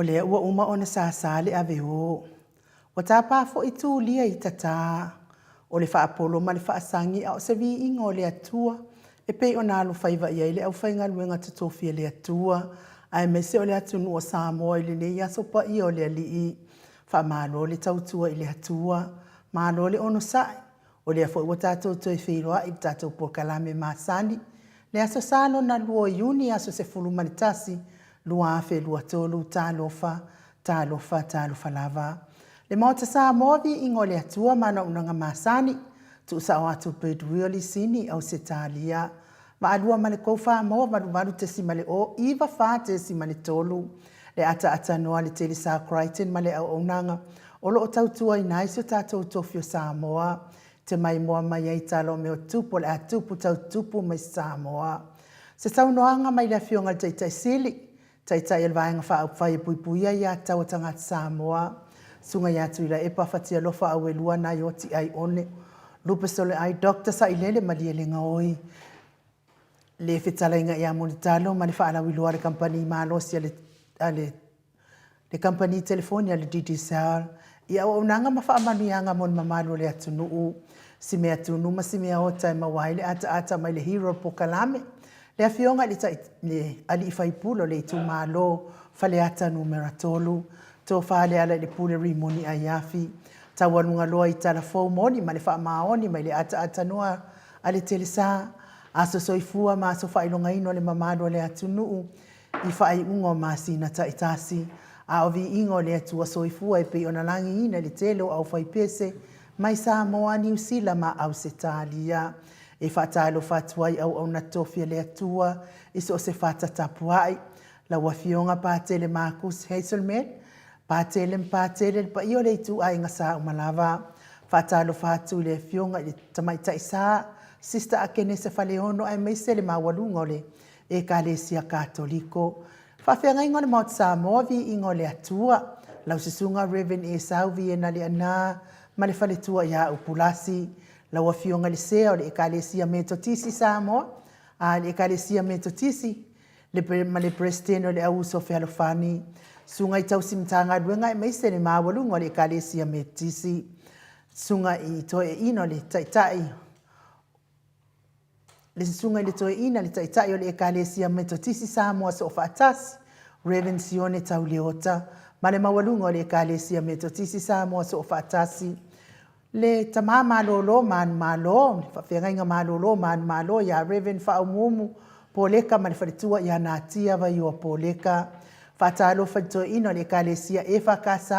O lea ua uma ona sasa le ave o. Ua tapa foi Tulia i tata. O le faapolo ma le faasagi a o se viiga o le Atua e pei ona alofaiva i ai le aufaigaluega totofi a le Atua aemaise o le atunuu o Samoa i lenei aso paia o le Alii. Faamalo le tautua i le Atua, malo le onosai. O lea foi ua tatou toe feiloai i le tatou polokalame masani, le Aso Sa lona lua o Iuni aso 11, 2023. Talofa, talofa, talofa lava. Le Maota Samoa, viiga o le Atua ma ana auaunaga masani, tuusao atu Goodwill Lisini, Ausetalia. Vaalua ma le Koufamoa 88.0 94.3 le ataatanoa a le Telesa Crichton ma le auaunaga o lo o tautuaina ai si o tatou tofi o Samoa te maimoa mai ai tala o mea o tupu o le a tupu tau tupu mai Samoa. Se saunoaga mai le Afioga i le Taitai Sili, Taitai o le Vaega Faaupufai e Puipuia Aia Tatau a Tagata Samoa, Susuga ia Tuilaepa Fatialofa Auelua Naioti Aiono Lupesoliai Dr. Sailele Malielegaoi, le fetalaiga ia Mulitalo ma le faalauiloa a le Kamupani Malosi a le le kamupani telefoni a le Digicel i auaunaga ma faamanuiaga mo le mamalu o le atunuu, si mea tunu ma si mea ota e maua ai le ataata mai le Hero Pokalame, le Afioga i le Tai, le Alii Faipule o le Itumalo Faleata Numera 3, Tofa Lealailepule Rimoni Aiafi, taualuga loa i tala fou moni ma le faamaoni mai le ataatanoa a le Telesa, aso soifua ma aso faailogaina o le mamalu o le atunuu i faaiuga o masina taitasi, a o viiga o le Atua Soifua e pei ona lagiina i le tele o aufaipese mai Samoa, Niu Sila ma Ausetalia. E faatalofa atu ai auauna tofi a le Atua i so o se fata tapuai, lau Afioga Patele Marcus Hazelman, Patele ma Patele, le paia o le ituaiga sa uma lava. Faatalofa atu i le Afioga i le Tamaitai Sa, Sister Akenese Faleono aemaise le maualuga o le Ekalesia Katoliko. Faafeagaiga o le Maota Samoa, Viiga o le Atua, lau Susuga Rev. Esau Viena Leaana ma le faletua ia Upulasi, lau Afioga i le Sea o le Ekalesia Metotisi Samoa, a le Ekalesia Metotisi, le, ma le Peresetene o le Au Uso Fealofani, Susuga i Tausi Matagaluega aemaise le maualuga o le Ekalesia Metotisi, Susuga i Toeaina o le Taitai le Susuga i le Toeaina, le Taitai o le Ekalesia Metotisi Samoa Soofaatasi, Rev. Sione Tauleota, ma le maualuga o le Ekalesia Metotisi Samoa Soofaatasi, le Tama Malolo Manumalo, le Faafeagaiga Malolo Manumalo ia Rev. Faaumuumu Poleka ma le faletua ia Natia Vaioa Poleka. Faatalofa i le Toeaina o le Ekalesia EFKS,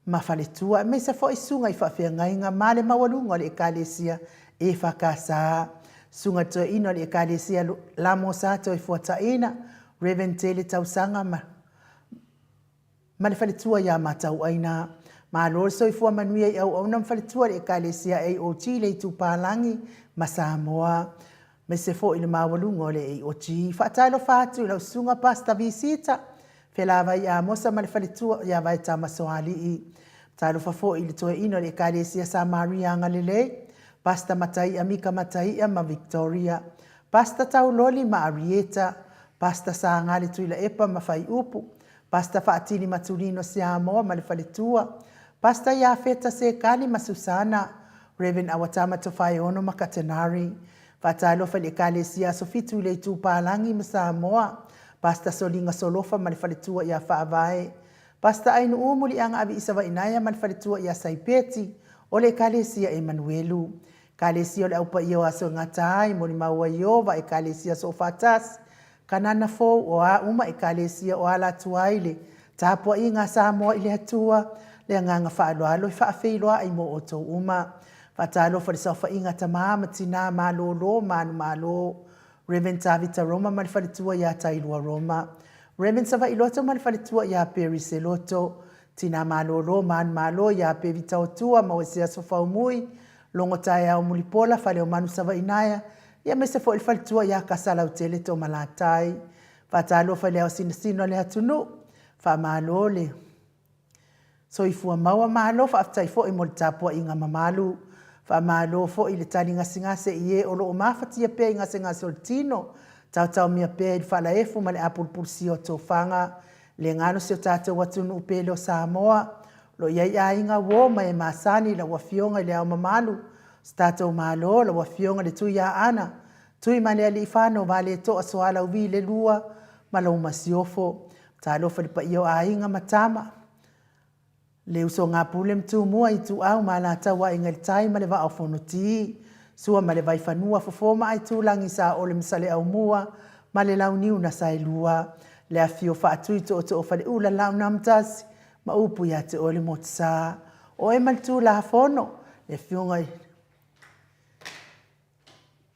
ma faletua, aemaise foi susuga i faafeagaiga ma le maualuga o le Ekalesia EFKS, Susuga Toeaina o le Ekalesia Lamosa Toefuataiina, Rev. Tele Tausaga ma ma le faletua ia Matauaina. Malo le soifua manuia i auauna ma faletua o le Ekalesia AOG le Itupalagi ma Samoa. Aemaise foi le maualuga o le AOG. Faatalofa atu i lau susuga Pastor Visita, Felavai Amosa ma le faletua ia Vaetama Soalii. Talofa foi i le toeaina o le Ekalesia Samaria Agalelei, Pastor Mataia Mika Mataia ma Victoria, Pastor Tauloli ma Arieta, Pastor Sagale Tuilaepa ma Faiupu, Pastor Faatili Matulino Siamoa ma le faletua, Pastor Iafeta Sekali ma Susana, Rev. Awatama Tofaeono ma Katenari. Faatalofa i le Ekalesia Aso Fitu i le Itupalagi ma Samoa, Pastor Soliga Solofa ma le faletua ia Faavae, Pastor Ainuu Muliaga Aviisa Vainaea ma le faletua ia Saipeti o le Ekalesia Emanuelu. Ekalesia o le Au Paia o Aso e Gata ai, Molimau a Ieova, Ekalesia Soofaatasi, Kanana Fou, o a uma Ekalesia o ala atu ai le tapuaiga a Samoa i le Atua, le agaga faaaloalo e faafeiloai mo outou uma. Faatalofa i le saofaiga a tama ma tina malolo manumalo, Rev. Tavita Roma ma le faletua ia Tailua Roma, Rev. Savailoto ma le faletua ia Perry Seloto, Tina malolo manumalo ia Pevi Taotua ma Oesea Sofaumui, Logo Taeao Mulipola, Faleomanu Savainaea, ia aemaise foi le faletua ia Kasalautele Tomalatai. Faatalofa i le ao sinasina o le atunuu, faamalo le soifua maua, malo faafetai foi mo le tapuaiga mamalu. Faamalo foi i le tali gasegase i e o lo o mafatia pea i gasegase o le tino, taotaomia pea i le falaefu ma le apulupulusia o tofaga. Le galo si o tatou atunuu pele o Samoa, o lo o i ai aiga, uo ma e masani i lau Afioga i Le Ao Mamalu o si tatou Malo, lau Afioga i le Tuiaana Tuimalealiifano Vaaletoa Sualauvi II ma lau Masiofo. Talofa i le paia o Aiga ma Tama, le usoga a Pule ma Tumua, Ituau ma Alataua, Aiga i le Tai ma le Vaa o Fonoti, Sua ma le Vaifanua, Fofo ma Aitulagi, Saole ma Saleaaumua ma le Launiu na Saelua, le afifio o Faatui, Tootoo o Faleula, Laaunaamotasi ma upu ia te oe le Motusa. O oe ma le Tulafono, le Afioga i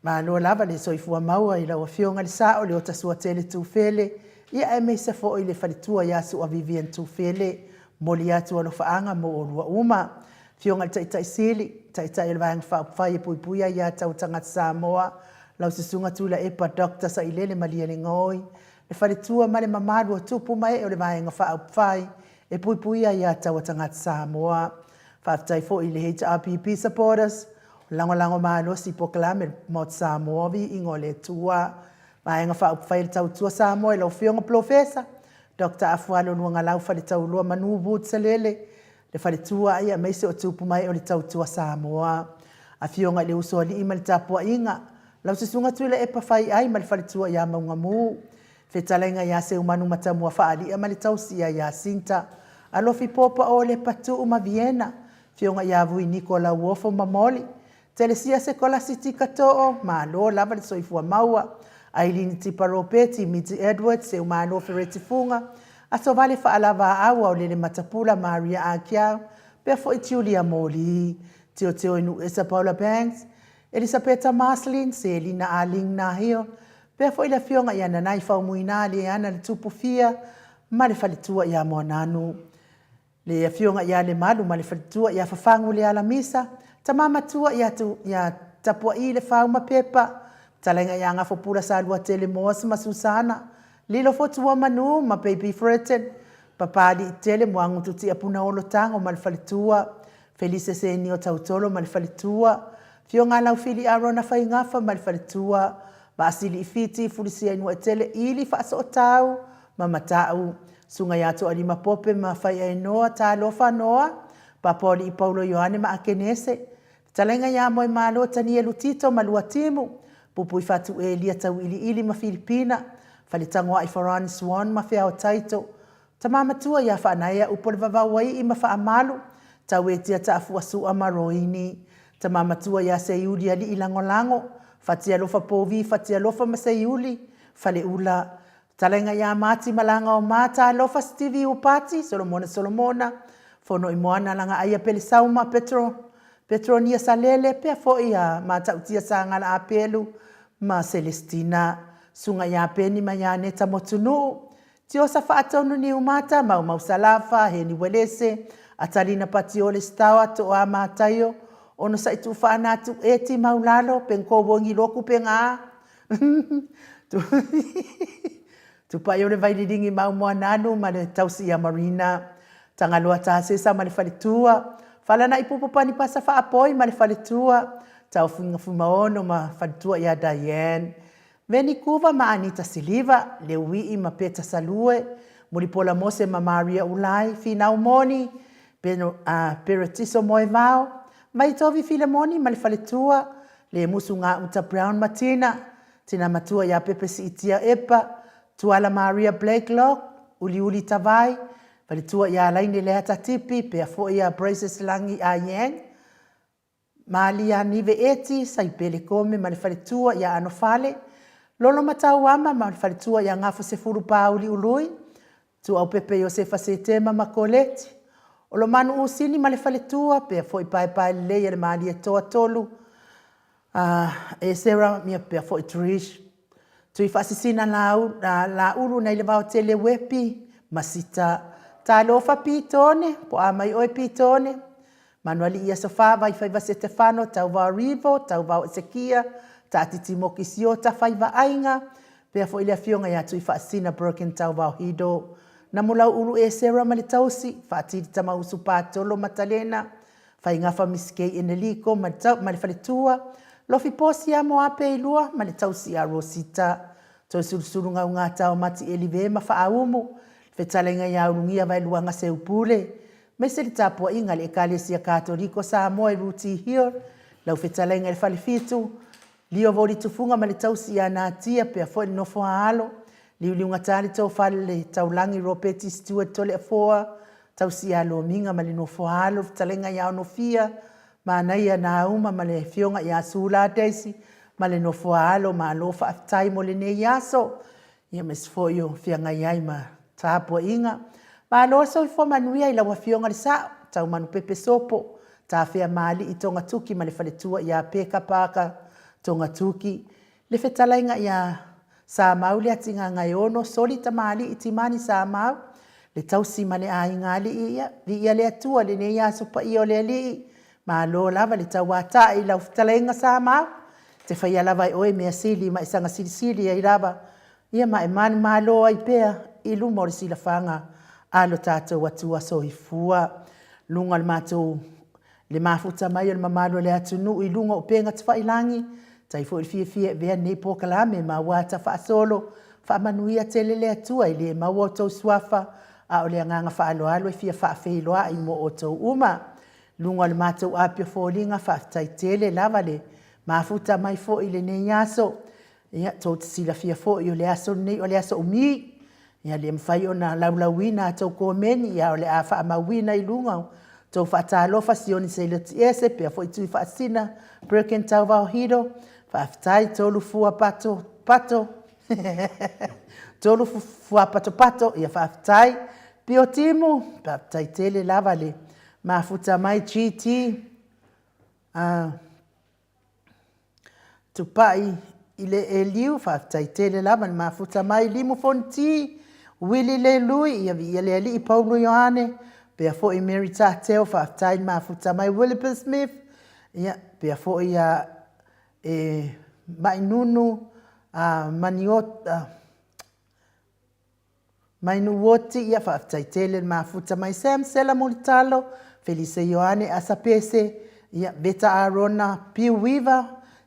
Malo lava le soifua maua i lau Afioga i le Sao Leota Suatele Tufele, ia aemaise foi le faletua ia Sua Vivian Tufele. Momoli atu alofaaga mo oulua uma. Afioga i le Taitai Sili, Taitai o le Vaega Faaupufai e Puipuia Aia Tatau a Tagata Samoa, lau Susuga Tuilaepa Doctor Sailele Malielegaoi, le faletua ma le mamalu o tupu ma ee o le Vaega Faaupufai e Puipuia Aia Tatau a Tagata Samoa. Faafetai foi i le HRPP supporters, Lagolago malosi i polokalame le Maota Samoa, Viiga o le Atua. Vaega Faaupufai a le Tautua Samoa i lau Afioga Polofesa Doctor Afualo Luagalau Faletauloa Manu Wood Salele, le faletua aemaise o tupu ma ee o le Tautua Samoa. Afioga i le Usoalii ma le Tapuaiga, lau Susuga Tuilaepa Faiai ma le faletua ia Maugamu, Fetalaiga ia Seumanu Matamua Faali'a ma le tausi ia Iasinta, Alofi Popa Olepa Tuu ma Viena, Afioga ia Vui Niko Lauofo ma Molly, Telesia Sekolasi Tika Too, malo lava le soifua maua. Ailini Tipa Ropeti, Miti Edwards, Seumalo Fereti Fuga, Asovale Faalavaau, Aolele Matapula, Maria Akiau, pea foi Julia Moli, Teoteo Inuuesa Paula Banks, Elisapeta Marceline, Selina Ah Ling Nahil, pea foi le afioga ia Nanai Faumuina Leana le Tupu Fia ma le faletua ia Moananu. Le afioga ia Lemalu ma le faletua ia Fafagu Lealamisa, tama matua ia ia Tapuaii Lefau ma Pepa, fetalaiga ia Gafopula Saluatele Moas ma Susana, Lilo Fotua Manu ma Baby Freton, Papaliitele Muagutu Tiapunaolo Tago ma le faletua, Felise Senio Tautolo ma le faletua, Afioga Laufili Arona Faigafa ma le faletua, Vaasili Fiti Fulisiainuatele Ili Faasootau ma Matau, Susuga ia Toalima Pope ma Faiaenoa Talofa Noa, Papaoalii Paulo Ioane ma Akenese, Fetalaiga ia Moemalo Tanielu Tito ma Luatimu, Pupuifatu Elia Tauiliili ma Filipina, Faletagoai Farani Swan ma Feao Taito, Tama matua ia Faanaea Upo le Vavauaii ma Faamalu, Tauetia Taafua Sua ma Roini, Tama matua ia Seiuli Alii Lagolago, Fatialofa Povi Fatialofa ma Seiuli, Faleula, Fetalaiga ia Mati Malagaoma Talofa Stevie Upati Solomona Solomona, Fonoimoana Lagaaia Pelesauma Petro Petronia Salele pea foi a Matautia Sagala Apelu ma Celestina, Susuga ia Peni ma ia Neta Motunuu, Tiosa Faatonu Niumata, Maumau Salafa, Heni Welese, Atalina Patiole Stawa, Toa Mataio, Onosai Tuufaanatu, Eti Maulalo, Penko Wongi Loku Penga, Tupai o le Vaililingi Maumoananu ma le tausi ia Marina, Tagaloa Tasesa ma le faletua, Falana'i Pupu Panipasa Faapoi ma le faletua, Taofiga Fuimaono ma faletua ia Diane, Veni Kuva ma Anita Siliva, Leui'i ma Peta Salue, Mulipola Mose ma Maria Ulai, Finau Moni, Peretiso Moevao, Vaitovi Filemoni ma le faletua, Lemusu Gauta Brown ma Tina, Tina Matua ia Pepe Siitia Epa, Tuala Maria Blakelock, Uliuli Tavai, Faletua ia Laine Leata Tipi, pea foi ia Braces Lagi A Yang, Malia Nive Eti, Saipele Kome ma le faletua ia Anofale, Lolo Matauama ma le faletua ia Gafosefulu Pāuli Ului, Tuaupepe Iosefa Setema ma Koleti, Olomanu Usini ma le faletua, pea foi Paepae Lelei a le Malietoa Tolu, a Esera, ia pea foi Trish, Tuifaasisina Laulu nai le Vaotele Uepi ma Sita. Talofa Pitone, po a mai oe Pitone, Manualii Aso Fa, Vaifaiva Setefano, Tauvao Rivo, Tauvao Esekia, Taatiti Moki Siota, Faiva Aiga, pea foi le afioga ia Tuifaasisina Broken Tauvao Hido, Namulau Ulu Esera ma le tausi, Faatili Tamausu Patolo Matalena, Faigafa Misikei Eneliko ma le faletua, Lofi Posi ia Moape i lua ma le tausi ia Rosita, Toisulusulu Gaugata o Mati Elive ma Faaumu, le Fetalaiga ia Ulugia Vaeluaga Seupule, aemaise le tapuaiga a le Ekalesia Katoliko Samoa i Rooty Hill, lau fetalaiga i le Falefitu, Lio Voli Tufuga ma le tausi ia Natia, pea foi le nofo a alo, Liuliugata le tofa le Taulagi Ropeti Stewart Toleafoa, tausi ia Lomiga ma le nofo a alo, fetalaiga ia Onofia, Manaia Nauma ma le afioga ia Sula Daisy ma le nofo a alo, malo faafetai mo lenei aso. Ia aemaise foi o feagai ai ma tapuaiga. Malo le soifua manuia i lau Afioga i le Sao, Taumanupepe Sopo, Tafea Maali'i Togatuki ma le faletua ia Peka Parker Togatuki, le fetalaiga ia Samau Leatigagaeono, Soli Tamali'i Timani Samau, le tausi ma le aiga alii, ia, viia le Atua i lenei aso paia o le Alii, malo lava le tauata'i i lau fetalaiga Samau, te faia lava e oe mea sili ma e saga silisili ai lava, ia ma e manumalo ai pea i luma o le silafaga a lo tatou Atua Soifua. Luga o le matou le mafuta mai o le mamalu o le atunuu i luga o upega tafailagi, tai foi le fiafia e avea lenei polokalame ma ua ata faasolo, faamanuia tele le Atua i le maua outou suafa, a o le agaga faaaloalo e fia faafeiloai mo outou uma. Luga o le matou api o foliga, faafetai tele lava le mafuta mai foi i lenei aso. Ia, tou te silafia foi o le aso lenei o le aso umi. Ia, le mafai ona laulauina a tou komeni, ia o le a faamauina i luga o tou faatalofa Sioni Seiloti-ese, pea foi Tui Faasisina, Perkin Tauvao Hiro, faafetai Tolu Fua Pato, Pato, Tolu Fua Pato Pato, ia faafetai Pio Timu, faafetai tele lava le mafuta mai GT, Tupai i le Eliu, faafetai tele lava le mafuta mai Limu Fonoti, Wili le Lui, ia viia le Alii Paulo Ioane, pea foi Mary Tateo, faafetai le mafuta mai Willipa Smith, ia pea foi ia e Mainunu a Maniota, Mai Nuuoti, ia faafetai tele le mafuta mai Sam Sela Mulitalo, Felise Ioane Asa Pese, ia Veta Arona Piu Weaver,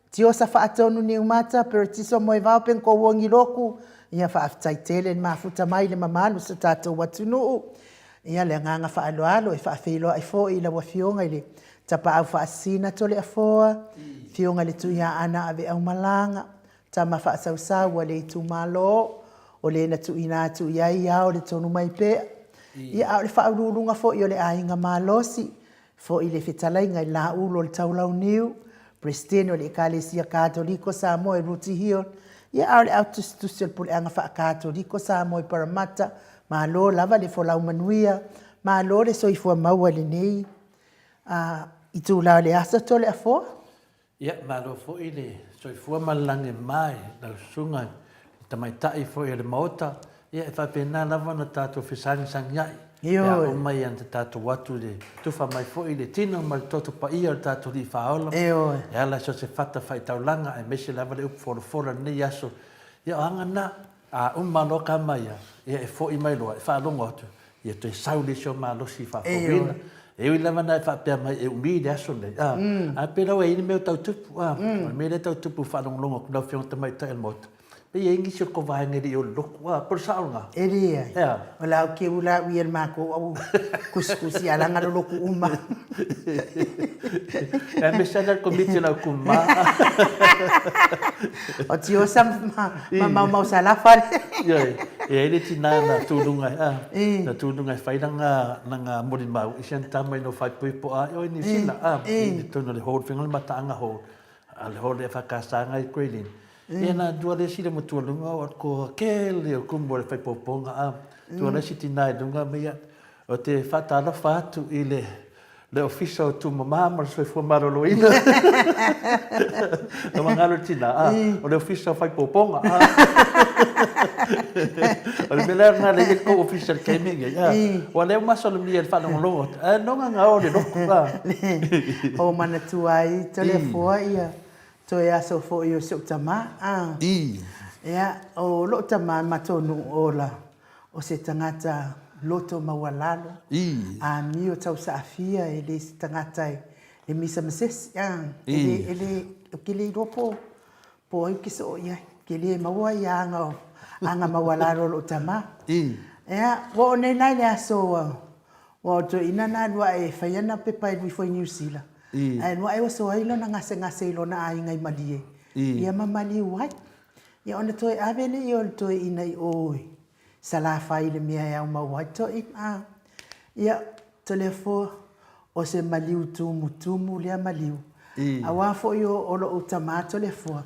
Tiosa Faatonu Niumata, Peretiso Moevao Penkouongi Loku, ia faafetai tele le mafuta mai le mamalu o so tatou atunuu. Ia le agaga faaaloalo e faafeiloai foi i lau Afioga i le Tapaau Faasisina Toleafoa, Afioga i le Tuiaana Aveaumalaga, Tama faasausau a le itumalo, o le na tuuina atu i ai ao le tonu mai pea. Ia, a o le faauluuluga foi o le aiga malosi, foi le fetalaiga i le Laulu o le Taulauniu, Peresetene o le Ekalesia Katoliko Samoa i Rooty Hill, ia, a o le au tusitusi o le Puleaga Faakatoliko Samoa i Paramata, malo lava le folau manuia, malo le soifua maua i lenei itula o le aso Toleafoa. Ia, malo foi le soifua ma le lagi e mama i lau susuga i le tamaitai foi o le Maota. Ia, e faapena lava ona tatou fesagisagiai pe a uma ona tatou atu i le tufa mai foi i le tino ma le toto paia o le tatou Alii Faaola e ala i so o se fatafaitaulaga aemaise lava le upu folafola i lenei aso. Ia, o aga na, a uma loa kama ia, ia e foi mai loa e faalogo atu, ia toe sau le isi o malosi faafouina. E ui lava na e faapea mai e umi le aso lenei, a, ae pei la ua i ai le mea o tau tupu, a, o le mea lea e tau tupu faalogologo atu lau Afioga i le Tamaitai o le Maota, pei e i ai nisi o le tou vaega e le i o i le lotu, a, po o le sao lena? E leai. E a? O la ou te ula au ia i le matou au kusikusi a laga lolotu uma. E aemaise lava le Komiti o le Au Tumama. O Tiosa ma Maumau Salafa le. Ioe, e i ai le tina na tuluga a, na tuluga e fai lana lana molimau i siana tama ina ua faaipoipo a ioe Niu Sila a, i totonu o le hall, faiga o le mataaga hall, a le hall e whakasanga i Grey Lynn. Ia na tua le isi le matua lunga o ko kele o kumu o le whaipoponga a, tua le isi tina i lunga me ia, o te whaatalofa atu i le Le Ofisa o Tumama ma le Soifua Maloloina. Na magalo le tina, a, o le Ofisa o Faipoopoga. A. O le mea lea na le i le kou ofisa i le taimi lenei, a. Ua lea ua masalomia i le faalogologo atu, ae noga gao le lotu, a. O manatua ai Toleafoa ia toe aso foi o si ou tama, a. Ia, o lou tama matou nuu ola, O se tagata loto maualalo, amio tausaafia, e le se tagata e misa ma se isi, e le, e le, ou te le iloa po, po o ai ou te soo i ai. Ou te le maua ia aga, aga maualalo o lou tama. Ia, ua oo nei la i le aso ua o toeaina na alu ae e fai ana pepa e alu ifo i Niu Sila, ae alu ae oso ai lona gasegase i lona aiga i Malie, ia ma maliu ai. Ia ona toe ave lea o le toeaina i o i Salafai i le mea e aumau ai toeaina. Ia, Toleafoa, o se maliu tumutumu lea maliu. Aua foi o lou tama Toleafoa,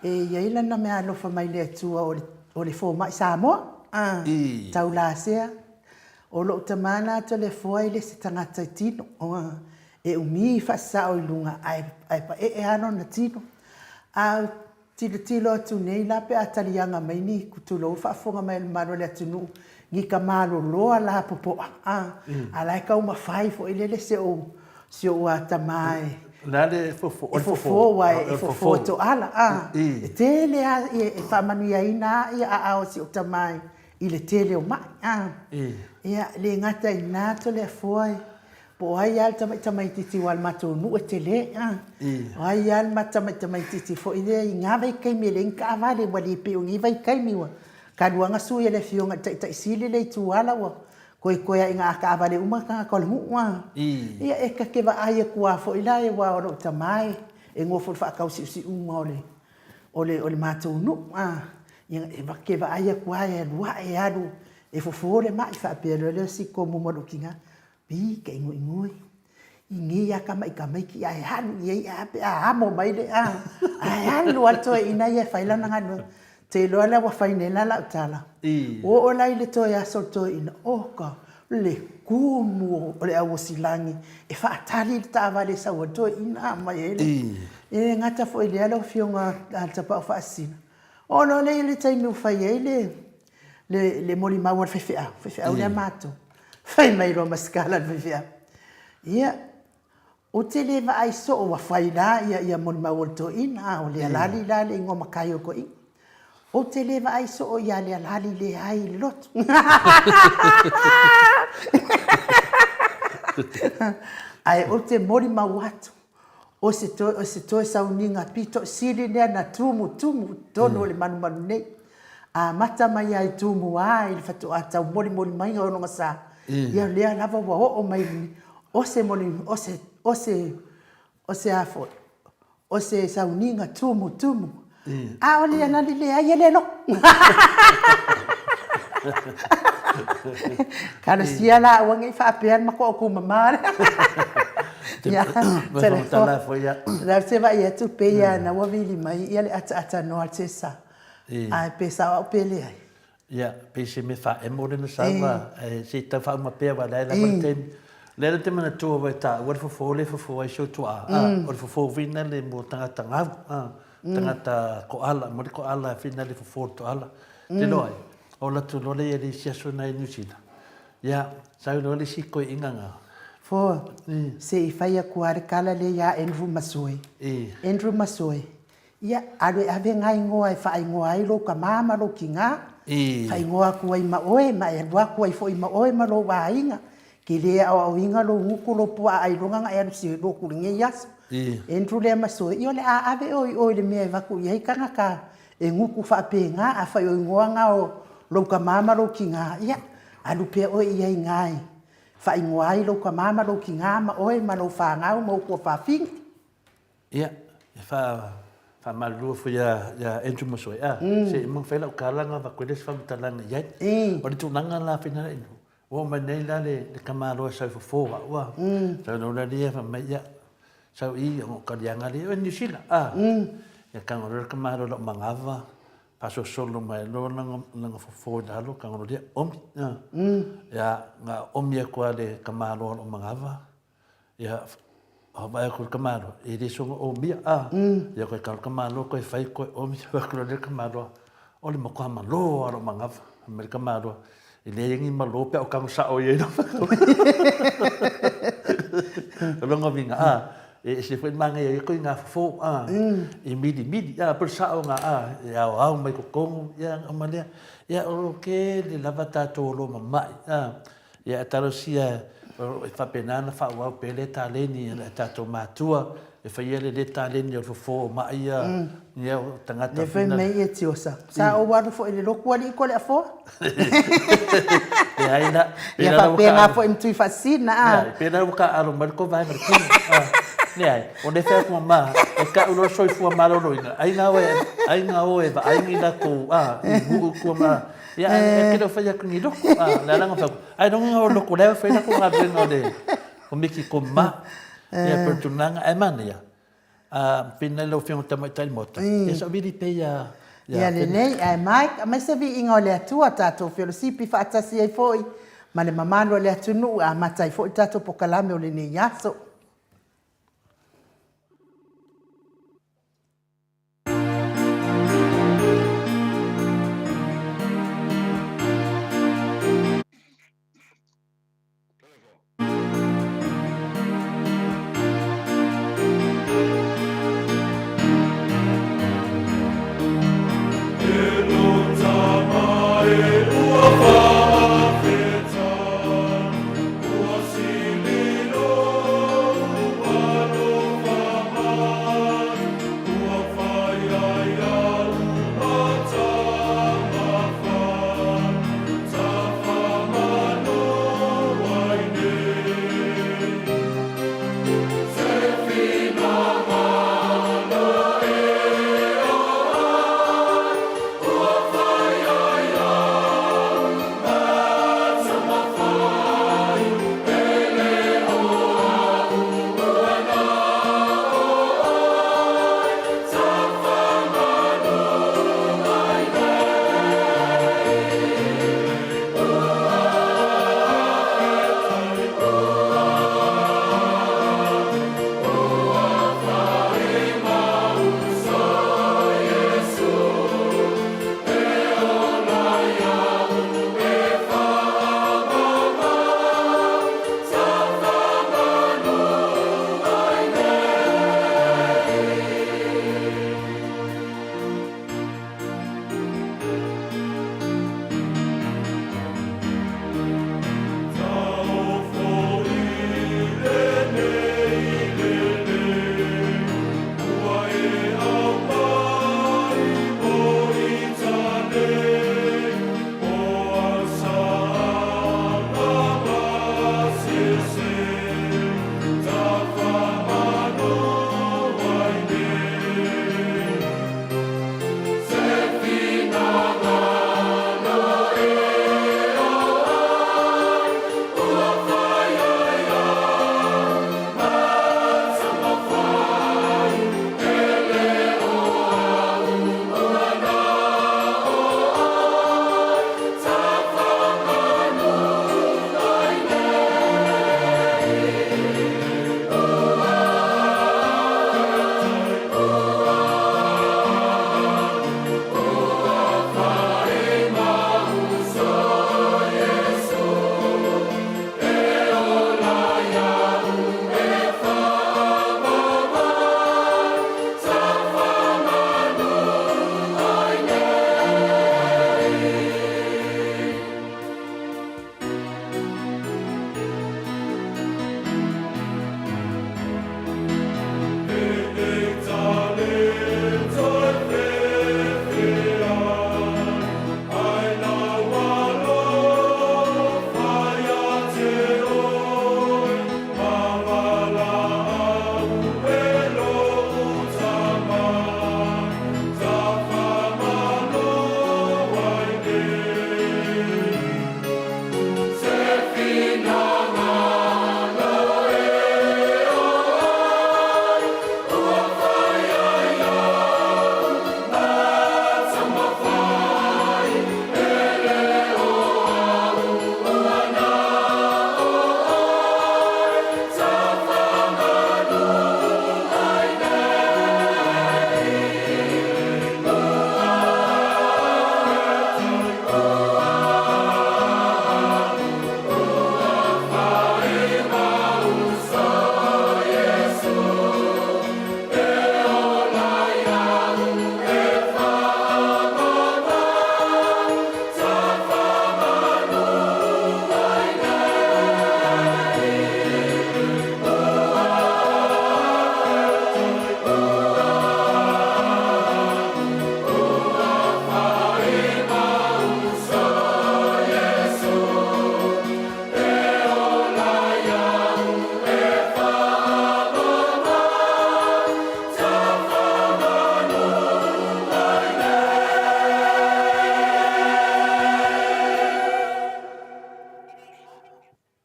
e i ai lana meaalofa mai le Atua o le fomai Samoa, a, taulasea. O lou tama la Toleafoa e le se tagata e tino, e umi faasao i luga ae paee lava lona tino. A Tilotilo atu nei la pe a taliaga mai ni, tulou le faafofoga mai a le mamalu o le atunuu, ni ka maloloa la popoa, a, a la e taumafai foi lele si ou, si ou tama e, O le a le fofo? E fofo, aua e fofo toala, a, e tele lava, e faamanuiaina lava ia aao o si ou tama i le tele o mai, a. Ia, e le gata i lena Toleafoa, Po o ai lava le tamai tamaitiiti aua o le matou nuu e tele, a. O ai lava le tamai tamaitiiti foi lea i na vaitaimi e leai ni taavale ua le pei o nei vaitaimi ua talu lava ona sui e le Afioga i le Taitai Sili le ituala ua toetoe lava ina a taavale uma tagata o le nuu, a. Ia e ta te vaai atu lava foi la aua o lou tama e nofo i le faatausiusiuga o le matou nuu, a. Ia e te vaai atu lava e alu ae alu e fofo le mai faapea loa lea o si tomu ma lou tina, Pīkaigoigoi, i nei lava tama'i tamaiti ae alu i ai a pe a amo mai le a, ae alu lava le toeaina ia e fai lana galuega. Ou te iloa la ua fai nei la lau tala. Ua oo la i le toe aso o le toeaina, oka, le tumu o le auosilagi e faatali le taavale e sau ai le toeaina aumai ai le... E le gata foi i lea lau Afioga a le Tapaau Faasisina, oo loa lea i le taimi ua fai ai le le molimau a le faifeau, faifeau lea matou, fai mai loa ma se tala a le faifeau, ia, ou te le vaai soo ua fai la ia molimau o le toeaina, a o Lealali la le igoa matai o le toeaina. Ou te le vaai soo ia Lealali leai i le lotu. Ae ou te molimau atu, O se toe, o se toe sauniga pito sili lea na tumutumu i totonu o le malumalu nei. Amata mai lava i Tumua i le faatoa taumolimoli maiga o lona sa, ia lea lava ua oo mai i o se moli, o se, o se, o se a foi, o se sauniga tumutumu A o le alali leai e le logo. Talosia la aua ne i faapea le matua tumama lea. Ia, la ou te vaai atu pei lava na ua vili mai ia le ataatanoa a le Tessa. Ae pe sao au pe leai. Ia, pei se mea faaemo lea na sau a, ae se i tau faauma pea aua o lea lava le taimi. O lea la te manatua aua e taua le fofo lea e fofo ai si ou tuaa, a, o le fofo whina le mo tagata gau, a, tagata koala, mo le koala whina le fofo o le toala. Te iloa ai, ola atu loa lea i le isi aso na i New Zealand. Ia, sau loa le isi koeina nga. Fo, se i fai atu lava le tala lea ia Andrew Masoe. Andrew Masoe, Ia, alu e ave ngā ingoa e faaigoa ai lou tama ma lou tinā, faaigoa atu ai ma oe, ma e alu atu ai foi ma oe ma lou aiga. Ke lē aoaoina lou gutu lou puaa ailoga na e alu selu atu i lenei aso. Andrew lea ma Soe, ia o le a ave oe i o i le mea e avatu i ai tagata e gutu faapena, afai o igoa na o lou tama ma lou tinā, ia, alu pea oe i ai i ina e faaigoa ai lou tama ma lou tinā ma oe ma lou fanau ma ou tuafafine. Ia, e faamalulua foi ia Andrew Masoe, a, se i fai lau tala na avatu ai le isi faamatalaga i ai. O le tulaga la Finaleinu, ua oo mai nei la le tamaloa e sau i fofo au a, sau loa lea fai mai, ia, sau i ona ou taliaga lea, oe Niu Sila, a. Ia tago loa le tamaloa i lau manava, faasolosolo mai loa lana fofo i lalo, tago loa lea, omi, a. Ia, na omi atu lava e le tamaloa lou manava, Ia, vaai atu le tamaloa, e le soona omia, a. Ia koe tau le tamaloa koe fai koe omi, fai atu loa le tamaloa, o le matua malo lava o lou manava. Fai mai le tamaloa, e leai ni malo pe a ou tago sao i ai. O lona uiga, a, e ese foi le manaia o ia ituaiga fofo, a, e milimili, a, pei o le sao lena, a, e aoao mai totonu, ia, ona uma lea. Ia, o lo tele lava tatou o lo o mamai, a. Ia, e talosia E faapena ona faaauau pea lea taleni a tatou matua e faia le taleni o le fofo o mai ia, ia o tagata. Le fai mai e Tiosa, sa ou alu foi i le lotu alii Toleafoa. Leai la. Ia faapena foi ma Tuifaasisina a. Leai, pei la ua taaalo mai le tou vaega i le tino. Leai, o lea e fai atu ma, e tau loa le soifua maloloina, ai na o e, ai na o e vaai ni latou, a, i nuu i tua ma, ia, ae te le o fai atu ni lotu, a, o le ala lena o fai atu, ailoga na o lotu, o la e fai latou galuega o le Komiti Koma, ia, po o le tulaga, ae manaia, a, pei ona i lau Afioga i le Tamaitai Maota, ia saili pea ia, Ia lelei, ae Mike, aumai se viiga o le Atua, tatou felosipi faatasi ai foi ma le mamalu o le atunuu e amata ai foi le tatou pokalame o lenei aso.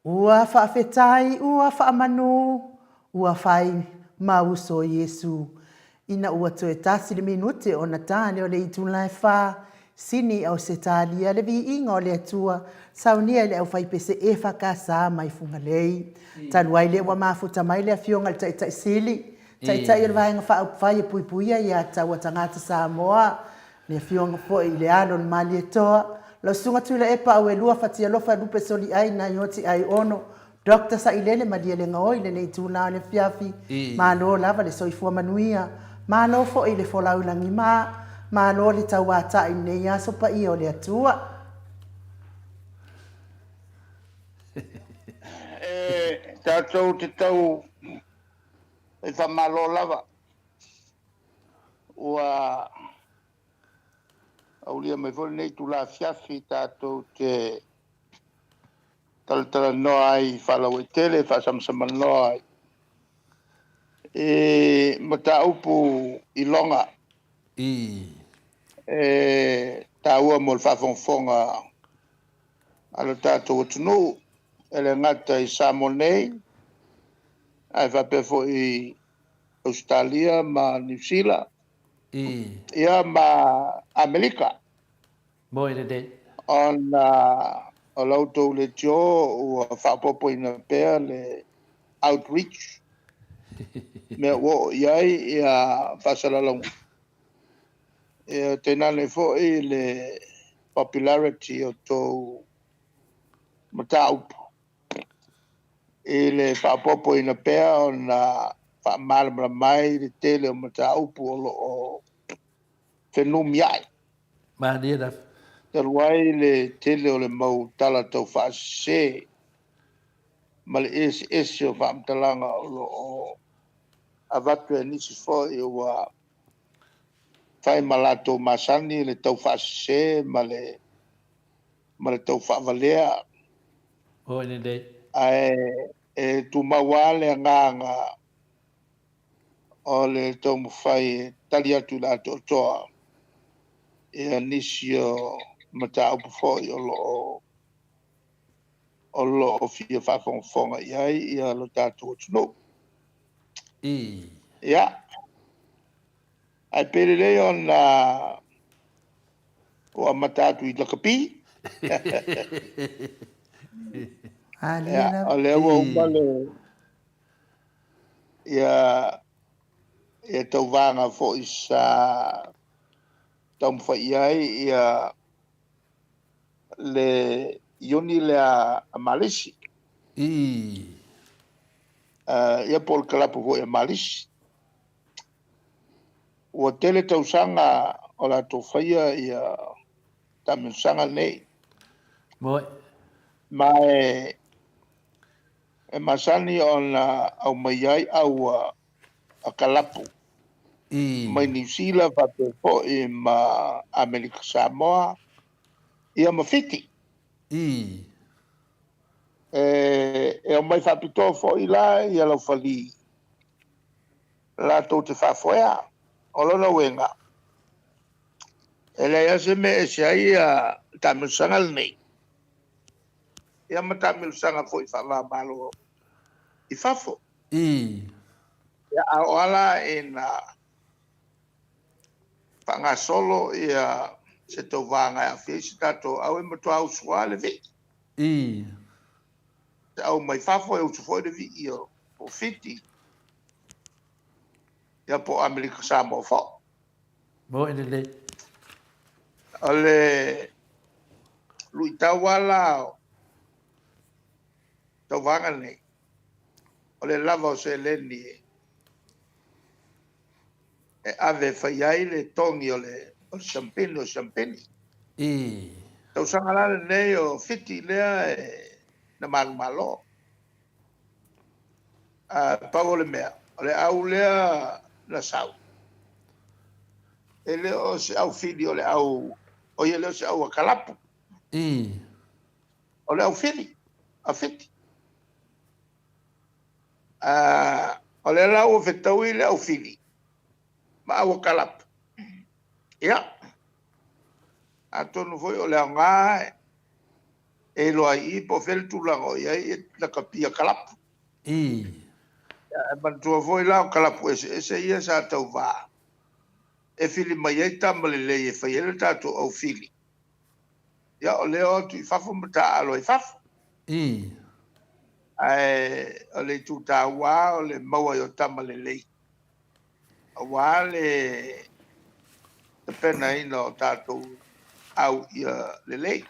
Ua faafetai, ua faamanu, ua fai ma uso Iesu. Ina ua toe tasi le minute ona ta lea o le itula e fa, sini i Ausetalia le viiga o le Atua, saunia i le aufaipese EFKS mai Fugalei. Talu ai lea ua mafuta mai le Afioga i le Taitai Sili, Taitai o le Vaega Faaupufai e Puipuia ia Taua Tagata Samoa, Le Afioga foi i le Alo o le Malietoa, lau Susuga Tuilaepa Auelua Fatialofa Lupe Soliai Naioti Aiono, Doctor Sailele Malielegaoi i lenei itula o le afiafi, malo lava le soifua manuia, malo foi i le folau i lagima, malo le tauatai i lenei aso paia o le Atua. E tatou te tau faamalo lava Ua aulia mai foi lenei itula afiafi tatou te talatalanoa ai faalauaitele, faasamasamanoa ai i mataupu iloga e taua mo le faafogafoga a lo tatou atunuu, e le gata i Samoa nei, ae faapea foi Ausetalia ma Niu Sila, ia ma Amerika. Moe lelei. Ona o la outou leitio ua faaopoopoina pea le outreach, mea ua oo i ai ia faasalalauga, ia tainane foi le popularity o tou mataupu i le faaopoopoina pea ona faamalamalama ai le tele o mataupu o lo o fenumiai. Malie lava. Talu ai le tele o le mau tala taufaasese ma le eseese o faamatalaga o lo o avatu e nisi foi ua fai ma latou masani le taufaasese ma le taufaavalea. Oi lelei. Ae e tumau lava le agaga o le taumafai e tali atu i le atoatoa ia nisi o mataupu foi o lo o fia faafogafoga i ai ia lo tatou atunuu. Ia, ae pe lelei ona ou amata atu i lakapi. Ia, o lea ua uma le ia ia tauvaga foi sa taumafai i ai ia le iuni lea a Malisi. Ia po o le kalapu foi a Malisi. Ua tele tausaga o latou faia ia taamilosaga nei. Moi. Ma e masani ona aumai ai au a kalapu mai Niu Sila faapea foi ma Amerika Samoa, ia ma Fiti. E aumai faapitoa foi la ia laufali latou te faafoea. O lona uiga, e leai lava se mea e ese ai ia taamilosaga lenei, ia ma taamilosaga foi faava-o-Malo i fafo. Ia, a oo lava la ina faagasolo ia se tauvaga e aafia ai se tatou au, e matua usu lava le vii. Se au mai fafo, e usu foi le vii o Fiti, ia po o Amerika Samoa foi. Moi lelei. O le luitau lava la o tauvaga nei, o le lava o seleni e ave e fai ai le togi o le siampini, o siampini. Tausaga la lenei o Fiti lea e na manumalo. Pau o le mea, o le au lea na sau, e le o se au fili o le au, o ia le o se au a kalapu. O le au fili, a Fiti. O lea la ua fetaui le au fili ma au a kalapu. Ia, atonu foi o le aoga E iloa ai i i po o fea le tulaga o i ai lakapia kalapu. Ii. Ae manatua foi la o kalapu eseese ia sa tauva e fili mai ai tama lelei e fai ai le tatou au fili. Ia o lea o atu i fafo ma taaalo ai i fafo. Ii. Ae o le itu taua lava o le maua ai o tama lelei aua le tapenaina o tatou au ia lelei.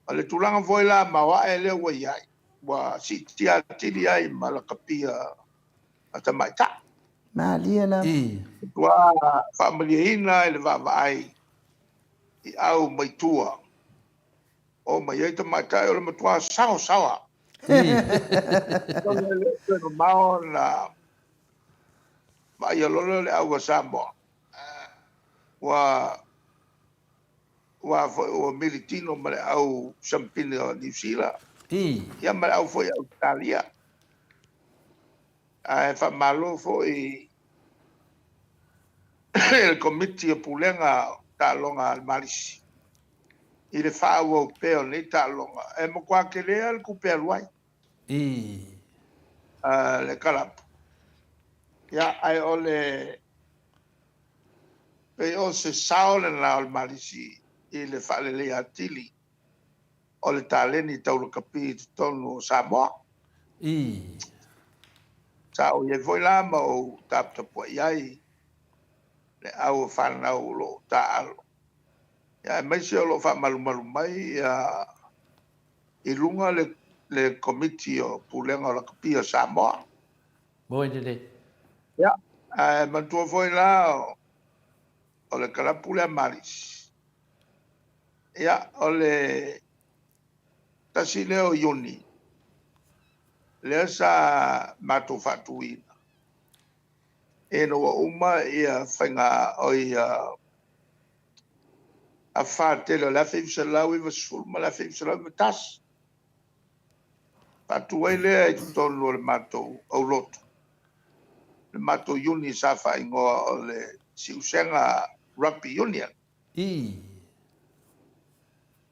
O le tulaga foi la maoae lea ua i ai, ua siitia atili ai ma lakapia a tamaitai. Malie lava. Ii. Matua faamalieina i le vaavaai i au mai tua, o mai ai tamaitai o le matua saosaoa. Atonu e le o toe mamao ona vaaia loa lea o le au a Samoa, ua ua foi ua militino ma le au siamupini o Niu Sila, ia ma le au foi Ausetalia. Ae faamalo foi i le Komiti o Pulega o Taaloga a le Malisi i le faaauau pea o nei taaloga. E matua tele lava le tupe e alu ai le kalapu. Ia, ae o le pei o se sao lena o le Malisi i le faaleleia atili o le taleni tau lakapi i totonu o Samoa. Sa ou i ai foi la ma ou taputapuai ai le au o fanau o lo o taaalo, ia aemaise o lo o faamalumalu mai i luga le Komiti o Pulega o Lakapi o Samoa. Moi lelei. Ia, ae manatua foi la o le kalapu lea Malisi, ia, o le 1 lea o Iuni lea sa matou faatuina, ina ua uma ia faiga o ia afa tele o le 1990 ma le 1991. Faatu ai lea i totonu o le matou aulotu, le matou iuni sa faaigoa o le Siusega Rugby Union.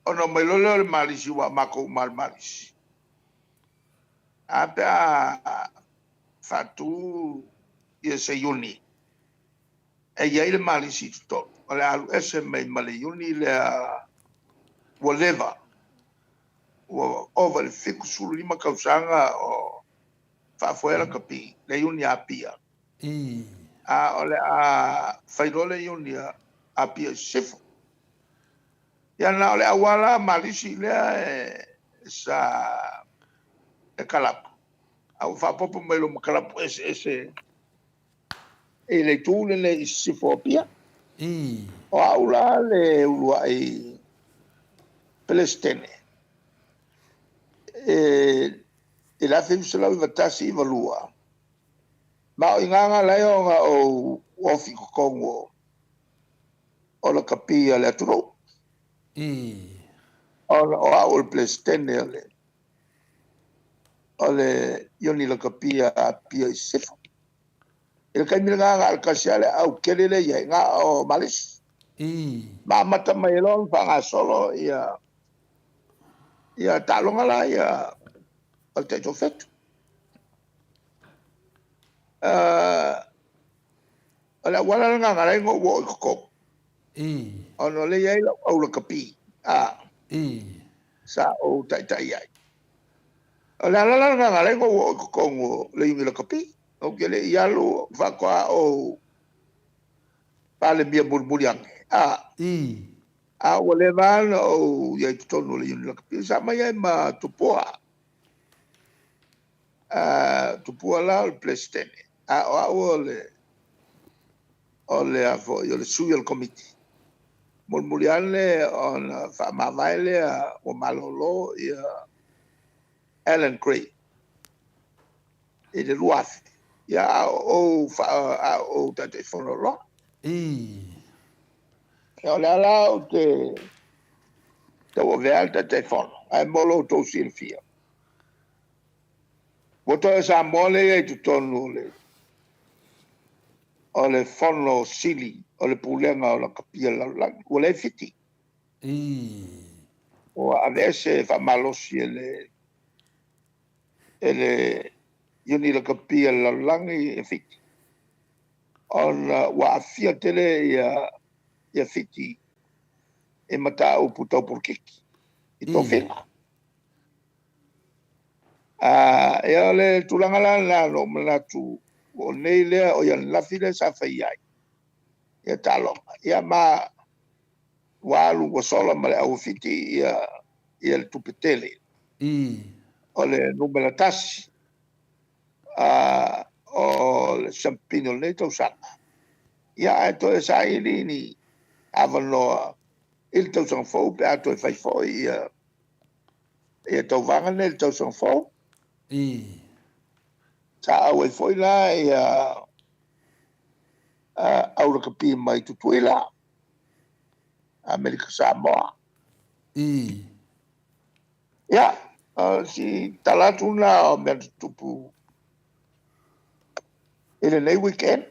Ona omai loa lea o le Malisi, aua o matou uma lava o le Malisi. A pe a faatu ia se iuni e i ai le Malisi i totonu, o le a alu ese mai ma le iuni lea ua leva, ua ova i le 75 tausaga o faafoea lakapi, le iuni a Apia. A o le a fai loa le iuni a Apia i Sisifo. Ia na o le auala Malisi lea sa e kalapu, a ua faaopoopo mai loa ma kalapu eseese i le itu lenei i Sisifo o Apia. O au la le uluai Peresetene i le 1991-92, ma o i ina na ala ai ona ou ofi i totonu o lakapi a le atunuu. Ona o au o le Peresetene o le Iuni Lakapi a Apia i Sisifo. I le taimi lena, na o le tasi lava le aau tele lea e i ai, na o Malisi. Ma amata mai ai loa ona faagasolo ia taaloga la ia o le taitoafitu. O le auala lena na ala ai ona ou oo i totonu, ona o lea e i ai lau au lakapi, sa ou taitai ai. O le ala la lena na ala ai ona ou oo i totonu o le Iuni Lakapi. Ou te le i alu faatoa ou Palemia mulimuli ane, a ua leva lava ona ou i ai i totonu o le Iuni Lakapi. Sa aumai ai ma Tupua. Tupua la o le Peresetene, a o au o le a foi o le sui o le Komiti. Mulimuli ane ona faamavae lea ua malolo ia Alan Grey i le 2000, ia a o ou Taitaifono loa. Ia, o lea la ou te tauavea le Taitaifono, ae mo lo outou silafia, ua toe o Samoa lea e i ai i totonu o le Fono Sili o le Pulega o Lakapi a le Lalolagi, ua leai Fiti. Ua aveese faamalosi e le e le Iuni Lakapi a le Lalolagi e Fiti, ona ua aafia tele ia Fiti i mataupu tau polokiki i tofiga. Ia o le tulaga la lena na ou manatu, o nei lea, o ananafi lea sa fai ai ia taaloga, ia ma ua alu ua sola ma le au a Fiti ia le tupe tele. O le numera 1 o le siamupini o lenei tausaga, ia ae toe saili ni avanoa i le tausaga fou pe a toe fai foi ia tauvaga nei i le tausaga fou. Sa auai foi la ia au lakapi mai Tutuila, Amerika Samoa. Ia, o si tala atu lena o mea na tutupu i lenei weekend.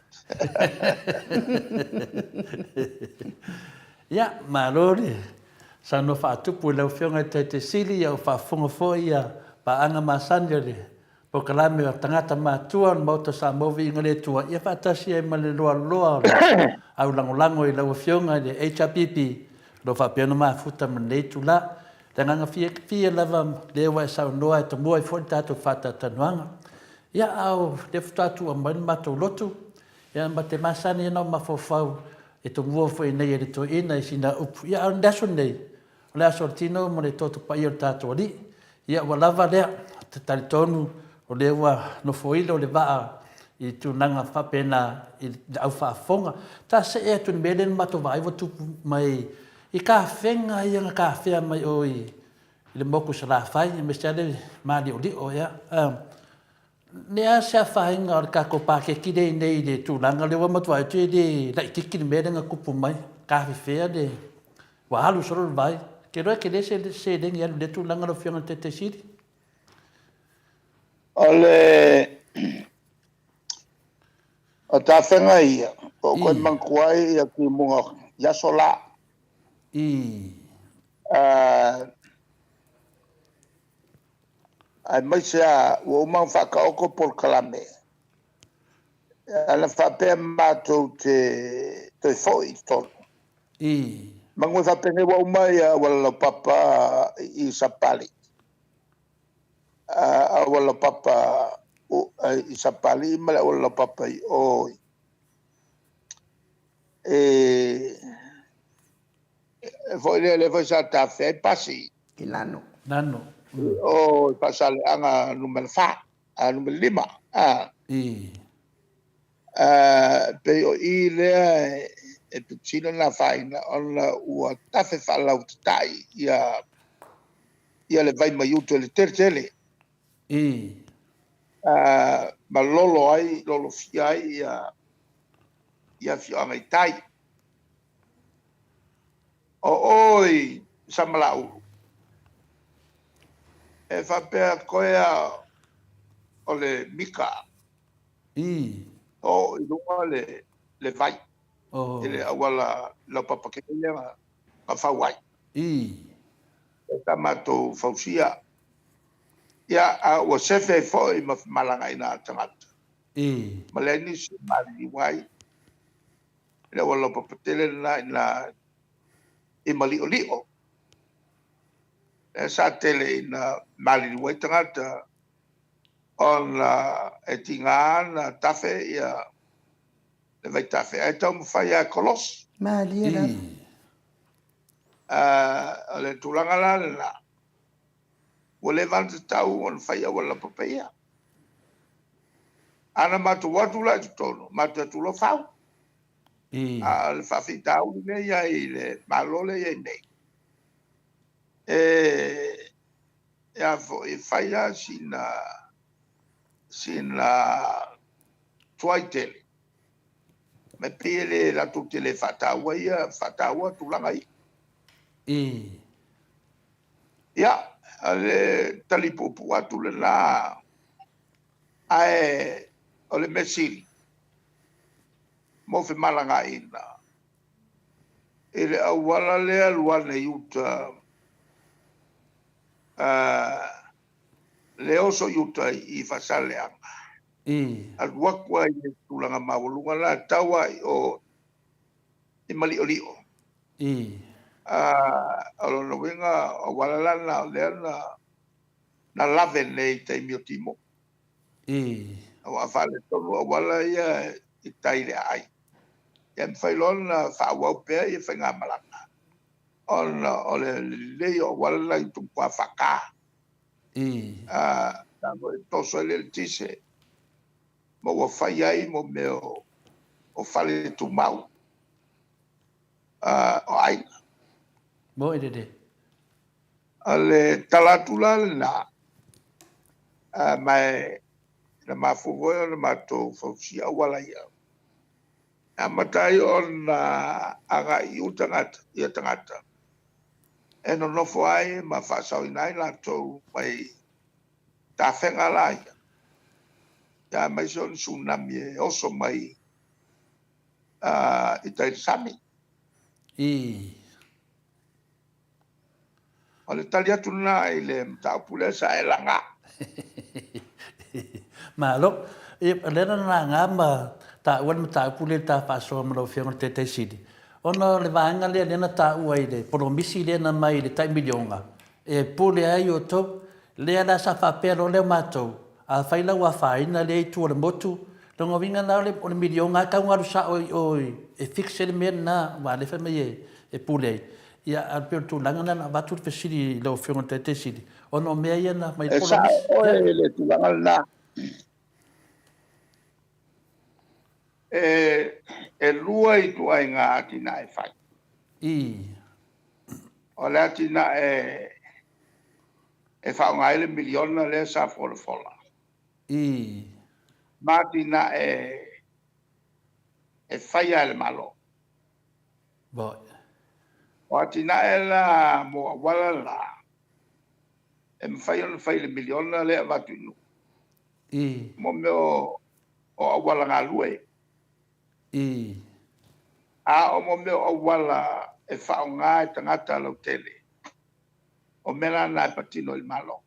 Ia, malo le saunoa faatupu i lau Afioga i le Taitaifono Sili, ia ua faafofoga foi ia paaga masani o le polokalame o tagata matutua o le Maota o Samoa Viiga i le Atua, ia faatasi ai ma le loaloa o le aulagolago i lau Afioga i le HRPP, o lo o faapea ona mafuta ma lenei itula. Le agaga fiafia lava lea ua e saunoa e tomua ai foi le tatou faatalatalanoaga. Ia, a o lea faatoa tuu mai le matou lotu, ia ma te masani ona ou mafaufau e tomua foi nei e le toeaina i sina upu. Ia, a o le aso lenei, o le aso o le tino ma le toto paia o le tatou Alii. Ia, ua lava lea. Ou te talitonu o lea ua nofoilo le vaa i tulaga faapena i le au faafofoga. Ta see atu i le mea lea na matou vaai ua tupu mai i tafega ia na tafea mai o i le motu i Salafai, aemaise lava le maliolio ea. Le a se afaina o le tatou paketi lea i inei i le tulaga lea ua matua atu e le laitiiti le mea lea na tupu mai, tafefea le ua alu solo le vai. Ou te iloa e tele se seleni e alu i lea tulaga lau Afioga i le Taitai Sili. O le o tafega ia, ua ou toe manatua ai ia timuga i aso la. Aemaise lava ua uma ona faataoto polokalame, ana faapea matou te toe foi i totonu, manu e faapenei ua uma auala laupapa i Sapapalii, auala laupapa i Sapapalii ma le auala laupapa i o i foi lea, lea foi sa tafefea ai pasi. I Lano. Lano. O i Faasaleleaga Nu.4, Nu.5. Pei o i lea e pito sili ona afaina ona ua tafe faalauatatai ia le vai mai uta i le tele tele. Ma lolo ai, lolofia ai ia afioaga i tai. O o i Samalaeulu, e faapea toe lava o le mita o i luga le vai i le auala laupapa tele lea na fau ai. E sa matou fausia. Ia, a ua sefe ai foi ma femalagaaiga a tagata. Ma leai nisi e maliliu ai. Le auala laupapa tele lena i ina i Maliolio. Lea sa tele ina maliliu ai tagata ona e tiga ona tafe ia le vaitafe ae taumafai lava e kolosi. Malie lava. O le tulaga la lena, ua leva ona tatau ona fai auala laupapa ia. Ana matou o atu la i totonu, matou o atu loa fau. A o le faafitauli lea e i ai i le Malo lea e i ai nei, e fai lava sina tuai tele, ma e pei e le latou te le faataua tulaga ia. Ia, o le tali puupuu atu lena, ae o le mea sili mo femalagaaiga i le auala lea e alu ane i uta. Le oso i uta i Faasaleleaga. Alu atu ai i le tulaga maualuga la, tau lava i o i Maliolio. O lona uiga, o auala la na o lea na na lave nei i taimi o timo. Aua a faaletonu auala ia i tai i le aai, ia e mafai loa ona faaauau pea ia faigamalaga ona o le lelei o auala la i uta matua faata. Sa foi toso ai le eletise ma ua fai ai mo mea o fale tumau o aiga. Moi lelei. O le tala atu la lena, ma na mafua foi ona matou fausia auala ia, e amata ai ona agai i uta ia tagata e nonofo ai ma faasaoina ai latou mai tafega la ia, aemaise o ni tsunami e oso mai i tai i le sami. O le tali atu lena i le mataupu lea sa e laga. Malo. Ia, o lea na laga ma taua le mataupu lea i le ta faasoa ma lau Afioga i le Taitai Sili, ona o le vaega lea lea na taua i le polomisi lea na aumai i le tai miliona e pule ai outou, lea la sa faapea loa lea o matou, afai la ua afaina lea itu o le motu, lona uiga la o le miliona lava e tatau ona alu sao i o e fix ai le mea lena, aua o lea e fai mai e pule ai. Ia, ae pei o le tulaga lena na avatu le fesili i lau Afioga i le Taitai Sili, ona o mea ia na aumai E sao oe i le tulaga lena. E lua ituaiga atinae e fai. O le atinae e faaaoga ai le miliona lea sa folafola. Ma atinae e faia e le Malo. O atinae la mo auala la, e mafai ona fai i le miliona lea e avatu i nuu. Mo mea o auala galue. A o mo mea o auala e faaaoga e tagata lautele, o mea la na e patino i le Malo.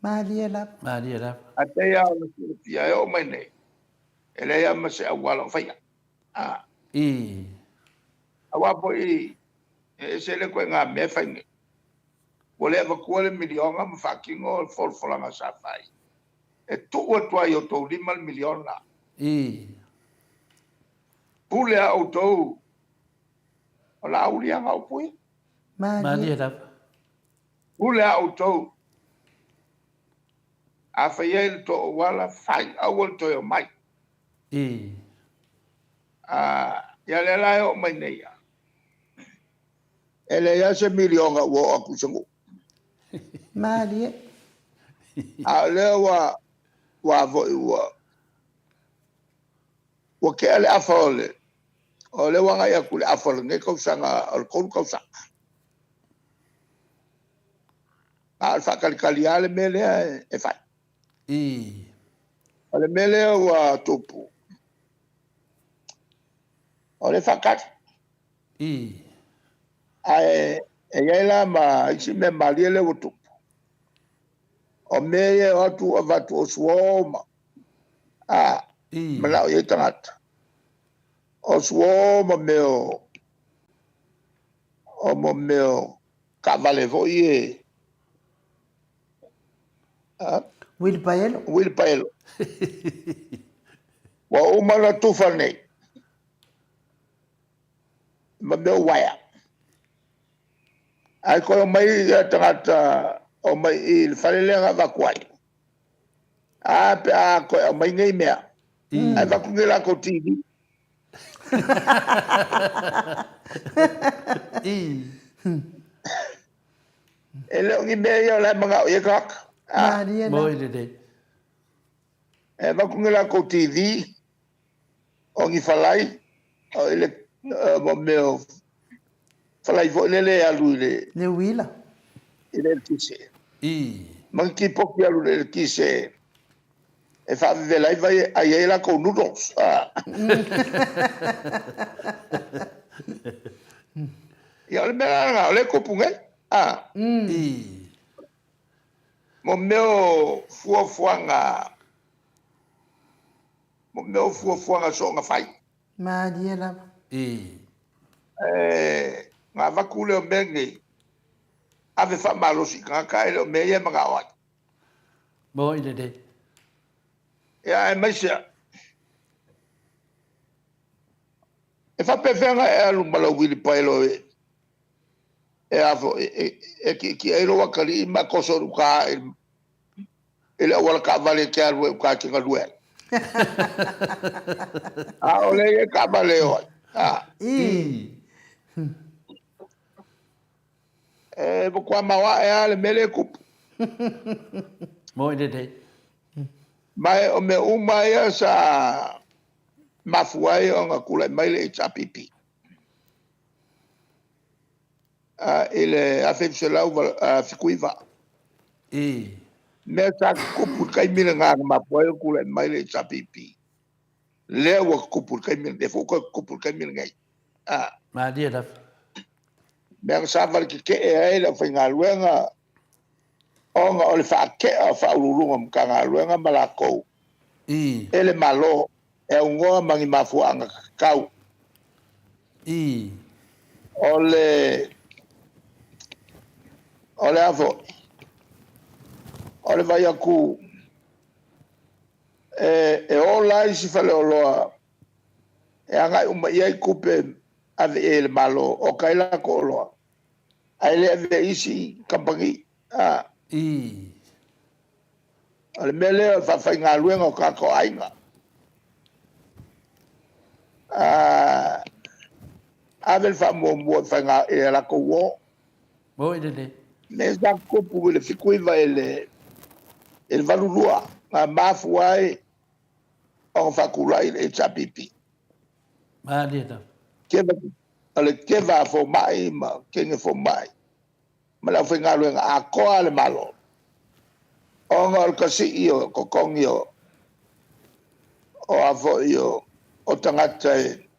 Malie lava. Malie lava. Ae pei lava ona silafia e oo mai nei, e leai lava ma se auala o faia. Aua foi e ese le ituaiga mea e fai nei. Ua le avatua le miliona ma faatino le folafolaga sa fai. E tuu atu lava i outou lima le miliona. Pule lava outou, o Laauli ana upu ia. Malie lava. Pule lava outou. A fai ai le tou auala, fai, aua le toe omai. Ia lea la e oo mai nei lava, e leai lava se miliona ua oo atu i se nuu. Malie. A o lea ua ua foi ua ua tea le afa o le o lea ua agai atu i le afa o lenei tausaga o le 3 tausaga. A o le faatalitali lava le mea lea e fai. O le mea lea ua tupu, o lea e faatali. Ae e i ai la ma isi mea malie lea ua tupu, o mea ia e o atu avatu o suo ma manao i ai tagata. O suo ma mea o mea o taavale foi ia. Uilipaelo. Uilipaelo. Ua uma ona tufa nei ma mea o uaea. Ae toe omai tagata omai i le fale lea na avatu ai. A pe a toe aumai nei mea, ae avatu ni latou TV. E le o ni mea ia o la e manao i ai tagata. Malie la. Moi lelei. E avatu ni latou TV, o ni falai, o ile mo mea o falai foi lele e alu i le... Le uila. I le eletise. Ma ni tipoti e alu i le eletise e faavevela ai vai e ai ai latou noodles. Ia o le mea la lena, o lea e tupu nei. Mo mea o fuafuaga, mo mea o fuafuaga soonga fai. Malie lava. I. E, na avatu lea o mea nei, ave faamalosi i tagata ae le o mea ia e manao ai. Moni lelei. Ia, aemaise a, e faapefea ona e alu ma lau uilipaelo e, e a foi, e, e ki'iki'i ai lou atalii ma e toso i uta i, i le auala taavale e te alu ai i uta e te galue ai. A o lea e i ai taavale e o ai. A. I. E matua maoae lava le mea lea e tupu. Moni lelei. Ma o mea uma ia sa mafua ai ona tulai mai le HRPP i le 1979. I. Mea sa tutupu i le taimi lena na mafua ai ona tulai mai le HRPP, lea ua tutupu i le taimi lenei, foi ua toe tutupu i le taimi lenei. A. Malie lava. Mea na savali tetee ai le aufaigaluega ona o le faatea o Faauluuluga o Matagaluega ma lakou I. e le Malo e aunoa ma ni mafuaaga tatau. I. O le o le a foi? O le vai atu e, e ola isi faleoloa e agai uma i ai tupe ave i ai e le Malo, oka ai latou oloa, ae le avea i isi kamupani. A. I. O le mea lea o le faafaigaluega o tagata o aiga. A, ave le faamuamua i faiga i a latou uo. Moni lelei. Mea sa tutupu i le 79 i le i le 82 na mafua ai ona faatulai le HRPP. Malie lava. Keva, o le keva a fomai ma teine fomai ma le aufaigaluega atoa a le Malo, ona o le kasii o totogi o o a foi o, o tagata e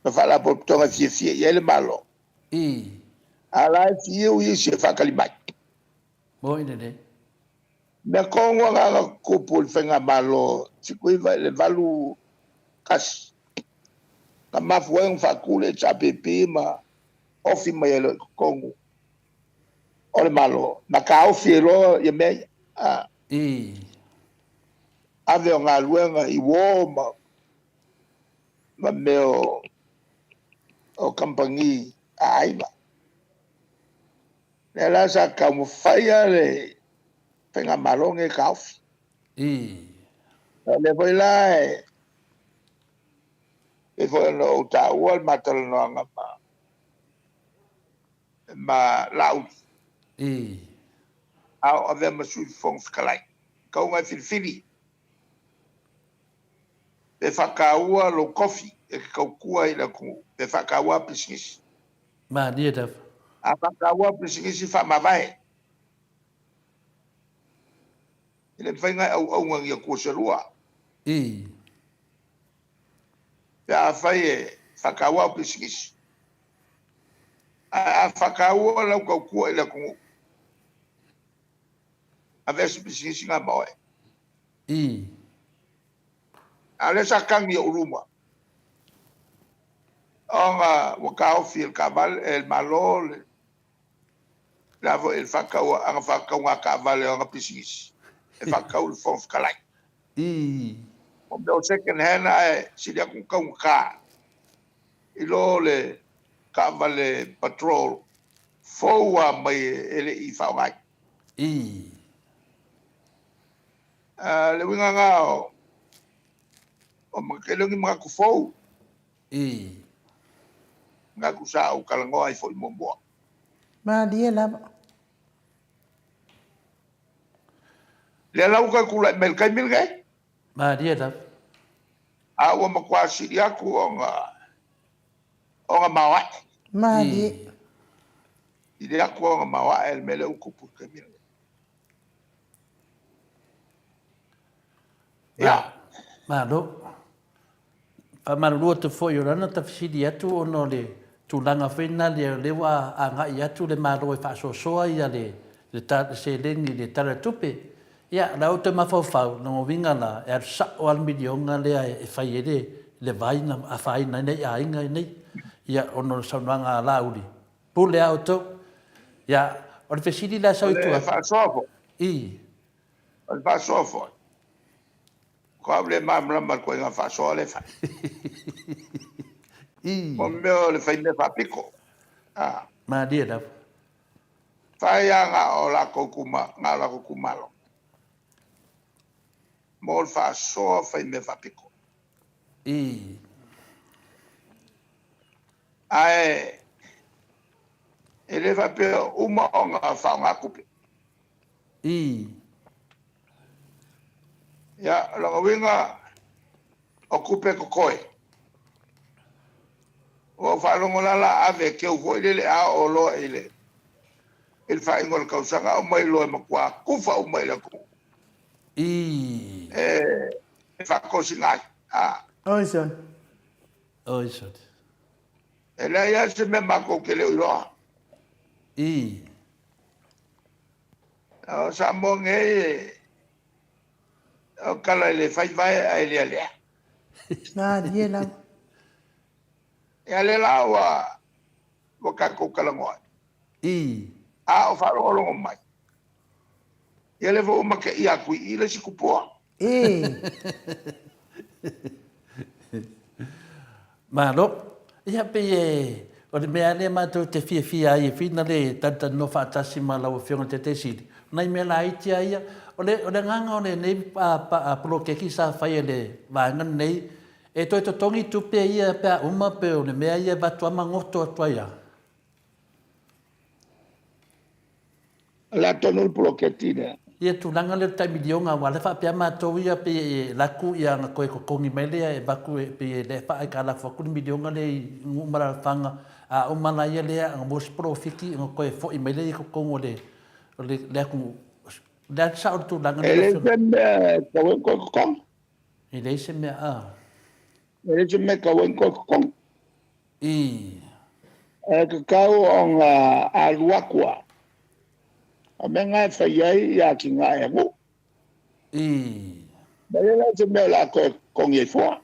ma faalapotopotoga e fiafia i ai le Malo. I. A la e fiu isi e faatali mai. Moni lelei. Mea tonu lava na tutupu i le faigamalo 79 i le 81, na mafua ai ona faatu le HRPP ma ofi mai ai loa i totonu o le Malo, na taofi ai loa ia mea ia. A. I. Ave o galuega i uo ma, ma mea o, o kamupani a aiga. Lea la sa taumafai lava le faigamalo lenei e taofi. I. O lea foi la e pei foi ona ou taua le ma talanoaga ma ma Laauli. I. A o avea ma Sui Fofoga Fetalai. Tau ona e filifili pe faataua lou tofi e te tautua ai i le atunuu, pe faataua pisinisi. Malie lava. A faataua pisinisi faamavae. E le mafai ona e auauna i ni atua se lua. I. Pe afai e faataua au pisinisi. Ae a faataua lau tautua i le atunuu, avea se pisinisi na ma oe. I. A o lea sa tagi i ou luma, ona ua taofi e le taavale, e le Malo le le a foi le faatau ana faatauga taavale o ana pisinisi e faatau i le Fofoga Fetalai. I. O mea o second hand ae sili atu ona taugata i lo le taavale patrol fou lava mai e le i faaaogaina. I. A, le uiga lena o, o e le o ni manatu fou. I. Manatu sa ou talanoa ai foi muamua. Malie lava. Lea la ua toe tulai mai i le taimi lenei. Malie lava. A ua matua sili atu ona ona maoae. Malie. Sili atu ona maoae le mea lea ua tupu i le taimi lenei. Ia. Malo. Faamalulu atu foi o lana ta fesili atu ona o le tulaga foi lena lea o lea ua agai atu le Malo e faasoasoa ia le le seleni i le Tala o le Tupe, ia, la ua toe mafaufau, lona uiga la, e alu sao lava le miliona lea e fai ai le vai na afaina ai nai aiga nei, ia, ona o le saunoaga a Laauli, pule lava outou. Ia, o le fesili la e sau i tua atu. O le faasoa foi. I. O le faasoa foi. Ko au le malamalama i le ituaiga faasoa lea e fai. I. Mo mea o le fai mea faapito. A. Malie lava. Fai lava na o latou ituma, na o latou itumalo. Mo le faasoa fai mea faapito. I. Ae e le faapea uma ona faaaoga tupe. I. Ia, o lona uiga, o tupe totoe. Ua ou faalogo la la ave e keu foi lele a oo loa i le i le faaiuga o le tausaga aumai loa e matua tufa uma i le atunuu. I. E faatosina ai. A. Oi sole. Oi sole. E leai lava se mea matou te le o iloa. I. O Samoa nei, o tala e le fai vae ae lealea. Malie lava. Ia lea la ua ua tatou talanoa ai. I. A o faalogologo mai. Ia lea foi ua mateia atu i i le isi tupua. I. Malo. Ia pei e, o le mea lea matou te fiafia ai e whina le tanitaninoa faatasi ma lau Afioga i le Taitai Sili, o nai mea laiti lava ia. O le, o le agaga o lenei poloketi sa fai e le vaega lenei, e toe totogi tupe ia pe a uma pe o le mea ia e avatu lava ma goto atu ai lava. O le a tonu le poloketi lea? Ia tulaga lea o le tai miliona aua lea faapea matou ia pei e laku ia ona toe totogi mai lea e avatu e pei e lea faaaitalafu atu le miliona lea i nuu ma alaalafaga a uma la ia lea ona maua se polofiti ona toe foi mai lea i totonu o le o le le atunuu. O le a le sao o le tulaga lea? E leai se mea e tatau ai ona toe totogi. E leai se mea a. E leai se mea e tatau ai ona toe totogi. I. E tatau ona alu atu lava. O mea na e fai ai atinae a nuu. I. E leai la se mea o le a toe totogi ai fua.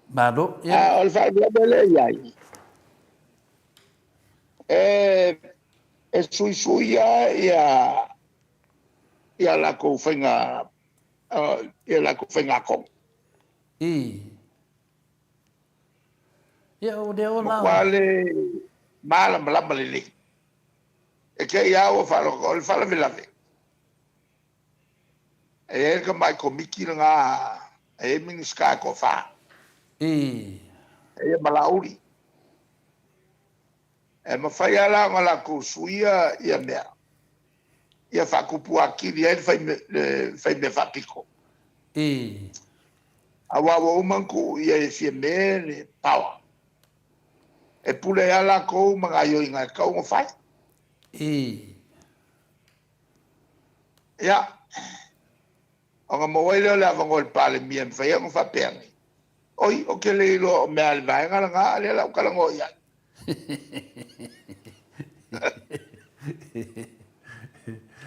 Malo, ia. A o le faalavelave lea e i ai, e, e suisui lava ia, ia latou faiga, ia latou faigatonu. I. Ia, o lea o la... Matua le malamalama lelei. E te i lava ua faalogo, o le faalavelave, e i ai le tamai komiti lena, e i ai Minisita e toafa. I. E ia ma Laauli. E mafai lava la ona latou suia ia mea, ia faatupu atili ai le fai mea faapito. I. Aua ua uma ona tuu i ai e Fiame le power. E pule ai lava latou ma gaoioiga e tatau ona fai. I. Ia, ona maua ai lea o le avanoa i le Palemia e mafai ai ona faapea nei, Oi, ou te le iloa o mea a le vaega lena, a lea la ou talanoa i ai.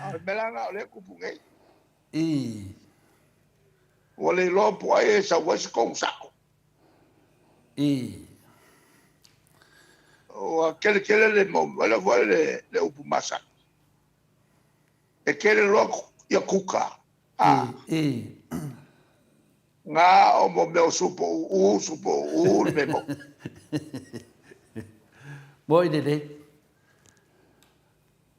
A o le mea la lena o lea e tupu nei. I. Ua le iloa po o ai e sau ai se tonu sao. I. Ua tele tele le mau, o foi le, le upu masani. E tele loa ia kuka. A. I. I. Nga o mo mea o supo uu, supo uu le mea mau. Moi lelei.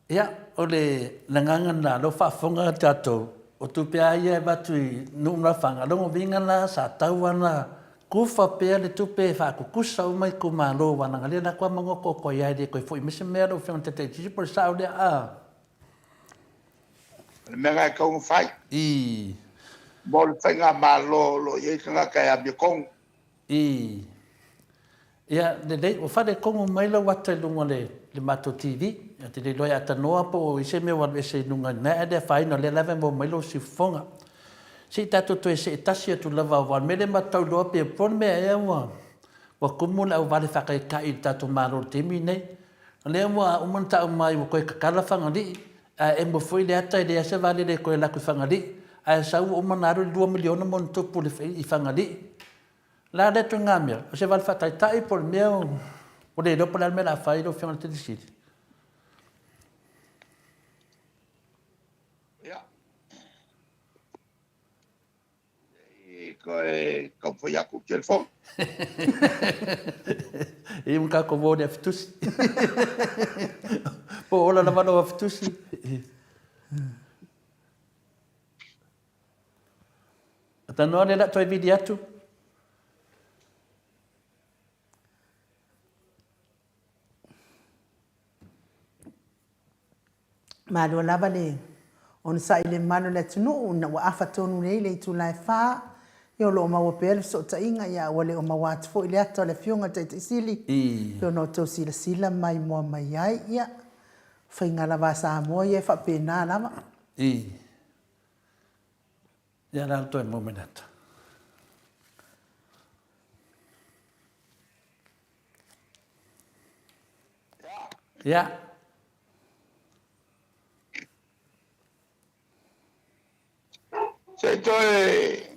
Ia, o le lagaga lena, lea ua faafofoga tatou, o tupe lava ia e avatu i nuu ma lafaga, lona uiga la sa tau lava ona kufa pea le tupe e faakukusa uma itumalo aua leaga lea la faatoa magoto ai lava e le toe foi mai se mea lau Afioga i le Taitaifono po o le sao lea a? O le mea lena e tatau ona fai. I. Mo le faigamalo o lo o i ai tagata e amiotonu. I. Ia, lelei, ua faaletonu mai lau ata i luga o le, le matou TV. Ou te le iloa e atanoa po o i se mea ua alu ese i luga i ina, ae le afaina, o lea lava e maua mai lou siufofoga. Se i tatou toe see tasi atu lava, aua o le mea lea matou tau iloa pe po o le mea ea ua, ua tumu le auvale faataitai i le tatou Malo i le taimi lenei. O lea ua uma ona tau mai ua toe tatala Fagalii, ae emo foi le ata e leai se vaalele e toe alu atu i Fagalii, ae sau ua uma ona alu le $2 miliona ma ona tupu i Fagalii. O le a lea ituaiga mea? O se vale faataitai po o le mea ua le iloa po o le a le mea o le a fai lau Afioga i le Taitai Sili? Ia. I koe taumafai atu i telefoni. I ma tatou mo le afitusi. Po o ola lava lou afitusi. Tanoa le la toe vili atu. Malo lava le onosai i le mamalu o le atunuu ina ua afa tonu nei le itula e fa, ia o lo o maua pea le fesootaiga, ia ua le o maua atu foi le ata o le Afioga i le Taitai Sili, pei ona outou silasila maimoa mai ai, ia, o faiga lava a Samoa ia e faapena lava. Ia la le toe maua mai le ata. Ia. Se i toe...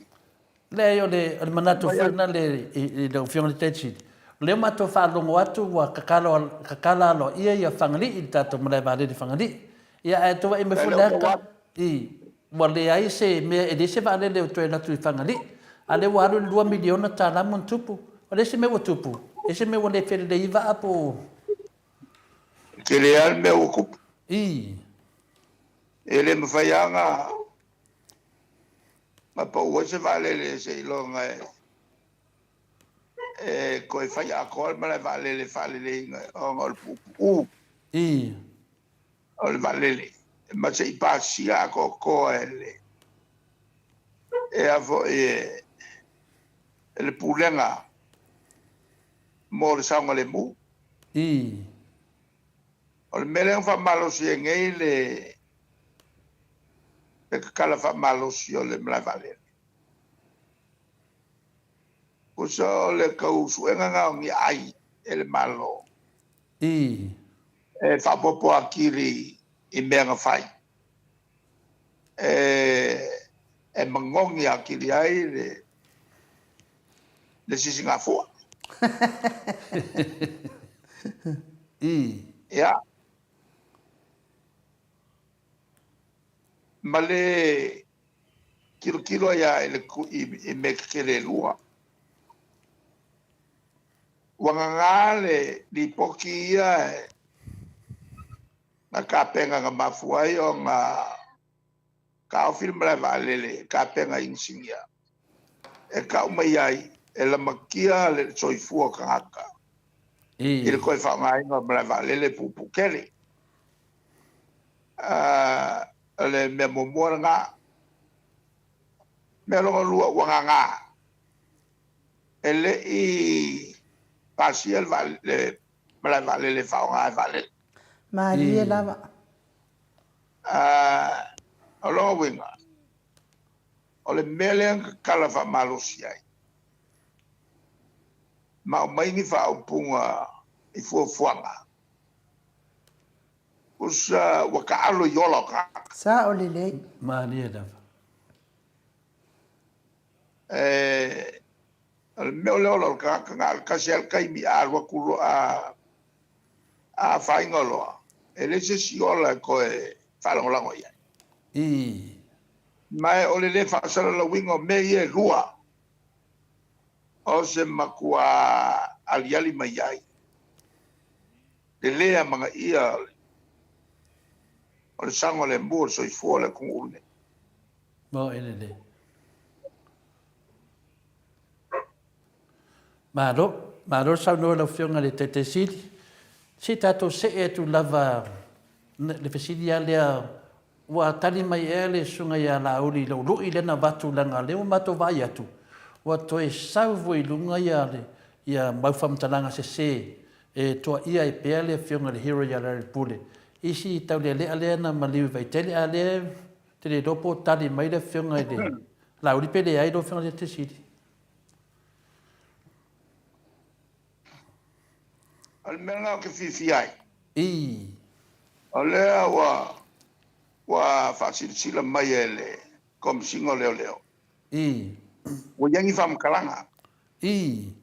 Leai, o le, o le manatu foi lena le, i, i lau Afioga i le Taitai Sili, o lea ua matou faalogo atu ua kakalo, kakala aloaia ia Fagalii i le tatou malae vaalele i Fagalii. Ia, ae tou vaai mai foi le ata, i, ua leai se mea, e leai se vaalele o toe alu atu i Fagalii, a o lea ua alu le $2 miliona ma ona tupu. O le isi mea ua tupu, e ese mea ua le felelei ai vaa po o... E tele lava le mea ua tupu. I. E le mafai lava ona pau ai se vaalele seiloga e toe fai atoa le malae vaalele e faaleleiina ona o le puupuu. I. O le vaalele ma se i pasia atoatoa e le e a foi e le Pulega mo le saogalemu. I. O le mea lea na faamalosi ai nei le le tatala faamalosi o le malae vaalele, tusa o le tau suega lena o ni ai e le Malo. I. E faaopoopo atili i mea na fai e manogi atili ai le sisigafua. I. Ia. Ma le tilotilo ai lava i le i mea tetele e lua. Ua gagā le lipoti ia na tapena na mafua ai ona taofi le malae vaalele e tapena e inisinia e tau mai ai e lamatia le soifua o tagata i le toe faaaogaina o le malae vaalele puupuu tele. O le mea muamua lena. Mea lona lua ua gagā, e le i pasia le malae vaalele e faaaoga e vaalele. Malie lava. O lona uiga, o le mea lea na tatala faamalosi ai, ma aumai ni faaupuga i fuafuaga, tusa ua taalo i ola o tagata. Sao lelei. Malie lava. O le mea o le ola o le tagata, na o le tasi lava le taimi a alu atu loa, a afaina loa, e leai se isi ola e toe faalagolago i ai. Ma o le le faasalalauina o mea ia e lua, o se matua aliali mai ai le le amanaia o le saogalemu o le soifua o le atunuu lenei. Mo e lelei. Malo, malo le saunoa i lau Afioga i le Taitai Sili. Se i tatou see atu lava le fesili lava lea, ua tali mai ea le Susuga ia Laauli i lou lui lea na avatu leaga o lea ua matou vaai atu, ua toe sau foi i luga ia mau faamatalaga sese e toaia ai pea le Afioga i le Hero ia Larry Pule. Isi taulealea lea na maliu i Vaitele, a o lea ou te le iloa po o tali mai le Afioga i le Laauli pe leai lau Afioga i le Taitai Sili. O le mea lena ou te fiafia ai. Ii. O lea ua ua faasilasila mai e le Komesina o Leoleo. Ii. Ua i ai ni faamatalaga. Ii.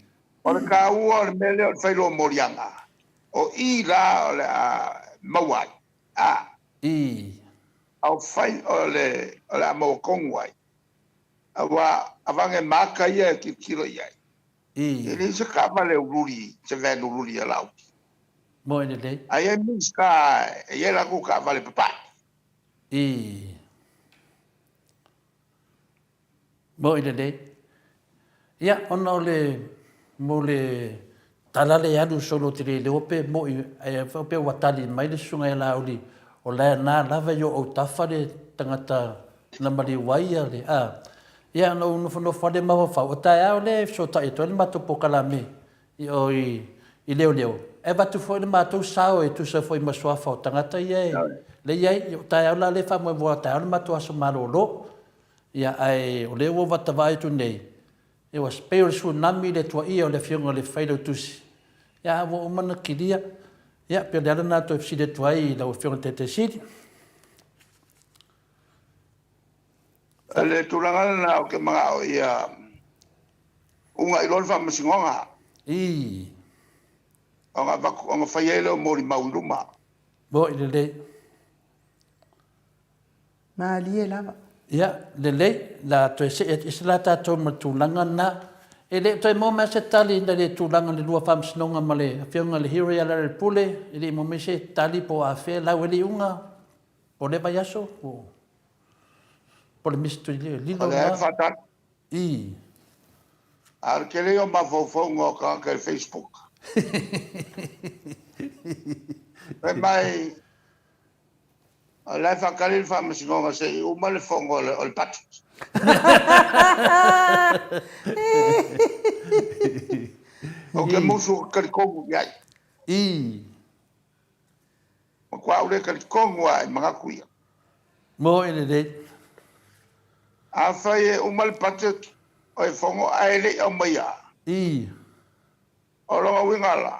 O le taua o le mea lea o le failoa moliaga, o i la o le a maua ai, a. Ii. A o fai o le o le a maua tonu ai, aua avane ma ata ia e tilotilo i ai. Ii. E leai se taavale ululi, se van ululi a Laauli. Moe lelei. A i ai Minisita e i ai latou taavale papae. Ii. Moe lelei. Ia, ona o le, mo le tala lea e alu solo ou te le iloa pe moi, ae pe ua tali mai le susuga ia Laauli, o la na lava i o autafa le tagata na maliu ai ia le, a. Ia, ona ou nofonofo lava lea mafaufau, o taeao lea e fesootai atu ai le matou polokalame i o i, i leoleo, e avatu foi le matou sao e tusa foi ma suafa o tagata ia e lea e i ai. O taeao la lea e faamoemoe o taeao le matou aso malolo. Ia, ae o lea ua ou vaai atu nei, ia ua pei o le tsunami le tuaia o le Afioga i le Failautusi, ia a ua uma ona kilia. Ia, pei o le ala lena e toe fesili atu ai i lau Afioga i le Taitai Sili. O le tulaga lena ou te manao ia uunai loa le faamasinoga. Ii. Ona avatu, ona fai ai lea o molimau i luma. Moi lelei. Malie lava. Ia, lelei, la toe see ese la tatou ma le tulaga lena. E le o toe maua mai se tali ina le tulaga i le lua faamasinoga ma le Afioga i le Hero ia Lealailepule, e le i maua mai se tali po o afea lau eliuga po o lea vaiaso po o le mystery lilo O lea e lena. faatali. Ii. A o le tele ia o mafaufauga o tagata i le Facebook. Fai mai, O la e faatali le faamasinoga se i uma le fono o le budget. Ou te musu ou te talitonu i ai. Ii. Matua ou le talitonu lava i manatu ia. Mo e lelei. Afai e uma le budget o e fono ae le i aumaia. Ii. O lona uiga la,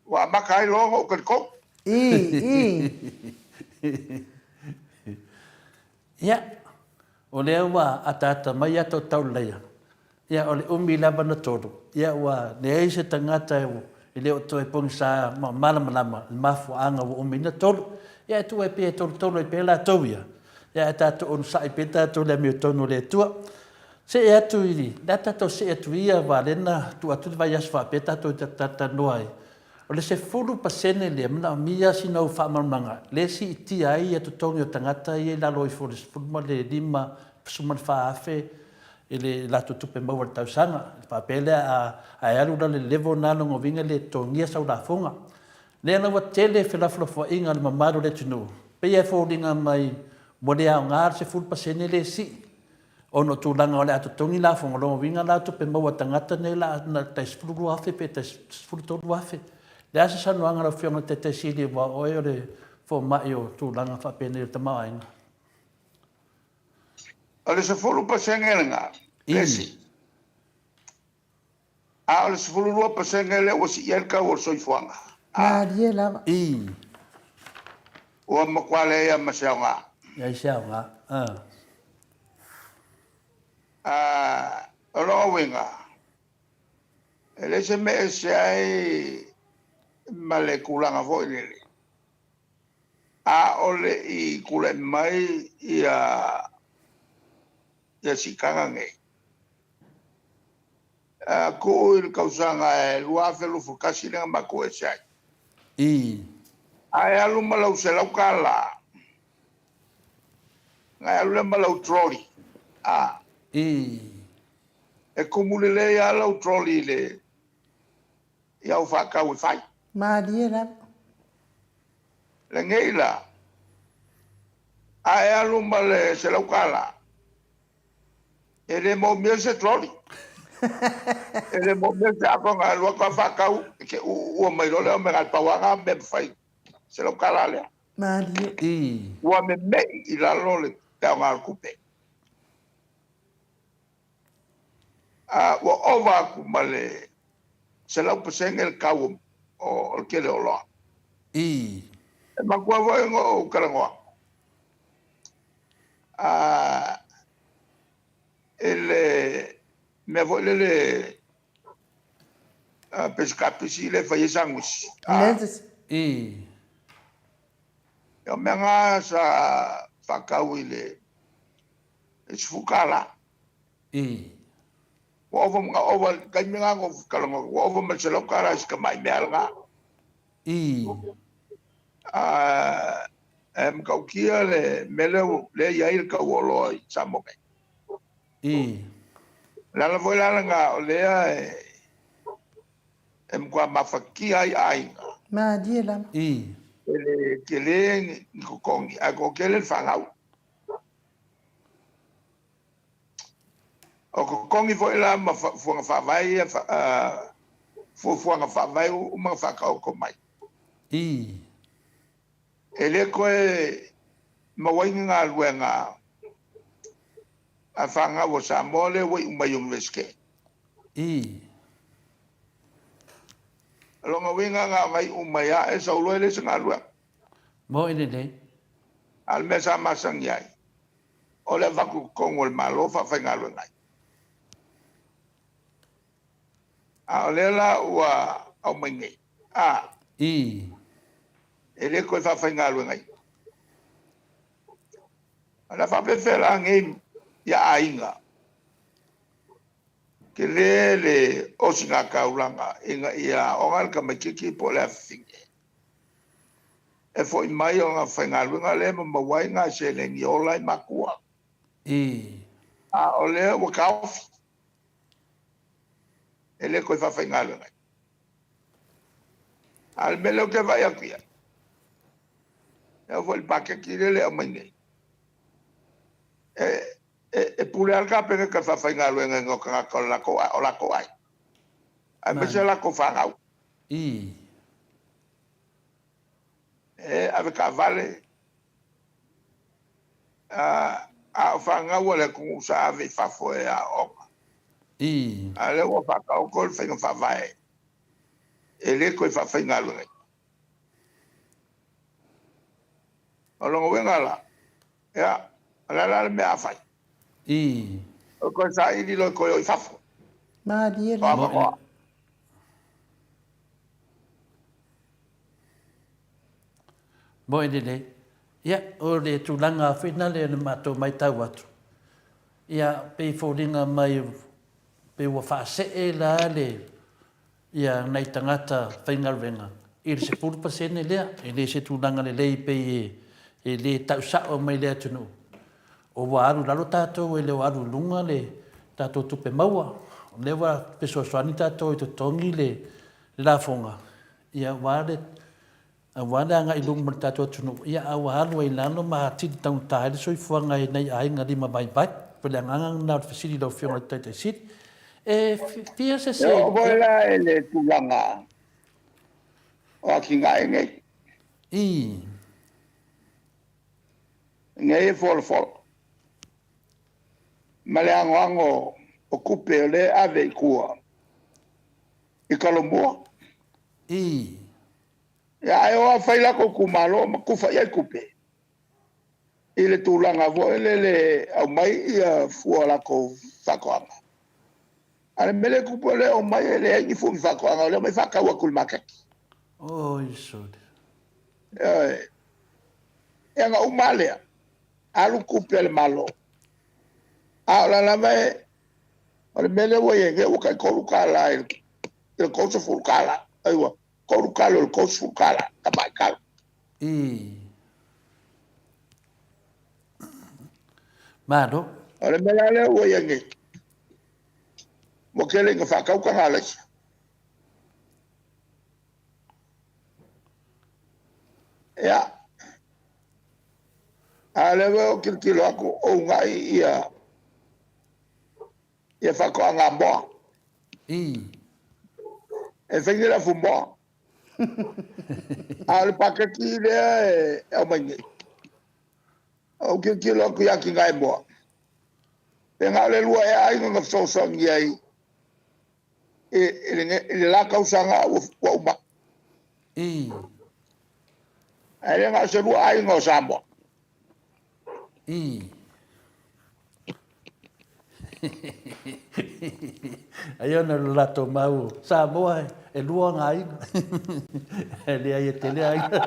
ua amata ai loa ona ou talitonu. Ii, ii. Ia, o lea ua ataata mai ata o Taulelaia, ia o le umi lava na tolu, ia ua leai se tagata e le o toe pogisa ma malamalama i le mafuaaga ua umi ai na tolu. Ia e tuu ai pea e tolutolu ai pea latou ia, ia ae tatou onosai pea tatou i le amiotonu o le Atua. See atu i le a tatou see atu ia aua lea na tuu atu le vaiaso faapea tatou te talatalanoa ai. O le 10% lea, manaomia sina ou faamalamalamaga lea e siitia ai ia totogi o tagata ia i lalo ifo o le 15, 14 afe i le latou tupe maua i le tausaga. Faapea lea a, a e alu la i le level lena lona uiga e le totogia sau lafoga. Lea la ua tele felafolafoaiga a le mamalu o le atunuu, pei lava e foliga mai ua le aoga le 10% lea e sii. Ona o tulaga o le a totogi lafoga, o lona uiga la o tupe maua a tagata nei la na tai 12,000 pe tai 13,000. Le a se saunoaga a lau Afioga i le Taitai Sili aua o oe o le fomai o tulaga faapenei o le tamaoaiga? O le 10% lena, le isi. A o le 12% lea ua sii ai le tau o le soifuaga. A. Malie lava. Ii. Ua matua leai lava ma se aoga. Leai se aoga. A. A, o lona uiga, e leai se mea e ese ai ma le tulaga foi lele, a o le i tulai mai ia ia siitaga nei. A tuu i le tausaga e 2021 lea na matou ese ai. Ii. A e alu ma lau $100, ona e alu lea ma lau trolley. A. Ii. E tumu lelei lava lau trolley i le i au faatau e fai. Malie lava. Lenei la, a e alu ma le $100, e le moomia se trolley. E le moomia se akoga e alu atu a faatau, e te uuua mai loa lea omega pau lava na mea mafai $100 lea. Malie. Ii. Ua memei i lalo le aoga o le tupe. A ua ova atu ma le 100% le tau o le tele o oloa. Ii. E makua foi ona ou talanoa i le mea foi lele pesikapisi lea e fai ai sanuisi. I. O mea na sa faatau i le $10. I. Ua ova, na ova, i le taimi lena na ou talanoa atu, ua ova ma le $100 i si tamai mea lena. I. E matautia le mea lea lea e i ai le tau o oloa i Samoa nei. I. O le ala foi la lena o lea e matua mafatia ai aiga. Malie lava. I. E le tele ni totogi ae toatele le fanau. O totogi foi la ma fuaga faavae ia, fuafuaga faavae uma na faataoto mai. I. E le toe maua ai ni galuega a fanau a Samoa lea ua iu mai Iunivesite. I. O lona uiga na ona iu mai ae sau loa e leai se galuega. Moni lelei. A o le mea sa masani ai, o le avatu i totonu o le Malo faafaigaluega ai. A o lea la ua aumai nei, a. I. E le toe faafaigaluegaina. O le a faapefea la nei ia aiga? Tele le osigataulaga ina ia aoga le tamaitiiti po o le afafine e foi mai ona faigaluega lea ma maua ai nai seleni e ola ai matua. I. A o lea ua taofi, e le toe faafaigaluegaina. A o le mea lea ou te vaai atu i ai, e oo foi i le paketi lea e aumai nei, e pule lava le Kapeneta i le faafaigaluegaina o tagata o latou aiga, aemaise latou fanau. I. E avetaavale, a o fanau a le atunuu sa ave i fafo e aooga. I. A o lea ua faataoto le faiga faavae e le toe faafaigaluegaina. O lona uiga la, ia, o le a la le mea a fai? I. O le toe saili loa e toe o i fafo. Malie O lava. avanoa. Moe lelei. Ia, o le tulaga foi lena o le matou matau atu, ia, pei e foliga mai pei ua faasee la le ia nai tagata faigaluega i le 10% lea. E le se tulaga lelei pei e le tau sao mai le atunuu, o ua alu i lalo tatou e le o alu i luga le tatou tupe maua. O lea ua fesoasoani tatou e totogi le lafoga, ia aua le aua le agai i luma o le tatou atunuu, ia a ua alu ai i lalo ma atili taugata ai le soifuaga i nai aiga lima vaivai. Pei o le agaga lena o le fesili i lau Afioga i le Taitai Sili. E fia se E oo foi la i le tulaga o atinae nei. I. Nei e folafola ma le anoano o tupe o lea e ave i tua i Talomua. I. Ia, ae o a fai latou itumalo ma tufa i ai tupe i le tulaga foi lele aumai ia fua o latou faatoaga. A o le mea lea e tupu o lea e omai e leai ni fua ni faatoaga, o lea e omai faatau atu i le maketi. Oi sole. Ioe. Ia na uma lava lea, alu tupe a le Malo. A o la lava e, o le mea lea ua i ai nei ua tai $3 i le $30. Ai ua $3 i le $30 tamai talo. I. Malo. O le mea la lea ua i ai nei, ua tele ina faatau taga alaisa. Ia, a o lea foi ua tilotilo atu o uunai ia ia faatoaga moa. I. E fai nei le afumoa. A o le paketi lea e aumai nei, ou tilotilo atu i atinae moa, pe na o le lua ea aiga na fesoasoani ai i le la tausaga ua uma. I. Ae le na o se lua aiga o Samoa. I. Ai ona lo latou mau Samoa e lua ngā aiga. E leai e tele aiga.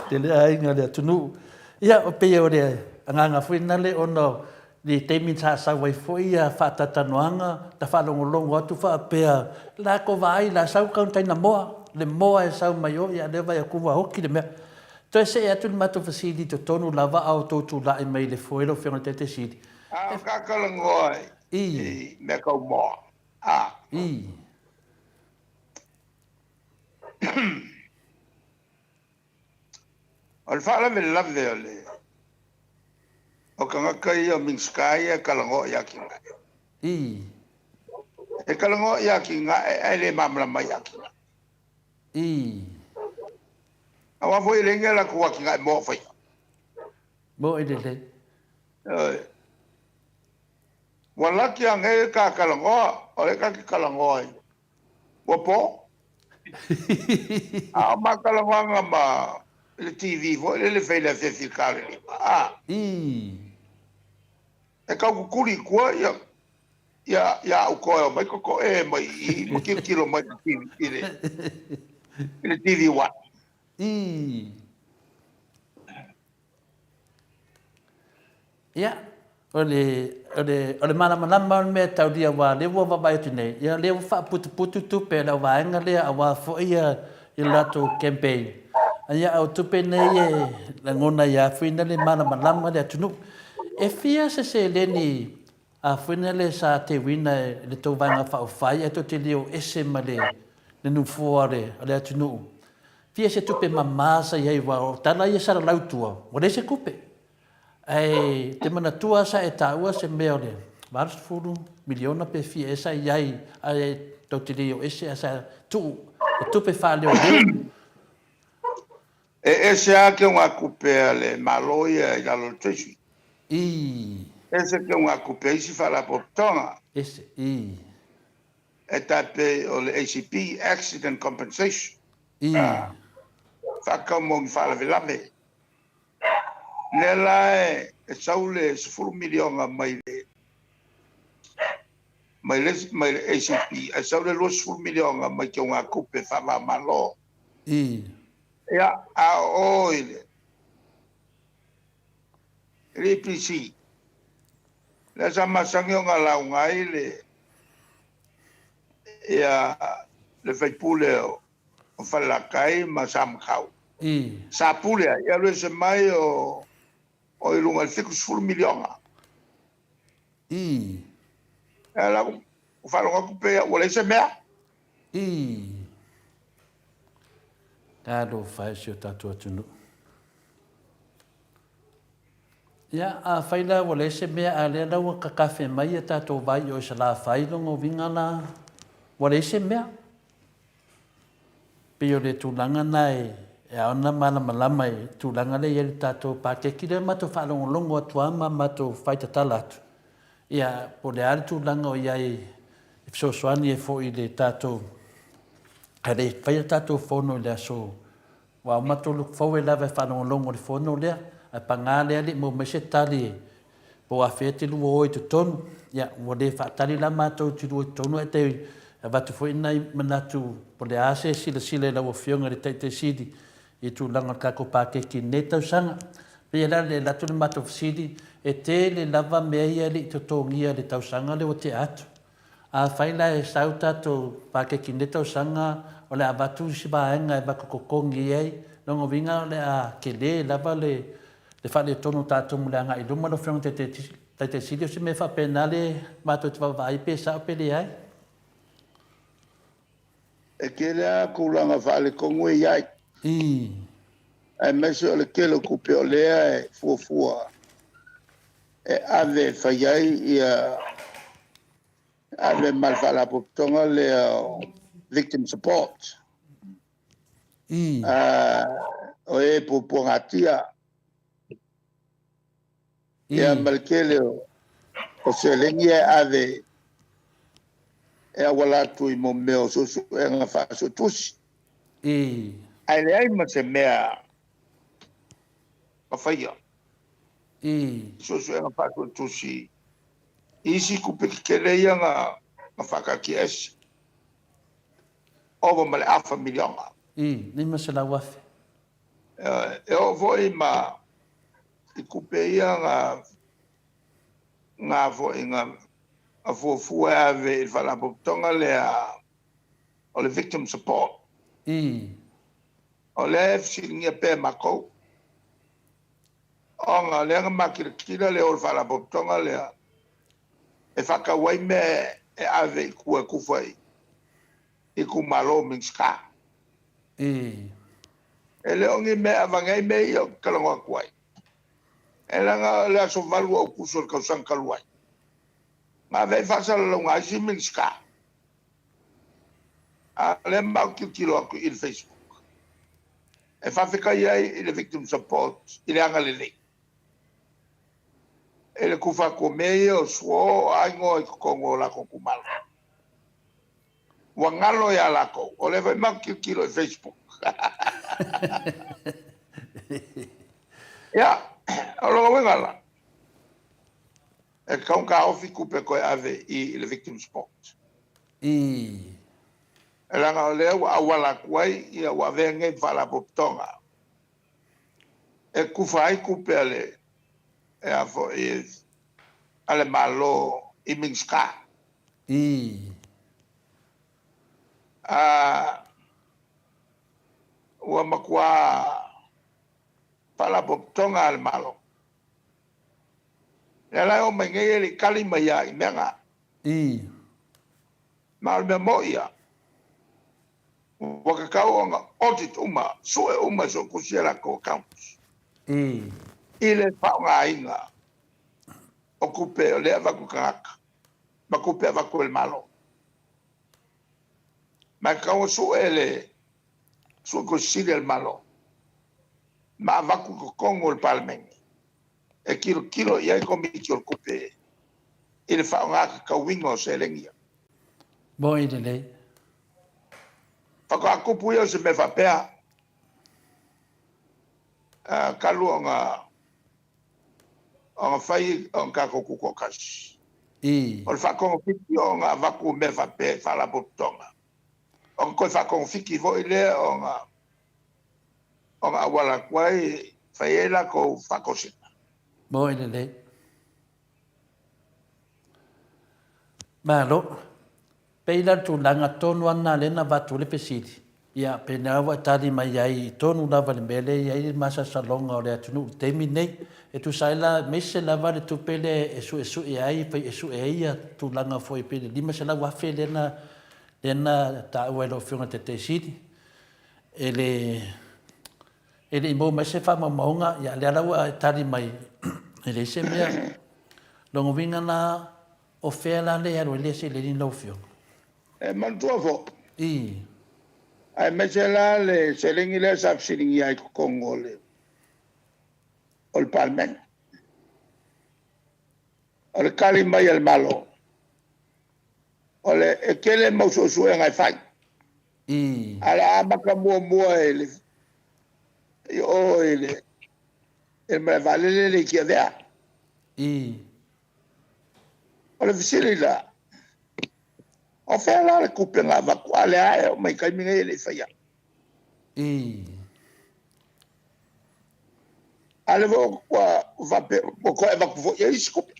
Tele aiga le atunuu. Ia, o pei o le agaga foi nale ona le taimi sa sau ai foi ia faatalatanoaga na faalogologo atu faapea la ko vaai la sau kauntaina moa le moa e sau mai o ia lea vai atu ua oki le mea. Toe see atu le matou fesili i totonu lava a o outou tulai mai le foe lau Afioga i le Taitai Sili. A o ka talanoa i mea tau moa, a. I. O le faalavelave o le o tagata ia o Minisita ia e talanoa i atinae. I. E talanoa i atinae ae le malamalama i atinae. I. Aua foi e leai ni a latou atinae moa o faia. Moe lelei. Ioe. Ua laki anei ta talanoa, o lea ta te talanoa i ua po. A o ma talanoaga ma le TV foi lele fai i le afiafi i le ta o le 5, a. I. E tau tutuli i tua ia ia ia au toe omai totoe mai i i ma tilotilo mai i le i le TV One. I. Ia, o le, o le, o le malamalama o le mea e taulia aua o lea ua vaavaai atu nei, ia o lea ua faaputuputu tupe a le auvaega lea aua foi ia le latou campaign. Ia, a o tupe nei e lagona ai lava foi le malamalama le atunuu. E fia se seleni a foi lea sa teuina e le tou Vaega Faaupufai ae tou te le o ese ma le nofoa o le atunuu? Fia se tupe mama sa i ai aua o tala ia sa lalau i tua, ua leai se tupe. Ae te manatua sa e taua se mea o le 80 miliona pe fia ea sa i ai ae tou te le o ese ae sa tuu o tupe faaleoleo. E ese lava teugatupe a le Malo ia i lalo o le Treasury. I. Ese teugatupe a isi faalapotopotoga. Ese, i. E tai pei o le ACP, Accident Compensation. I. Faatau mo ni faalavelave. Lea la e sau le 10 miliona mai le mai le mai le ACP, ae sau le 20 miliona mai teugatupe faava-o-Malo. I. Ia, a o o i le i le EPC, lea sa masani ona lauga ai le ia le faipule o o Falelatai ma Samatau. I. Sa pule ai, e alu ese mai o o i luga i le 70 miliona. I. E la ua faalogo atu pei ua leai se mea. I. Talofa e si o tatou atunuu. Ia, afai la ua leai se mea, a o lea la ua kakafe mai a tatou vai i o i Salafai, lona uiga la ua leai se mea. Pei o le tulaga lena e ao ona malamalama i le tulaga lea e i ai le tatou paketi lea matou faalogologo atu lava ma matou faitatala atu, ia po o le a le tulaga o i ai e fesoasoani ai foi i le tatou, ae le i faia le tatou fono i le aso Ua matou look forward lava e faalogologo i le fono lea, ae paga lea e le i maua mai se tali po o afea e te lua o i totonu. Ia, ua le faatali la matou i te lua i totonu ae toe avatu foi nai manatu po o le a se silasila i lau Afioga i le Taitai Sili i tulaga o le tatou paketi i lenei tausaga. E pei la e alu atu le matou fesili, e tele lava mea ia e le i totogia i le tausaga lea ua tea atu. Afai la e sau tatou paketi i lenei tausaga o le a avatu isi vaega e avatu totogi i ai, lona uiga o le a tele lava le faaletonu o tatou mo le agai i luma lau Afioga i le Taitai Sili, o se mea faapena le matou te vaavaai pe sao pe leai. E tele lava tulaga faaletonu e i ai. I. Aemaise o le tele o tupe o lea e fuafua e ave e fai ai ia ave ma le faalapotopotoga lea o Victim Support. I. O e puapuagatia. Ia ma le tele o seleni e ave e auala atu i mo mea o suesuega faasuetusi. I. Ae leai ma se mea na faia I. Suesuega faatuatusi i isi tupe tetele ia na faataatiaese, ova ma le afa miliona. I, 500,000. E oo foi ma i tupe ia na na foi na fuafua e ave i le Faalapotopotoga lea o le Victim Support. I. O lea e fesiligia pea e matou, ona o lea na makilatila le o le Faalapotopotoga lea e faatau ai mea e ave i tua e tufa i itumalo Minisita. I. E le o ni mea e avane ai mea ia ou te talanoa atu ai. E leaga o le aso 8 o Aokuso i le tausaga talu ai, na ave ai faasalalauga a isi Minisita. A o lea matou te tilotilo atu i le Facebook e faafetai ai i le Victim Support i le agalelei i le tufa atu o mea ia o suo o a igoa i totonu o latou itumalo. Ua galo ia latou, o lea foi matou te tilotilo i Facebook. Ia, o lona uiga la, e tatau ona taofi tupe toe ave i le Victim Support. I. Leaga o lea ua auala atu ai, ia ua avea nei ma faalapotopotoga e tufa ai tupe a le, e a foi, a le Malo i Minisita. I. A, ua matua faalapotopotoga a le Malo. Lea la e oo mai nei e le i tali mai lava i mea na. I. Ma o le mea moni ia, ua tatau ona audit uma, sue uma e Suetusi a latou accounts. I. I le faaaogaina o tupe o lea e avatu i tagata ma tupe e avatu e le Malo. Ma e tatau ona sue e le Suetusi Sili a le Malo ma avatu i totonu o le Palemene e tilotilo i ai Komiti o le Tupe i le faaaoga tatauina o seleni ia. Moni lelei. Faatoa tupu ia o se mea faapea, talu ona ona fai ona tatou tutoatasi. I. O le faatogafiti ona avatu o mea faapea i faalapotopotoga, ona toe faatogafiti foi lea ona ona auala atu ai fai ai latou faatosina. Moni lelei. Malo. Pei la le tulaga tonu lava lena lea na avatu ai le fesili, ia pe lea ua e tali mai ai i tonu lava i le mea lea e i ai le masalosaloga o le atunuu i le taimi lenei. E tusa ai la aemaise lava le tupe lea e suesue ai, e sue ai ia tulaga foi pei le $500,000 lea na lea na taua e lau Afioga i le Taitaifono Sili, e le e le i maua mai se faamaumauga, ia lea la ua e tali mai e leai se mea. Lona uiga la, O fea la lea e alu ai lea seleni lau Afioga? E manatua foi. I. Aemaise la le seleni lea sa fesiligia ai i totonu o le o le Palemene. O le tali mai a le Malo, o le, e tele mau suesuega e fai. I. Ae o le a amata muamua i le i o i le i le malae vaalele lea i Tiavea. I. O le fesili la, o fea la le tupe na avatu, a o lea e oo mai i le taimi nei e le i faia? I. A o lea foi ua faapea ua toe avatu foi i ai isi tupe.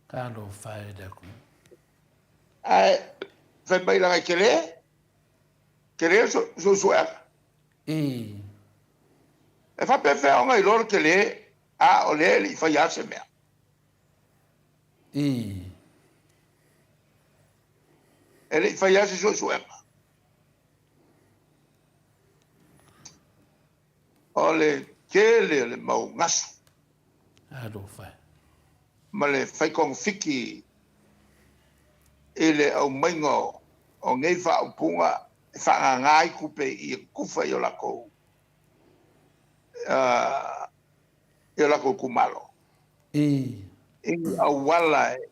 Talofa e le Atua. Ae fai mai leaga e tele, tele le suesuega. I. E faapefea ona iloa le tele a o lea e le i faia lava se mea? I. E le i faia lava se suesuega. O le tele o le mau gasu. Alofa. Ma le fai togafiti i le aumaiga o nei faaupuga e faaagaga ai tupe i tufa i o latou i o latou itumalo. I. I ni auala e,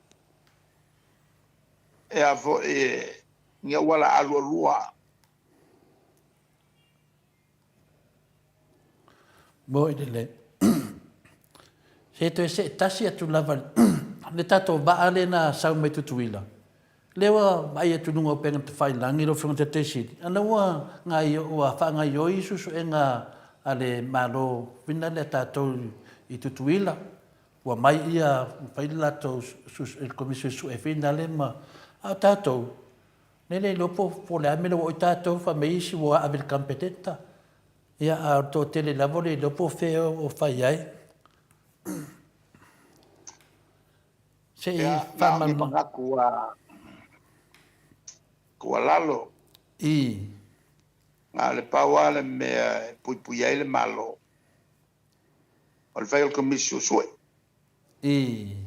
e a foi e, ni auala alualua. Moi lelei. Se toe see tasi atu lava le tatou vaa lea na sau mai Tutuila, lea ua vaai atu i luga o upega tafailagi lau Afioga i le Taitai Sili, a o lea ua gaio, ua faagaioi suesuega a le Malo fina lea tatou i Tutuila, ua mai ia fai le latou Komisi Suesue fina lea ma, a o tatou, ne le iloa po o le a le mea lea ua oo i ai tatou, fai mai isi ua ave i le Kapeneta. Ia, a o le toatele lava ua le iloa po o fea o fai ai. Se i Ia, na o ni faamalamalama. manatu ua tuualalo. I. Na o le pau lava le mea e puipui ai le Malo, o le fai o le Komisi Suesue. I.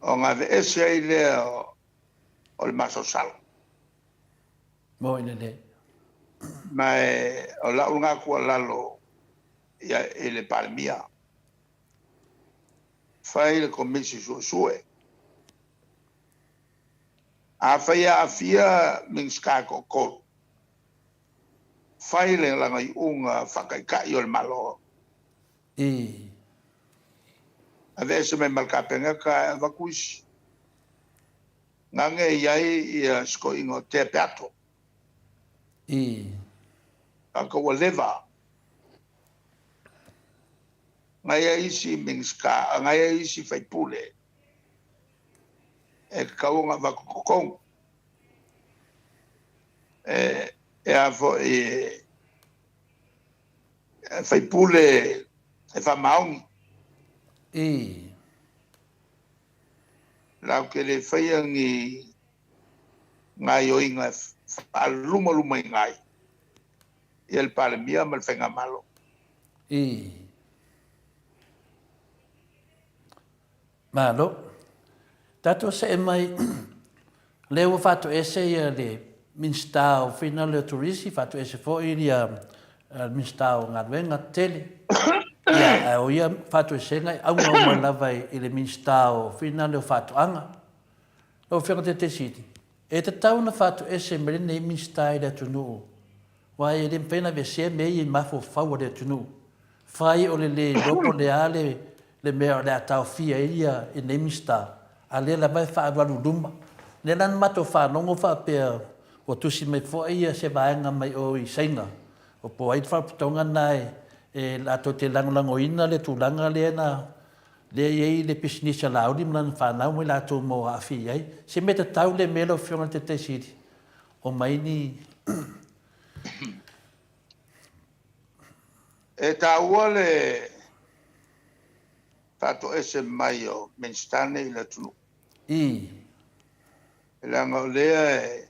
Ona aveese ai lea o le masalosalo. Moi lelei. Ma o lau lena tuualalo i le Palemia, fai le Komisi Suesue. Afai e aafia Minisita e toatolu, fai le lana iuga faataitai o le Malo. I. Aveese mai ma le Kapeneta ae avatu isi. Gage e i ai si toeaina o Tea Peato. I. Tagata ua leva. Na i ai isi Minisita, na i ai isi sui usufono e tatau ona avatu i totonu. E a foi e sui usufono e faamaoni. I. Latou te le faia ni gaoioiga e faalumalumaina ai le Palemia ma le Faigamalo. I. Malo. Tatou see mai, lea ua faatoese ia le Minisita o Fina lea o Turisi, faatoese foi ia le Minisita o Galuega Tetele. Ia, ae o ia faatoesega e auga uma lava i le Minisita o Fina lea o Faatoaga. Lau Afioga i le Taitai Sili, e tatau ona faatoese mai lenei Minisita i le atunuu Aua e le mafai ona aveesea mea ia i mafaufau o le atunuu. Fai o le le iloa po o le a le mea o le a taofia ai ia lenei Minisita, a o lea lava e faaalualu i luma. O lea la na matou faalogo faapea ua tusi mai foi se vaega mai o i Saina, po o ai le faalapotopotoga lena e latou te lagolagoina le tulaga lea na lea e i ai le pisinisi a Laauli ma lana fanau ma i latou uma o aafia i ai. Se mea tatau lea mea lau Afioga i le Taitai Sili, omai ni E taua le faatoese mai o Minisita nei i le atunuu. I. Leaga o lea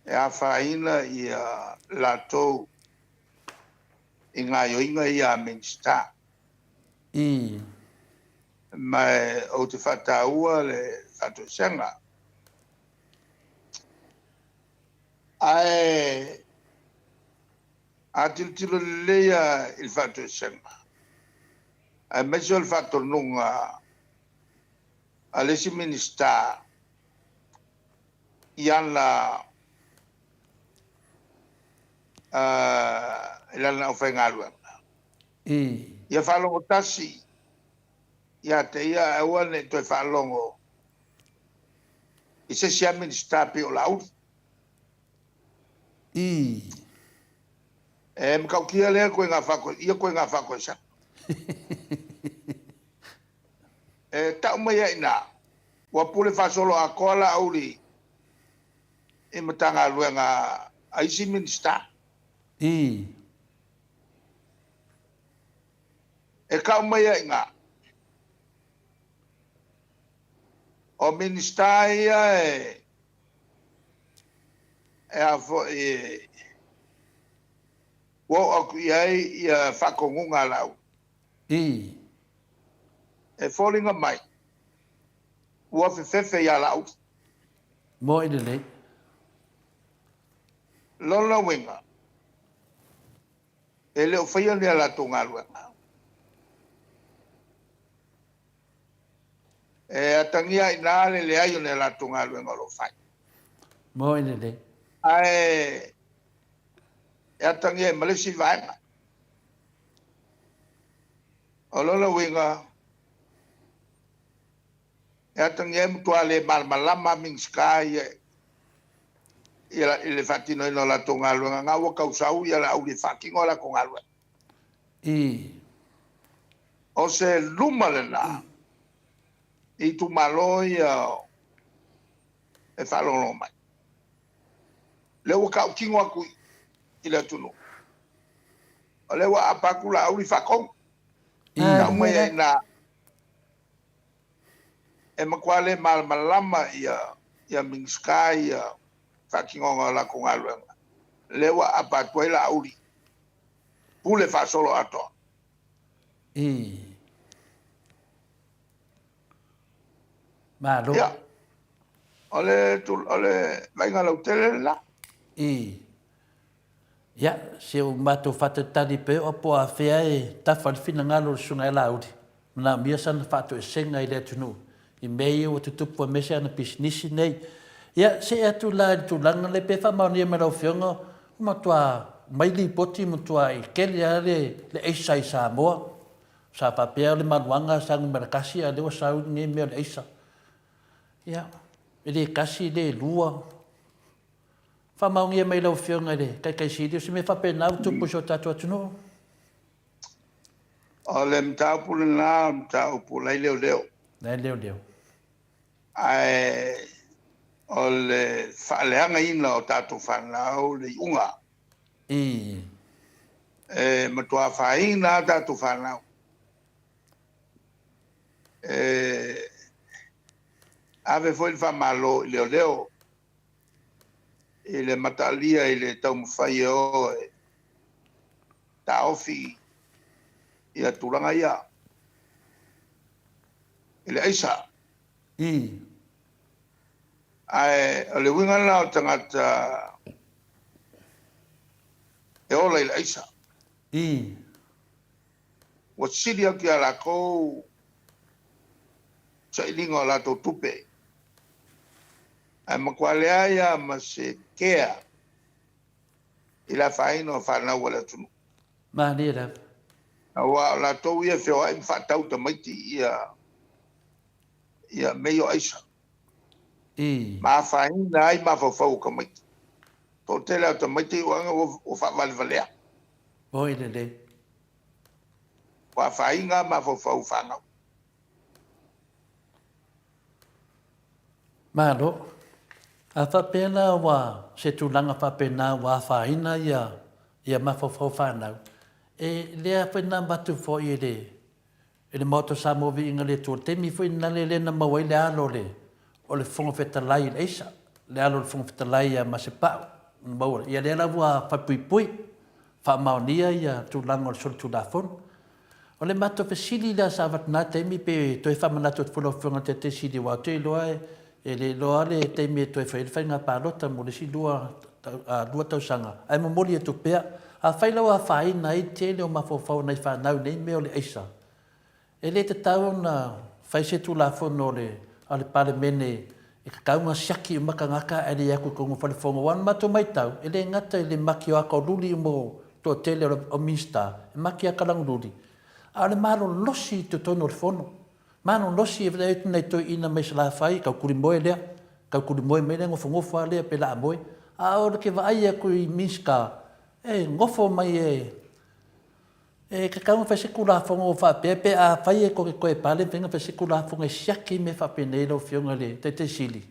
e afaina ia latou i gaoioiga ia a Minisita. I. Ma ou te faataua le faatoesega. Ae a tilotilo lelei lava i le faatoesega, aemaise o le faatonuga a le isi Minisita i ana i lana aufaigaluega, I. ia faalogo tasi ia te ia ae aua ne i toe faalogo i se isi lava Minisita pei o Laauli. I. E matautia lea ituaiga ia ituaiga faatoesega. E tau mai ai i ina, ua pule faasoloatoa Laauli i Matagaluega a isi Minisita. I. E tau mai ai i ina, o Minisita ia e a foi e ua oo atu i ai ia faatonuga a Laauli. I. E foliga mai ua fefefe ia Laauli. Moi lelei. Lona uiga, e le o faia ni a latou galuega. E atagia ai i ina le leai o ni a latou galuega o lo o fai. Moi lelei. Ae E atagia ai ma le isi vaega. O lona uiga, e atagia ai matua le malamalama Minisita ia i le faatinoina o latou galuega, na ua tausau Laauli e faatino a latou galuega. O se luma lena i itumalo ia e faalogologo mai. Lea ua tautino atu i le atunuu, o lea ua aapa atu Laauli faatonu. Tau mai ai i ina, e matua le malamalama ia Minisita ia i le faatinoga o latou galuega, lea ua aapa atu ai Laauli, pule faasoloatoa. Malo. Ia, o le vaaiga lautele lena. Ia, si o matou faatalitali pea o po o afea e tafa ai le finagalo o le Susuga ia Laauli, manaomia sana faatoesega i le atunuu i mea ia ua tutupu aemaise ana pisinisi nei. Ia, see atu la i le tulaga lea pe faamaonia mai lau Afioga, ua matua aumai lipoti matuai tele lava le aisa i Samoa. Sa faapea o le maluaga sa numera tasi a o lea ua sau lenei mea o le aisa. Ia, e le tasi, e le lua. Faamaonia mai lau Afioga i le Taitai Sili, o se mea faapena ua tupu i si o tatou atunuu? O le mataupu lena o le mataupu o la e leoleo. La e leoleo. Ae o le faaleagaina o tatou fanau le iuga. E matua afaina lava tatou fanau. E ave foi le faamalo i leoleo i le mataalia i le taumafai e o e taofi ia tulaga ia i le aisa. Ae o le uiga lena o tagata e ola i le aisa. Ua sili atu ia latou sailiga o latou tupe, ae matua leai lava ma se kea i le afaina o fanau a le atunuu. Malie lava. Aua o latou ia e feoai ma faatau tamaiti ia mea ia o aisa. Ma afaina ai mafaufau o tamaiti. Toatele lava o tamaiti ua faavalevalea. Oi lelei. Ua afaina mafaufau o fanau. Malo. A faapea la ua se tulaga faapena ua afaina ia mafaufau o fanau, e lea foi na avatu foi e le E le Maota o Samoa Viiga le Atua, i le taimi foi lena lea na maua ai le alo o le Fofoga Fetalai i le aisa, le alo o le Fofoga Fetalai ia Masepau, na maua, ia lea la ua falepuipui, faamaonia ia tulaga o le solitulafono. O le matou fesili la sa avatu i lena taimi pe toe faamanatu atu foi i lau Afioga i le Taitai Sili aua ou te iloa e le iloa le taimi e toe fai ai le faiga palota mo le isi lua tausaga, ae momoli atu pea, afai la ua afaina ai le tele o mafaufau o nai fanau i nei mea o le aisa, e le tatau ona fai se Tulafono a le Palemene e tatau ona siaki uma tagata ae le i atu i totonu o fale fono. Aua o le matou matau, e le gata i le mati o ata o luli uma o le toatele o Minisita, e mati ata lagoluli, a o le malolosi i totonu o le fono. Malolosi e vaai atu nai toeaiina mai Salafai, taukulimoe lea, taukulimoe mai lea, nofonofo lava lea pe laamoe. A o le vaai atu i Minisita, e nofo mai e e tatau ona fai se Tulafono faapea pe afai e tou te toe pale, mafai ona fai se Tulafono e siaki mea faapenei lau Afioga i le Taitai Sili.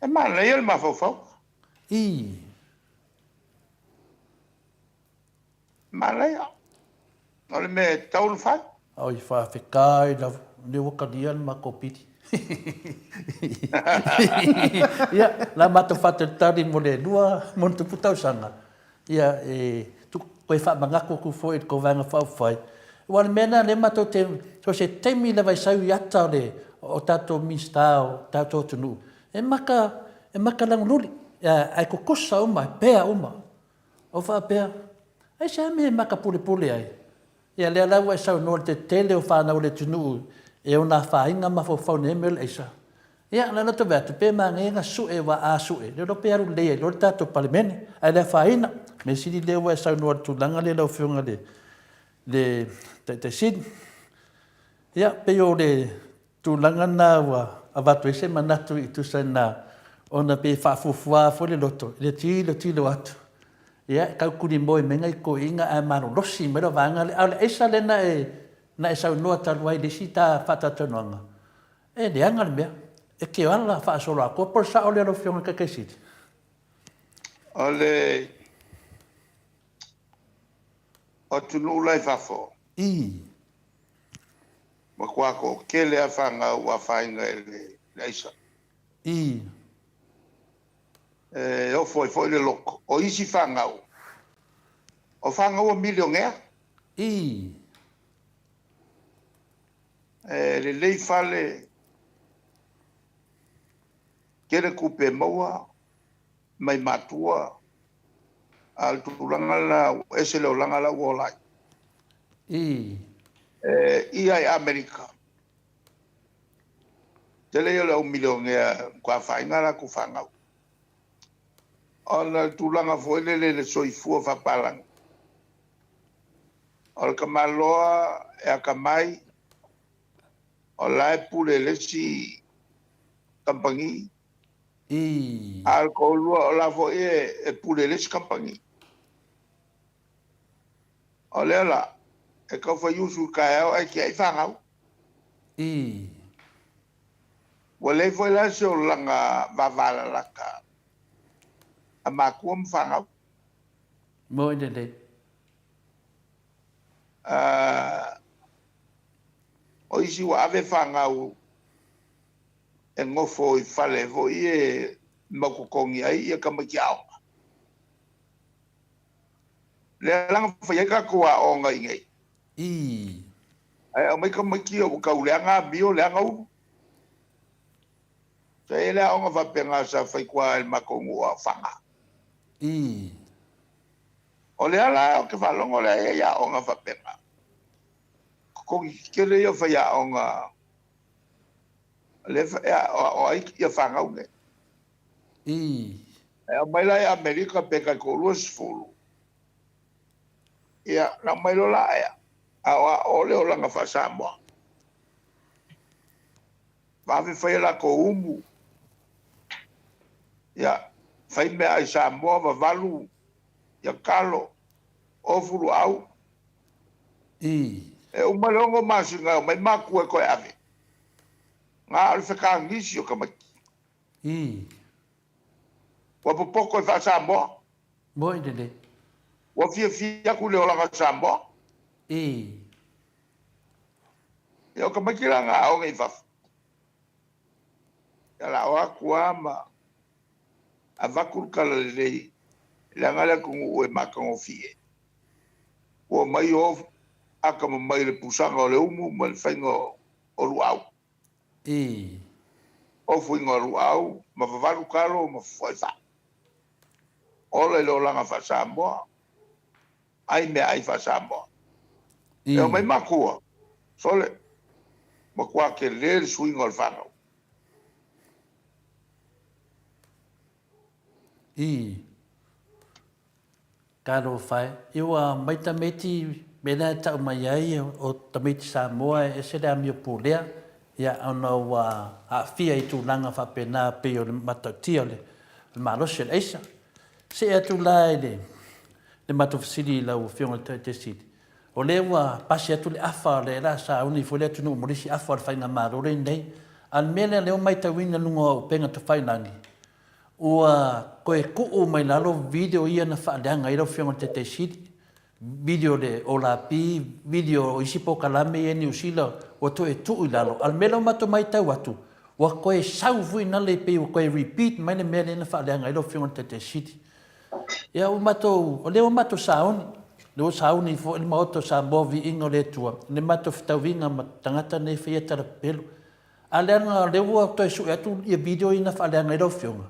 E manaia le mafaufau. Manaia. O le mea e tatau ona fai. Oi, faafetai lava. O lea ua talia le matou pili. Ia, la matou faatalitali mo le lua ma ona tupu tausaga, ia, e toe faamanatu atu foi i le tou Vaega Faaupufai. Aua o le mea lena lea matou te, so o se taimi lava e sau i ata o le, o tatou Minisita o tatou atunuu, e maka, e maka lagoluli, ae tutusa uma, e pea uma. Ou faapea, Aisea mea e maka pulepule ai? Ia lea la ua e saunoa i le tetele o fanau a le atunuu e ona afaina mafaufau nei mea o le aisa. Ia, na loto vae atu, pe manaia na sue aua a sue, le iloa pe alu lelei ai loa le tatou Palemene. Ae le afaina, mea sili lea ua e saunoa i le tulaga lea lau Afioga i le Taitai Sili. Ia, pei o le tulaga lena ua avatu ai se manatu e tusa na ona pei e faafuafua foi le loto i le tilotilo atu, ia, e tau tulimoe mai nai toeaiina ae malolosi mai le vaega lea. A o le aisa lea na e, na e saunoa talu ai i le isi ta faatalatalanoaga, E leaga le mea, e te ala faasoloatoa po o le sao lea lau Afioga i le Taitai Sili? O le atunuu la i fafo, Ii. matua toatele lava fanau ua afaina i le aisa. Ii. E ofo ai foi le loto. O isi fanau, o fanau a milionea. Ii. E lelei fale, tele tupe e maua mai matua, a o le tulaga lena ua ese le olaga la ua ola ai. Ii. E i ai Amerika, tele ia o le au milionea ua afaina a latou fanau, ona o le tulaga foi lele i le soifua faapalagi. O le tamaloa e atamai, o la e pule i le isi kamupani, a o le toalua o la foi e pule i le isi kamupani. O lea la, e tau faiusu i le taeao ae tiai fanau. Ua leai foi la se olaga vavalalata a matua ma fanau. Moni lelei. O isi ua ave fanau e nofo i fale foi e mau totogi ai ia tamaiti aoga. Lea la na fai ai tatou aoga i inei. Ae aumai tamaiti ua tau leaga amio, leaga ulu. Sa i ai le aoga faapena sa fai i tua i le matou nuu o Aofaga. O lea la ou te faalogo o la e i ai aoga faapena. Totogi tetele ia o faiaoga lea e aoao ai ia fanau nei. E aumai la i Amerika pe tai 20, ia ona aumai loa lea, aoao le olaga faa-Samoa. Vave fai a latou umu, ia fai meaai Samoa, vavalu ia talo, ofu luau. E uma le 6 masina e omai matua e toe ave. Na o le fetagisi o tamaiti. Ua popoto e faa-Samoa. Moni lelei. Ua fiafia atu i le olaga Samoa. Ia o tamaiti la na aoga i fafo, ia o le a o atu lava ma avatu le tala lelei, leaga le atunuu e matagofie. Ua omai o atamamai i le pusaga o le umu ma le faiga o luau. Ofuina o luau ma vavalu talo ma fofoa fai. Ola i le olaga faa-Samoa, ai meaai faa-Samoa. E omai matua, sole, matua tele le suiga o le fanau. Ii. Talofa e. I ua mai tamaiti mea lea e tau mai ai o tamaiti Samoa e ese le amio pulea, ia ona ua aafia i tulaga faapena pei o le matautia o le malosi o le aisa. See atu la i le matou fesili i lau Afioga i le Taitai Sili, o lea ua pasi atu le afa o lea la sauni foi le atunuu mo le isi afa o le faigamalo lenei. A o le mea lea o lea ua matauina i luga o upega tafailagi, ua toe tuu mai lalo video ia na faaleaga ai lau Afioga i le Taitai Sili, video o le Olapi, video o isi polokalame ia i Niu Sila ua toe tuu i lalo. A o le mea lea ua matou matau atu, ua toe sau foi nale pei ua toe repeat mai le mea lea na faaleaga ai lau Afioga i le Taitai Sili. Ia ua matou, o lea ua matou sauni, lea ua sauni foi le Maota o Samoa, viiga o le Atua, i le matou fetauiga ma tagata nei e faia tala pepelo. A leaga o lea ua toe sue atu ia video ia na faaleaga ai lau Afioga,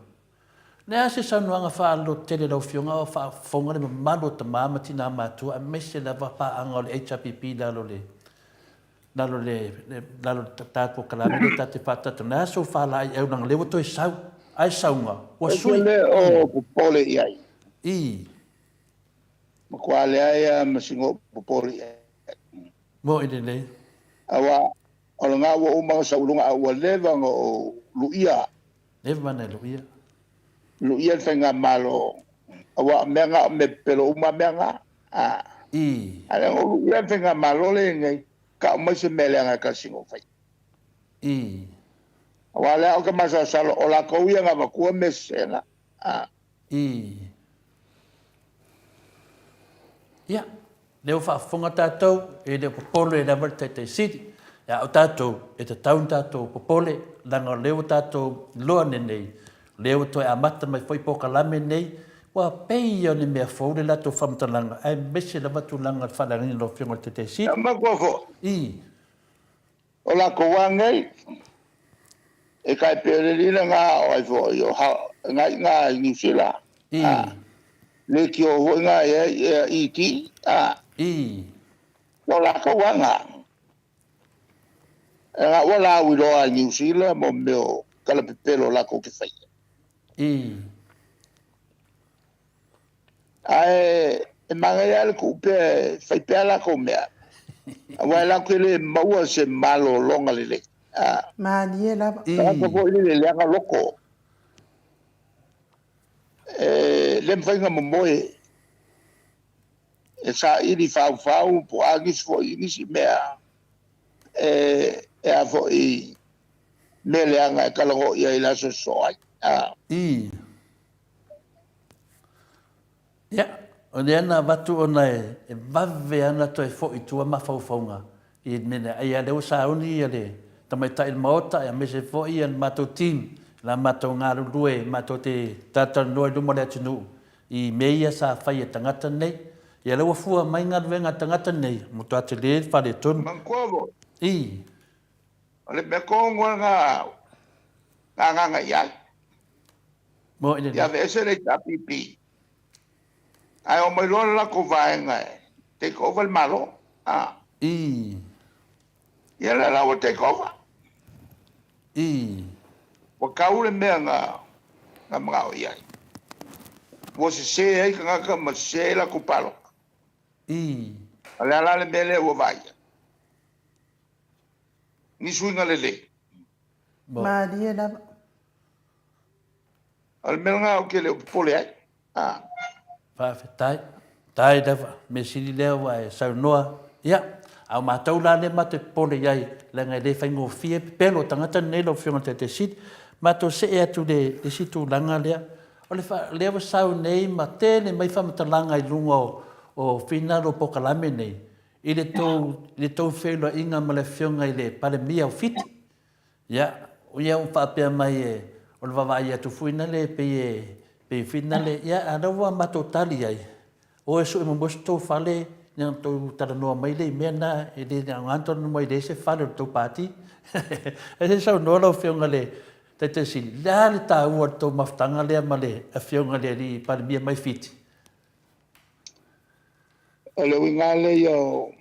le a se saunoaga faalototele i lau Afioga a o faafofoga le mamalu o tama ma tina matutua aemaise lava paaga o le HRPP i lalo o le. Lalo le lalo le tatou kalame lea ta te faatata na aso faalaai au langa lea ua toe sau ae sauga ua E te sui le o popole i ai. I. Matua leai lava ma sina ou popole i ai. Moʻi lelei. Aua o lena ua uma ona sau i luga a ua leva ona ou luia. Leva ona e luia. Luia le faigamalo aua o mea na o mea pepelo uma mea na. A. I. A lea na ou luia le faigamalo lea e i nei, tau mai se mea leaga e tasi na ou faia. I. Aua o lea ou te masalosalo o latou ia na avatua mea sese na. A. I. Ia, lea ua faafofoga tatou, e le o popole lava le Taitai Sili, a o tatou, e tatau ona tatou popole, leaga o lea ua tatou iloa nei, o lea ua toe amata mai foi polokalame nei, ua pei ia o ni mea fou le latou faamatalaga, aemaise lava tulaga o le faaleagaina o lau Afioga i le Taitai Sili. Ia matua foi. I. O latou lava nei, e tai pei o le alii lena o ai foi o na i ina i Niu Sila, a, leitio foi na e ai ET, a, o latou lava na. E na ua lauiloa i Niu Sila mo mea o tala pepelo latou te faia. Ae e manaia lava le tuu pea e fai pea a latou mea, aua e latou te le maua se malologa lelei. A. Malie lava. Tagata foi lele e leaga loto, e le mafai ona momoe, e saili faufau po o a nisi foi nisi mea e, e a foi mea leaga e talanoa i ai i le aso e sosoo ai. A. Ia, o lea na avatu ona e vave ana toe foi i tua mafaufauga i le mea lea. Ia lea ua sauni ia le tamaitai o le Maota aemaise foi ia le matou team, la matou galulue matou te talatalanoa i luma o le atunuu i mea ia sa fai e tagata nei. Ia lea ua fua mai galuega a tagata nei, ua matua tele le faaletonu. Manatua foi. I. O le mea tonu lava lena na agaga i ai. Mo i le. Ia aveese le HRPP, ae omai loa le latou vaega e take over le Malo. A. I. Ia lea la ua take over. I. Ua tau le mea na na manao i ai. Ua sese ai tagata ma sese ai latou palota. I. O le a la le mea lea ua vaaia? Ni suiga lelei. Malie lava. O le mea lena ou te le o popole ai. A. Faafetai. Tai lava. Mea sili lea ua e saunoa. Ia, a o matou la lea matou te popole i ai, leaga e le faigofie pepelo o tagata nei lau Afioga i le Taitai Sili. Matou see atu i le isi tulaga lea, o le fa, lea ua sau nei ma tele mai faamatalaga i luga o, o finalo o polokalame nei, i le tou, i le tou feiloaiga ma le Afioga i le Palemia o Fiti. Ia, o ia ua faapea mai e, o le vaavaai atu foi nale e pei e, pei foi nale, ia, a lea ua matou tali ai, o e sue muamua so tou fale, ia ona tou talanoa mai lea i mea na, e le aoga ona talanoa mai leai se fale o le tou pati. Ae se i saunoa lau Afioga i le Taitai Sili, le a le taua o le tou mafutaga lea ma le Afioga i le Alii Palemia mai Fiti? O le uiga lea ia o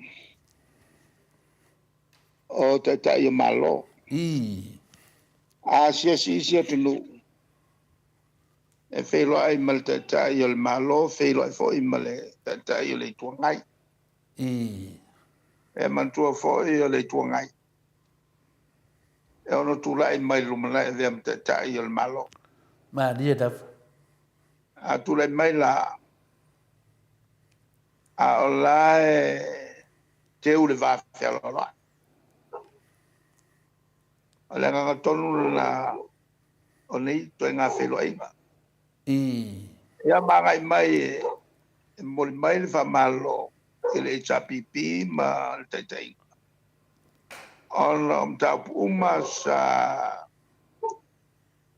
o Taitai o Malo. Ii. A asiasi isi atunuu, e feiloai ma le Taitai o le Malo, feiloai foi ma le Taitai o le Itu Agai. Ii. E manatua foi o le Itu Agai e ono tulai mai i le lumanai e avea ma Taitai o le Malo. Malie lava. A tulai mai la, a o la e teu le va fealoaloai. O le agaga tonu lena o nei ituaiga feiloaiga. Ii. Ia ma agai mai e momoli mai le faamalo i le HRPP ma le taitaiga ona o mataupu uma sa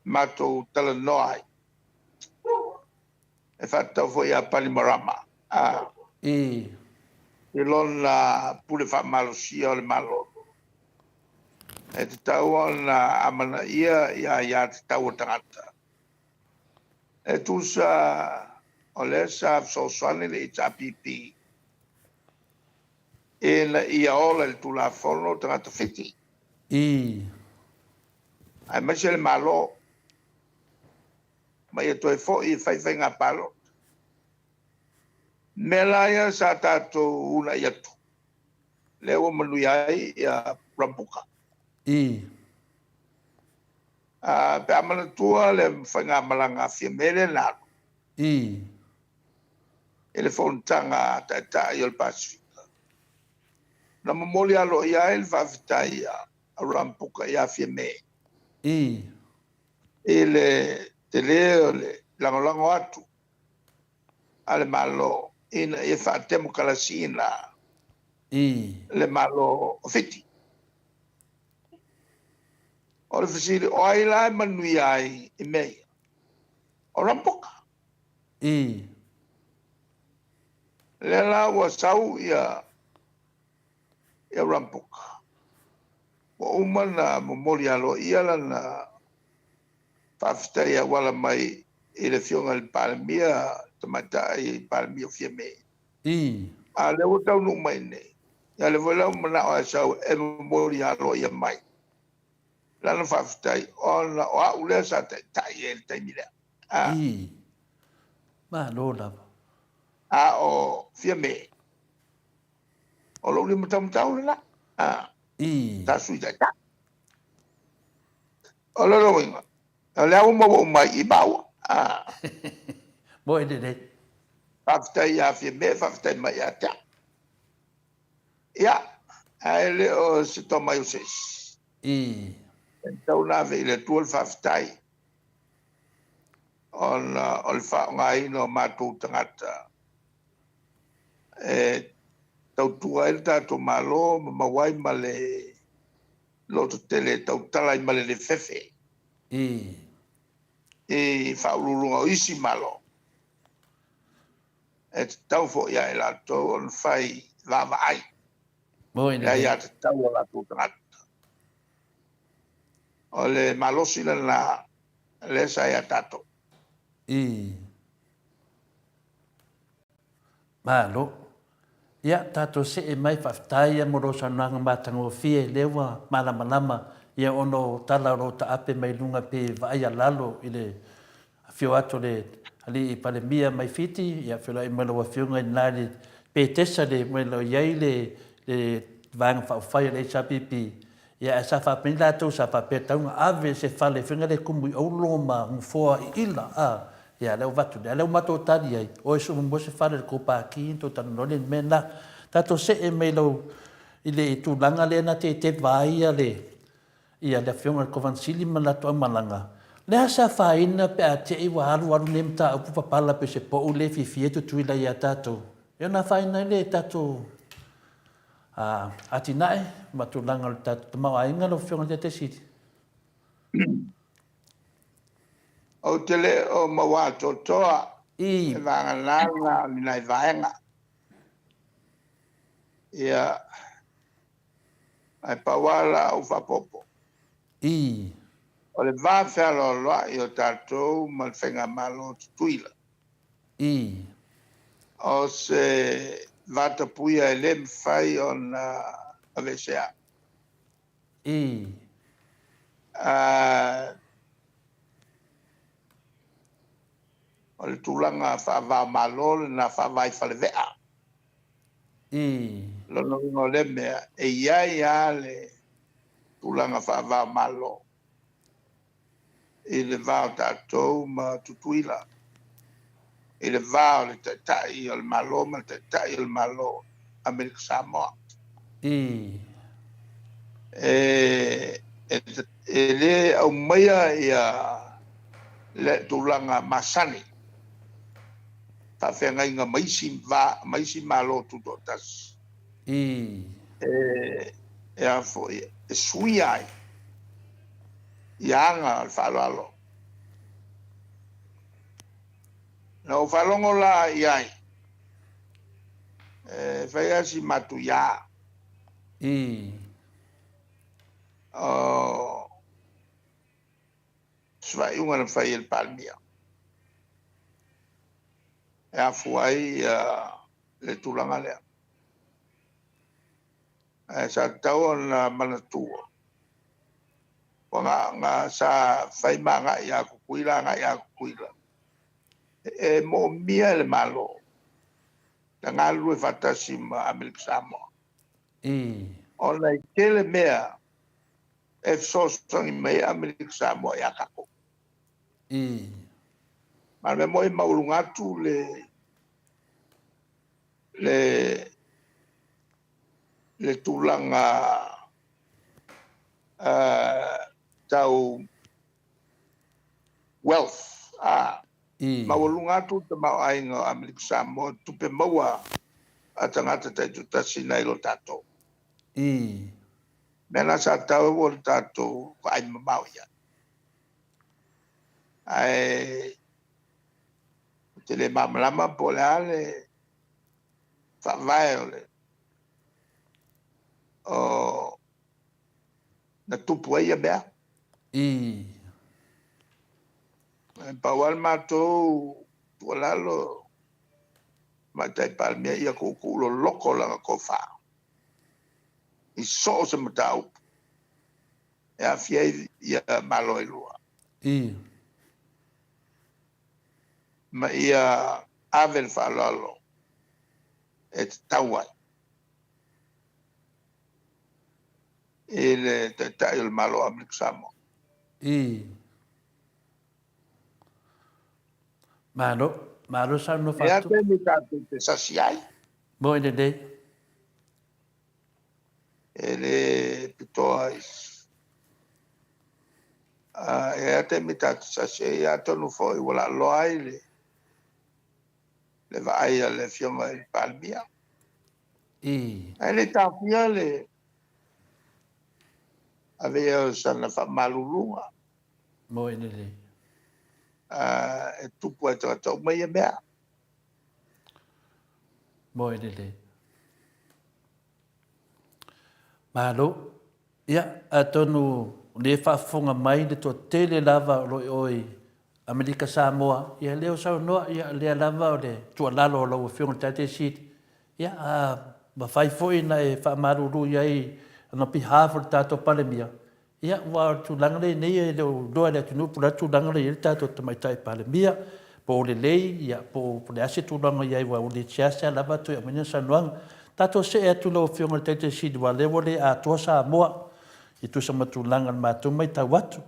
matou talanoa ai. E faatatau foi ia Panimarama a. I. I lona pule faamalosia o le Malo. E tatau ona amanaia i aia tatau a tagata. E tusa o lea sa fesoasoani le HRPP Ina ia ola i le Tulafono tagata Fiti. Ii. Aemaise le Malo, ma ia toe foi e fai faiga palota. Mea la ia sa tatou uunai atu, lea ua manuia ai ia Rambuka. Ii. Pe a manatua le faigamalaga a Fiame lea na alu. Ii. I le fonotaga a Taitai o le Pasefika, na momoli aloaia ai le faafetai a Rambuka ia Fiame. Ii. I le tele o le lagolago atu a le Malo ina ia faatemokarasiina le Malo o Fiti. O le fesili, o ai la e manuia ai i mea ia? O Rambuka. Ii. Lea la ua sau ia Rambuka, ua uma na momoli aloaia lana faafetai e auala mai i le Afioga i le Palemia, Tamaitai Palemia o Fiame. Ii. A o lea ua taunuu mai nei, ia lea foi la ua manao e sau e momoli aloaia mai lana faafetai, ona o au lea sa taitai ai i le taimi lea. Ii. Malo lava. A o Fiame, o lou lima taumatau lena. Ii. Sa Sui Taitai. O lona uiga, o lea ua maua uma ai i maua. Mo e lelei. Faafetai ia Fiame, faafetai mai ia te au. Ia, ae le o se tomai o se isi. Ii. E tatau ona ave i le Atua le faafetai, ona o le faaaogaina o matou tagata e tautua ai le tatou Malo ma maua ai ma le lototele e tautala ai ma le le fefe Ii. i faauluuluga o isi Malo. E tatau foi ia i latou ona fai vaavaai le aiatatau a latou tagata. O le malosi lena lea sa ia tatou. Ii. Malo. Ia, tatou see mai, faafetai ia mo lou saunoaga matagofie, lea ua malamalama ia ona o tala o lo o taape mai luga pe vaaia lalo i le afio atu o le Alii Palemia mai Fiti, ia feiloai mai lau Afioga i lena i le Petesa le mea o lo o i ai le Vaega Faaupufai a le HRPP, ia ae sa faapea latou sa faapea e tatau ona ave se fale foi lea e tumu i auro ma nofoa iila a, ia lea ua avatu lea, a lea ua matou tali ai, oi sue muamua se fale i le tou pati ona tou talanoa lea i le mea lena. Tatou see mai lau i le tulaga lea na te teva ai ia le ia le Afioga i le Kovana Sili ma le latou aumalaga, o le a se afaina pe a te i ua alualu nei mataupu papala pei o se pou lea e fiafia ai Tutuila ia tatou, e ono afaina ai le tatou atinae ma tulaga o le tatou tamaoaiga lau Afioga i le Taitai Sili? Ou te le o maua atoatoa e vagana na o ni nai vaega. Ia, ae pau lava la ou faaopoopo. Ii. O le va fealoaloai o tatou ma le Faigamalo o Tutuila. Ii. O se vatapuia e le mafai ona aveesea. Ii. O le tulaga faava-o-Malo lena faava i falevea. Ii. Lona uiga o lea mea, e i ai lava le tulaga faava-o-Malo i le va o tatou ma Tutuila, i le va o le Taitai o le Malo ma le Taitai o le Malo Amerika Samoa. Ii. E le aumaia ia le tulaga masani faafeagaiga ma isi va, ma isi Malo Tutoatasi. Ii. E a foi, e suia ai ia aga o le faaaloalo. Na ou faalogo la i ai, e fai lava si matuia. Ii. O se faaiuga na fai e le Palemia e afua ai le tulaga lea. Ae sa tatau ona manatua, ua na, na, sa fai ma agai ia Tutuila, agai ia Tutuila. E moomia e le Malo le galulue faatasi ma Amerika Samoa. Ona e tele mea e fesoasoani mai ai Amerika Samoa ia tatou. Ma o le mea moni e maualuga atu le le tulaga tau wealth, a maualuga atu le tamaoaiga o Amerika Samoa, tupe maua a tagata taitoatasi nai lo tatou. Mea na sa tatau ona tatou vaai mamao i ai. Ae ou te le malamalama po o le a le faavae o le o na tupu ai ia mea. E pau lava le matou tuualalo, Tamaitai Palemia, ia tuutuu loloto lana tofa i so o se mataupu e aafia ai Malo e lua. Ma ia ave le faaaloalo e tatau ai i le Taitai o le Malo o Amerika Samoa. Malo, malo saunoa E a taimi tatou te sasi ai. Moi lelei. E le pitoa i e a taimi tatou te sasi ai, atonu foi ua laaloa ai le vaai a le Afioga i le Palemia. Ae le taofia le ave i ai o sana faamaluluga. Moi lelei. E tupu ai tagata uma ia mea. Moi lelei. Malo. Ia, atonu o lea e faafofoga mai le toatele lava o lo o i o i Amerika Samoa, ia lea ua saunoa, ia lea lava o le tuualalo a lau Afioga i le Taitai Sili, ia a mafai foi ona e faamalulu i ai on behalf o le tatou Palemia, Ia, aua o le tulaga lea i nei e le o iloa e le atunuu po o le a le tulaga lea e i ai le tatou Tamaitai Palemia, po o lelei, ia, po o le a se tulaga o i ai, aua ua le seasea lava toe aumai lana saunoaga. Tatou see atu i lau Afioga i le Taitai Sili, aua o lea ua le atoa Samoa e tusa ma tulaga o le matou matau atu.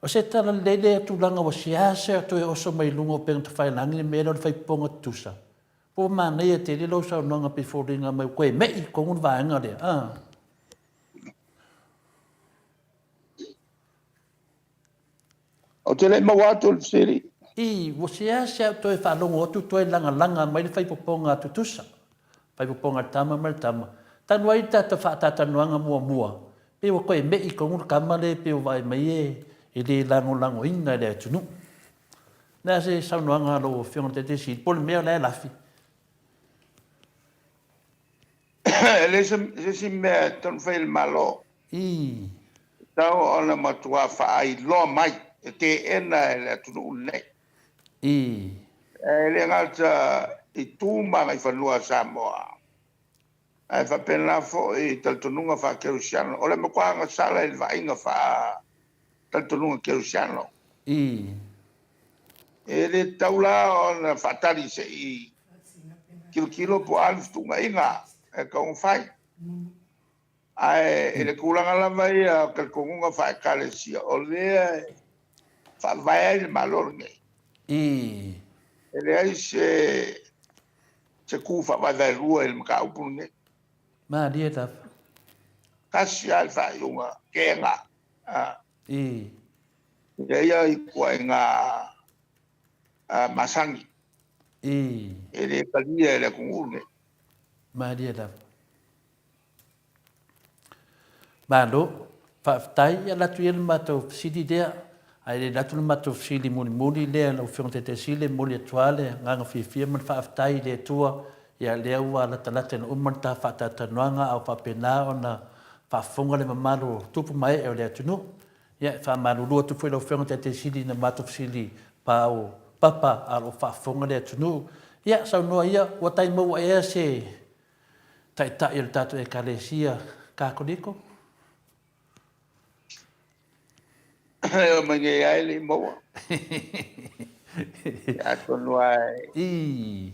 O se tala lelei lea tulaga ua seasea toe oso mai luga o upega tafailagi le mea lea o le faipupouga tutusa. Ua manaia tele lau saunoaga pei foliga mai ua toe me'i i totonu le vaega lea. Ou te le i maua atu le fesili. Ii, Ua seasea ou toe faalogo atu toe lagalaga mai le faipopoga a Tutusa, faipopoga a le tama ma le tama. Talu ai le tatou faataatanoaga muamua, pei ua toe me'i tonu le tama lea pei ua vaai mai e le lagolagoina e le atunuu. O le a se saunoaga a lau Afioga i le Taitai Sili, po o le mea o la e lafi? E leai se isi mea e tatau ona fai e le Malo. Ii. E tatau ona matua faailoa mai e teena e le atunuu lenei. Ii. E le gata i tu ma agaifanua a Samoa, ae faapena foi i talitonuga faa-kerisiano. O le matua agasala i le vaaiga faa-talitonuga kerisiano. Ii. E le tatau la ona faatali se i tilotilo po o a ni fetuunaiga e tatau ona fai. Ae i le tulaga lava ia o talitonuga faa-Ekalesia, o lea e faavae ai le Malo lenei. E leai se tu faavaevaelua i le mataupu lenei. Malie lava. Tasi lava le faaiuga, teena. Ia ia ituaiga masani. E le talia e le atunuu lenei. Malie lava. Malo, faafetai. Ia alu atu ia le matou fesili lea, ae le alu atu le matou fesili mulimuli lea lau Afioga i le Taitai Sili, e momoli atu lava le agaga fiafia ma le faafetai i le Atua, ia lea ua latalata ina uma le ta faatalatalanoaga a o faapena ona faafofoga le mamalu o tupu ma ee o le atunuu. Ia, e faamalulu atu foi i lau Afioga i le Taitai Sili i na matou fesili paao papa a o lo o faafofoga le atunuu. Ia, saunoa ia, ua tai maua ea se. Taitai o le tatou Ekalesia Katoliko? E oo mai nei lava e le i maua. Atonu lava e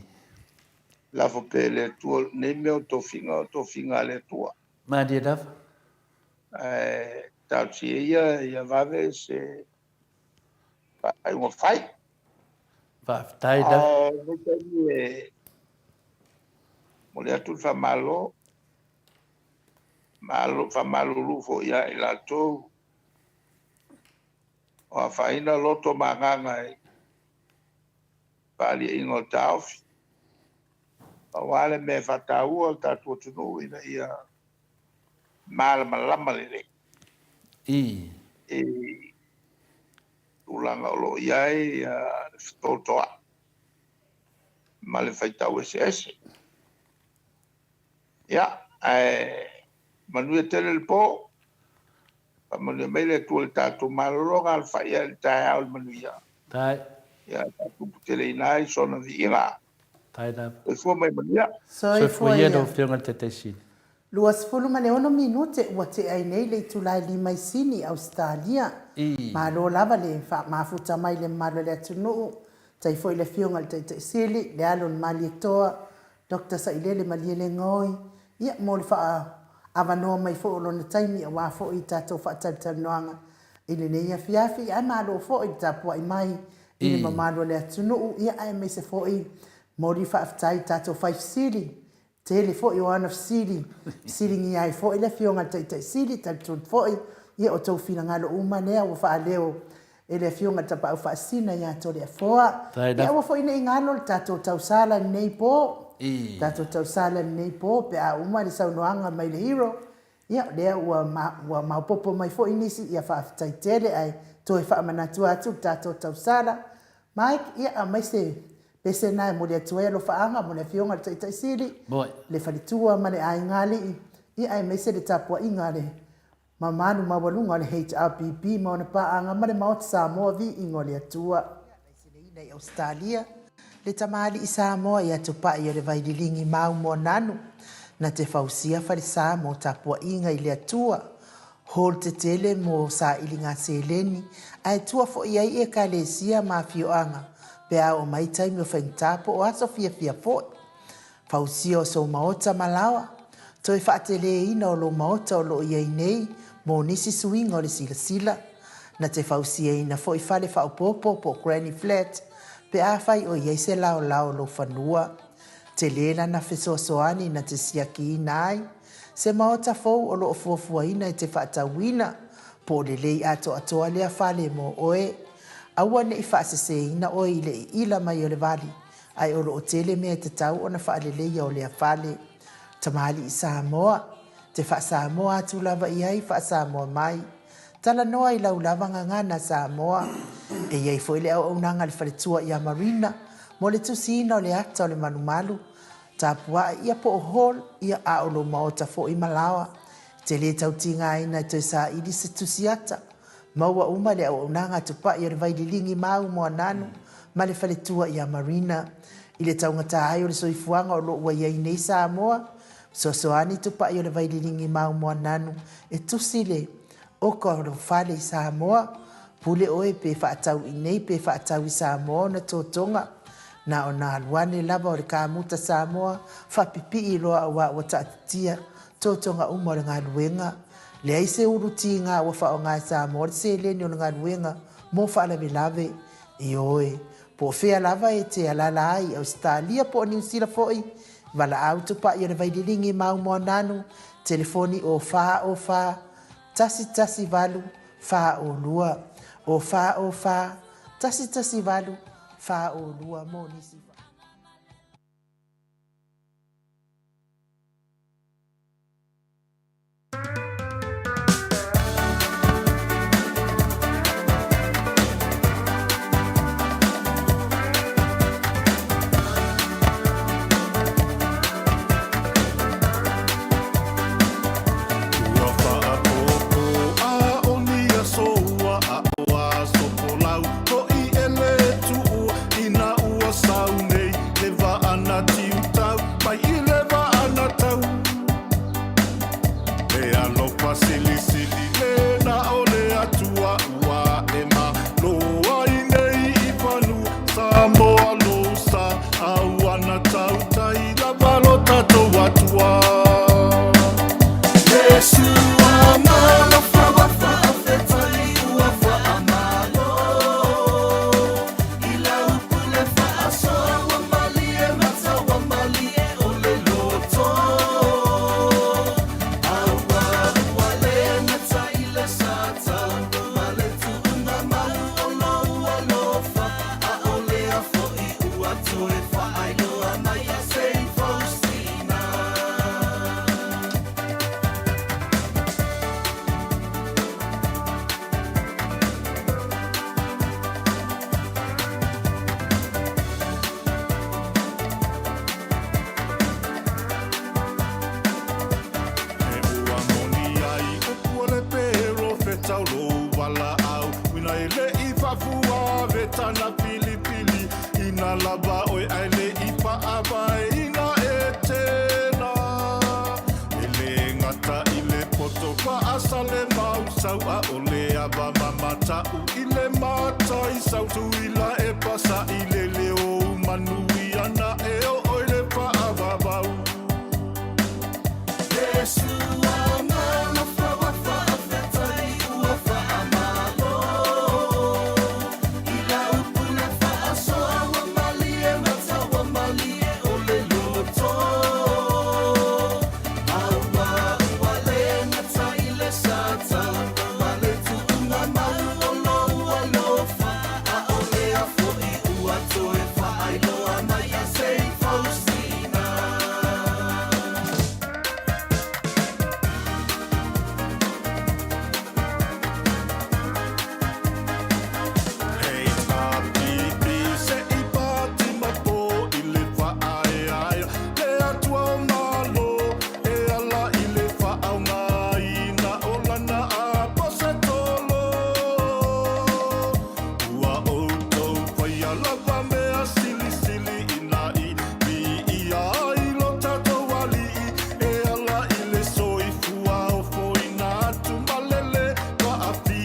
lafo pea i le Atua nei mea o tofiga, o tofiga a le Atua. Malie lava. Ae talosia ia ia vave se faaiuga fai. Faafetai lava. Ae lenei taimi e momoli atu le faamalo, malo, faamalulu foi ia i latou o afaina loto ma agaga i faaliaiga o taofi. Pau lava le mea e faataua le tatou atunuu ina ia malamalama lelei i tulaga o lo o i ai le fetotoai ma le faitau eseese. Ia, ae manuia tele le po, faamanuia mai le Atua i le tatou malologa alofai i le taeao i le manuia. Tai. Ia faatuputeleina ai sona viiga. Tai lava. Soifua ma ia manuia. Soifua ia lau Afioga i le Taitaisili. 26 minute ua tea ai nei le itula e lima i Sini, Ausetalia. Malo lava le mafuta mai i le mamalu o le atunuu, tai foi le Afioga i le Taitai Sili, le alo o le Malietoa, Doctor Sailele Malielegaoi, ia, mo le faaavanoa mai foi o lona taimi aua foi tatou faatalatalanoaga i lenei afiafi, ae malo foi le tapuai mai i le mamalu o le atunuu, ia, aemaise foi momoli faafetai i tatou fai fesili. Tele foi o ana fesili, fesiligia ai foi le Afioga i le Taitai Sili, talitonu foi, ia o tou finagalo uma lea ua faaleo e le Afioga i le Tapaau Faasisina ia Toleafoa. Ia aua foi ne i galo le tatou tausala i lenei po, tatou tausala i lenei po pe a uma le saunoaga mai le Hero, ia o lea ua ua maopoopo mai foi nisi, ia faafetai tele ae toe faamanatu atu le tatou tausala. Mike, ia aumai se pese na e momoli atu ai alofaaga mo le Afioga i le Taitai Sili, le faletua ma le aiga alii, ia aemaise le tapuaiga a le mamalu maualuga o le HRPP ma ona paaga ma le Maota Samoa Viiga o le Atua. Laiseleina i Ausetalia, le tamalii Samoa ia Tupai o le Vaililigi mau Moananu, na te fausia falesa mo tapuaiga i le Atua, hall tetele mo sailiga seleni, ae tua foi ai Ekalesia ma afioaga pe a oo mai taimi o faigata po o aso fiafia foi. Fausia o sou maota ma laoa, toe faateleina o lou maota o lo o i ai nei mo nisi suiga o le silasila. Na te fausiaina foi fale faaopoopo po o granny flat pe afai o i ai se laolao o lou fanua. Tele lana fesoasoani na te siakiina ai se maota fou o lo o fuafuaina e te faatauina, po o lelei atoatoa lea fale mo oe. Aua ne i faaseseina oe i le iila mai o le vali, ae o lo o tele mea e tatau ona faaleleia o lea fale. Tamalii Samoa, te faa-Samoa atu lava i ai faa-Samoa mai. Talanoa i lau lava gagana Samoa. E i ai foi le auaunaga a le faletua ia Marina mo le tusiina o le ata o le malumalu, tapuai ia po o hall ia a o lou maota foi ma laoa. E te le tau tigaina e toe saili se tusi ata. Maua uma le auaunaga a Tupai o le Vaililigi Mau Moananu ma le faletua ia Marina. I le taugata ai o le soifuaga o lo o ua i ai nei Samoa, fesoasoani Tupai o le Vaililigi Mau Moananu e tusi le oka o lou fale i Samoa. Pule oe pe faatau i nei pe faatau i Samoa ona totoga. Na ona alu ane lava o le kamuta Samoa faapipii loa aua ua taatitia totoga uma o le galuega. Leai se ulu tiga ua faaaoga e Samoa le seleni o le galuega mo faalavelave. Ioe, po o fea lava e te alaala ai i Ausetalia po o Niu Sila foi, valaau tupai o le Vaililigi Mau Moananu, telefoni o 4 o 4 118 42, o 4 o 4 118 42 mo nisi. Ua faapopo a o ni aso ua a o aso folau hoʻi e lē tuua inā ua sau nei le vaa na tiutau mai i le vaa na tau. Faasalemausau ʻAʻole ava mamataʻu i le mataisau Tuila e pasaʻi lele o manuia naʻe o ʻoe le faavavau Hei tāpipi se i pāti mapo i le faaeaea le Atua o Malo e ala i le faaaogaina o lana Aposetolo. Ua outou faia lava mea silisili ina i viia ai lo tatou Alii e ala i le soifua ofoina atu ma le lē faafiti.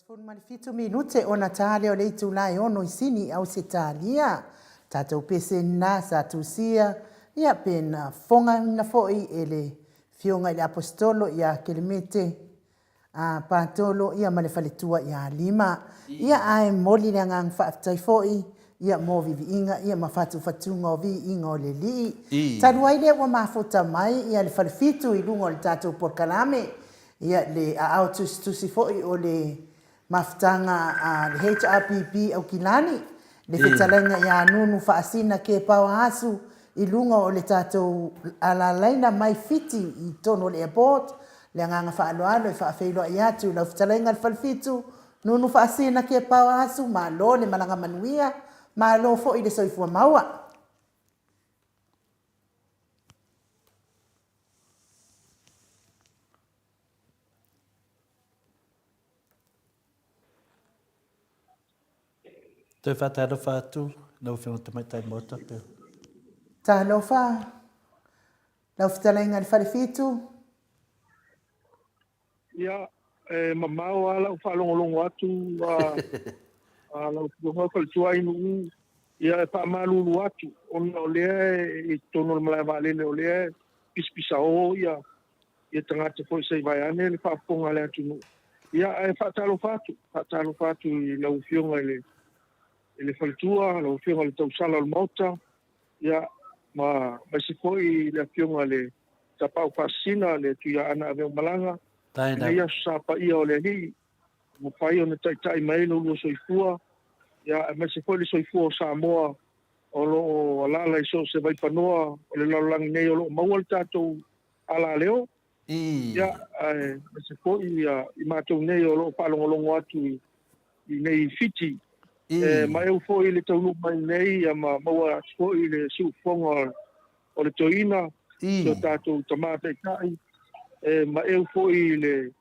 Toe 27 minute ona ta lea o le itula e ono i Sini i Ausetalia. Tatou pese na sa tusia ia pe na fogaina foi e le Fioga i le Aposetolo ia Kelemete a Patolo ia ma le faletua ia Lima. Ia ae momoli le agaga faafetai foi ia mo viviiga ia ma fatufatuga o viiga o le Alii. Talu ai lea ua mafuta mai ia le falefitu i luga o le tatou polokalame Ia, le aao tusitusi foi o le mafutaga a le HRPP Aukilani, le fetalaiga ia Nunu Faasina Kepao Aasu i luga o le tatou alalaina mai Fiti i totonu o le airport. Le agaga faaaloalo e faafeiloai atu i lau fetalaiga le Falefitu, Nunu Faasina Kepao Aasu, malo le malaga manuia, malo foi le soifua maua. Toe faatalofa atu lau Afioga i le Tamaitai Maota pe. Talofa lau fetalaiga i le Falefitu. Ia, e mamao lava lau faalogologo atu a lau Afioga Faletua i Nuu, ia e faamalulu atu ona o lea e i totonu o le malae vaalele o lea e pisapisao ia ia tagata foi se i vaeane le faafofoga a le atunuu. Ia ae faatalofa atu, faatalofa atu i lau Afioga i le i le Faletua, lau Afioga i le Tausala o le Maota, Ia, ma aemaise foi le Afioga i le Tapaau Faasisina, le Tuiaana Aveomalaga, i lenei aso sa paia o le Alii, ua mafai ona taitai mai ai lo oulua soifua, ia, aemaise foi le soifua o Samoa o lo o alaala i so o se vaipanoa o le lalolagi nei o lo o maua le tatou alaleo. Ia, aemaise foi i matou nei o lo o faalogologo atu i nei Fiti. E maeu foi le taunuu mai nei ma maua atu foi le siufofoga o le toeaina, si o tatou tama taitai. E maeu foi le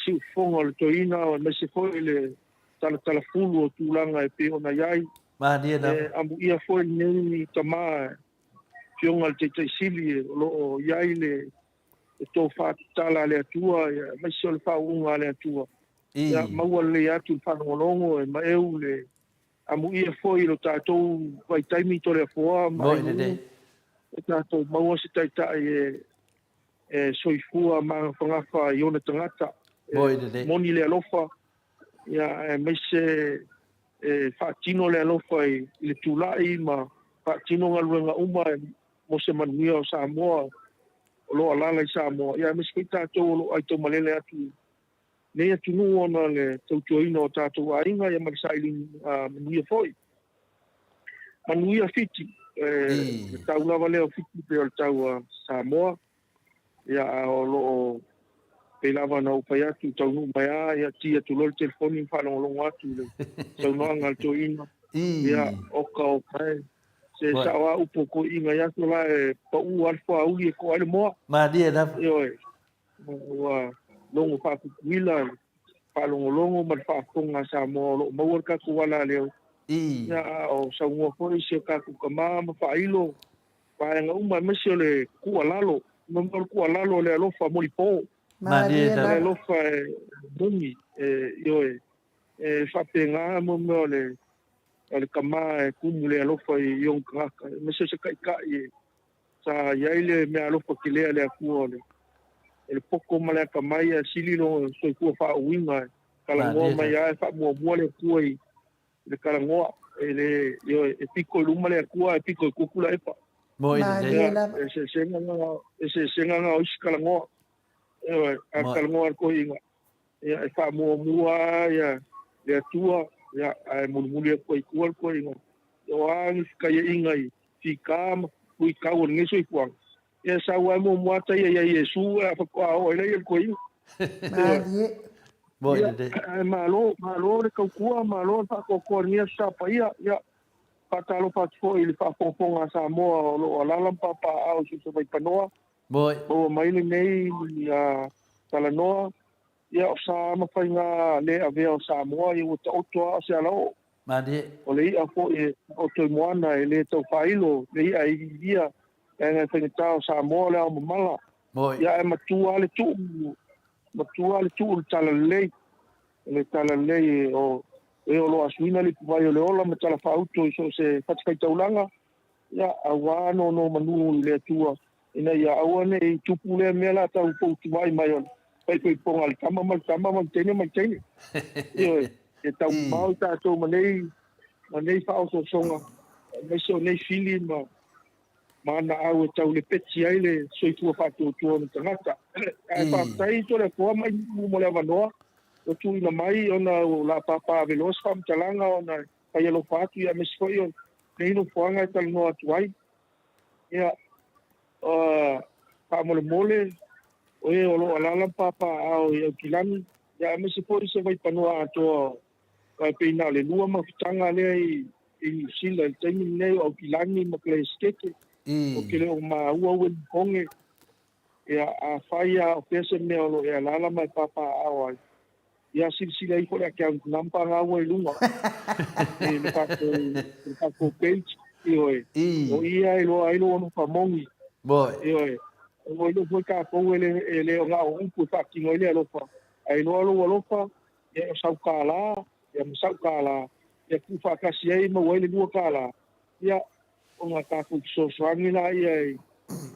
siufofoga o le toeaina aemaise foi le talatalafulu o tulaga e pei ona i ai. Malie lava. E amuia foi lenei tama Afioga i le Taitai Sili o lo o i ai le tofa tatala a le Atua aemaise o le faauuga a le Atua. Ia maua lelei atu le faalogologo e maeu le amuia foi i lo tatou vaitaimi Toleafoa ma Ainu'u e tatou maua se Taitai e soifua magafagafa i ona tagata, e moni le alofa, ia, aemaise e faatino le alofa i le tulai ma faatino galuega uma mo se manuia o Samoa o lo o alaala i Samoa, ia aemaise foi tatou o lo o aitaumalele atu i lenei atunuu ona o le tautuaina o tatou aiga ia ma le saili manuia foi. Manuia Fiti, le tau lava lea o Fiti pei o le tau a Samoa, ia a o lo o pei lava ona ou fai atu, taunuu mai lava, ia ti atu loa le telefoni ma faalogologo atu i le saunoaga a le toeaina, ia oka oka e. Se sao lava upu o toeaiina i aso la e pau lava le foauli e toa ai le moa. Malie lava. Ioe. Ua logo faapupuila le faalogologo ma le faafofoga a Samoa o lo o maua le tatou alaleo. Ia, a o saunoa foi si o tatou tama ma faailo vaega uma aemaise o le tuualalo, mo mea o le tuualalo o le alofa molipo. Malie lava. Le alofa e moni, e, ioe, e faapena mo mea o le o le tama e tumu le alofa i ona tagata, aemaise o se taitai e Sa i ai le meaalofa tele a le Atua o le o le poto ma le atamai ae sili lona soifua faauuina e talanoa mai lava e faamuamua le Atua i le talanoa. E le, ioe, e pito i luma le Atua ae pito i tua Tuilaepa. Malie lava. Eseesega na, eseesega na o isi talanoa. Ioe, a talanoa a le toeaina, ia, e faamuamua lava ia le Atua, ia, ae mulimuli atu ai i tua le toeaina. O a ni fetaiaiga i fita ma luitau o lenei soifuaga, ia e sau lava e muamua lava taia ia Iesu ae faatoa oo ai lea i le toeaina. Malie. Ia, ae malo, malo le tautua, malo le faatoatoa i lenei Aso Sa paia. Ia, faatalofa atu foi i le faafogafoga a Samoa o lo o alaala ma papaaao i so o se vaipanoa. Maua mai lenei talanoa, ia o sa ma faiga le avea o Samoa, ia ua taoto lava o se alaoo. O le i'a foi e taoto i moana e le tau faailo, le i'a e iviivia, leaga e faigata o Samoa le aomamala. Ia ae matua lava le tuu, matua lava le tuu i le talalelei, le talalelei o e o lo o asuina le ipuvai o le ola ma talafaauto i so o se fatafaitaulaga, Ia, auā nonomanu i le Atua, ina ia aua ne i tupu lea mea la tau poutuai mai o le faifaipoga a le tama ma le tama ma le teine ma le teine. Ioe, e taumamao i tatou ma nei, ma nei faaosoosoga, aemaise o nei fili ma, ma anaau e tau lepeti ai le soifua faatuatua o ni tagata. Ae faafetai Toleafoa mai mo le avanoa ua tuuina mai ona o le a papaaveloa se faamatalaga ona e fai alofa atu, ia aemaise foi o lenei nofoaga e talanoa atu ai. Ia, faamolemole, o e o lo o alaala ma papaaao i Aukilani, ia aemaise foi se vaipanoa atoa aua pei na o le lua mafutaga lea i Niu Sila i le taimi lenei o Aukilani ma Keleesetete. Ou te le o maua Ueligitone. Ia, afai lava o fea se mea o lo o e alaala ma e papaaao ai, ia silasila ifo le account number na ua i luga i le tatou, le tatou page, ioe. O i e iloa ai lou alofa moni. Ioe. Ua iloa foi tatou e le, e le o na o upu e faatino ai le alofa, ae iloa lou alofa, ia o sau kālā, ia ma sau kālā, ia tuufaatasi ai maua ai le $2, ia ona tatou fesoasoani laia i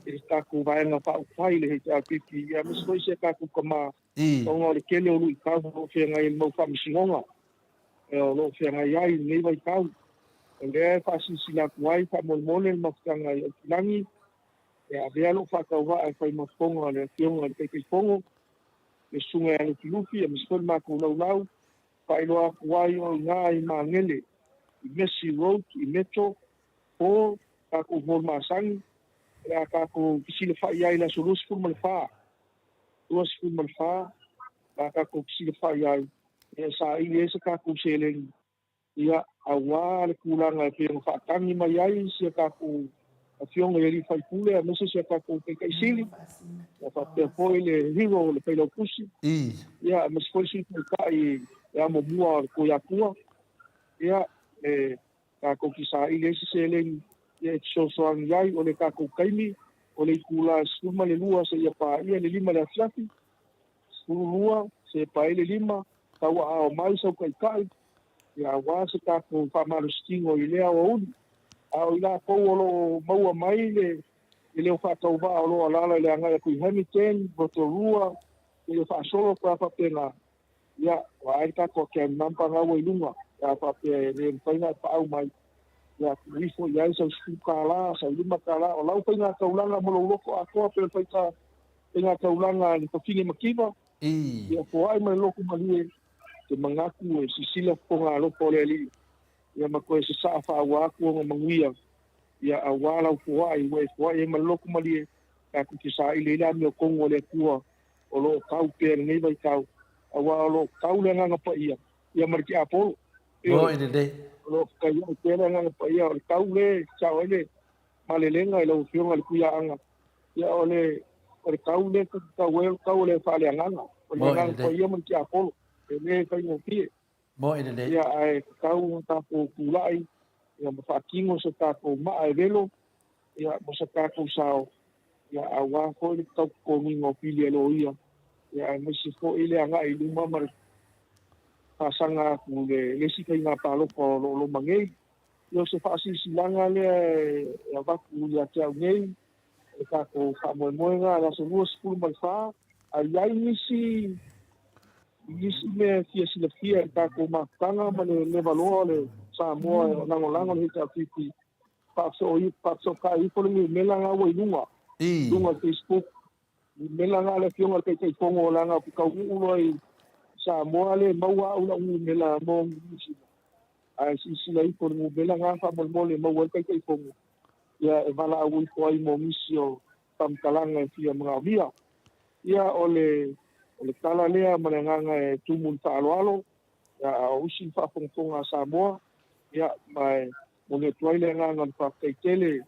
le tatou Vaega Faaupufai i le HRPP, aemaise foi si a tatou tama, ona o le tele o luitau o lo o feagai ai le mau faamasinoga o lo o feagai ai i lenei vaitau. O lea e faasilasila atu ai faamolemole le mafutaga i Aukilagi e avea lou faatauvaa e fai ma fofoga o le Afioga i le Taitaifono, le Susuga ia Lufilufi aemaise foi le matou laulau, faailoa atu ai o i ina i Magele, i Messi Road, i Metro, po tatou hall masani, o le a tatou fesilafai ai i le aso 24, 24, o le a tatou fesilafai ai, e saili ai se tatou seleni, ia, aua le tulaga e pei ona faatagi mai ai si a tatou Afioga i alii faipule aemaise si a tatou Taitai Sili, ia faapea foi le hero o le Failautusi, ia aemaise foi le Sui Taitai e amomua o le Tuiatua, ia, e. Tatou te saili ai se seleni ia e fesoasoani ai. O le tatou taimi, o le itula e 12 seia paia le 5 le afiafi, 12 seia paia le 5, tauaao mai sau taitai, ia aua se tatou faamalositino i lea aoauli. A o i latou o lo o maua mai le leo faatauvaa o lo o alaala i le agai atu i Hamilton, Rotorua, seia faasolo pe a faapena, Ia, ua ae le tatou account number na ua i luga, pe a faapea e le mafai ona e paau mai, ia tuu ifo i ai sau $10, sau $5, o lau faiga taulaga mo lou loto atoa pe o le faiga faiga taulaga a le fafine mativa, ia foai ma le loto malie, te manatu e sisila fofoga alofa o le Alii, ia ma toe sasaa faaua atu ona manuia, ia aua lau foai ua e foai ai ma le loto malie, tatou te saili ai le amiotonu a le Atua o lo o tau pea i lenei vaitau, aua o lo o tau le Agaga Paia, ia ma le tiapolo. Ioe, lelei. O lo o fetaiai pea le Agaga Paia, o le tau lea e sao ai le malelega i lau Afioga i le Tuiaaga, ia o le, o le tau lea ta te tau ai o le tau o le faaleagaga, o le Agaga Paia ma le tiapolo, e le faigofie. Moe lelei. Ia, ae tatau ona tatou tulai ia ma faatino se tatou maa e velo ia ma se tatou sao ia aua foi le tau totogiina o pili a loia ia aemaise foi le agai i luma ma le faasaga atu i le isi faiga palota o lo o loma nei. Ia o se faasilasilaga lea e avatu ia te au nei o le tatou faamoemoega le aso 24, a i ai nisi nisi mea e fia silafia i le tatou mafutaga ma le levaloa o le Samoa e lagolago le HRPP, faafesootai ifo le numera na ua i luga, luga o le Facebook, numera na a le Afioga i le Taitaifono leaga ou te taunuu loa i Samoa le maua au lau numera mo Niu Sila. Ae silasila ifo i le numera na faamolemole e maua ai le Taitaifono, ia e valaau ifo ai mo nisi o faamatalaga e fia manaomia. Ia o le o le tala lea ma le agaga e tumu i le faaaloalo, ia a o usi le faafogafoga a Samoa, ia ma e momoli atu ai le agaga o le faafetai tele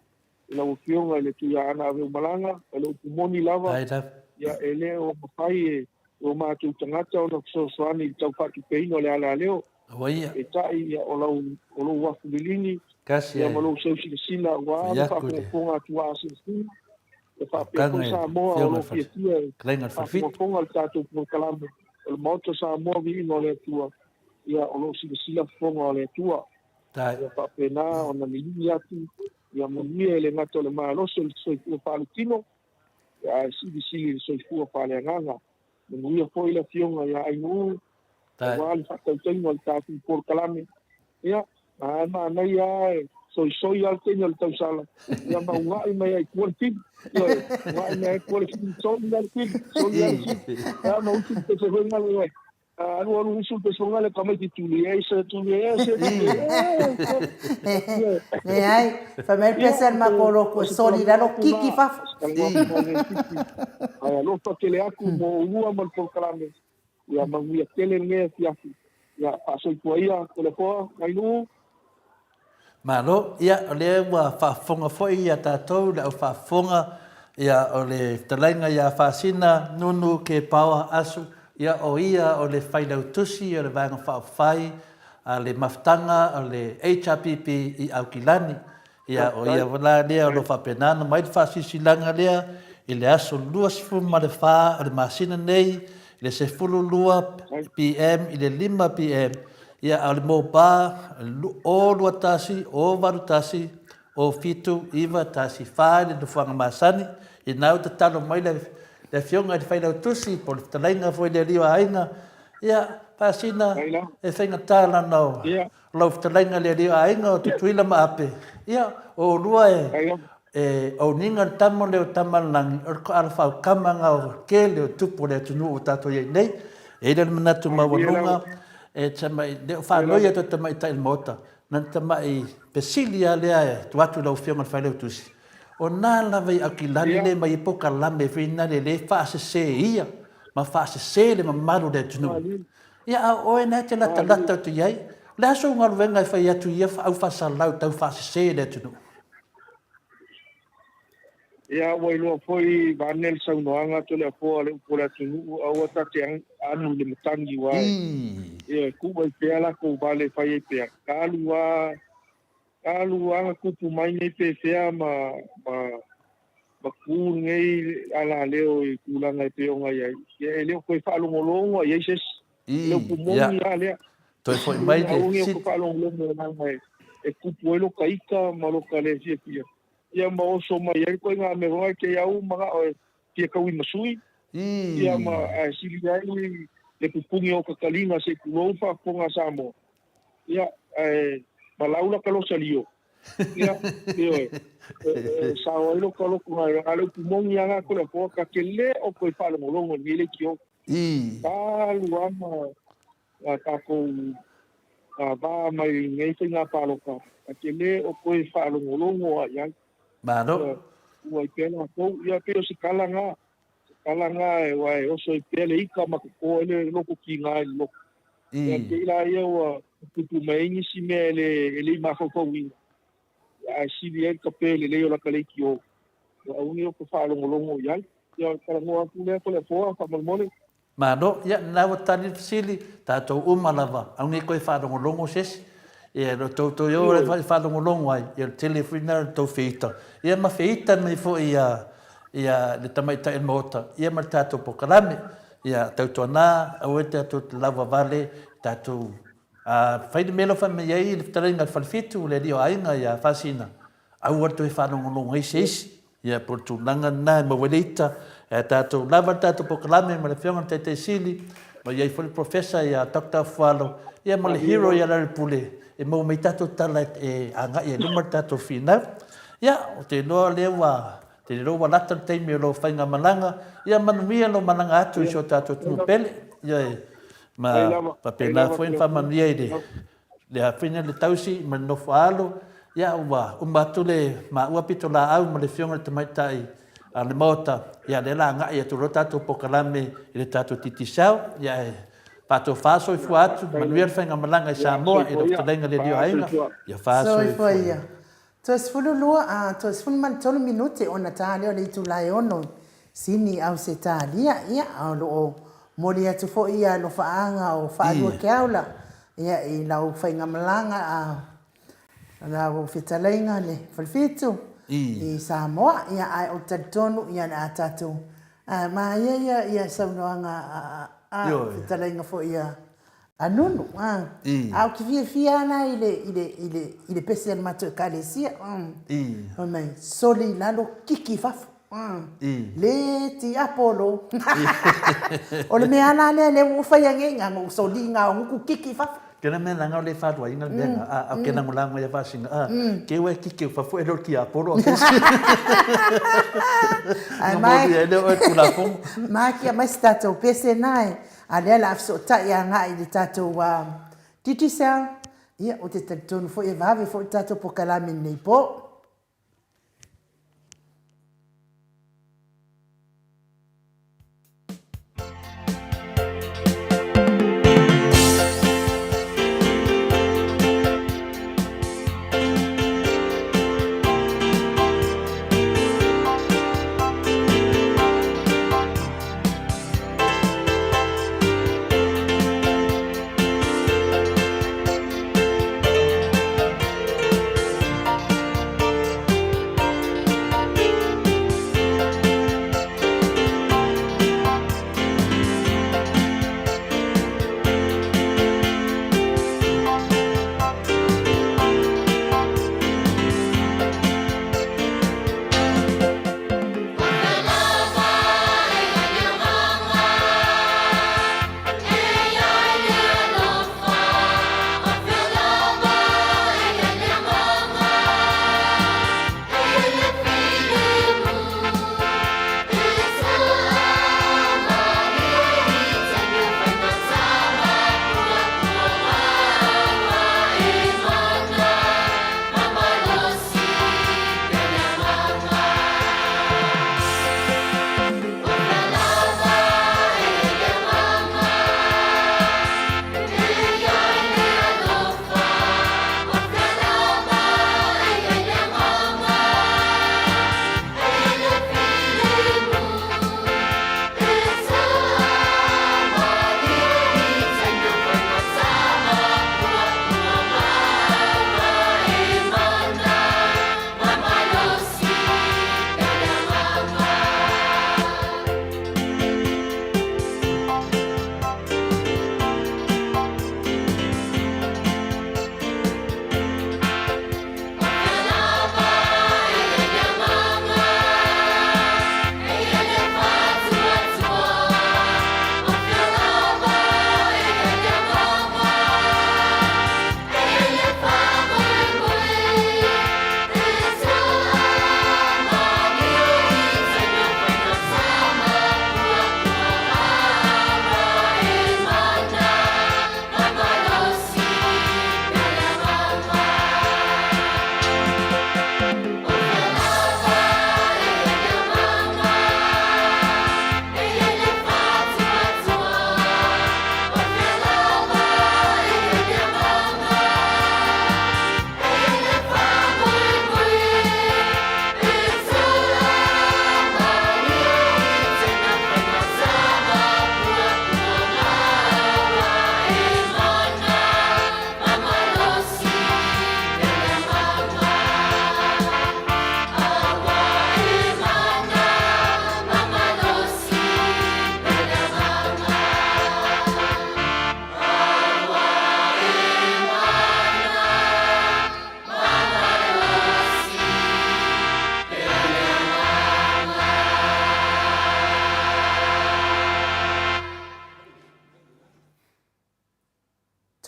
i lau Afioga i le Tuiaana Aveumalaga, o le upu moni lava, ia e le o mafai e o matou tagata ona fesoasoani i le tau faatupeina o le alaleo. Peitai, ia, o lau, o lou afu liligi, ia ma lou seu silasila aua le faafogafoga atu a asiasiga, e faapea foi Samoa o lo o fiafia e faafogafoga i le tatou polokalame o le Maota Samoa Viiga o le Atua, ia o lo o silasila fofoga o le Atua. Ia faapena ona liligi atu, ia manuia e le gata o le malosi o le soifua faaletino, ia ae silisili le soifua faaleagaga. Manuia foi le Afioga ia Ainuu, aua le faatautaiga o le tatou polokalame. Ia, a manaia lava e soisoi lava le teine o le tausala, ia ma uga'i mai ai i tua le fili. Ioe, uga'i mai ai i tua le fili, soli lava le fili, soli lava le fili. Ia ma usu le pese foi lale, ioe. Alu alu usu le pese foi lale, tamaiti tuli ai se tuli ai se tuli ai. Leai, fai mai le pese a le matou lotu e soli i lalo, kiki i fafo. Ae alofa tele atu mo oulua ma le polokalame. Ia manuia tele lenei afiafi. Ia faasoifua ia Toleafoa Nainu'u. Malo, ia o lea ua faafofoga foi ia tatou le au faafofoga, ia o le fetalaiga ia Faasina Nunu Kepaoa Asu, ia o ia o le Failautusi o le Vaega Faaupufai a le Mafutaga o le HRPP i Aukilani. Ia, o ia la lea o lo o faapena ona mai le faasilasilaga lea i le aso 24 o le masina nei i le 12 PM i le 5 PM, ia, a o le mobile 021 081 07 914 i le nofoaga masani. Ina ua tatalo mai le Afioga i le Failautusi po o le Fetalaiga foi i le Alii o Aiga, ia, Faasina, e faigata lana o lau fetalaiga le alii o aiga o Tutuila ma Ape, ia, o oulua e, e ouniga le tama lea o Tamalelagi, o le toalafaukama na o tele o tupu o le atunuu ua tatou i ai nei. E i ai lea o le manatu maualuga, e tamai, le o faanoi atu e tamaitai i le Maota, na le tamai fesili lava lea e tuu atu i lau Afioga i le Failautusi, o na lava i Aukilani le mai ai polokalame foi nale lea e faasese ia ma faasese le mamalu o le atunuu. Ia, a o oe na e te latalata atu i ai, o le a sou galuega e fai atu i ia au faasalau tau faasese i le atunuu? Ia, ua iloa foi vaeane le saunoaga a Toleafoa le upu o le atunuu, aua ta te anu i le matagi, aua e tuu ai pea latou vale e fai ai pea. Ka alu lava. Alu lava tupu mai nei pefea ma ma ma ku lenei alaleo i tulaga e pei ona i ai, ia e le o toe faalogologo lava i ai se isi. O le upu moni lava lea. Toe foi mai le Aua ne i o faalogologo leaga e tupu ai lota ita ma lota le fiafia, ia ma oso mai ai le ituaiga mea foi lea e te i lava ua manao e fia tauimasui, ia ma ae sili ai le pupuni o ota taliga se i tulou le faafofoga a Samoa. Ia, ae malau la talosa lio. Ia, ioe, e sao ai lota loto a o le upu moni lava lena Toleafoa, ta te le o toe faalogologo i lenei leitio. Talu lava na tatou va mai lenei faiga palota, ta te le o toe faalogologo lava i ai. Malo. Ua i pea latou. Ia, pei o se tala lena, se tala lena aua e oso ai pea le ita ma toto ai le loto tiga i le loto. Ia te i laia ua tupu mai ai nisi mea e le, e le i mafaufauina, ae sili ai le kape lelei o lata leitio. Ia aua ne i ota faalogologo i ai. Ia o le talanoa atu lea Toleafoa, faamolemole. Malo, ia lena ua tali le fesili, tatou uma lava, aua ne i toe faalogologo se isi. Ia lo tou toe o e faalogologo ai, ia o le tele foi lena o le tou feita, ia ma feita mai foi ia, ia le tamaitai o le Maota, ia ma le tatou polokalame. Ia tautuana, aua tatou te lauavale, tatou fai le mea la fai mai ai le fetalaiga a le Falefitu, le alii o aiga ia Faasina, aua le toe faalogologo ai se isi. Ia po o le tulaga lena e maua ai le ita, ae tatou lava le tatou polokalame ma le afioga i le Taitai Sili, ma i ai foi le Professor ia Doctor Afualo, ia ma le hero ia Lealailepule, e maua mai ai tatou tala e agai ai i luma le tatou finau. Ia, ou te iloa o lea ua Te iloa ua lata le taimi o lou faigamalaga, ia manuia lou malaga atu i si o tatou atunuu pele. Ia, ma faapena foi ona faamanuia i le le afine le tausi ma le nofo a alo. Ia, ua uma atu le maua pitolaau ma le afioga i le Tamaitai a le Maota, ia lea la agai atu loa tatou polokalame i le tatou Digicel. Ia, e faatofa soifua atu, manuia le faigamalaga i Samoa i lau fetalaiga le Alii o Aiga. Ia fa soifua ia. Toe 12 a, toe 13 minute ona ta lea o le itula e 6 i Sini, Ausetalia. Ia, o lo o momoli atu foi ia alofaaga o Faalua Keaula ia i lau faigamalaga a lau fetalaiga le Falefitu i Samoa. Ia, ae ou te talitonu ia o le a tatou maia ia ia saunoaga a fetalaiga foi a A Nunu, a. A ou te fiafia lava la i le, i le, i le, i le pese a le matou Ekalesia. Fai mai, soli i lalo, kiki i fafo. Le tiapolo. O le mea lava la lea lea ua ou faia nei, na ona ou soli na ona uku kiki i fafo. Ke na mea langa o le wharuaina le mea nga, a, au ke langolango ia whasinga, a, ke ua e kiki o fafo e leo tiapolo a kesi. Ai mai. Nga moli e leo e tulafono. Mai kia mai se tatou pese na e. A lea o le a fesootai agai i le tatou Digicel, ia, ou te talitonu foi e vave foi le tatou polokalame i lenei po.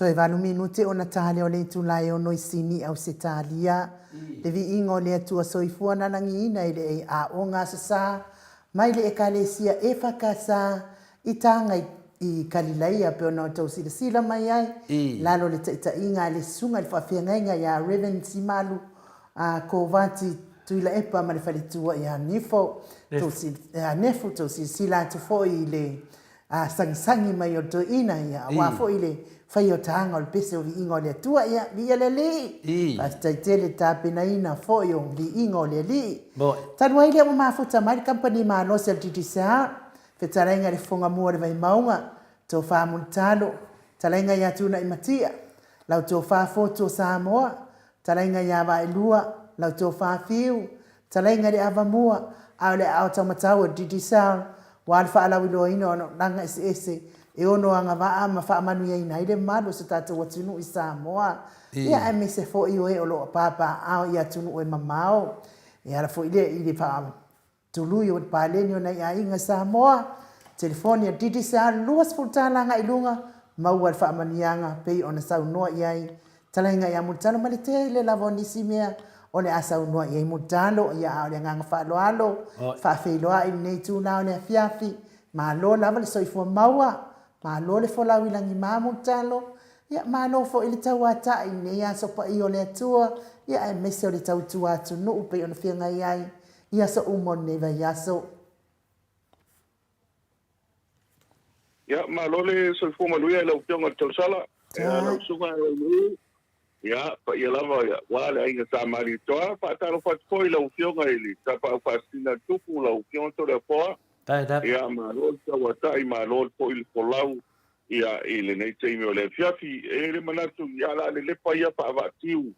Toe valu minute ona ta lea o le itula e ono i Sini, Ausetalia. Le viiga o le Atua Soifua na lagiina i le Aoga Aso Sa mai le Ekalesia EFKS i Taga i Kalilaia pei ona outou silasila mai ai i lalo o le taitaiga a le Susuga i le Faafeagaiga ia Rev. Simalu Kovati Tuilaepa ma le faletua ia Nefo. Nefu, tou silasila atu foi i le sagisagi mai o le toeaina, ia, aua foi le faia o taga o le pese o viiga o le Atua. Ia, viia le Alii! Faafetai tele le tapenaina foi o viiga o le Alii. Talu ai lea ua mafuta mai le kamupani malosi a le Digicel, fetalaiga i le Fofoga Mua o le Vaimauga, Tofa Mulitalo, talaiga ia Tuunaimatia, lau Tofa Fotu o Samoa, Talaiga ia Vaelua, lau Tofa Fiu, Talaiga i le Avamua, a o le aao taumatau o le Digicel, ua le faalauiloaina o auaunaga eseese e ono agavaa ma faamanuiaina ai le malu o so tatou atunuu i Samoa, ia aemaise foi o e o lo o papaaao i atunuu e mamao. E ala foi lea i le Tului o le paleni o nai aiga Samoa, telefoni a Digicel 20 tala agai i luga, maua le faamanuiaga pei ona saunoa i ai Talaiga ia Mulitalo ma le tele lava o nisi mea o le a saunoa i ai Mulitalo, ia a o le agaga faaaloalo, faafeiloai i lenei itula o le afiafi, malo lava le soifua maua, malo le folau i lagima Mulitalo, ia malo foi le tauatai i lenei aso paia o le Atua, ia aemaise o le tautua atunuu pei ona feagai ai i aso uma o lenei vaiaso. Ia, malo le soifua manuia i lau Afioga i le Tausala, ia lau Susuga e Oinuu, ia, paia lava aua le Aiga Sa Malietoa. Faatalofa atu foi i lau Afioga i le Tapaau Faasisina a le Tupu, lau Afioga Toleafoa. Ia, malo le tauatai, malo foi le folau ia i lenei taimi o le afiafi. E i ai le manatu, ia, o le a lelepa ia faavaatiu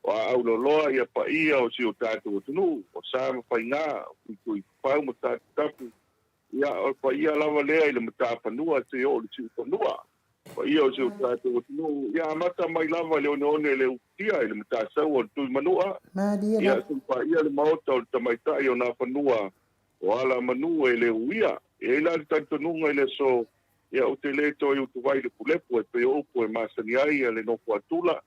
O a auloloa ia paia o si o tatou atunuu, o sa ma faiga, o tuituifafau ma tatutapu, ia o le paia lava lea i le matafanua seia oo i le siufanua. Paia o si o tatou atunuu, ia amata mai lava i le oneone le ufitia i le matasaua o le Tuimanua, ia seia paia le maota o le tamaitai o Nafanua, o Alamanu e le uia. E i ai la le talitonuga i le aso, ia ou te le toe utuvai lepulepu e pei o upu e masani ai le nofo a Tula,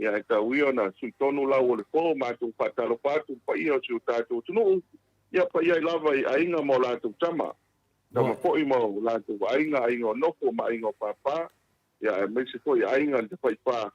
Ia ae tau ia ona sui tonu lau o le po, matou faatalofa atu i le paia o si o tatou atunuu, ia paia ai lava i aiga ma o latou tama, tama foi ma o latou aiga, aiga o nofo ma aiga o pāpā, ia aemaise foi aiga na tafaifa,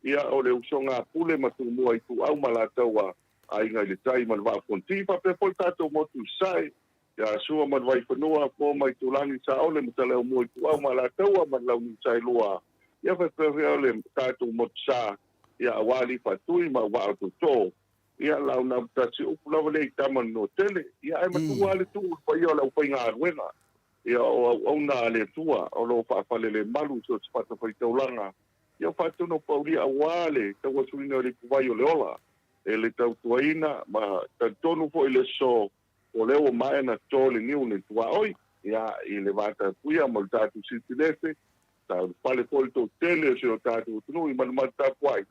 ia o le usoga a Pule ma Tumua Ituau ma latou a Aiga i le Tai ma le Vaa o Fonoti, faapea foi tatou motu i Sasae, ia Sua ma le Vaifanua, Fofo ma Itulagi, Saole ma Saleaaumua Ituau ma Alataua ma le Launiu Saelua, ia faapea foi le tatou motu sa, ia aua Alii Faatui ma Auvaa o Tootoo, ia Laaunautasi, upu lava lea i tama Nunuatele, ia ae matua lava le tuu i le paia o le aufaigaluega, ia o auauna a le Atua o lo o faafalelemalu i so o se fatafaitaulaga, ia o faatonu paulia aua le tauasuina o le ipuvai o le ola e le tautuaina ma talitonu foi i le aso O lea ua maea ona to le niu nei tuaoi, ia, i le vatapuia ma le tatou Sitilese, sa ulufale foi le toatele o si o tatou atunuu i malumalu tapuai,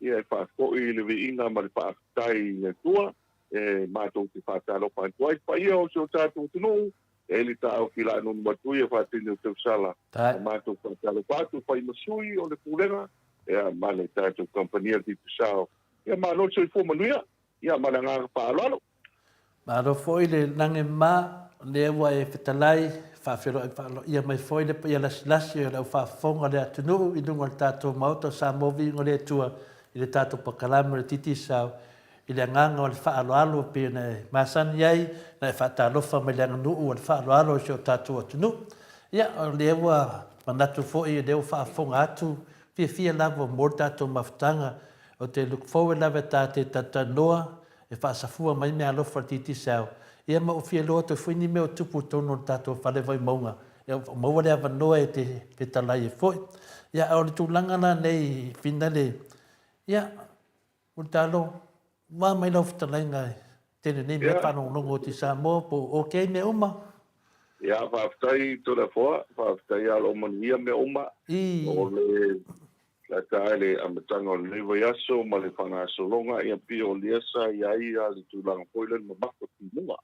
ia, e faafoi le viiga ma le faafetai i le Atua, e matou te faatalofa atu ai. Paia o si o tatou atunuu, e i ai le taofi laanunu atu ia faatini o tausala, ma matou faatalofa atu, fai ma sui o le Pulega, ia, ma le tatou kamupani a le Digicel. Ia, malo le soifua manuia, ia, ma le agaga faaaloalo. Malo foi le lagi ma, lea ua e fetalai, faafeiloai faaloia mai foi le paia lasilasi o le au faafofoga o le atunuu i luga o le tatou Maota o Samoa Viiga o le Atua i le tatou pakalame o le Digicel i le agaga o le faaaloalo e pei ona e masani ai na e faatalofa mai le aganuu o le faaaloalo i si o tatou atunuu. Ia, o lea ua manatu foi o lea ua faafofoga atu, fiafia lava mo le tatou mafutaga. Ou te look forward lava ta te talatalanoa e faasafua mai meaalofa a le Digicel, ia ma ua fia iloa atu ai foi ni mea o tupu i totonu o le tatou fale Vaimauga, ia ua maua le avanoa e te fetalai ai foi. Ia, a o le tulaga la nei Finale, ia, Mulitalo, ua mai lau fetalaiga e tele nei mea faalogologo atu i Samoa po o ok mea uma? Ia, faafetai Toleafoa, faafetai lava o lo o manuia mea uma. O le Lata i le amataga o lenei vaiaso ma le faagasologa, ia pei o lea sa i ai le tulaga foi lea o le mamafa o timuga.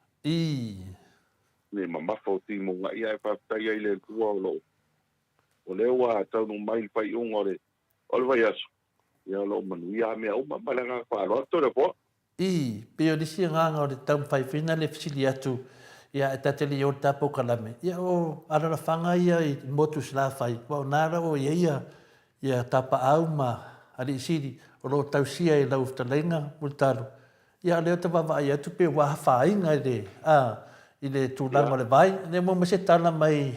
Le mamafa o timuga, ia ae faafetai ai i le Atua o lo o, o lea ua taunuu mai le faaiuga o le o le vaiaso, ia o lo o manuia lava mea uma. Ma le agaga faaaloalo. Toleafoa. Ii, Pei o le isi agaga o le taumafai foi na le fesili atu ia e ta te le i o le ta polokalame, ia o alalafaga ia i motu Salafai, aua o na la ua i ai ia ia tapaau ma alii sili o lo o tausia e lau fetalaiga Mulitalo, ia o lea ou te vaavaai atu pei ua afaina i le a i le tulaga o le vai. Lea ua maua mai se tala mai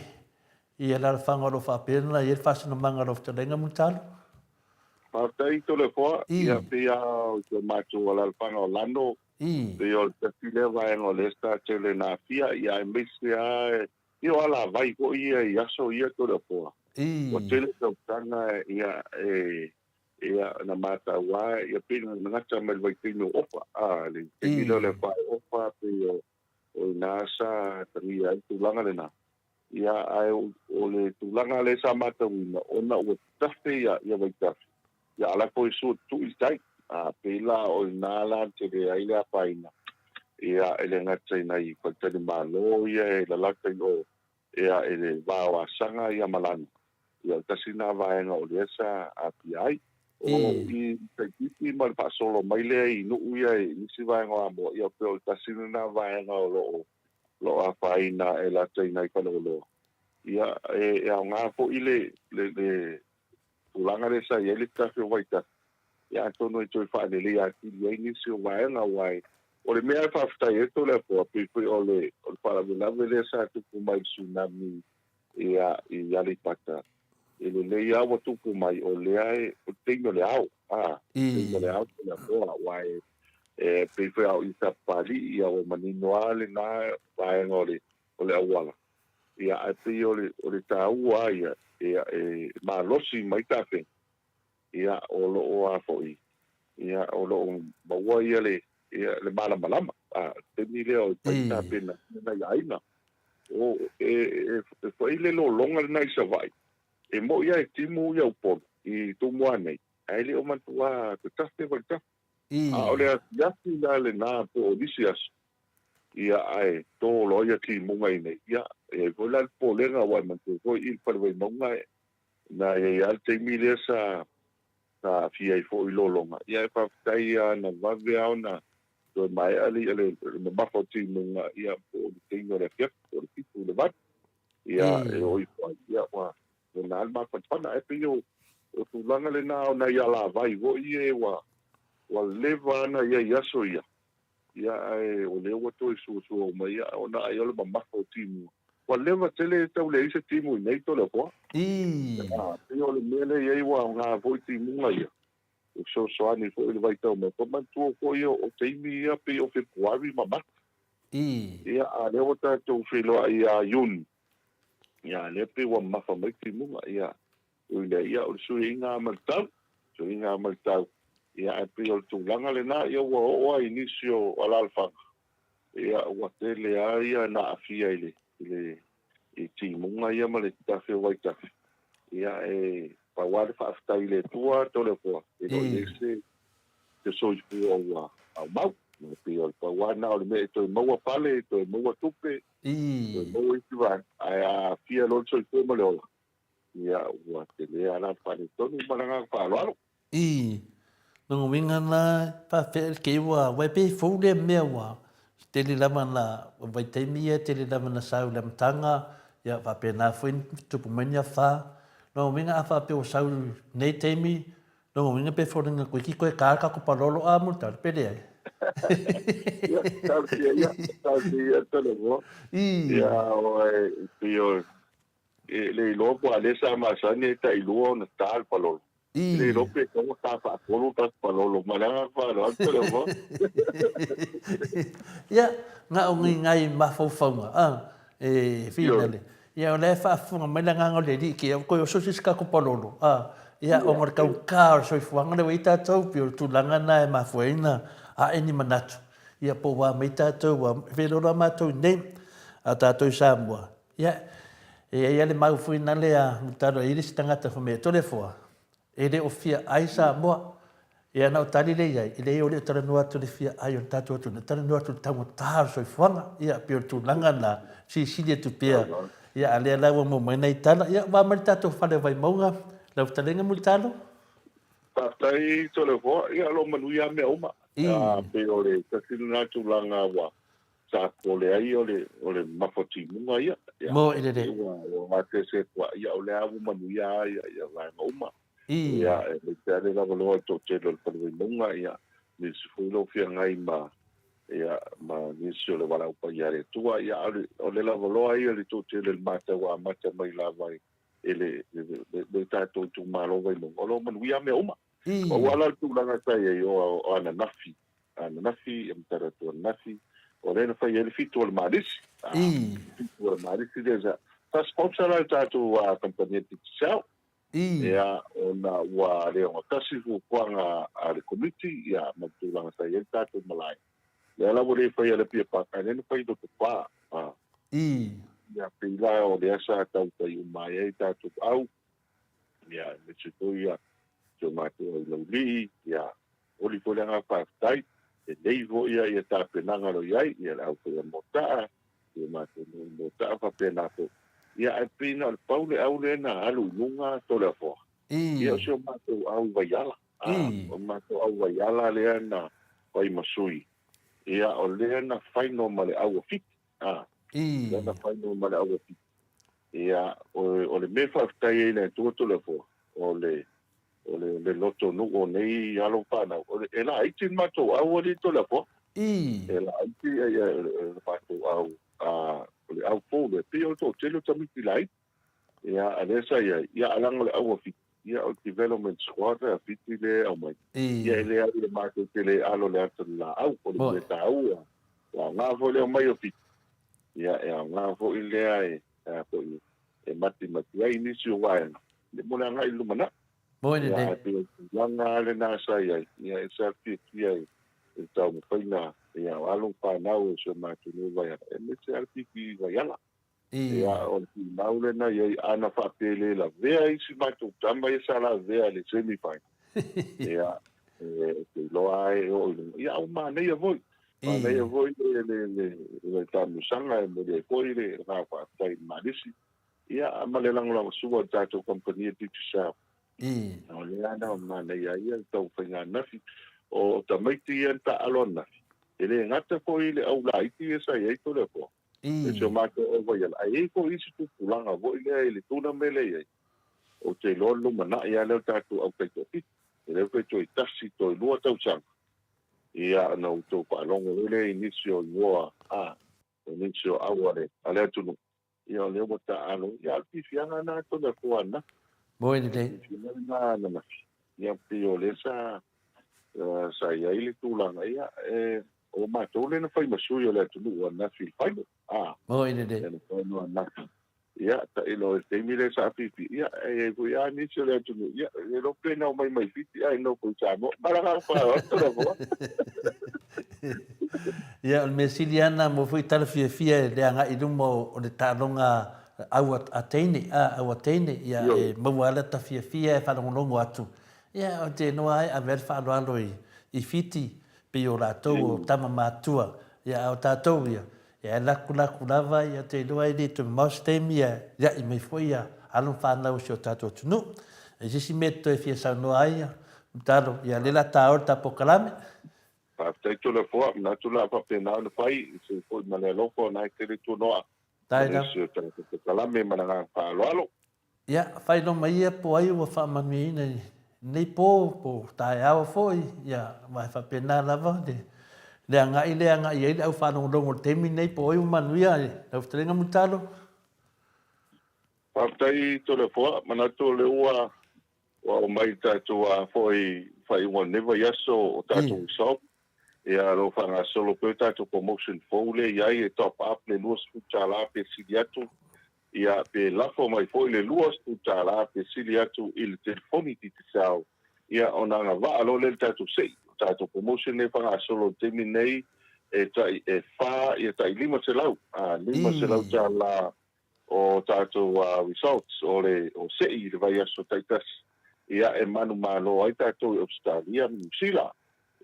i alalafaga o lo o faapea ona i ai le faasinomaga o lau fetalaiga Mulitalo. Faafetai Toleafoa, ia pei lava o si o matou alaalafaga o Lano, pei o le tasi lea vaega o lea sa tele na aafia, ia aemaise lava ia o alavai foi ia i aso ia Toleafoa. Ua tele tausaga ia e ia na matau lava ia pei na gata mai le vaitaimi o Ofa, a le taimi lea o le afa e Ofa pei o o ina sa tagia ai le tulaga lena. Ia, ae o le tulaga lea sa matauina, ona ua tafe ia, ia vaitafe, ia a la foi sua tutui le tai. A pei la o ina la tele ai le afaina, ia, e le gata i nai faletalimalo ia e lalata i o, ia, i le va o Asaga ia ma Lano. Ia, o le tasi lena vaega o lea sa aafia ai. O i Tahiti ma le faasolo mai lea i nuu ia i nisi vaega o Amoa, ia, pei o le tasi lena vaega o lo o lo o afaina e lata i nai faleoloa. Ia, e aoga foi le, le, le tulaga lea sa i ai le tafe o Vaitafe, ia atonu e toe faaleleia atili ai nisi o vaega, aua e, o le mea e faafetai ai Toleafoa, pei foi o le, o le faalavelave lea sa tupu mai i le tsunami ia, i Aleipata, e lelei lava ua tupu mai, o lea e, o le taimi o le ao, a, taimi o le ao Toleafoa, aua e, E pei foi a o i Sapapalii, ia ua manino lava lena vaega o le, o le auala. Ia, ae pei o le, o le taua lava ia, ia, e malosi mai tafega, ia, o lo o a foi, ia, o lo o maua ia le, ia, le malamalama. A, le taimi lea o fai tapena nai aiga. O, e, e, e fai le lologa lena i Savaii, e mo'i lava e timu ia Upolu i Tumua nei, ae le o manatua tatafe vaitafe. A o le afiafi la lena po o nisi aso, ia, ae to loa ia timuga i inei. Ia, e i ai foi la le popolega aua e manatua foi i le Fale Vaimauga na i ai lava le taimi lea sa sa aafia ai foi lologa. Ia ae faafetai lava na vave lava ona toe maea le le mamafa o timuga, ia, po o le taimi o le afiafi, po o le fitu i le valu. Ia, e oo ifo ai, ia, ua Lena le mafanafana ae pei o o tulaga lena o nai alavai foi ia ua ua leva ana i ai aso ia, ia ae o lea ua toe suasua uma ia ona ai o le mamafa o timu. Ua leva tele e tau leai se timu i nei Toleafoa. Ii. Pei o le mea lea i ai ua aoga foi timuga ia e fesoasoani foi i le vaitau mai. Ua manatua foi o taimi ia pei o Fepuari ma Mati. Ii. Ia a lea ua tatou feiloai ia Iuni. Ia, lea pei ua mamafa mai timuga, ia, ui lea, ia, o le suiina lava ma le tau, suiina lava ma le tau, ia, ae pei o le tulaga lena, ia, ua oo lava i nisi o alaalafaga, ia, ua tele lava ia na aafia i le, i le, i timuga ia ma le tafe o vaitafe, ia, e pau lava le faafetai i le Atua, Toleafoa, e le o i ai se, se soifua ua aumau. E pei o le pau lava lena o le mea e toe maua fale, e toe maua tupe, Toe maua isi vaega, ae a aafia loa le soifua ma le ola, ia ua tele lava la le faaletonu ma le agaga faaaloalo. Ii, Lona uiga la, faapefea le kei ua, ua e pei e fou lea mea ua tele lava na, vaitaimi ia e tele lava na sau i le amataga, ia faapena foi na tupu mai ni afa. Lona uiga a faapea ua sau i nei taimi, Lona uiga pe foliga toeitiiti toe ta le tatou palolo a mulitalo pe leai. Ia, talosia ia, talosia ia Toleafoa. Ia, oe, pei o, e le iloa po o a lea sa masani e tailua ona ta le palolo. E le iloa pe tatau ona ta faatolu le tatou palolo ma le agaga faaaloalo Toleafoa. Ia, na o ni nai mafaufauga a, e finale. Ia o la e faafofoga mai le agaga o le Alii ki au toe oso se isi tatou palolo, a, ia ona o le taugata o le soifuaga lea ua i ai tatou, pei o le tulaga lena e mafua ai ona ae ni manatu, ia po ua a mai tatou, ua feloaloa matou i inei, a o tatou i Samoa, ia, e i ai lava le mau foi nale a Mulitalo e i ai le isi tagata fai mai e Toleafoa, E le o fia ai Samoa. Ia na o tali lea i ai, e leai o le o talanoa atu i le fia ai o le tatou atunuu, e talanoa atu i le taugata o le soifuaga. Ia pei o le tulaga lena, silisili atu pea. Ia a lea la ua maua mai nai tala, ia ua mai le tatou fale o Vaimauga, lau fetalaiga Mulitalo. Faafetai Toleafoa, ia o lo o manuia lava mea uma. Pei o le tasi lena tulaga ua sa popole ai o le o le mafa timuga ia. Ia Mo i lelei. Ua ua gasese atu lava, ia o lea lava ua manuia lava ia ia vaega uma. Ia e aemaise lava le lavaloa i le toatele o le Fale Vaimauga, ia nisi foi o lo o feagai ma ia ma nisi o le valaau paia a le Atua. Ia a o le o le lavaloa ia i le toatele i le matau amata mai lava i i le, le, le tatou itumalo Vaimauga, o lo o manuia mea uma. Pau lava la le tulaga sa i ai o, o ananafi, ananafi, ia ma talaatu ananafi, o lea na fai ai le fitu o le Malisi. Fitu o le Malisi lea sa, sa sponsor la le tatou kamupani a Digicel. Ia, ona ua le ogatasi fuafuaga a le Komiti, ia, ma le tulaga sa i ai le tatou malae. Lea la ua le faia i le Apia Park, ae lea na fai i Lotopa. Ia, pei la o lea sa tau fai uma ai ai tatou au, ia, aemaise foi ia si o matou au laulii, ia, momoli foi le agaga faafetai, lelei foi ia, ia tapenaga o lo o i ai, ia le au foi a Motaa, si o matou nuu i Motaa faapena foi. Ia, ae pei na o le pau le au lea na alu i luga Toleafoa, ia o si o matou au i Vaiala. O le matou au Vaiala lea na fai ma sui, ia, o lea na final ma le au a Fiti. A, lea na final ma le au a Fiti. Ia, o le mea e faafetai ai i le Atua Toleafoa, o le, o le, le lotonuu o nei alo ma fanau, o le, e laiti le matou au alii Toleafoa. E laiti ia, le matou au, a, o le au fou lea, pei o le toatele o tamaiti laiti. Ia, a lea sa i ai, ia, ae leaga o le au a Fiti, ia, o le development squad a Fiti lea e aumai, ia, e leai e matou te le alo i le ata o le laau, o le mea taua, e aoga foi le aumai o Fiti, ia, e aoga foi lea e, a foi, e matimati ai nisi o vaega, mo le agai i le lumanai. Ia, ae pei o le tulaga lava lena sa i ai, ia, e sa fiafia i le taumafaiga, ia, o alo ma fanau o si o matou nuu i Vaiala, aemaise lava le pipii i Vaiala. Ia, o le tumau lena i ai, ana faapea e le lavea isi matou tama ia sa lavea i le semi final. Ia, e te iloa lava e oo i luga. Ia, a ua manaia foi. Manaia foi le, le, le, le taamilosaga e momoli ai foi le agaga faafetai i le Malisi. Ia, ma le lagolagosua i le tatou kamupani a Digicel. O lea na manaia ai le taumafaiga ananafi. O tamaiti ia na taaalo ananafi, e le gata foi i le au laiti ia sa i ai Toleafoa, E si o matou au Vaiala, ae i ai foi isi tupulaga foi lea i le tournament lea e i ai, ou te iloa le lumanai lava lea o tatou au taitoafitu. E le pe toe tasi, toe lua tausaga, ia ona outou faalogo loa lea i nisi o igoa, a, o nisi o au a le, a le atunuu, ia o lea ua taaalo, ia a o le fiafiaga lena Toleafoa ananafi. Moe lelei. Fiafiaga lena ananafi. Ia pei o lea sa, sa i ai le tulaga, ia, e, o matou lea na fai ma sui o le atunuu ananafi i le final. A. Oi lelei. Lea na final ananafi. Ia, tailo i le taimi lea sa afifi, ia, e i ai foi lava nisi o le atunuu, ia, e iloa pe na omai mai Fiti ae nofo i Samoa. Ma le agaga faaaloalo Toleafoa. Ia, o le mea sili lava lena mo foi tala fiafia i le agai i luma o le taaloga au a teine, a, au a teine, ia, e maua ai lata fiafia e faalogologo atu. Ia, ou te iloa ai, ave ai le faaaloalo i Fiti, pei o latou o tama matutua, ia, a o tatou, ia, e lakulaku lava, ia, ou te iloa e le toe mamao se taimi, ia, ia'i mai foi ia alo ma fanau o si o tatou atunuu. E i ai se isi mea e toe fia saunoa ai, ia, Mulitalo, ia, lea o le a ta o le ta polokalame. Faafetai Toleafoa, manatu o le a faapena ona fai, i se foi ma le alofa o na e tele tuanoa o le isi o tatou polokalame ma le agaga faaaloalo. Ia, fai loa mai ia po ai ua faamanuiaina i lenei po, po o taeao foi, ia, aua e faapena lava le, le agai lea e agai i ai le au faalogologo i le taimi lenei, po o ai ua manuia i lau fetalaiga Mulitalo. Faafetai Toleafoa, manatu o lea ua Ua aumai tatou a foi faaiuga o lenei vaiaso o tatou result. Ia o lo o faagasolo pea tatou promotion fou lea e i ai e top up le $20 pe sili atu. Ia pe lafo mai foi le $20 pe sili atu i le telefoni Digicel. Ia ona agavaa loa lea i le tatou sei. O tatou promotion lea e faagasolo i le taimi lenei e tai e fa ia tai $500, a $500 o tatou results o le o sei i le vaiaso taitasi, ia e manumalo ai tatou i Ausetalia ma Niu Sila.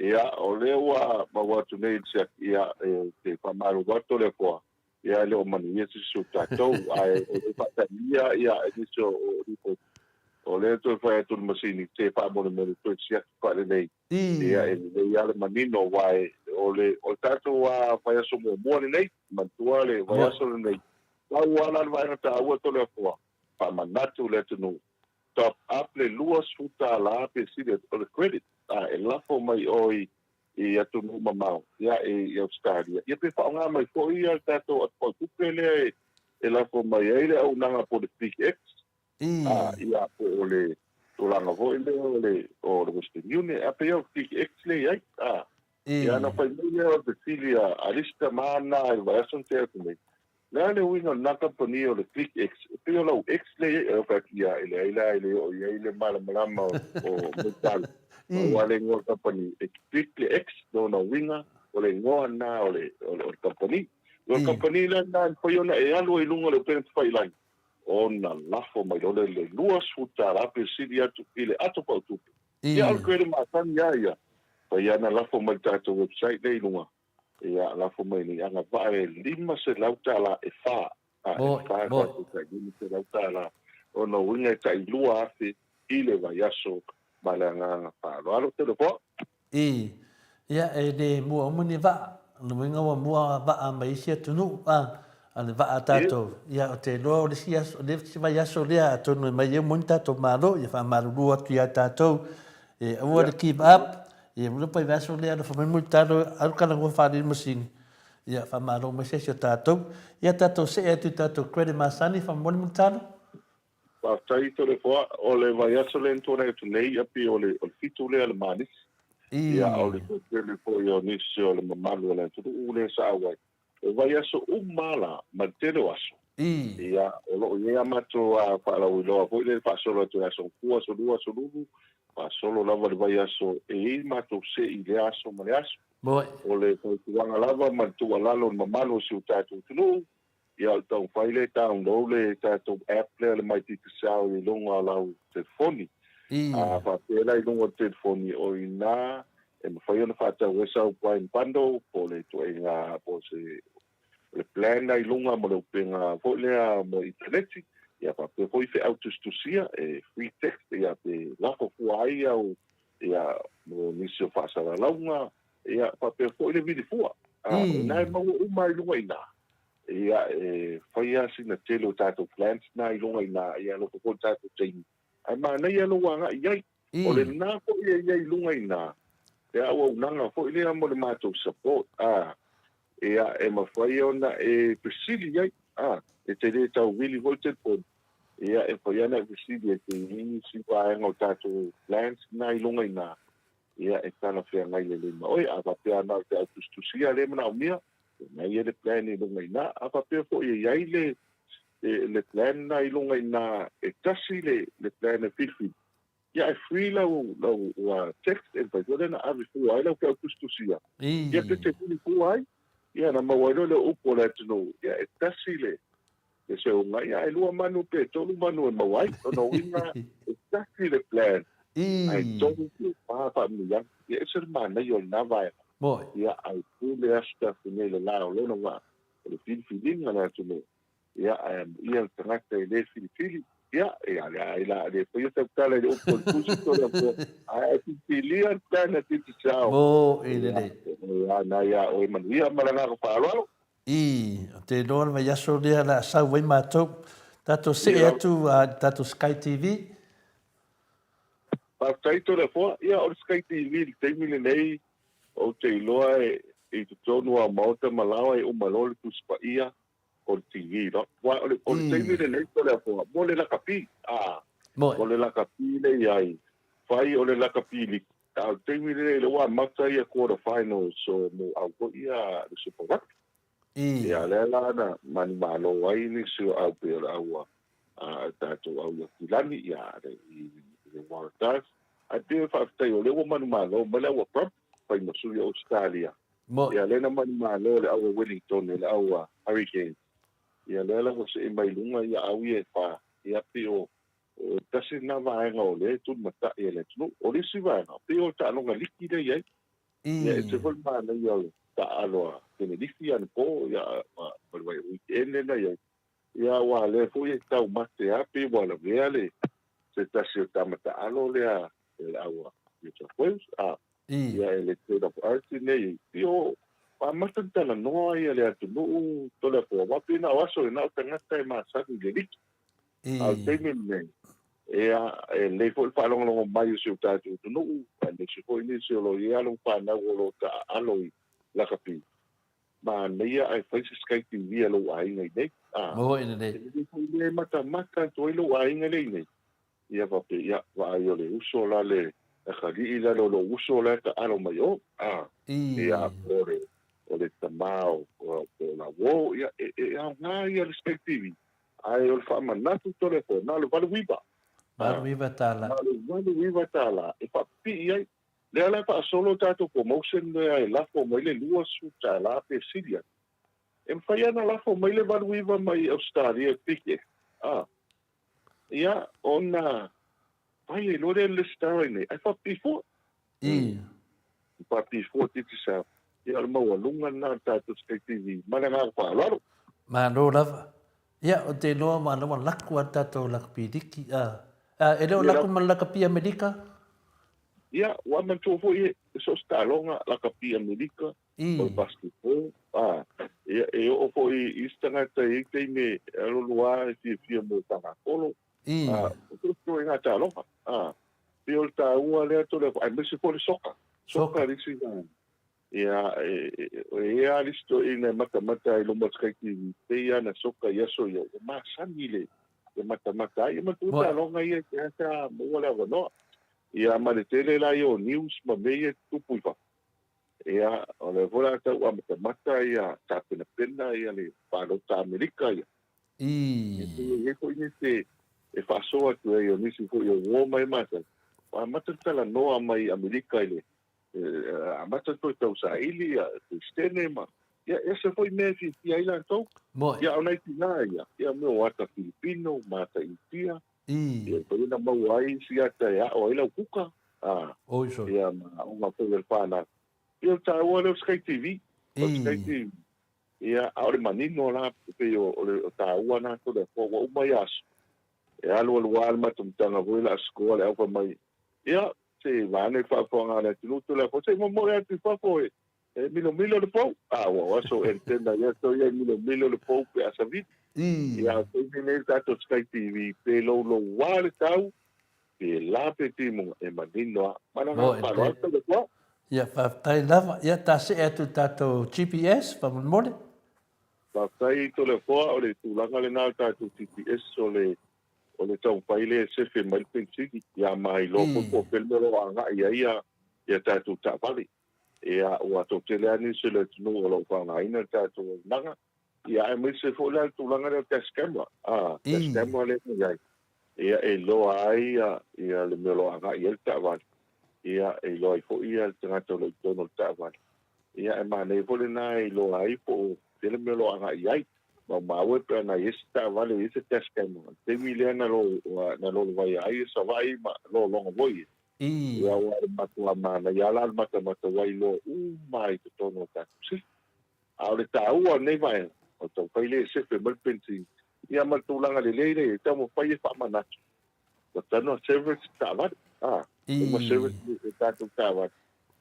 Ia o lea ua maua atu nei i le siaki, ia e te faamalulu atu le Atua, ia e le o manuia se isi o tatou, ae o lo o faatalia ia nisi o lipoti. O lea e toe fai atu le masini te faamolemole toe siaki faalelei. Ia e lelei lava le manino aua e o le o le tatou vaiaso muamua lenei, manatua le vaiaso lenei. Pau lava la le vaega taua Toleafoa, faamanatu i le atunuu, top up le $20 pe sili atu o le credit e lafo mai oe i atunuu mamao, ia i Ausetalia, ia pe faaaoga mai foi le tatou atopautupe lea e lafo mai ai le auaunaga po o le Click X, ia po o le tulaga foi lea o le o le Western Union, a pei o le Click X lea e i ai. Ia ona fai mai lea o le fesili a le isi tama lena i le vaiaso na tea atu nei, O le a le uiga o lena kamupani o le Click X? E pei o lau X lea i ai. Ou fai atu, Ia, e leai la, e le oo i ai le malamalama o Mulitalo. Pau lava le igoa o le kamupani, e Click le X, lona uiga, o le igoa lena o le kamupani. O le kamupani la lena e mafai ona e alu ai i luga o le upega tafailagi, ona lafo mai loa lea i le $20 pe sili atu i le ato pautupe. Ia, o le credit masani lava ia, fai lava ona lafo mai i le tatou website lea i luga, Ia, lafo mai nei agavaa e $500 e fa, a e fa tatou tai $500. O lona uiga e tai 2000 i le vaiaso ma le agaga faaaloalo. Toleafoa. I, ia, e le mua uma ni vaa. O lona uiga ua mua vaa mai isi atunuu, a, a le vaa a tatou, ia, ou te iloa o le isi aso, le isi vaiaso lea atonu e mai ai uma ni tatou Malo, ia faamalulu atu ia tatou, e aua le give up, Ia muna pai vaiaso lea alofa mai Mulitalo alu talanoa faalili masini ia faamalo mai se isi o tatou. Ia tatou see atu i tatou credit masani faamolemole Mulitalo. Faafetai Toleafoa, o le vaiaso lea na tuanai atu nei ia pei o le 7 lea o le Manisi. Ia o le toatele foi o nisi o le mamalu o le atunuu lea sa auai. O vaiaso uma lava la, ma le tele o aso, ia, o lo o i ai a matou faalauiloa foi lea e faasolo atu i le aso Gafua, aso Lua, aso Lulu, faasolo lava le vaiaso e i ai matou sei i lea aso ma le aso. O le fautuaga lava ma le tuualalo i le mamalu o si o tatou atunuu, ia o le taumafai lea e download le tatou app lea o le My Digicel i luga o lau telefoni. A faapea la i luga o le telefoni, o i ina e mafai ona faatau ai sau prime bundle po o le ituaiga po o se o le plan la i luga mo le upega foi lea mo initaneti, ia faapea foi feau tusitusia e free text ia pe lafo fua ai au ia mo nisi o faasalalauga ia faapea foi le vili fua. A o ina e maua uma ai i luga i ina, ia e fai lava sina tele o tatou plans na i luga i ina, ia alofa foi i le tatou taimi Ae manaia lou agai i ai. O lena foi e i ai i luga i ina le auaunaga foi lea mo le matou support, a, ia, e mafai ona e fesili i ai, a, e te le tau vili foi le telefoni, ia, e mafai lava ona e fesili e te i ai nisi vaega o tatou plans na i luga i ina, ia, e talafeagai lelei ma oe. A faapea na o te au tusitusia lea e manaomia, lena e i ai le plan i luga i ina. A faapea foi e i ai le le plan lena i luga i ina e tasi le le plan e filifili, ia e free lau lau text e mafai foi lea ona ave fua ai lau feau tusitusia, ia pe te vili fua ai, ia ona maua ai loa lea o upu o le atunuu, ia e tasi le le seuga, ia ae lua manu pe tolu manu e maua ai. Lona uiga e tasi le plan ae tolu pe fa faamanuiaga. Ia e ese le manaia o lena vaega. Ia ae pule aso tatou nei i le la o lona vaa, o le filifiliga a le atunuu. Ia, ae amuia le tagata e le filifili. Ia, ia, le ai la, le faia sau tala i le upu o le tusi to le apo. Ae filifilia le plan a Digicel. Mo i lelei. Ia, na ia oe manuia ma le agaga faaaloalo. I, o te iloa le vaiaso lea o le a sau ai matou. Tatou see atu i le tatou Sky TV. Faafetai Toleafoa. Ia, o le Sky TV i le taimi lenei, ou te iloa e i totonu lava o maota ma laoa e uma loa le Tusi Paia o le TV loa. Aua o le, o le taimi lenei Toleafoa, mo le lakapi, a, o le lakapi le i ai, fai o le lakapi liki, a o le taimi lenei lea ua amata ia quarter finals o mo au foi ia le Super Rugby. Ia lea la na manumalo ai nisi o au pei o le au a tatou au i Aukilani, ia i le Waratahs. Ae pei e faafetai o lea ua manumalo mai le au a Brumbies, fai ma sui o Ausetalia. Ia lea na manumalo le au a Wellington e le au a Hurricanes. Ia lea la ua see mai luga ia au ia e fa, ia pei o tasi lena vaega o lea e tulimatai e le atunuu. O le isi vaega, pei o le taaloga liki lea e i ai. Ia e ese foi le manaia o le taaalo a Tenerife anapo, ia ma le weekend lea na i ai. Ia aua o lea foi e taumate lava pei ua lavea le. se tasi o tama taalo lea e le au New South Wales, a, ia e le State of Origin nei, i o amata ona talanoa ia le atunuu Toleafoa, aua pei na o aso e na o tagata e masani i le liki. A o le taimi lenei, ia, e lelei foi le faalogologo mai o si o tatou atunuu, aemaise foi nisi o lo o i ai alo ma fanau o lo o taaalo i lakapi. Manaia ae fai se Sky TV a lou aiga i nei. A, Moe lelei. e lelei foi lea e matamata atu ai lou aiga lea i nei. Ia faapea, ia, vaai o le uso la le atalii la le o lou uso la e taalo mai o. A, ia, po o le, o le tama o, po o la uo, ia, e, e aoga ia le Sky TV. Ae o le faamanatu tole fo, na o le 89. $89. Na o le $89 e faapipii ai. Lea la e faasolo tatou promotion lea e lafo mai le $20 pe sili atu. E mafai lava ona lafo mai le 89 mai Ausetalia e piki a. Ia ona fai ai loa lea le lesitala i inei ae faapipii fua. Faapipii fua Digicel. Ia o le maualuga lena o le tatou Sky TV. Ma le agaga faaaloalo. Malo lava. Ia, ou te iloa ua ua laku lava le tatou lakapi liki. A, e le o laku ma le lakapi Amerika? Ia, ua manatua foi e so o se taaloga lakapi Amerika, o le basketball, a, ia, e oo foi i isi tagata e i ai taimi e alualu lava e fiafia mo tagakolo, a, o so o se ituaiga taaloga, a, pei o le taua lea tole, aemaise foi le soka, soka le isi vaega. Ia, e i ai lava le isi toeaina e matamata ai i luma o le Sky TV, pei lava na soka i aso ia, ua masani le matamata ai. Ia manatua taaloga ia e a sa maua le avanoa. Ia, ma le tele la ia o news ma mea ia e tutupu i fafo. Ia, o lea foi o le a tau amatamata ia tapenapena ia le palota Amerika ia. E pei e i ai foi nisi e faasoa atu ai o nisi foi o uo ma e masani, ua amata ona talanoa mai Amerika i le amata toe tausaili ia Peresetene ma ia ese foi mea e fiafia ai latou. Ia o nai tina ia, ia mea o ata Filipino ma ata Initia. Ia mafai ona maua ai isi ata e ao ai lau kuka. A, ia ma aoga foi a le fanau. Ia o le taua lea o Sky TV. O Sky TV. Ia, a o le manino la, pei o le taua na tole ua uma ia aso. E alualu lava le matamataga foi le a sikoa le au fai mai, ia, Se vaeane le faafofoga a le atunuu Tulafono, se i momoe atu i fafo e milomilo le pou. A ua o aso antenna ia toe ia milomilo le pou pe a savili. Ia a o taimi nei le tatou Sky TV, pe louloua le tau, pe la pe timuga, e manino lava. Ma le agaga faaaloalo Taulefoa. Ia faafetai lava. Ia ta see atu i le tatou GPS faamolemole. Faafetai Toleafoa, o le tulaga lena o le tatou GPS o le O le taumafai lea e sefe mai le penisini, ia ma iloa foi po o fea le mea o lo o agai i ai ia tatou taavale. Ia, ua toatele lava nisi o le atunuu o lo o faaaogaina le tatou auaunaga, ia aemaise foi la le tulaga lea o dash camera, a, dash camera lea na i ai, ia e iloa ai ia le mea o lo o agai i ai le taavale, ia e iloa ai foi le tagata o lo o i totonu o le taavale. Ia, e manaia foi lena e iloa ai po o fea le mea o lo o agai i ai. Maumau e pe ana i ai se taavale o i ai se dash camera. I le taimi lea na na lolovaia ai e Savaii ma lologa foi e. Ia aua o le matua manaia lava la le matamata ua iloa uma ai i totonu o tatou city. A o le taua o lenei vaega, o le taumafai lea e sefe mai le penisini, ia ma le tulaga lelei lea e i ai, taumafai e faamanatu Ua tanu a service taavale. Ah, uma service e tatou taavale.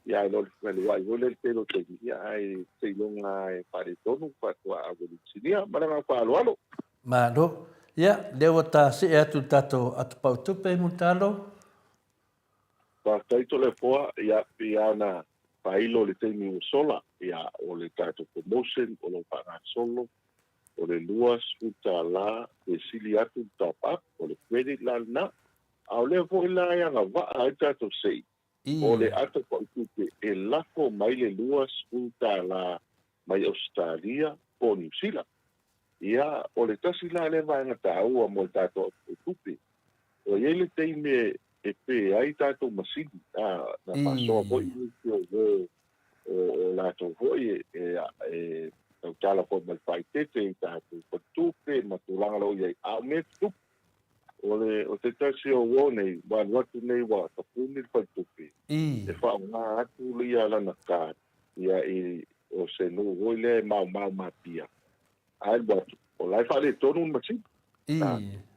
Ia ai loa le luai foi lea le tele o taimi, ia ae seiloga e faaletonu faatoa ave i le inisinia. Ma le agaga faaaloalo. Malo. Ia, lea ua ta see atu i le tatou atopau tupe, Mulitalo. Faafetai Toleafoa, ia pei lava ona faailo i le taimi ua sola, ia o le tatou promotion o lo o faagasolo o le $20 pe sili atu le top up, o le credit la lena. A o lea foi la e agavaa ai le tatou sei, o le ata pautupe e lafo mai le $20 mai Ausetalia po o Niu Sila. Ia, o le tasi la lea vaega taua mo le tatou ata pautupe. Ua i ai le taimi e pē ai tatou masini, na faasoa foi nisi o o latou foi e tautala foi ma le faaeteete i tatou faletupe ma tulaga o lo o i ai, a o mea e tutupu. O le o se tasi o uo nei, ua alu atu nei ua tapuni le faletupe, e faaaoga atu ia lana card ia i o se nuu foi lea e maomao ma Apia, ae alu atu, o la e faaletonu le masini.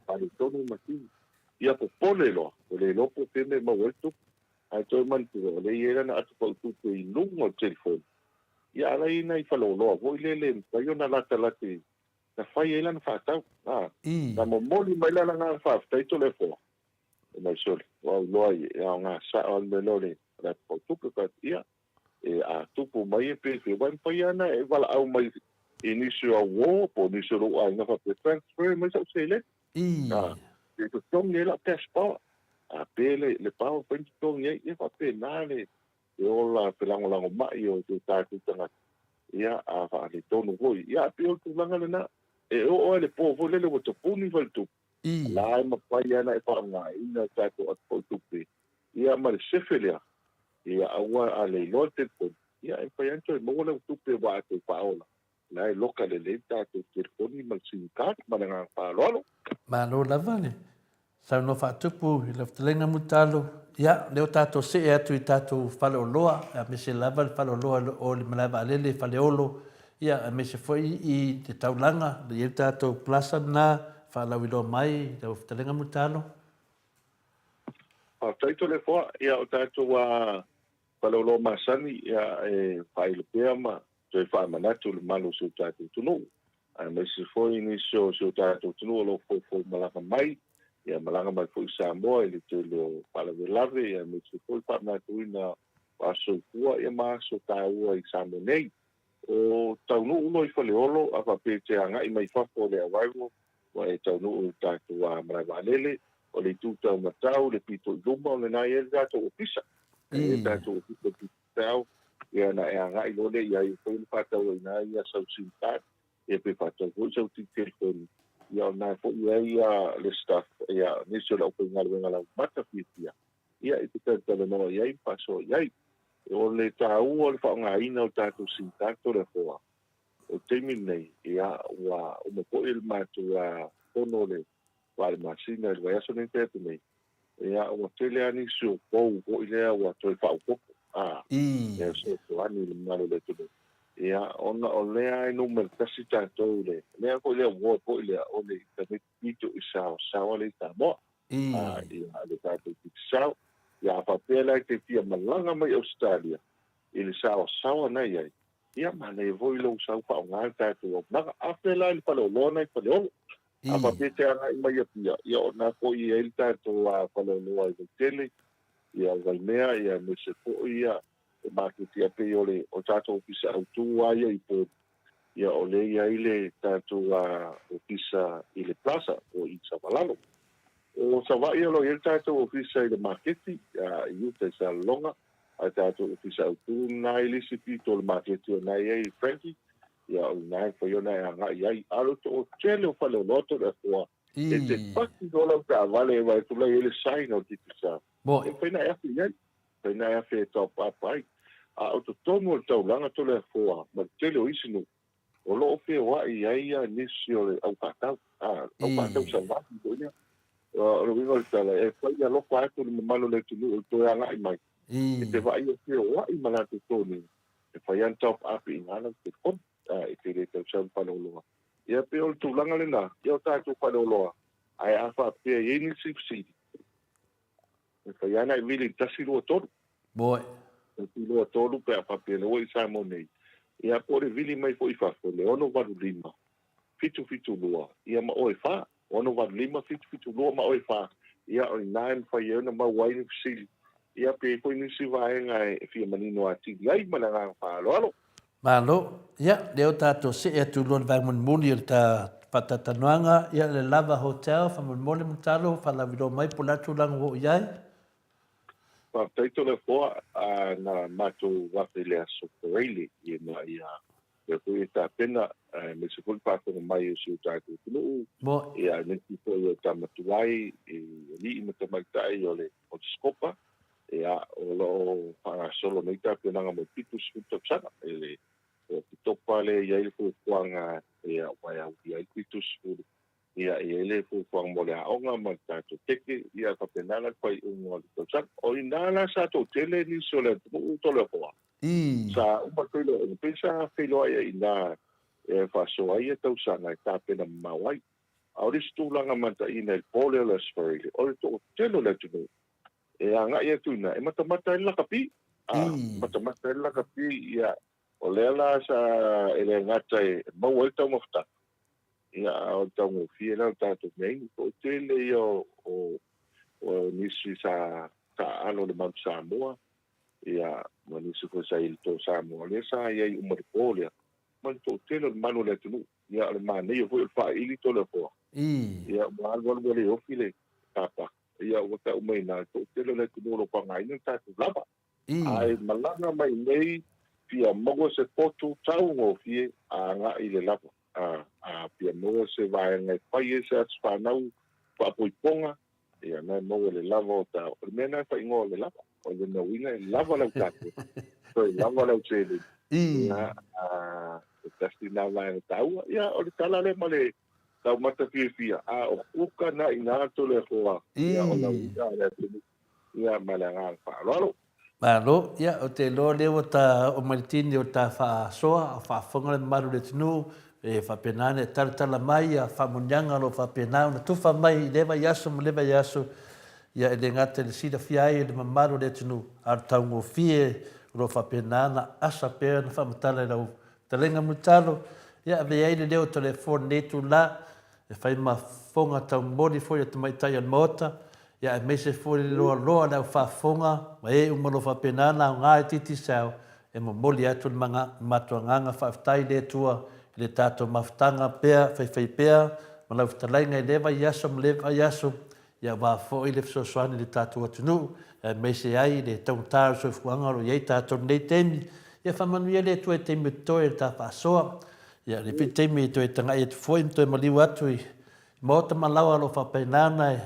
Faaletonu le masini. Ia popole loa, ua le iloa po o fea mea e maua ai le tupe. Ae toe manatua, o lea e i ai lana ata pautupe i luga o le telefoni, ia a la e i ai nai faleoloa foi lele e mafai ona latalata i na fai ai lana faatau. A, na momoli mai la lana agaga faafetai Toleafoa, fai mai, Sole, ua ou iloa e aoga sao lava le mea lea o le ata pautupe. Ou fai atu, Ia, e a tupu mai e pefea, aua e mafai lava ona e valaau mai i nisi o au uo po o nisi o lou aiga faapea, transfer mai sau seleni. A, e totogi ai lau cash power. A pe le, le power mafai ona totogi ai, ia faapena le, le ola felagolagomai o o tatou tagata, ia, a faaletonu foi. Ia, ae pei o le tulaga lena, e oo lava i le po foi lele ua tapuni faletupe, la e mafai lava ona e faaaogaina tatou ata pautupe, ia ma le sefe lea, ia aua a le iloa le telefoni, ia e mafai lava ona toe maua lau tupe aua a toe faaola, la e loka lelei le tatou telefoni ma le sim card. Ma le agaga faaaloalo. Malo lava le saunoa faatupu i lau fetalaiga Mutalo. Ia, lea ua tatou see atu i tatou faleoloa, aemaise lava le faleoloa o le malae vaalele i Faleolo, ia, aemaise foi i le taulaga, e i ai le tatou plaza lena, faalauiloa mai i lau fetalaiga Mutalo. Faafetai Toleafoa, ia o tatou faleoloa masani ia e faailo pea ma toe faamanatu i le malu o si o tatou atunuu, aemaise foi nisi o si o tatou atunuu o lo o foufou malaga mai, ia malaga mai foi i Samoa i le tele o faalavelave, ia aemaise foi le faamanatuina o aso soifua ia ma aso taua i Samoa nei. O taunuu loa i Faleolo, a faapea e te agai mai fafo o le arrival, ua e taunuu i le tatou malae vaalele, o le itu taumatau, le pito i luma, o lena e i ai le tatou ofisa. E i ai le tatou ofisa i Pitao, ia ona e agai loa lea i ai, e mafai ona faatau ai i ina ia sau sim card, ia pe faatau foi sau telefoni, ia o lena foi e i ai le staff, ia nisi o le aufaigaluega laumata fiafia, ia e te talatalanoa i ai ma faasoa i ai. O le taua o le faaaogaina o le tatou sim card Toleafoa, o le taimi lenei, ia, ua uma foi le matou fono le vaa i le masina i le vaiaso lenei na tea atu nei, ia, ua tele lava nisi o pou foi lea ua toe faaopoopo, a, e fesoasoani i le mamalu o le atunuu. Ia, ona o lea e numera tasi tatou i le mea foi lea, award foi lea, o le internet pito i saoasaoa lea i Samoa. Ia, le tatou Digicel. Ia, a faapea la e te fia malaga mai Ausetalia i le saoasaoa na i ai, ia, manaia foi lou sau faaaoga le tatou auaunaga. A faapea la i le faleoloa na i Faleolo, a faapea e te agai mai Apia, ia, o lena foi e i ai le tatou faleoloa i Vaitele, ia, Vaimea, ia, aemaise foi ia le maketi, e pei o le tatou ofisa autu lava ia i Upolu, Ia o lea e i ai le tatou ofisa i le Plaza o i Savalalo. O Savaii o lo o i ai le tatou ofisa i le maketi i uta i Salelologa, a le tatou ofisa autu lena i le isi pito o le maketi o lena e i ai Frankie, ia o lena e mafai ona e agai i ai. A o le toatele o faleoloa Toleafoa, e te paki loa lau taavale e vaai atu la e i ai le sign o le Digicel, e mafai ona e afe i ai. Mafai ona e afe e top up ai. A o totonu o le taulaga Toleafoa ma le tele o isi nuu, o lo o feoai ai nisi o le au faatau, au faatau salvati foi lea. O le uiga o le tala, e fai alofa atu le mamalu o le atunuu i le toe agai mai, e te vaai e feoai ma latou toniga, e fai lava le top up i ina lau telefoni, e te le tau sau i le faleoloa. Ia pei o le tulaga lena, ia o tatou faleoloa, ae a faapea e i ai nisi fesili, E fai lava nai vili i le 1, 2, 3. Moe. 1, 2, 3 pe a faapea lea ua i Samoa nei. Ia po o le vili mai foi i fafo, le 685, 772, ia ma oe 4. 685, 772 ma oe 4. Ia o i ina e mafai ai ona maua ai ni fesili. Ia pe i ai foi nisi vaega e fia manino atili ai ma le agaga faaaloalo. Malo. Ia, lea ua tatou see atu loa i le vaega mulimuli o le ta faatatalanoaga, ia le Lava Hotel, faamolemole Mulitalo, faalauiloa mai po o le a tulaga ua oo i ai. Faafetai Toleafoa, na matou afe i le Aso Faraile ina ia mea foi e tapena, aemaise foi le faafofoga mai o si o tatou atunuu, ia aemaise foi o tama tuai, i alii ma tamaitai o le Scopa, Ia, o lo o faagasolo nei tapenaga mo le 70 tausaga i le Oketopa lea e i ai le fuafuaga ia ua e aulia ai le 70, ia e i ai le fuafuaga mo le aoga ma le tatou keke, ia e faapena la le faaiuga o le tausaga. O i ina la sa toatele nisi o le atunuu Toleafoa, sa uma le feiloaiga, pei sa feiloai ai i ina e faasoa ai ia tausaga e tapena mamao ai. A o le isi tulaga mataina i le po lea o le Aso Faraile, o le toatele o le atunuu e agai atu i ina e matamata ai le lakapi. A, matamata ai le lakapi, ia, o lea la sa e le gata e maua ai le taumafataga, ia, a o le taugofie la o le tatou meainu. Toatele ia o nisi sa taaalo i le Mount Samoa, ia, ma nisi foi sa i le Toa Samoa, lea sa i ai uma i le po lea, ma le toatele o le mamalu o le atunuu. Ia, o le manaia foi o le faaili Toleafoa. Ia, ua alu alu ua le ofi le papa. Ia, ua tau mai ina, le toatele o le atunuu o lo o faaaogaina le tatou lava. Ae malaga mai nei, fia maua se potu taugofie a agai i le lava. A fia maua se vaega e fai ai se aso fanau faapoipoga, ia na e maua i le lava o ta, o le mea na e faaigoa o le lava. O lona uiga e lava lau tatou, toe lava lau seleni. Ia, e tasi lena vaega taua. Ia, o le tala lea ma le taumata fiafia, a o kuka na i ina Toleafoa, ia o lau i'a a le atunuu. Ia, ma le agaga faaaloalo. Malo, ia, ou te iloa o lea ua ta oo mai le tini o ta faasoa, a o faafofoga le mamalu o le atunuu, e faapena ona e talatala mai ia faamanuiaga o lo o faapena ona tufa mai i lea vaiaso ma lea vaiaso, ia e le gata i le silafia ai e le mamalu o le atunuu, a o le taugofie o lo o faapena ona asa pea ona faamatala i lau fetalaiga Mulitalo, ia ave ai le leo o Toleafoa i lenei itula, e fai ma fofoga taumoli foi a tamaitai o le Maota, ia aemaise foi le loaloa o le au faafofoga ma e uma o lo o faapena ona aoga i Digicel e momoli atu le matou agaga faafetai i le Atua i le tatou mafutaga pea faifaipea ma lau fetalaiga i lea vaiaso ma lea vaiaso, ia aua foi le fesoasoani i le tatou atunuu aemaise ai le taugata o le soifuaga o lo o i ai tatou i lenei taimi. Ia faamanuia le Atua i taimi o totoe i le ta faasoa. Ia, le pei taimi e toe tagai atu foi ma toe maliu atu i maota ma laoa o lo o faapena ona e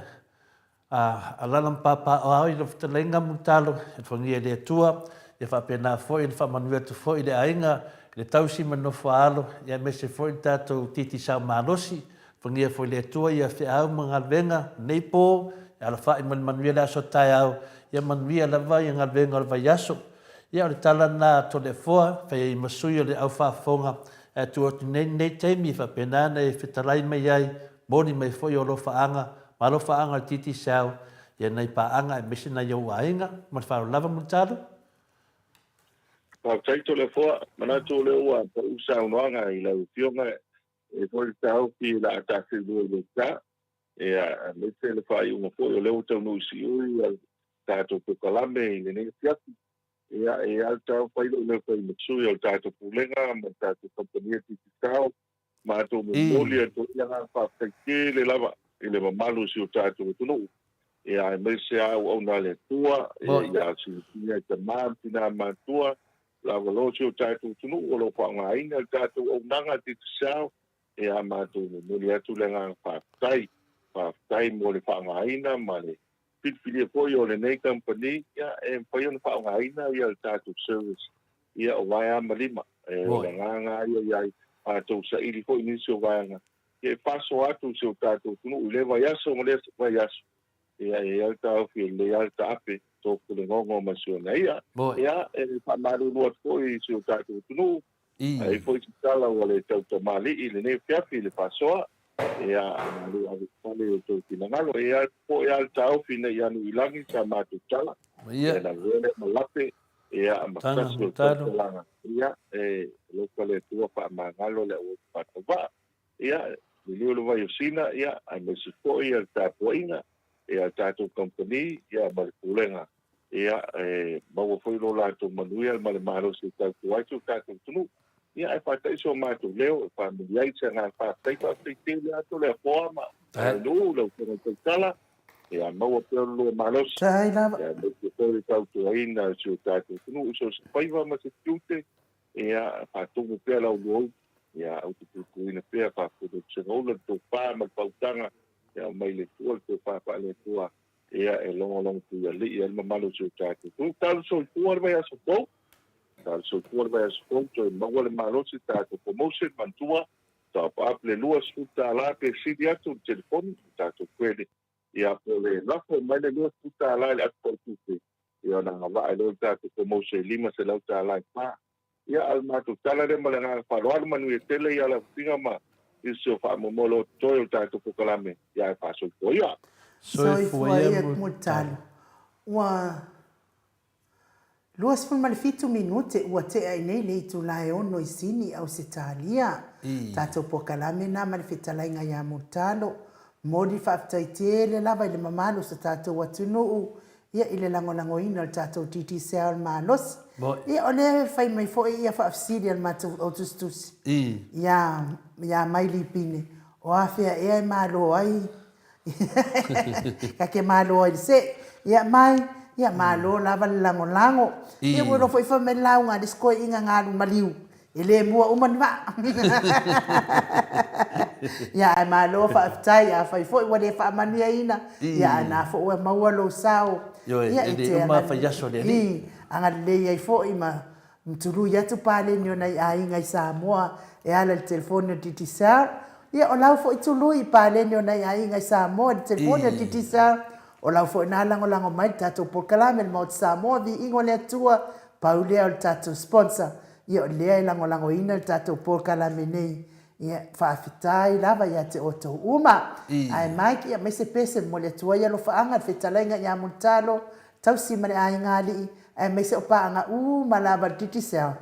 alala ma papaaao i lau fetalaiga Mulitalo, e alofagia e le Atua, ia faapena foi ona faamanuia atu foi i le aiga, i le tausi ma le nofo a alo, ia aemaise foi le tatou Digicel malosi. Alofagia foi e le Atua ia feau ma galuega lenei po, e alafai ma le manuia le aso a taeao, ia manuia lava ia galuega o le vaiaso. Ia o le tala lena a Toleafoa, e fai ai ma sui o le au faafofoga ae tuu atu nei lenei taimi e faapena ona e fetalai mai ai, moni mai foi o alofaaga ma alofaaga o le Digicel ia nai paaga aemaise nai ou aiga. Ma le faaaloalo lava Mulitalo. Faafetai Toleafoa, manatu o lea ua pau saunoaga i lau Afioga e foi le taofi o le a tafelua i le ta, ia, aemaise le faaiuga foi o lea ua taunuu i Siui le tatou polokalame i lenei afiafi. Ia, e i ai le taumafai lou leo fai ma sui o le tatou Pulega ma le tatou Kamupani Digicel, matou momoli atu ai le agaga faafetai tele lava i le mamalu o si o tatou atunuu, ia, aemaise lava auauna a le Atua, ia silafia e tama ma tina matutua, lava loa si o tatou atunuu o lo o faaaogaina le tatou auaunaga Digicel, ia matou momoli atu le agaga faafetai. Faafetai mo le faaaogaina ma le filifilia foi o lenei kamupani, ia, e mafai ona faaaogaina ia le tatou service, ia, o vaea ma lima. E, o le agaga lava ia i ai, matou saili foi nisi o vaega, ia, e faasoa atu i si o tatou atunuu i lea vaiaso ma lea vaiaso, Ia, e i ai le taofi e lelei lava le taape, tofu le gogo ma si ona i'a. Ia, e faamalulu atu foi i si o tatou atunuu, a i ai foi se tala ua le tautamalii i lenei afiafi i le faasoa, ia, malu ave i fale i o outou finagalo. E i ai foi lava le taofi ina ia anu i lagi sa matou tala, ia lavea lea ma lape, ia, ma tasi o le tautalaga, ia, e alofa le Atua faamagalo le auau faatauvaa. Ia, liliu le vai o Sina, ia, aemaise foi le tapuaiga, ia, le tatou kamupani, ia, ma le Pulega, ia, e maua foi lo latou manuia ma le malosi e tautua ai si o tatou atunuu. Ia, ae faata'i so matou leo e faamuli ai se agaga faafetai, faafetai tele atu le Afoa ma Nuu, lau Afioga i le Tautala, ia, maua pea lo lua malosi, ia, aemaise foi le tautuaina o si o tatou atunuu i so o se faiva ma se tiute, Ia, faatumu pea la ulua upu, ia, ou te puipuiina pea, faafulu atu se gaula le tofa ma le faautaga, ia aumai le Atua le tofa faale-Atua, ia, e logologo puialii ai le mamalu o si o tatou atunuu. Talo soifua le vaiaso fou, talo soifua le vaiaso fou, toe maua le malosi tatou promotion, manatua, top up le $20 pe sili atu le telefoni, le tatou credit, Ia, po o le lafo mai le $20 i le ato fautupe, ia ona agavaa ai loa le tatou promotion i $500 e fa. Ia, a o le matou tala lea ma le agaga faaaloalo, manuia tele ia lau Afioga ma I si o faamoemoe o lo o totoe o le tatou polokalame, ia ae faasoifua ia. Soifua ia Mulitalo. Ua 27 minute ua tea i nei le itula e ono i Sini, Ausetalia. Tatou polokalame na ma le fetalaiga ia Mulitalo. Momoli le faafetai tele lava i le mamalu o so tatou atunuu ia i le lagolagoina o le tatou Digicel malosi. Ia o lea e fai mai foi ia faafesili a le matou au tusitusi ia ia Mai Lipine, o afea ea e malo ai ta te malo ai i le see. Ia Mai, ia malo lava le lagolago. Ia ua iloa foi fai mai le lauga a le isi toeaina na alu i maliu, E le mua uma ni vaa. Ia ae malo faafetai, afai foi ua le faamanuiaina, ia ae na foi ua maua lou sao. Ioe, Ia e e le te uma faiaso le Alii. I, agalelei ai foi ma tului atu paleni o nai aiga i Samoa e ala i le telefoni o le Digicel. Ia o lau foi tului i paleni o nai aiga i Samoa i le telefoni o le Digicel. O lau foi na lagolago mai i le tatou polokalame le Maota Samoa, Viiga o le Atua, pau lea o le tatou sponsor. Ia o lea e lagolagoina le tatou polokalame nei. Ia, faafetai lava ia te outou uma. Ae Mike, ia aemaise pese momoli atu ai alofaaga i le fetalaiga ia Mulitalo, Tausi ma le aiga alii, aemaise o paaga uma lava a le Digicel.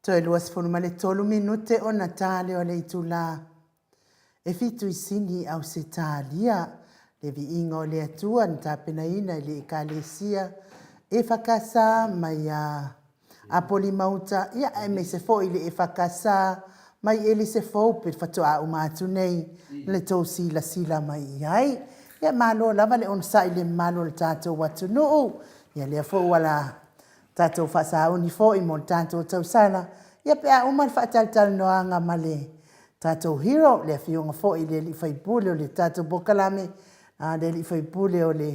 Toe 23 minute ona tā lea o le itulā e fitu i Sini, Ausetalia, le viiga o le Atua na tapenaina i le Ekalesia EFKS mai a Apolima-uta, ia aemaise foi i le EFKS mai Elise Fou pe faatoa uma atu nei le tou silasila mai i ai. Ia malo lava le onosai i le mamalu o le tatou atunuu. Ia lea foi ua la tatou faasauni foi mo le tatou tausala, ia pe a uma le faatalatalanoaga ma le tatou hero, le afioga foi i le alii faipule o le tatou polokalame, le alii faipule o le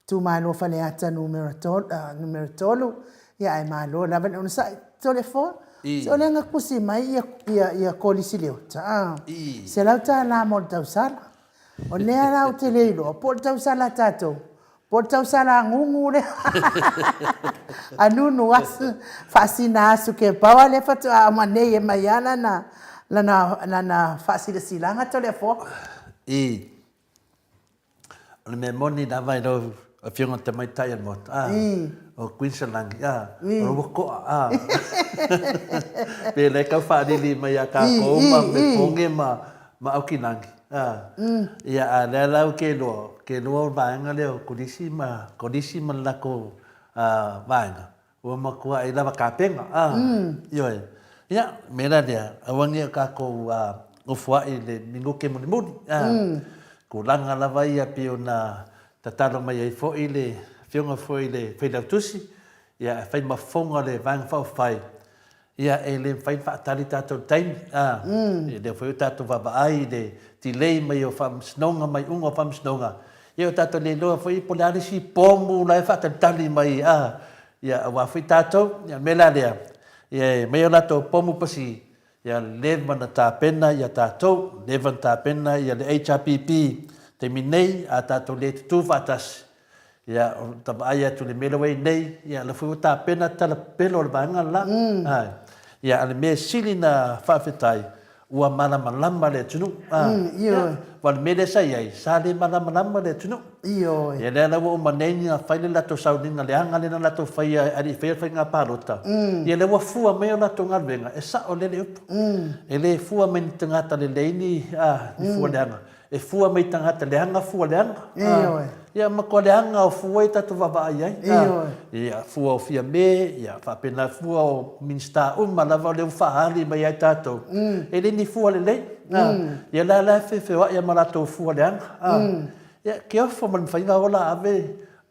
itumalo Faleata numera 3, ia ae malo lava le onosai. Toleafoa, se o lea na tusi mai ia, ia, ia Kolisi Leota, a, $100 mo le tausala. O lea la ou te le iloa po o le tausala a tatou, po o le tausala a Nunu lea. A Nunu asu, faasina asu ke paoa lea faatoa uma nei e mai lava lana, lana, lana faasilasilaga Toleafoa. I. O le mea moni lava i lau Afioga i le Tamaitai o le Maota, a, o Queensland, a, o lou toa, a. Pe le tau faalili mai ia tatou ma Mepoge ma, ma Aukilagi, a. Ia, a lea la ou te iloa, ou te iloa o le vaega lea o Kolisi ma, Kolisi ma le latou vaega, Ua matuai lava tapena, a? Ioe. Ia, o le mea la lea, aua ne i o tatou nofoai i le minute mulimuli, a? Tulaga lava ia pei ona tatalo mai ai foi le Afioga foi i le Failautusi, ia e fai ma fofoga o le Vaega Faaupufai, Ia, e le mafai ona faatali tatou i le taimi, a. O lea foi ua tatou vaavaai i le delay mai o faamasinoga ma iuga o faamasinoga, ia ua tatou le iloa foi po o le a le isi pomu la e faatalitali mai, a, ia aua foi tatou. Ia o le mea la lea, ia e aumai o latou pomu pasi, ia leva ona tapena ia tatou, leva ona tapena ia le HRPP i le taimi nei, a tatou le tutu faatasi, Ia, ua vaai atu i le mea lea ua i ai nei, ia, o lea foi ua tapena le tala pepelo o le vaega le la. Āe. Ia, a o le mea e sili ona faafetai, ua malamalama le atunuu. Āe. Ia, aua o le mea lea sa i ai, sa le malamalama le atunuu. Ioe. Ia, lea la ua uma nei ona fai le latou sauniga leaga lea na latou faia a le i faia le faiga palota, ia lea ua fua mai a latou galuega, e sao lelei le upu. E le fua mai ni tagata lelei ni, ā, ni fua leaga. E fua mai tagata leaga fua leaga. Ioe. Ia matua leaga o fua ia tatou vaavaai ai. Ioe. Ia fua o Fiame, ia faapena fua o Minisita uma lava o lea ua faaali mai ai tatou. E le ni fua lelei. Ia la la e feofeoai lava ma latou fua leaga. Ia ke ofo ma le mafai ona ola ave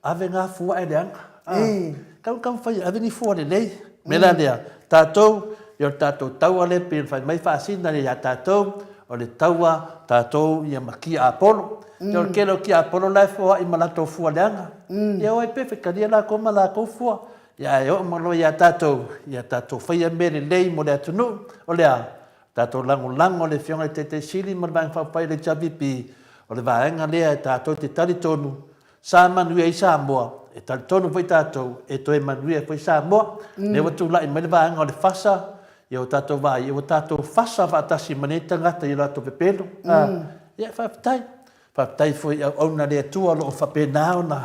Ave ngā fua e leaga. Ā, kau kau whai, ave ni fua lelei. Me la lea, tātou, i o le tātou taua le pei ona whai mai whaasina le i a tātou, o le taua tātou ia ma ki Apollo. Ia o le kele o ki Apollo la e foai ma latou fua leaga. Ia o ai pe whekaria lākou ma lākou fua. Ia e oo ma loa i a tātou, ia tātou whaia mea lelei mo le atunuu, o le a, tātou lagolago le Afioga i le Taitai Sili ma le Vaega Faaupufai o le HRPP, o le vaega lea e tātou te talitonu, Sa manuia ai Samoa, e talitonu foi tatou e toe manuia ai foi Samoa. Lea ua tulai mai le vaega o le fasa, ia ua tatou vaai, ia ua tatou fasa faatasi ma nei tagata i o latou pepelo. Ia faafetai. Faafetai foi i auauna a le Atua o lo o faapena ona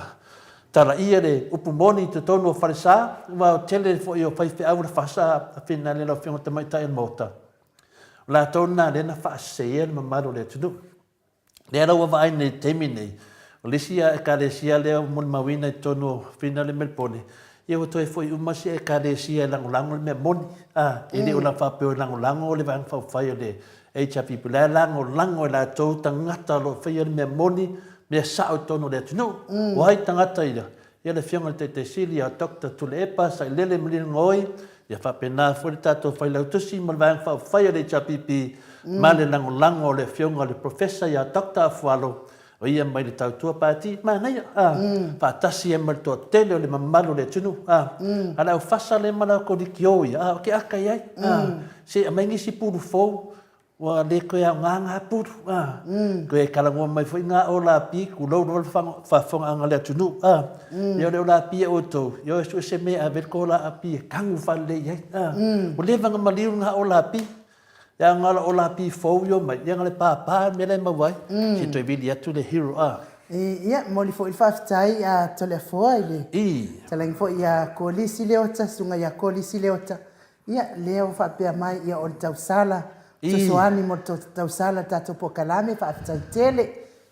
talaia le upu moni i totonu o falesa, aua o le tele foi o faifeau o le fasa a finagalo lau Afioga i le Tamaitai o le Maota, o latou lena lea na faaseseia le mamalu o le atunuu. Lea la ua vaai nei i le taimi nei, o le isi Ekalesia lea ua molimauina i totonu o Fina le Melepone, ia ua toe foi uma isi Ekalesia e lagolago le mea moni. A, e le o la faapea e lagolago le Vaega Faaupufai o le HRPP, o la e lagolago e latou tagata o lo o faia le mea moni, mea sao i totonu o le atunuu. O ai tagata ia? Ia le Afioga i le Taitai Sili ia Doctor Tuilaepa Sailele Malielegaoi, ia faapena foi le tatou Failautusi ma le Vaega Faaupufai a le HRPP ma le lagolago a le Afioga i le Professor ia Doctor Afualo, o ia mai le Tautua Pati, manaia, a, faatasi ai ma le toatele o le mamalu o le atunuu, a, a le aufasa lea ma le aukolikio ia, a, o ke aka i ai, a, se aumai nisi pulu fou, Ua le toe aoga ngā pulu, ā, toe talanoa mai foi ngā ola pi, tulou loa le faafofogaaga a le atunuu, ā, ia o le ola pi a outou, ia o e sue se mea e ave ai le tou ola pi e tanu faalelei ai, ā. Ua leva ona maliu ngā ola pi, ia na o le ola pi fou i omai, ia na o le pāpā le mea la e maua ai, se i toe vili atu le hero, ā. Ia, momoli foi le faafetai a Toleafoa i le talaiga foi ia Kolisi Leota, susuga ia Kolisi Leota. Ia, lea ua faapea mai, ia o le tausala, fesoasoani mo le tausala le tatou polokalame, faafetai tele.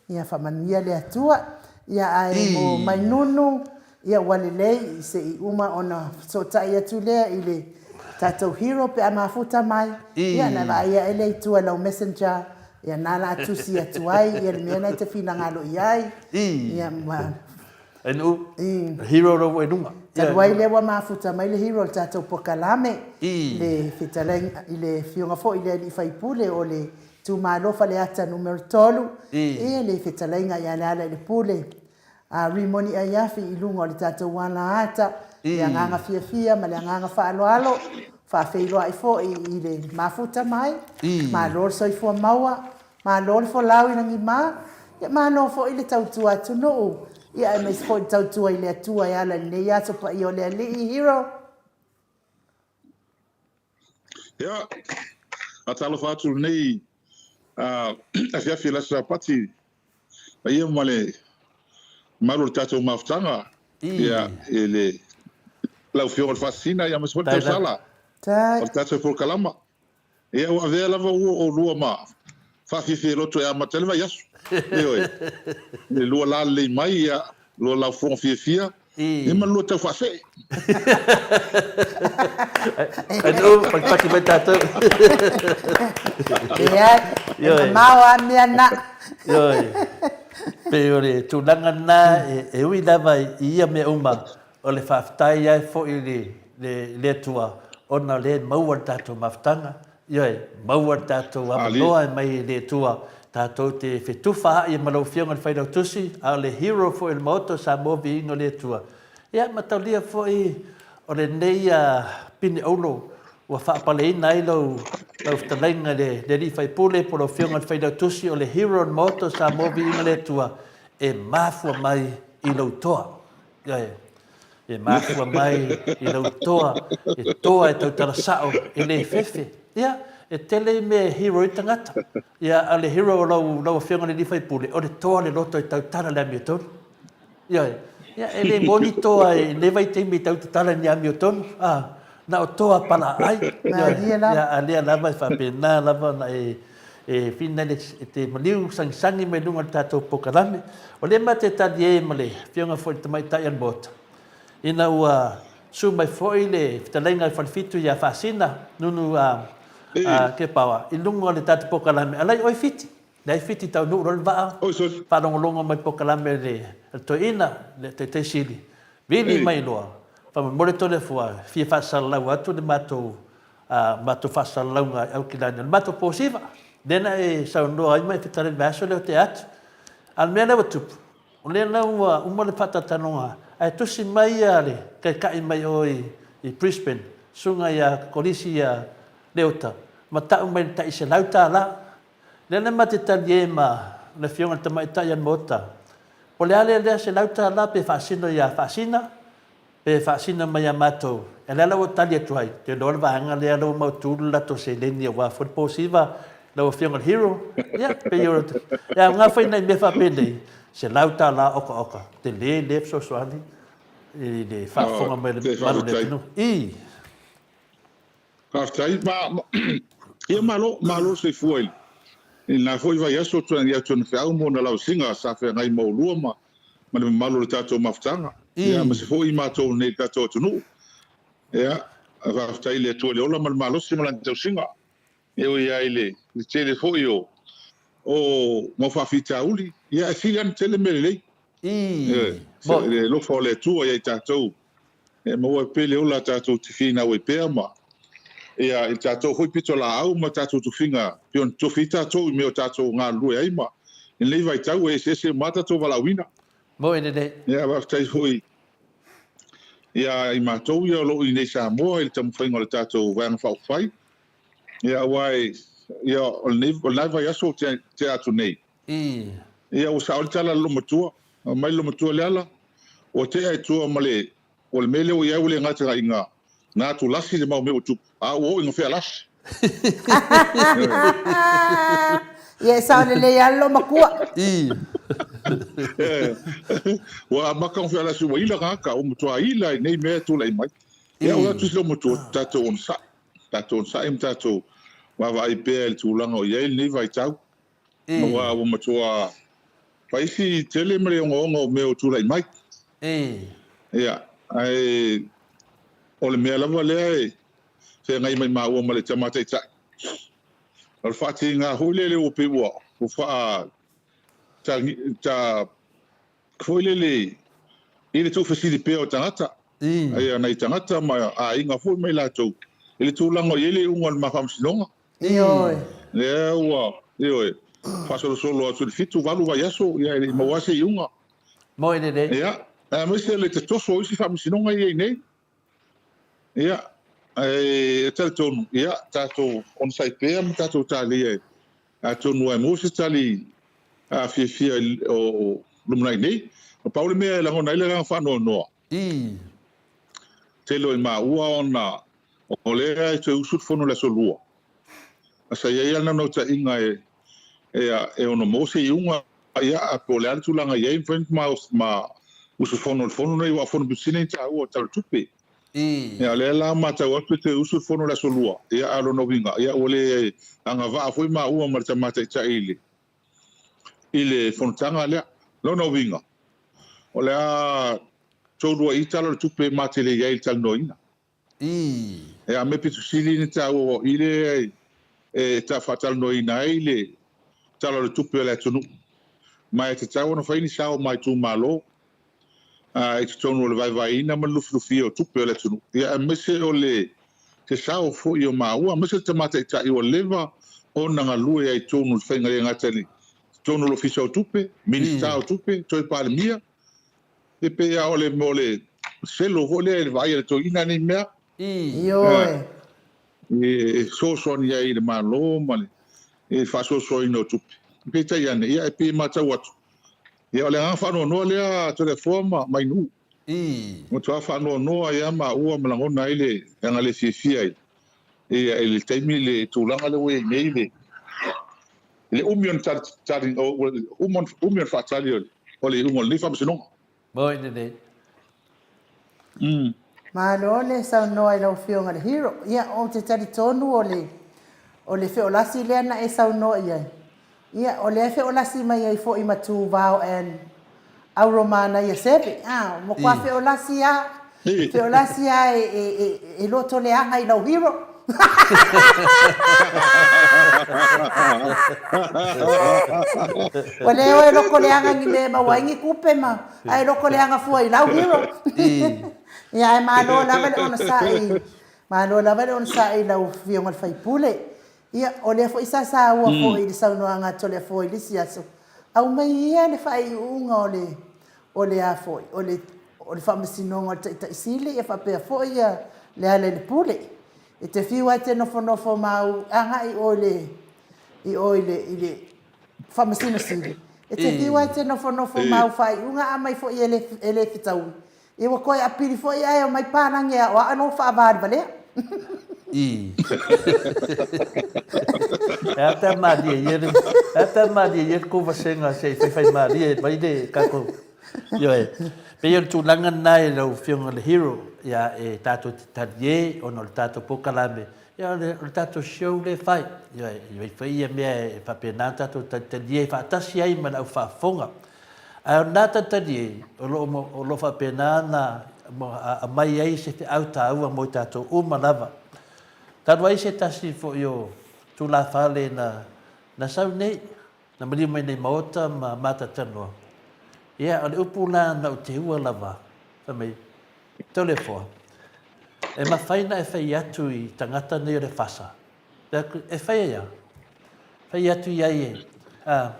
Ia faamanuia le Atua. Ia ae mo Mainunu, ia ua lelei se i uma ona fesootai atu lea i le tatou hero pe a mafuta mai, ia ona e vaai ae lea i tua i lau messenger, ia na la tusi atu ai ia le mea na e te finagalo i ai. Ia ma Nuu, hero lou ua i luga. Talu ai lea ua mafuta mai le hero o le tatou polokalame, le fetalaiga i le afioga foi i le alii faipule o le itumalo Faleata numera 3, ia le fetalaiga ia Lealailepule Rimoni Aiafi i luga o le tatou ala ata, le agaga fiafia ma le agaga faaaloalo, faafeiloai foi i le mafuta mai, malo le soifua maua, Malo le folau i lagima, ia malo foi le tautua atunuu, ia aemaise foi le tautua i le Atua e ala i lenei aso paia o le Alii. Hero. Ia, faatalofa atu i lenei afiafi o le Aso Sapati, paia ma le mamalu o le tatou mafutaga, ia, i le lau Afioga i le Faasisina, ia aemaise foi le tausala o le tatou polokalama. Ia, ua avea lava ua oulua ma faafiafia-loto e amata ai le vaiaso. Ioe. Le lua lalelei mai, ia, lua laufofoga fiafia, ia ma le lua tau faasee. Ae patipati mai tatou. Leai, e mamao lava mea na. Ioe. Pei o le tulaga lena e ui lava i ia mea uma, O le faafetai ai foi i le Atua ona o lea e maua le tatou mafutaga, ioe, maua le tatou avanoa e mai e le Atua tatou te fetufa ai ma lau Afioga i le Failautusi, a o le hero foi o le Maota o Samoa Viiga o le Atua. Ia, mataulia foi o lenei pine auro ua faapaleina ai lau fetalaiga i le Alii Faipule po o lau Afioga i le Failautusi, o le hero o le Maota o Samoa Viiga o le Atua e mafua mai i lou toa. Ioe, e mafua mai i lau toa, e toa e tautala sao, e le fefe. Ia, e tele i mea e hero ai tagata. Ia, a o le hero o lau, lau Afioga i le Alii Faipule, o le toa le loto e tautala i le amiotonu. Ioe, ia, e le moni toa i lenei vaitaimi e tau tatala i ni amiotonu, a, na o toa palaai. Ioe, ia, a lea lava e faapena lava ona e, E whina le te maliu sangisangi mai luga o le tatou polokalame. O lea ma te talie ma le afioga foi i le tamaitai o le Maota, ina ua susu mai foi le fetalaiga i le Falefitu ia Faasina Nunu a Kepaoa i luga o le tatou polokalame, alai oe Fiti. Leai Fiti taunuu loa le vaa, faalogologo mai i le polokalame a le Toeaina, le Taitai Sili, vili mai loa, faamolemole Toleafoa, fia faasalalau atu le matou a matou faasalalauga i Aukilani, o le matou posiva, lea na e saunoa ai ma e fetalai i le vaiaso lea o tea atu. A o le mea lea ua tupu, o lea la ua uma le faatalatalanoaga, ae tusi mai ia le taitai mai o i Brisbane, susuga ia Kolisi ia Leota, ma tau mai le tai $100. Lea na ma te talie ma le afioga i le tamaitai a le Maota, po o le a lea lea $100 pe faasino ia Faasina, Pe faasina mai ia matou, e le ala ua tali atu ai, ou te iloa le vaega lea la ua mautu le latou seleni aua foi le posiva lau Afioga i le Hero. Ia, pei o, e aoga foi nai mea faapenei, $100 okaoka, tele lea fesoasoani i le faafofoga mai a le mamalu o le atunuu. I. Faafetai. Ma, ia malo, malo le soifua i lena foi vaiaso ia Tuanafeau ma ona lausiga sa feagai ma oulua ma, ma le mamalu o le tatou mafutaga. Ia, aemaise foi i matou nei i le tatou atunuu. Ia, faafetai i le Atua i le ola ma le malosi ma lana tausiga. E ui lava i le tele foi o, o mau faafitauli, ia ae sili lava ona tele mea lelei. Ioe, le alofa o le Atua ia i tatou e maua ai pea le ola tatou te finau ai pea ma ia i tatou foi pitolaau ma tatou tofiga pei ona tofi ai tatou i mea o tatou galulue ai ma i lenei vaitau e eseese uma lava tatou valaauina. Moi lelei. Ia faafetai foi ia i matou ia o lo o i inei i Samoa i le taumafaiga o le tatou Vaega Faaupufai ia aua e ia o lenei o lena vaiaso o tea atu nei Ia ua sao le tala a le loomatua, aumai le loomatua Leala, ua tea i tua ma le, o le mea lea ua i ai ua le gata ina na atu lasi le mau mea ua tupu, a ua oo ina fealasi. Ia e sao lelei lava le loomatua. Ua amata ona fealasi ua ila tagata, ua matua ila i nei mea e tulai mai. Ia ua atu si loomatua, tatou onosai. Tatou onosai ma tatou vaavaai pea i le tulaga o i ai lenei vaitau, aua ua matua faisi tele ma le ogaoga o mea ua tulai mai. Ia, ae o le mea lava lea e feagai mai maua ma le Tama Taitai, o le faatiga foi lele ua pei ua faa ta foi lele i le tuufesili pea o tagata, ia nai tagata ma aiga foi ma i latou i le tulaga o i ai le iuga o le ma faamasinoga. Ioe. Lea ua, ioe, faasolosolo atu i le 7, 8 vaiaso, ia e le i maua lava se iuga. Moe lelei. Ia, aemaise le tatoso o isi faamasinoga ia e i ai nei. Ia, ae talitonu, ia, tatou onosai pea ma tatou talia atonu ua e maua se tali fiafia o lumanai nei. Na pau le mea e lagona ai le agaga faanoanoa, tele o i maua ona o lea e toe usu le fono i le aso Lua. A sa i ai lava le naunautaiga e ono maua se iuga, ia, po o le a le tulaga e i ai, mafai ona ma usufono i le fono lenei, aua o fono pito sili ona taua o le Tala o le Tupe. Ia, o lea la matau atu e toe usu le fono i le aso Lua, ia, a o lona uiga, ia, ua le agavaa foi maua ma le Tama Taitai i le, i le fonotaga lea. Lona uiga, o le a toulua'i Tala o le Tupe ma te le i ai i le talanoaina. Ia, a mea pito sili ona taua aua o i lea e faatalanoaina ai le Tala o le Tupe a le atunuu. Ma e tatau ona fai ni sao ma itumalo i totonu o le vaevaeina ma le lufilufia o tupe a le atunuu, ia aemaise o le se sao foi o maua, aemaise le tama taitai ua leva ona galue ai i totonu o le faiga le gata i totonu o le Ofisa o Tupe, Minisita o Tupe, toe Palemia. E pei lava o le o le selo foi lea i le vaai a le toeaina nei mea. Ioe. E fesoasoani ai i le Malo ma le faasoasoaina o tupe. Peitai ane, ia e pei e matau atu, Ia, o le agaga faanoanoa lea Toleafoa ma Mainuu. Ii. Matua faanoanoa ai lava maua ma lagona ai le aga le fiafia i i le taimi le tulaga lea ua i ai nei le le umi o le tali umi o le faatali o le iuga o lenei faamasinoga. Moi lelei. Malo le saunoa i lau Afioga i le Hero. Ia, ou te talitonu o le, o le feolasi lea na e saunoa i ai, ia, o lea e feolasi mai ai foi ma Tuvao and Auromanaia Seve. A, ua matua feolasi lava, feolasi lava e, e, e, e lotoleaga i lau Hero. Ua le o e lokoleaga ni mea e maua ai ni tupe ma, ae lokoleaga fua i lau hero. Ia, ae malo lava le onosai, malo lava le onosai i lau Afioga i le sui usufono. Ia, o lea foi sa saua foi i le saunoaga a Toleafoa i le isi aso, aumai ia le faaiuga o le, o le a foi, o le, o le Faamasinoga o le Taitai Sili ia faapea foi ia Lealailepule. E te fiu lava e te nofonofo ma au agai i o i le, i o i le, i le Faamasino Sili, e te fiu lava e te nofonofo ma au faaiuga a aumai foi e le, e le fetaui, ia ua toe apili foi ae omai palagi e aoao lou faavalevalea. I. E a pea malie ia le, e a pea malie ia le kou vasega se i faifai malie mai le tatou, ioe. Pei o le tulaga lena i lau Afioga i le Hero, ia e tatou te talie ona o le tatou polokalame, ia o le, o le tatou show lea e fai. Ioe, e fai ia mea e faapena ona tatou talitalie faatasi ai ma le au faafofoga. Ae o lena talitalie, o lo o, o lo o faapena ona aumai ai se feau taua mo i tatou uma lava. Talu ai se tasi foi o tulafale na, na sau nei, na maliu mai nei Maota ma matatanoa, ia o le upu la na ou teua lava, fai mai, Toleafoa, e mafai ona e fai atu i tagata nei o le FASA, e fai ai a? Fai atu i ai e, a,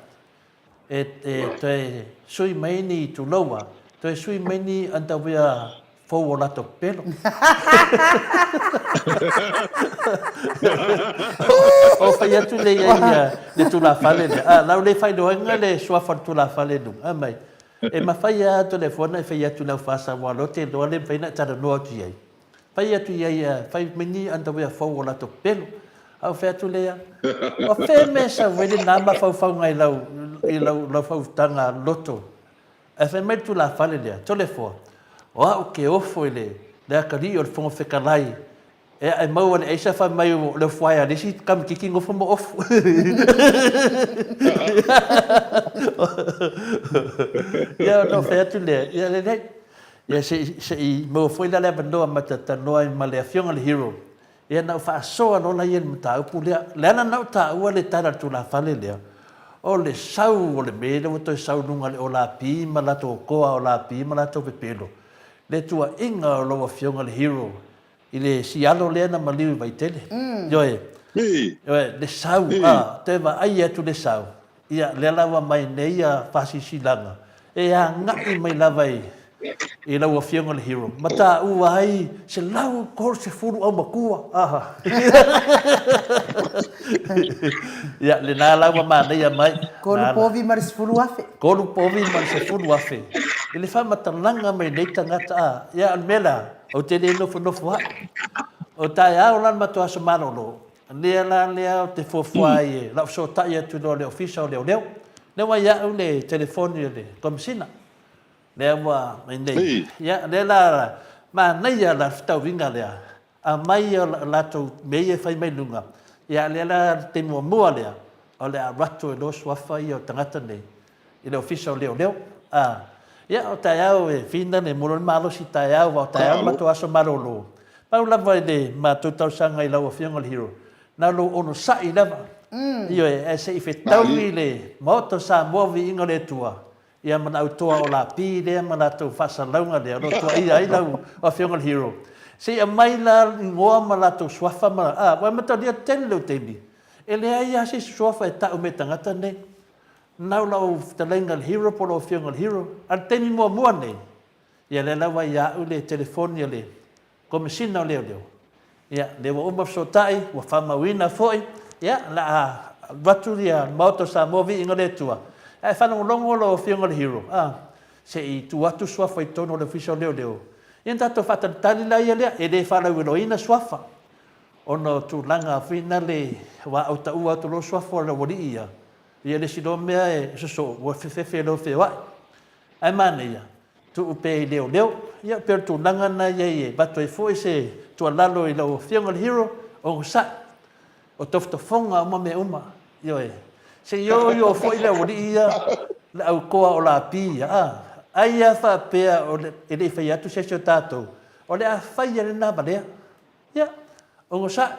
e, e toe sui mai ni tuloua, toe sui mai ni underwear fou o latou pepelo. O fai atu le ia ia le tulafale lea. A, lau le failoaina le suafa o le tulafale i luga. A mai, e mafai lava Toleafoa ona e fai atu i lau fasa aua o lea ou te iloa le mafai ona e talanoa atu i ai. Fai atu i ai, fai mai ni underwear fou o latou pepelo. A ou fai atu lea, o fea mea e sau ai lena mafaufauga i lau, i lau, lau fautaga loto? Ae fai mai le tulafale lea, Toleafoa, o au ke ofo i le, le atalii o le Fofoga Fetalai. E ae maua le aisa fai mai o le ofu ae a le isi kamititi nofo ma ofu. Ia ona ou fai atu lea, ia lelei. Ia se i, se i maua foi la le avanoa ma te talanoa ai ma le Afioga i le Hero. Ia na ou faasoa loa la ia i le mataupu lea. Leaga na ou taua le tala a le tulafale lea, o le sau o le mea lea ua toe sau i luga o le olapi ma latou koa olapi ma latou pepelo, le tuuaiga o lau Afioga i le Hero i le sialo lea na maliu i Vaitele. Ioe. Ioe, le sau, a, toe vaai atu le sau, ia, lea la ua aumai nei ia faasilasilaga, e agai mai lava i, i lau Afioga i le Hero, ma taua ai 130 aumatua, aha. Ia, lena la ua manaia mai. Tolu povi ma le 10,000. Tolu povi ma le 10,000. I le faamatalaga mai nei tagata, a, ia, o le mea la, Ou te le nofonofo ai. O taeao la le matou aso malolo, lea la lea ou te fuafua ai e lau fesootai atu loa i le Ofisa o Leoleo. Lea ua ia au le telefoni o le Komesina. Lea ua mai nei. Ia, lea la manaia la le fetauiga lea, aumai o latou mea ia e fai mai luga, ia lea la le taimi muamua lea, o le a alu atu ai loa suafa ia o tagata nei i le Ofisa o Leoleo. A, ia, o taeao e fina le molo le malosi taeao, aua o taeao le matou aso malolo. Pau lava i le matou talosaga i lau Afioga i le Hero, na o lou onosai lava, ioe, ae se i fetaui le Maota o Samoa viiga o le Atua, ia ma le au toa o Lapi lea ma latou faasalalauga lea o lo o tuuaia ai lau Afioga i le Hero. Se i aumai la igoa ma latou suafa ma, a, ua mataulia tele lou taimi, e leai lava se isi suafa e tau mai e tagata nei. Nau lau fetalaiga i le Hero po o lau afioga i le Hero. A o le taimi muamua nei, ia lea lava ia au le telefoni a le Komesina o Leoleo. Ia, lea ua uma fesootai, ua faamauina foi, ia, o le a alu atu le Maota o Samoa viiga o le Atua. Ae faalogologo lau afioga i le Hero, a, se i tuu atu suafa i totonu o le Ofisa o Leoleo, ia ona tatou faatalitali laia lea, e le faalauiloaina suafa, ona o tulaga foi nale ua autaua atu loa suafa o le aualii ia, Ia le isi loa mea e sosoo ua fefefe loa feoai. Ae manaia, tuu pea i leoleo. Ia pei o le tulaga lena e i ai e avatu ai foi se tuualalo i lau Afioga i le Hero, onosai. O tofotofoga uma mea uma. Ioe. Se i o i o foi le aualii ia, le au toa o Lapi ia, a. Ai lava faapea o le, e le i fai atu se isi o tatou, o le a faia lena valea. Ia, onosai,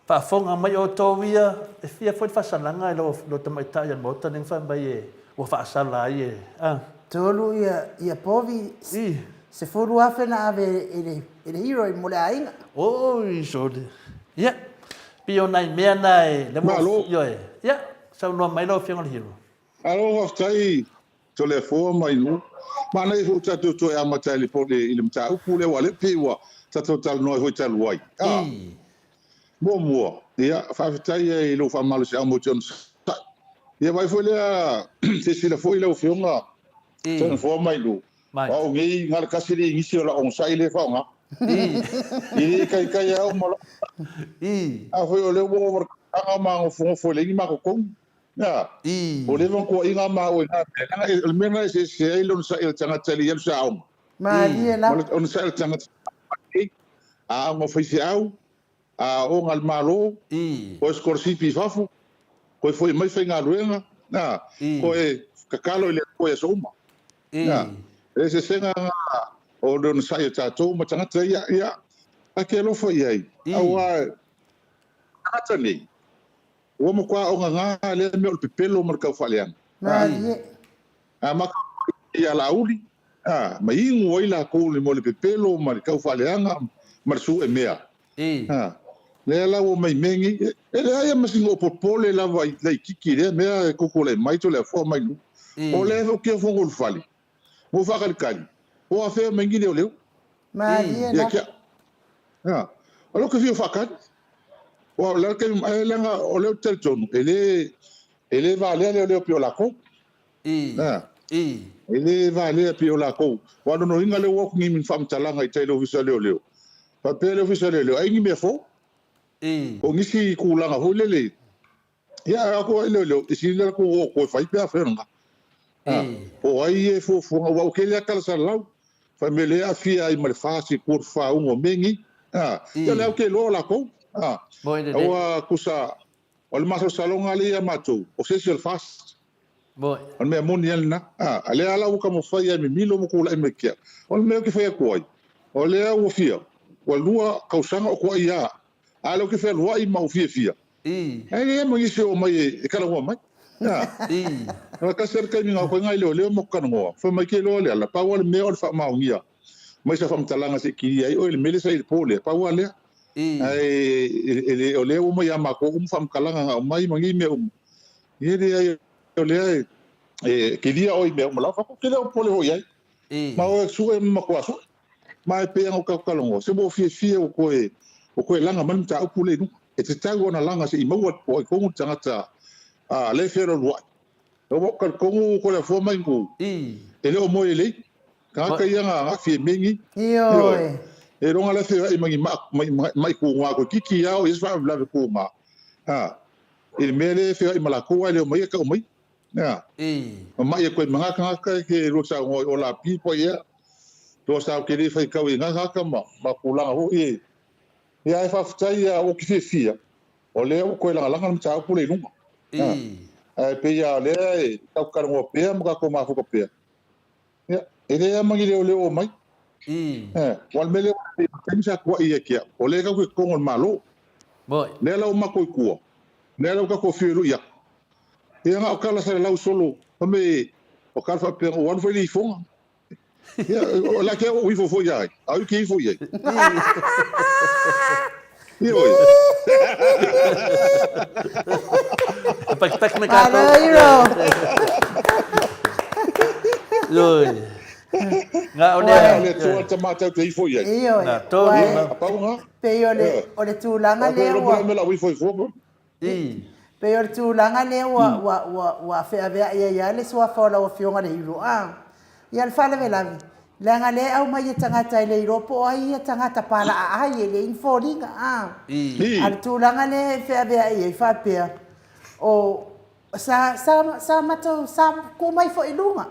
faafofoga mai outou ia, e fia foi le faasalaga i lau tamaitai o le Maota lenei fai mai e ua faasala ai e, a. Tolu ia, ia povi, 10,000 na ave e le, e le hero mo le aiga. Oi, sole. Ia, pei o nai mea na e, lea ua, Malo. ioe. Ia, saunoa mai lau Afioga i le Hero. Malo faafetai Toleafoa ma Inu. Manaia foi ua tatou toe amata i le i le mataupu lea aua o lea pei ua tatou talanoa ai foi talu ai. A, muamua, ia, faafetai ai i lou faamalosiau mo te onosai. Ia vaai foi lea, silasila foi lau Afioga Toleafoa ma Inu, o au nei na o le tasi le inisi o lau onosai lea e faaaoga. I le ikaika au ma lau onosai. A foi o lea ua ova le tausaga o ma nofonofo e leai ni matou Na, ua leva ona tuuaiga maua i na mea. Leaga o le mea lena e eseese ai le onosai o le tagata e le i alu se aoga. Malie Ma le onosai o le tagata aoga faifeau, aoga a le Malo, koe sikolasipi i fafo, koe foi mai faigaluega, na, koe tatalo i le Atua i aso uma. Na, o le eseesega lena o le onosai o tatou ma tagata ia, ia, ta te alofa i ai, aua o tagata nei, Ua matua ogaga lea mea o le pepelo ma le taufaaleaga. Malie. A matou ia Laauli, a, ma inu ai latou mo le pepelo ma le taufaaleaga ma le suemea. A, lea la ua mai mea nei, e leai ma sina popole lava i laitiiti i lea mea e tutulai mai Toleafoa mai luga. O lea foi ou te ofo ulufale, mo faatalitali, po afea mai ni leoleo. Malie lava. Ia, o lea ou te fia faatali. Aua o le a le taimi, ae leaga o lea ou te talitonu, e le, e le valea leoleo pei o lakou. A, e le valea pei o lakou. Aua o lona uiga lea ua o atu nei ma ni faamatalaga i tai i le Ofisa o Leoleo, faapea le Ofisa o Leoleo, ai ni mea fou. Po o nisi tulaga foi lele, ia, a o atu ai leoleo, e sili la latou o atu e fai pe afai o lena. A, po o ai e fuafuaga, aua ua tele lava tala salalau, fai mai o lea e aafia ai ma le FAST i tua o le faauga o mea nei. A, ia o lea ou te iloa o lakou. A, aua tusa, o le masalosaloga lea ia matou, o se isi o le FAST. O le mea moni lava lena. A, a lea la ua taumafai lava e mimilo ma tulai mai ke au. O le mea ou te fai atu ai, o lea ua fia, ua lua tausaga o tuai lava, a o lea ou te fealuai ma ou fiafia, Ae leai ma nisi e oo mai e talanoa mai. A tasi lava le taimi na oo atu ai nai leoleo ma talanoa, fai mai ke loa Leala, pau lava le mea o le faamaonia mai sa faamatalaga se i kilia ai oe i le mea lea sa i le po lea, pau lava lea. Ae o lea ua omai ia matou uma faamatalaga na aumai ma nei mea uma, ia leai o lea e kilia oe i mea uma lava. Ou fai atu, ou te le o popole foi i ai. Ma oe sue ma matua sue. Ma e pei ona ou talanoa, se ua ou fiafia ua toe, ua toe laga mai le mataupu lea i luga. E tatau ona laga se i maua po o ai tonu le tagata a lea e fealualuai. Ua ou talitonu Toleafoa ma Inu, e le o moe lelei. Tagata ia na aafia i mea nei. Ioe. E iloga la e feoai ma ni ma'i tuga toeitiiti lava oo i ai se faalavelave tuga i le mea lea e feoai ma latou ae le omai e tau mai. Ea. Mamai atu ai ma na tagata e ke lua saunoa i o la pi po ia. Tua sa ke le fai kau i na tagata ma ma tulaga foi e. Ia ae faafetai ia ua ou te fiafia o lea ua toe lagalaga le mataupu lea i luga. Ea. Ae pei lava o lea e tatou talanoa pea ma tatou mafuta pea. Ia, e leai lava ma ni leoleo o mai. Ea, aua o le mea lea ua i ai taimi sa tuai ia te au, o lea e tatou te totonu o le Malo. Lea la ua matou i tua, lea la ua tatou afio e lui atu. Ia na o tala salalau solo, fai mai o tala faapea ua alu foi le ifoga. Ia, o le a ke ou ifo foi ia ai, a o ke ifo i ai. Ioe. Pakipaki na kātou. Malo iro. Ioe. Ngā o lea. Le tua te mātau te ifo i ai. Ioe. Nā, tō. A pau ngā. Pei o le, o le tulaga lea ua. Ua. Mea la ifo i fua. Pei o le tulaga lea ua, ua, ua, ua feaveai ai lava le suafa o lau Afioga le Hilo a. Ia le faalavelave, leaga lea e aumai e tagata e le iloa po o ai ia tagata palaa ai e leai ni foliga a. A o le tulaga lea e feaveai ai faapea, o, sa, sa, sa matou, sa tuu mai foi i luga.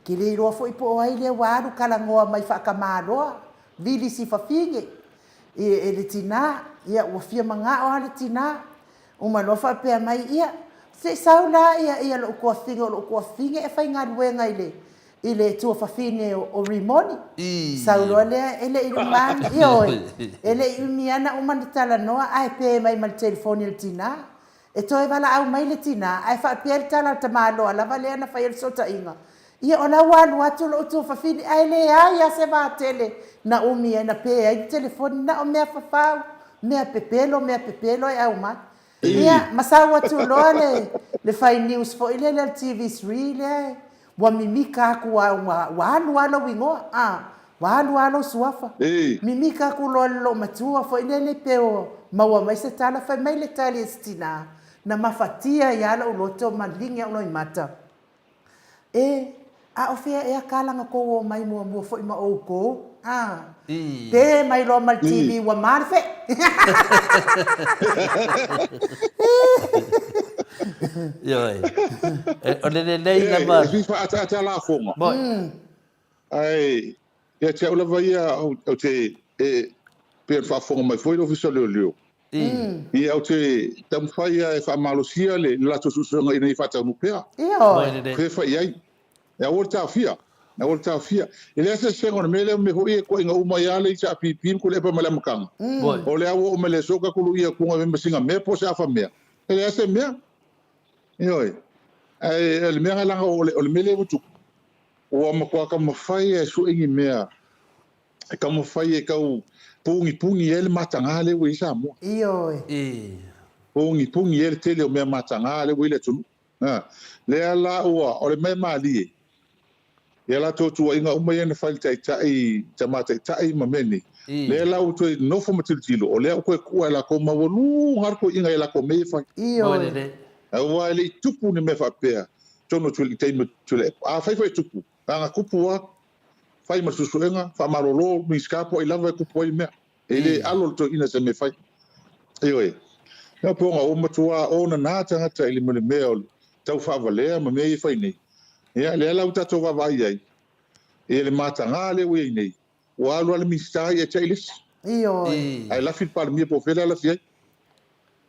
Ke le iloa foi po o ai lea ua alu talanoa mai faatamaloa, vili si fafine. E le tina, ia ua fia manao lava le tina. Uma loa faapea mai, ia, se i sau la ia, ia lou tuafafine, o lou tuafafine e faigaluega i le, i le tuafafine o, o Rimoni. Sau loa lea, e le i uma ana, ioe, e le i umi ana uma ona talanoa ae pe mai ma le telefoni a le tina. E toe valaau mai le tina, ae faapea le tala a le tamaloa lava lea na faia le fesootaiga, Ia, o la ua alu atu lou tuafafine, ae leai lava se vatele na umi ai, na pe ai le telefoni, na o mea fafau, mea pepelo, mea pepelo e aumai. Ia, ma sau atu loa le, le fai news foi lele a le TV3 lea e, ua mimika atu lava, ua, ua alu lava lou igoa, a, ua alu lava lou suafa. Mimika atu loa i le loomatua foi lele pe ua maua mai se tala, fai mai le tali a si tina, na mafatia ai lava lou loto ma ligi au loimata. E, a o fea ea ka lana kou o mai muamua foi ma oukou? A, pe mai loa ma le TV ua ma le fe. Ioe. O le lelei lava. E fia faaataata lafoga. Ae ia te au lava ia, ou te, e pei ona faafofoga mai foi le Ofisa o Leoleo, ia ou te taumafai lava e faamalosia le latou suesuega ina ia faataunuu pea. Ioe. Fe fai i ai. E aua le taofia. Aua le taofia. E leai se eseesega o le mea lea, mea foi ia e tuuaiga uma ai lava le HRPP ma Tuilaepa mai le amataga. O lea ua oo mai le aso tatou luia atu ma sina mea po o se afa mea. E leai se mea. Ioe. Ae o le mea leaga o le mea lea ua tupu, Ua matua taumafai e sue ni mea e taumafai e tau pugipugī ai le matagā lea ua i ai Samoa. Ioe. Pugipugī ai le tele o mea matagā lea ua i le atunuu. A, lea la ua, o le mea malie, ia latou tuuaiga uma ia na fai i le taitai, tama taitai ma mea nei, lea la ua toe nofo ma tilotilo, o lea ua toe tua e latou maualuga le toeaiga i a latou mea ia e fai. Ioe. Aua e le i tupu ni mea faapea tonu atu i le taimi o Tuilaepa. Afai foi e tupu, na ona tupu lava, fai ma le suesuega, faamalolo Minisita po o ai lava e tupu ai le mea. E le alo le toeaina i se mea e fai. Ioe. Ina po ua matua onana tagata i le mea o le tau faavalea ma mea ia e fai nei. Ia, lea la ua tatou vaavaai i ai, i le mataga lea ua i ai nei, ua alu lava le Minisita ia tiai le isi. Ioe. Ae lafi le Palemia po o fea lea lafi ai.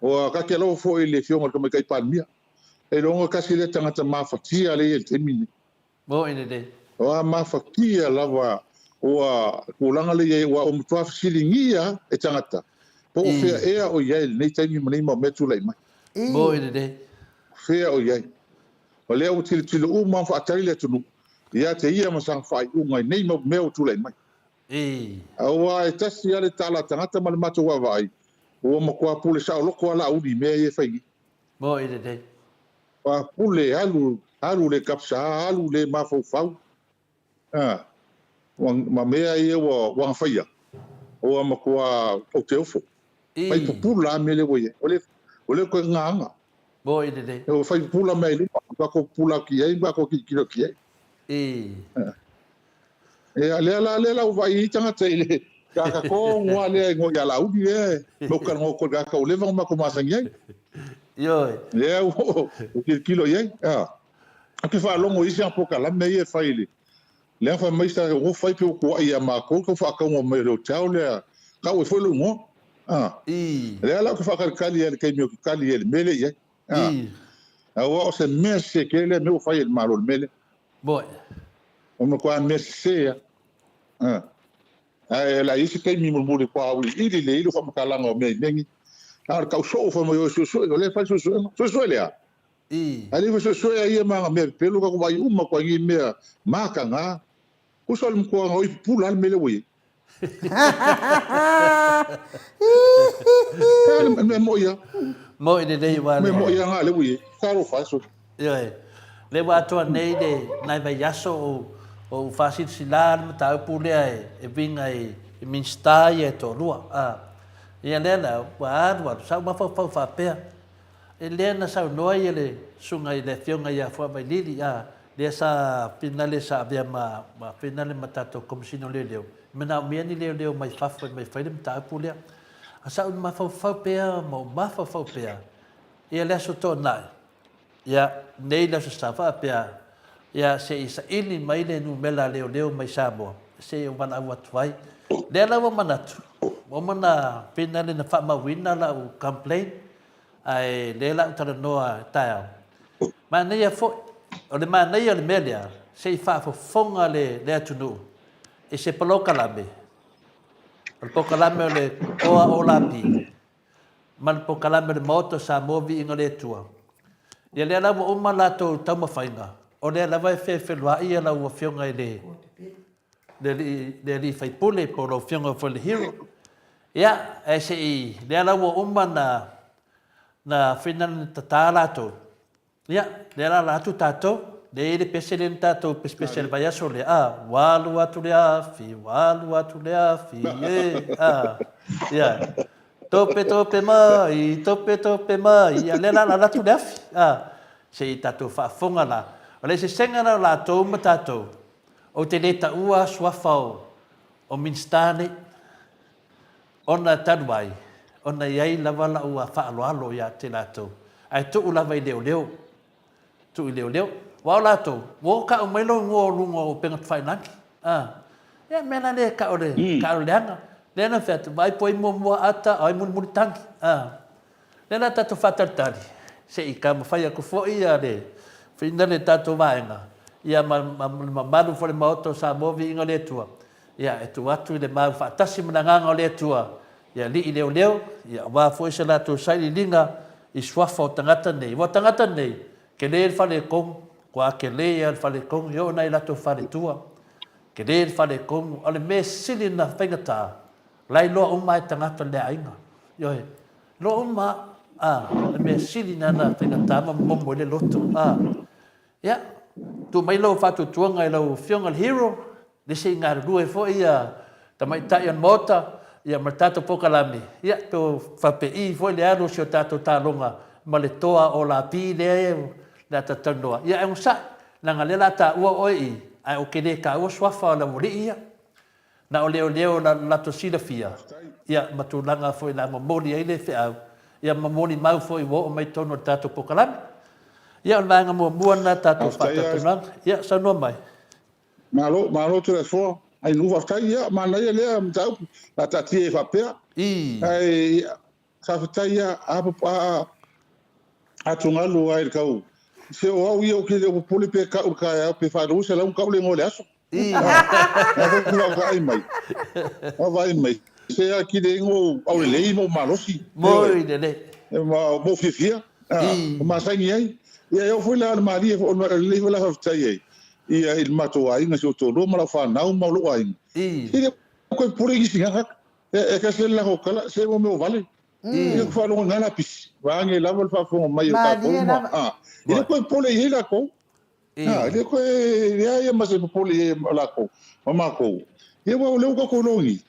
Ua kake alofa foi i le Afioga i le Tamaitai Palemia. Ailoga tasi lea tagata mafatia lea e i ai i le taimi lenei. Moni lelei. Ua mafatia lava ua tulaga lea e i ai, ua matua fesiligia e tagata po o fea ea o i ai i lenei taimi ma nei mau mea tulai mai. Moni lelei. O fea o i ai. O lea ua tilotilo uma ma faatali le atunuu ia te ia ma sana faaiuga i nei mau mea ua tulai mai. Aua e tasi lava le tala a tagata ma le matou vaavaai, ua matua pule saoloto lava Laauli i mea ia e fai nei. Moni lelei. Ua pule, alu, alu le kapsa, alu le mafaufau, a, ma mea ia ua, ua na faia, ua matua ou te ofo. Fai pupula lava mea lea ua i ai. O le, o le koe gagaga. Moni lelei. Ua fai pupula mea i luma, matou pupula atu i ai, matou tilotilo atu i ai. Ia, lea la, lea la ua vaai ai tagata i le tagata tonu lava lea e igoa ia Laauli lea e mau talanoa atu ai i le tagata ua leva ona matou masani ai. Ioe. Lea ua tilotilo i ai. A. Ou te faalogo i isi ana polokalame ia e fai i le, lea na fai mai sa ua fai pe ua tuuai ia matou le tau faatauga mai o le hotel lea, tau ai foi lou igoa. A. Lea la ou te faatalitali ai i le taimi ou te tali ai i le mea lea i ai. A. Aua o se mea sese tele lea mea ua fai e le Malo i le mea lea. Moni. O matua mea sese a. Ae o le a i ai se taimi mulimuli kua auiliili le ilu faamatalaga o mea i mea nei. A o le tau soo fai mai o e suesue, o lea e fai le suesuega. Suesue le a? Ae le i fai suesue a ia ma ana mea pepelo tatou vaai uma atu ai i nei mea mataga. Tusa o le matua gaoi pupula lava le mea lea ua i ai. Le mea moi a. Moi lelei ua le. Mea moi a nga le ua i ai. Talofa e sui. Ioe. Le ua atoa nei le nai vaiaso o ou faasilasila le mataupu lea e uiga i Minisita ia e toalua. A. Ia lea la, ua alu alu, sa ou mafaufau faapea, E lea na saunoa ia le susuga i le Afioga ia Fuavailili, a, lea sa finale sa avea ma, ma finale ma tatou Komesina o Leoleo, e manaomia ni leoleo mai fafo e mai fai le mataupu lea. A sa ou mafaufau pea ma ou mafaufau pea, ia le Aso Toonai, ia, nei le Aso Sa, faapea, ia, se i saili mai le numera a leoleo mai Samoa, se i ou valaau atu ai. Lea la ua manatu, ua uma ona finale na faamauina lau complaint, Ae lea la ou talanoa taeao. Manaia foi, o le manaia o le mea lea, se i faafofoga le, le atunuu i se polokalame, o le polokalame o le Toa o Lapi, ma le polokalame o le Maota o Samoa Viiga o le Atua. Ia lea la ua uma latou taumafaiga, o lea lava e fefeluai lau Afioga i le le alii, le alii faipule po o lau afioga foi le hero. Ia, ae se i, lea la ua uma na, na fina na tatā latou. Ia, lea la la atu tatou, lea e i ai le pese lea na tatou pesepese i le vaiaso lea, a, ua alu atu le afi, ua alu atu le afi, e, a, ia, tope tope mai, tope tope mai, ia, lea la la atu le afi, a, se i tatou faafofoga la. O le eseesega la o latou ma tatou, Ou te le taua suafa o, o Minisita nei, ona talu ai, ona e i ai lava lau faaaloalo ia te latou, ae tuu lava i leoleo, tuu i leoleo. Aua o latou, ua o tau mai lou igoa o luga o upega tafailagi, a, ia mea la lea e tau o le, tau o le leaga. Lea na fai atu, vaai po o ai muamua ata, o ai mulimuli tagi, a. Lea la tatou faatalitali se i taumafai atu foi le fina le tatou vaega ia ma le mamalu foi o le Maota o Samoa Viiga o le Atua ia e tuu atu i le mau faatasi ma le Agaga o le Atua i alii leoleo ia aua foi se latou sailiiliga i suafa o tagata nei. Aua o tagata nei, tele le faletonu, matua tele lava le faletonu, e oo i nai latou faletua, tele le faletonu, a o le mea sili ona faigata, La iloa uma e tagata le aiga. Ioe. Iloa uma a, le mea sili na na faigata ma momo i le loto. A. Ia, tuu mai lau faatuatuaga i lau Afioga i le Hero, le se i galulue foi ia tamaitai o le Maota, ia ma le tatou polokalame, ia, pe o faapei foi le alu o si o tatou taaloga ma le toa o Lapi lea o le a talatalanoa. Ia, ae onosai, leaga o lea o le a taua oe i i, ae ou te le taua suafa o le aualii ia. Na o leoleo la latou silafia, ia, ma tulaga foi la momoli ai le feau, ia ma molimau foi ua oo mai totonu o le tatou polokalame. Ia, o le vaega muamua lena tatou Faafetai faatalatalanoaga. Ia, saunoa mai. Malo, malo Toleafoa. Ainuu faafetai ia manaia lea mataupu la taatia e faapea. Ae ia faafetai ia a a atugalu ai le tau se o au ia ou te le o popole pe tau le taeao pe 200 ona tau le igoa o le aso. A vaai mai vaai mai se atili ai ona ou aulelei ma ou malosi. Moi lelei. Ma ou fiafia ma masani ai. Ia e oo foi la o le malie foi o le lelei foi la faafetai ai ia i le matou aiga si ou toalua ma lau fanau ma lou aiga. E le toe popole i nisi gagata. E tasi le latou tala, se ua mea vale. Ia ku faalogo i ngā lapisi. Vaeane lava le faafofoga mai o tatou ma, e le toe popole i ai latou. E le toe leai ma se popole i ai latou ma matou. Ia aua o lea ua tatou iloa nei,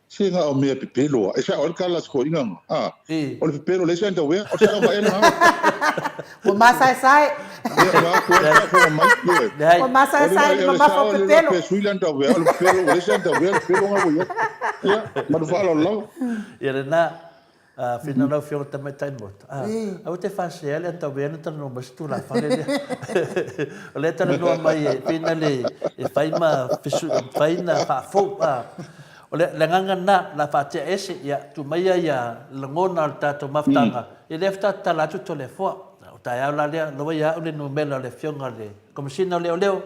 Se na o mea pepelo a. E sao ai le tala a si toeaina na. A, o le pepelo leai se underwear, o le sao vaai lena. Ua masaesae. Ia, ua atu ai le faafofoga mai, ioe. Leai. Ua masaesae i le mamafa o pepelo. O le sao e le faapea sui le underwear, o le pepelo ua leai se underwear, o le pepelo na ua i ai. Ia, ma le faaaloalo lava. Ia lena. Whina lau Afioga Tamaitai Maota. Aua te faasea le underwear na talanoa mai se tulafale lea. O lea e talanoa mai e whina le e fai ma fai na faafou. O le agaga lena, la faatea ese, ia tuu maia ia lagona o le tatou mafutaga, ia lea faatoa tatala atu Toleafoa. O taeao la lea, loa ia au le numera o le Afioga i le Komesina o Leoleo,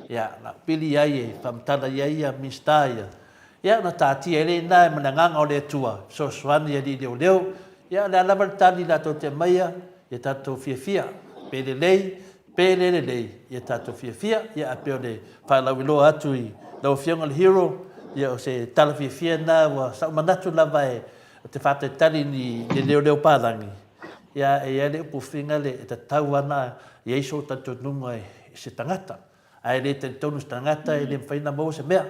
ia la pili ai e faamatala i ai ia Minisita ia. Ia, ona taatia ai lea i ina ma le Agaga o le Atua, fesoasoani i alii leoleo. Ia, o le a lava le tali latou te aumaia, ia tatou fiafia, pe lelei, pe le lelei, ia tatou fiafia. Ia, ae pei o le faalauiloa atu i lau Afioga i le Hero, ia o se tala fiafia lena ua sa ou manatu lava e ou te faatalitali i ni leoleo palagi, ia, e i ai le upu finga le e tatau lava ona i ai sou talitonuga i se tagata. Ae le talitonu se tagata e le mafai ona maua se mea.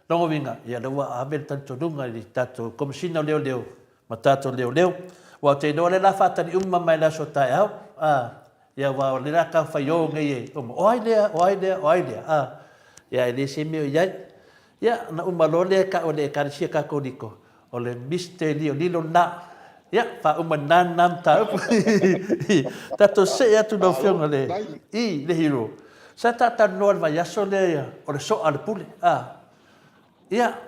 Lona uiga, ia lea ua ave le talitonuga i le tatou Komesina o Leoleo ma tatou leoleo. Aua ou te iloa o lea o le a faatali uma mai le aso taeao, a, ia aua o lea o le a taumafai o nei e uma, o ai lea, o ai lea, o ai lea, a, ia e leai se mea o i ai. Ia, ona uma loa lea e tau e le Ekalesia Katoliko, o le Mister Liolilo lena. Ia, faauma i lena lena mataupu. Tatou see atu lau Afioga i le, i le hero. Sa ta talanoa i le vaiaso lea o le soa o le pule, a. Ia,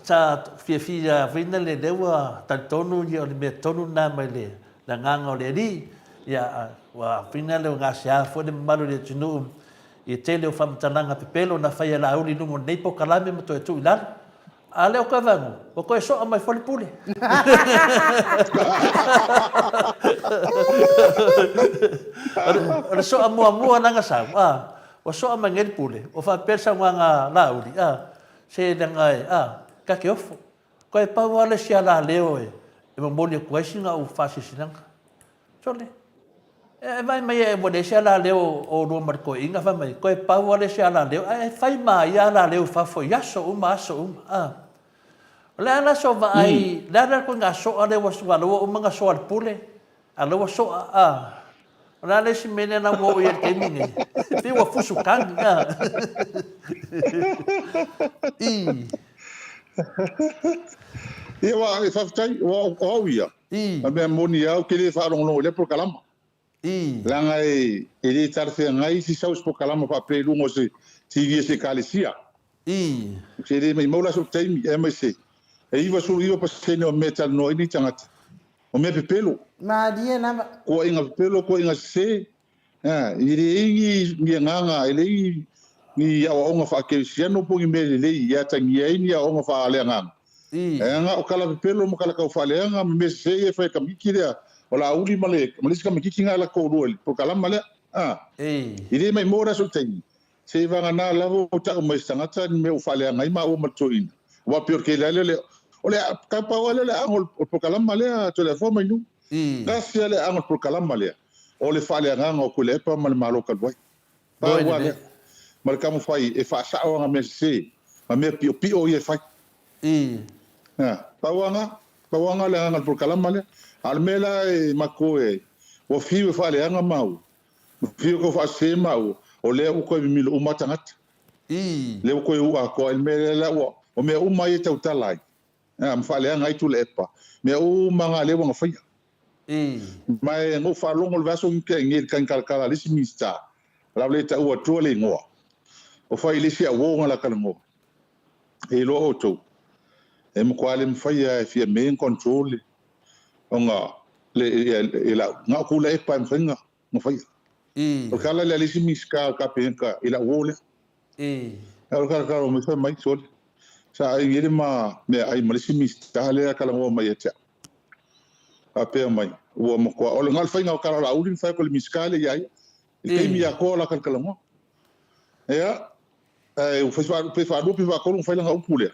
sa fiafia foi lea lea ua talitonu ia o le mea tonu lena mai le agaga o le Alii. Ia, ua fina lea ua gasea foi le mamalu o le atunuu i le tele o faamatalaga pepelo na fai e Laauli i luga o lenei polokalame ma toe tuu i lalo. A lea o toe vaegu, ua toe soa mai foi le pule. O le soa muamua lana sau, a, ua soa mai nei le pule, ua faapea le saunoaga a Laauli, a, se leaga e, a, ta te ofo. Toe pau lava le isi alaleo e momoli atu ai sina ou faasilasilaga. Sole, e vaai mai e ua leai se alaleo o oulua ma le toeaina, fai mai, toe pau lava le isi alaleo, ae fai ma ia alaleo i fafo i aso uma aso uma. A. O le a la so vaai, le a la ituaiga soa lea ua, aua lea ua uma ona soa le pule, a o lea ua soa, a. O le a le isi mea lea la ua oo i ai i le taimi lenei? Pei ua fusu kagi, a. I. Ia, ua, faafetai, ua, o au ia. A mea moni lava ou te le faalogologo i lea polokalama. Leaga e le talafeagai si sau se polokalama faapea i luga o se TV a se Ekalesia. Ou te le maimau la sou taimi, aemaise e 99% o mea e talanoa ai nei tagata, o mea pepelo. Malie lava. Koaiga pepelo, koaiga sese, e leai ni agaga, e leai ni aoaoga faakerisiano po o ni mea lelei e atagia ai ni aoaoga faaleagaga. E aga o tala pepelo ma tala taufaaleaga ma mea sese ia e fai e kamakiti lea, o Laauli ma le isi kamakiti na e toalua i le polokalama lea. E le maimoa la sou taimi, seivagana lava ua tau mai e se tagata ni mea ua faaleaga ai maua ma le toeaina. Aua pei o le tele lava lea, o le pau lava lea o le aano o le polokalama lea a Toleafoa ma Inu. Tasi lava le aano o le polokalama lea, o le faaleagaga o Tuilaepa ma le Malo talu ai. Pau lava lea. Ma le taumafai e faasao ana mea sese ma mea piopio ia e fai. Pau lava na. Pau lava na le agaga o le polokalama lea. A o le mea la e matou e ai, ua fiu e faaleaga maua, ua fiu e tau faasese maua, o lea ua toe mimilo uma lava tagata. Lea ua toe uu atoa ai le mea lea la ua, o mea uma ia e tautala ai, ma faaleaga ai Tuilaepa, mea uma na lea ua na faia. Ma e na ou faalogo i le vaiaso na tea nei i le tagitalatala a le isi Minisita, o le a le taua atua le igoa, o fai i le isi auo na la talanoa. E iloa outou, e matua le mafai lava e Fiame ona control le, ona le, e lau, na o Tuilaepa e mafai ona faia. O le tala lea a le isi Minisita o le Kapeneta i lau uo lea. A o le talatala mai fai mai, sole, sa ai le ma meaai ma le isi Minisita lea talanoa mai ia te au. Faapea mai, ua matua, o le, na o le faiga o tala o Laauli na fai atu e le Minisita lea ia ia, i le taimi atoa o la talatalanoa. Ia, ae ua fai pe faalua pe faatolu ona fai lana upu lea,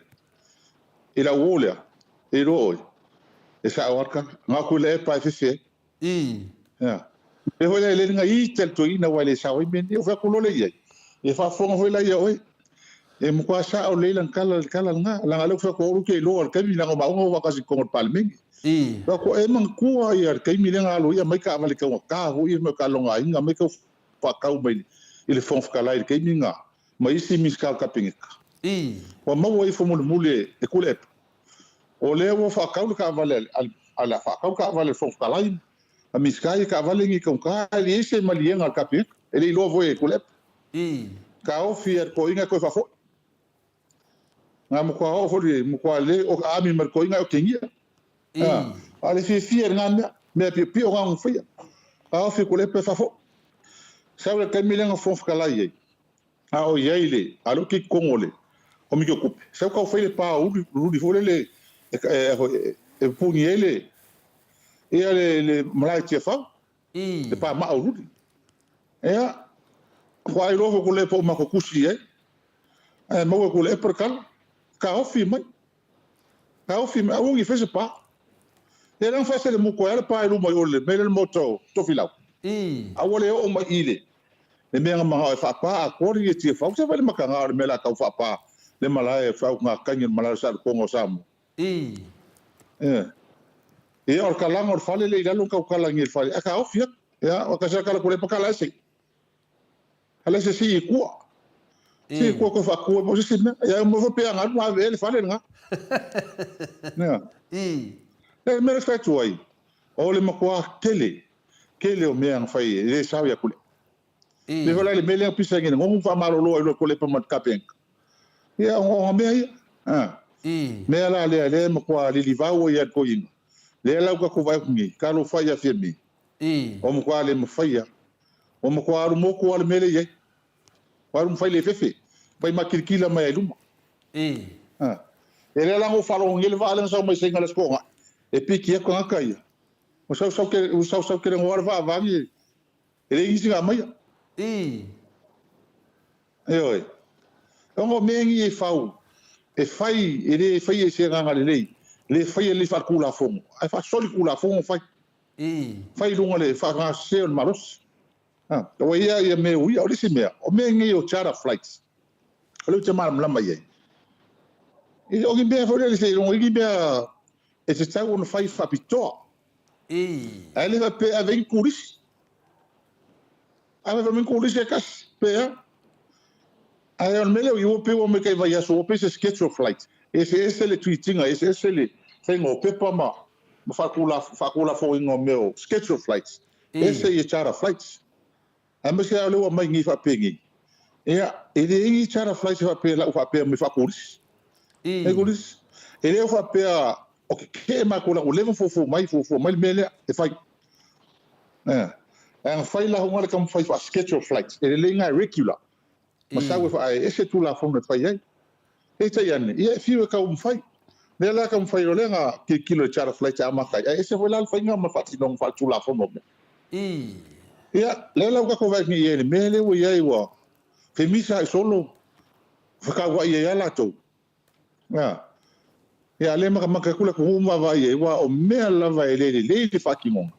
i lau uo lea, e iloa oe, e sao lava le tala. Na o Tuilaepa e fefe ai. Ia. E foi la e le na ita le toeaina aua e le sao ai mea nei. Ou fai atu loa lea i ai, e faafofoga foi la ia oe. E matua sao lelei lana tala, le tala lena. Leaga o lea ou te fai atu o au ou te iloa i le taimi leaga o maua na ou faatasi i totonu o le Palemene. Fai atu, e manatua ia le taimi lea na alu ai aumai taavale taugata foi ia mai o taaloga aiga, aumai tau faatau mai i le Fofoga Fetalai i le taimi lena ma isi Minisita o le Kapeneta. Ua maua ifo mulimuli e Tuilaepa, o lea ua faatau le taavale a le faatau le taavale a le Fofoga Fetalai ma Minisita ia taavale nei taugata, e leai se maliega a le Kapeneta, e le iloa foi e Tuilaepa. Taofi e le toeaina toe faafoi. Na matua oo foi le matua le o aami ma le toeaina e otegia. A o le fiafia i lena mea, mea piopio na ona faia. Taofi Tuilaepa e faafoi. Sau le taimi lea na Fofoga Fetalai ai, a o i ai le, a o lea ou te i totonu o le Komiti o Tupe, sau tau fai le pa o uli, luli foi lele e pupuni ai le, ia le malae i Tiafau, le pa maa o luli. Ia, faatoa iloa foi Tuilaepa ua matou tusi i ai, ae maua e Tuilaepa le tala, taofi mai. Taofi mai, aua ne i faia se pa. Ia lea na faaselemutu ai lava le pa i luma i o i le mea lea i le maota o Tofilau. A ua le oo mai i i le mea na manao e faapa atoa le Tiafau. Se fai le mataga o le mea o le a tau faapa le malae o faautugatagi o le malae o le Saolotoga o Samoa. Ia. Ia o le talaga o le fale lea i lalo na tautala nei i le fale, ae taofi atu. Ia, o tasi lava tala Tuilaepa, tala ese. Ala se sii i tua. Sii i tua koe faatu ai po o se isi mea. Ia uma foi pe a galu ave ea le fale lena. Ia. Le mea lea fai atu ai, o le matua tele, tele o mea na fai e le sao ia Tuilaepa. Le foi la i le mea lea na pisa ai nei le nonu faamalolo ai loa Tuilaepa ma le Kapeneta. Ia o mea ia. Mea la lea lea e matua lilivau ai ia le toeaina. Lea la ua tatou vaai atu nei, talofa ia Fiame. Ua matua le mafaia. Ua matua alu motu lava le mea lea e i ai. Ua alu ma fai le fefe, fai makilikila mai ai i luma. E lea la na ou faalogo nei le vaa lea na sau mai Saina i le Aso Toonai, e piki atu tagata ia. Ua sau sau ua sau sau kelegoa le vaa vaeane, e leai nisi na aumaia. Ioe. Ona o mea nei e fau, e fai, e le faia i se agaga lelei, le faia lelei faale-Tulafono, ae faasolitulafono fai. Fai i luga le faagasese o le malosi. Ua ia ia mea uia. O le isi mea, o mea nei o charter flights, o lea ou te malamalama i ai. O ni mea foi lele seiloga i ni mea e tatau ona fai faapitoa. Ae le faapea e ave ai ni turisi. Ave fai mai ni turisi e tasi, pe a. Ae o le mea lea ua pei ua omai tai vaiaso ua pei se schedule flight. E eseese le treat ina, e eseese le faiga o pepa ma faatulafonoina o mea o schedule flights. Ese ia charter flights. Aemaise lava o lea ua aumai nei faapenei. Ia, e leai ni charter flights e faapea lau faapea mai faaturisi. E turisi. E le o faapea o tetee matou leaga ua leva ona fuafua mai, fuafua mai le mea lea e fai. Ae ana fai la hoga le taumafai faa-schedule flights, e lelei na e regular. Ma sau e faa, e ese Tulafono e fai ai. Peitai ane, ia e fiu e taumafai. Lea la taumafai o lea na tilotilo i charter flights e amata ai, ae ese foi la le faiga ma le faatinoga faaletulafono o mea. Ia, lea la ua tatou vaai atu nei i ai i le mea lea ua i ai ua femisa ai solo, fetauai ai lava latou. Ia, ia lea e matamata atu le atunuu ma vaavaai i ai, aua o mea lava e le lelei le faatinoga,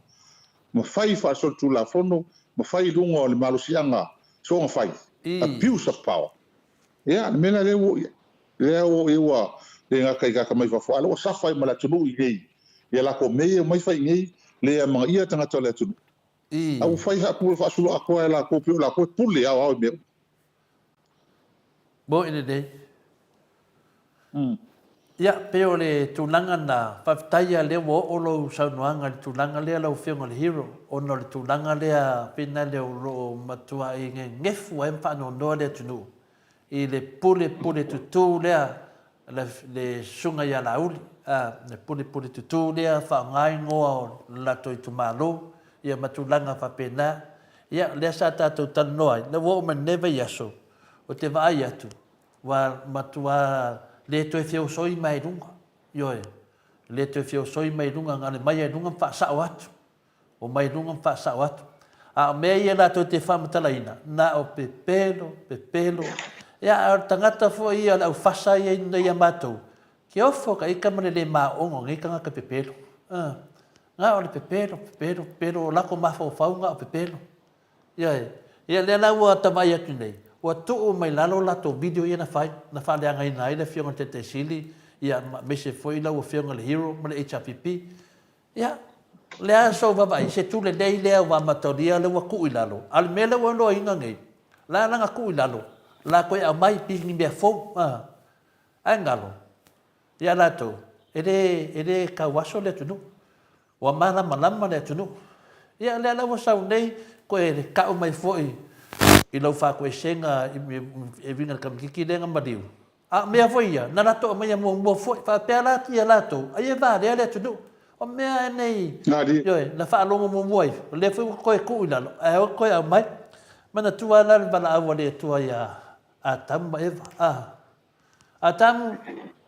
ma fai faasolitulafono, ma fai i luga o le malosiaga soona fai, abuse of power. Ia, le mea la lea ua oo i ai, lea ua oo i ai ua le gata i tagata mai fafo, a o lea ua safa ai ma le atunuu i inei i a latou mea ia e omai fai i inei, le amanaia tagata o le atunuu. A ua fai faasolo atoa e latou pei o latou e pule aoao i mea uma. Moe lelei. Ia, pei o le tulaga lena, faafetai lava lea ua oo lou saunoaga i le tulaga lea lau Afioga i le Hero, ona o le tulaga lea pei lea o lo o matuai gegefu ai ma faanoanoa le atunuu i le pulepule tutū lea. Le, le susuga ia Laauli, a, le pulepule tutū lea faaaoga igoa o le latou itumalo, ia ma tulaga faapena. Ia, lea sa tatou talanoa ai, lea ua oo mai lenei vaiaso, ou te vaai atu, ua matua le toe feosoi mai luga, ioe, le toe feosoi mai luga, na o le mai lava i luga ma faasao atu. Omai i luga ma faasao atu. A o mea ia latou te faamatalaina, na o pepelo, pepelo. Ia, a o le tagata foi ia o le aufasa ia i a matou, ke ofo ka ika ma le le maoonga o nei tagata pepelo. A, na o le pepelo, pepelo, pepelo, o latou mafaufau na o pepelo. Ioe. Ia lea la ua tavaai atu nei, ua tuu mai lalo latou video ia na fai, na faaleagaina ai le Afioga i le Taitai Sili, ia ma aemaise foi lau Afioga i le Hero ma le HRPP. Ia, o le a sou vaavaai, se tu lelei lea ua amatalia lea ua tuu i lalo, a o le mea lea ua iloaina nei, la la na tuu i lalo, la toe aumai pei ni mea fou, a. Ae galo, ia latou, e le, e le tauaso le atunuu. Ua malamalama le atunuu. Ia, lea la ua sau nei, toe tau mai foi i lau faatoesega e uiga i le tamaitiiti lea na maliu, A o mea foi ia, na latou aumaia muamua foi, faapea la ia latou, ai e valea le atunuu. O mea nei, ioe, na faalogo muamua ifo, o lea foi ua toe tuu i lalo, ae ua toe aumai. Manatua la le valaau a le Atua ia Atamu ma Eva, a, Atamu,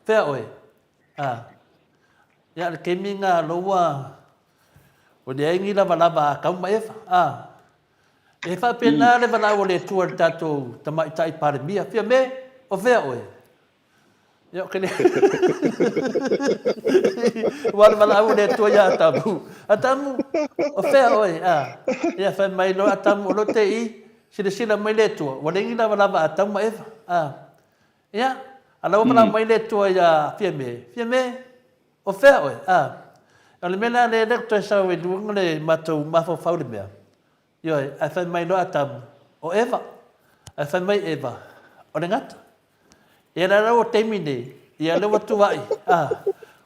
fea oe? A, ia, o le taimi lena o la ua, ua leai ni lavalava a Atamu ma Eva, a. E faapena le valaau a le Atua i le tatou Tamaitai Palemia, Fiame, o fea oe? Ia, ou te le... Aua o le valaau a le Atua ia Atamu, Atamu, o fea oe? A, ia, fai mai loa Atamu, o lou te i, silasila mai le Atua, ua leai ni lavalava a Atamu ma Eva. A, ia, a la ua valaau mai le Atua ia Fiame, Fiame, o fea oe? A, o le mea la lea, lea ou te toe sau ai luga le matou mafaufau i le mea, Ioe, ae fai mai loa Atamu, O Eva! Ae fai mai Eva, O le gata. Ia la ua taimi nei, ia lea ua tuai, a,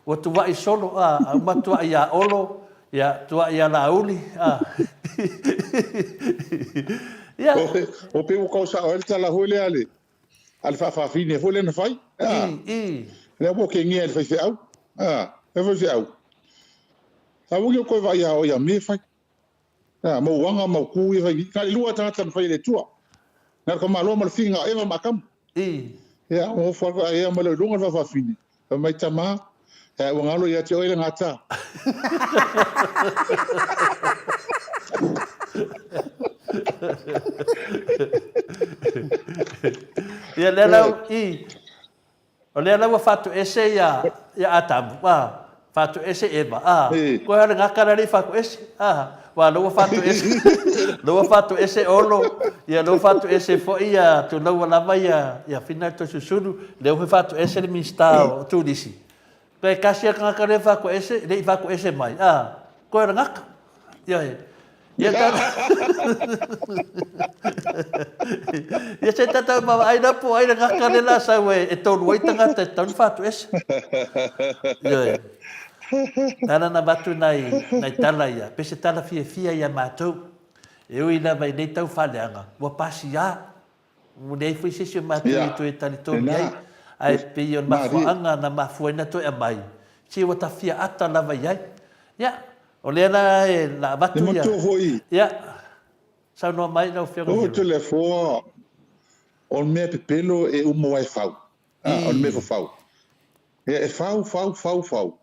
ua tuai solo, a, a uma tuai ia Olo, ia tuai ia Laauli, a. Ia. O pei ua tau sao ai le tala foi lea a le, a le faafafine foi lea na fai, a. I, i. Lea ua okegia e le faifeau, a, le faifeau. A ua ni o koe vaai ia oe ia me fai. A, mauaga, mauku ia fai, na le lua tagata na fai e le Atua. Na le tamaloa ma le figa o Eva ma Atamu. I. Ia, ua ofo atu ae ea mai loa i luga le faafafine, fai mai, Tama, ea ua galo ia te oe le gata. Ia, lea la, i. O lea la ua faatoese ia, ia Atamu, a, faatoese Eva, a, koe o le gaka la le i faatoese, a, wa lea ua faatoese, lea ua faatoese Olo, ia lea ua faatoese foi ia Tuloua lava ia, ia Fina Toeolesulusulu, lea ua faatoese le Minisita o Turisi. Pe tasi a le tagata lea e faatoese, le i faatoese mai, a, koe o le gaka. Ioe. Ia ta... Ia se tatau ma ai la po ai le gaka le la sau e, e tolu ai tagata e tatau ona faatoese. Ioe. Nana na avatu nai, nai tala ia, pe se tala fiafia ia matou. E ui lava i nei tau faaleaga, ua pasia. Ua leai foi se isi o matou i toe talitonu i ai, ae pei o le mafuaaga na mafua ai na toe aumai, se ua ta fia ata lava i ai. Ia, o lea la e la avatu ia. Ia, saunoa mai lau Afioga i le. Ua Toleafoa, o le mea pepelo e uma aua e fau, o le mea fafau. Ia, e fau, fau, fau, fau.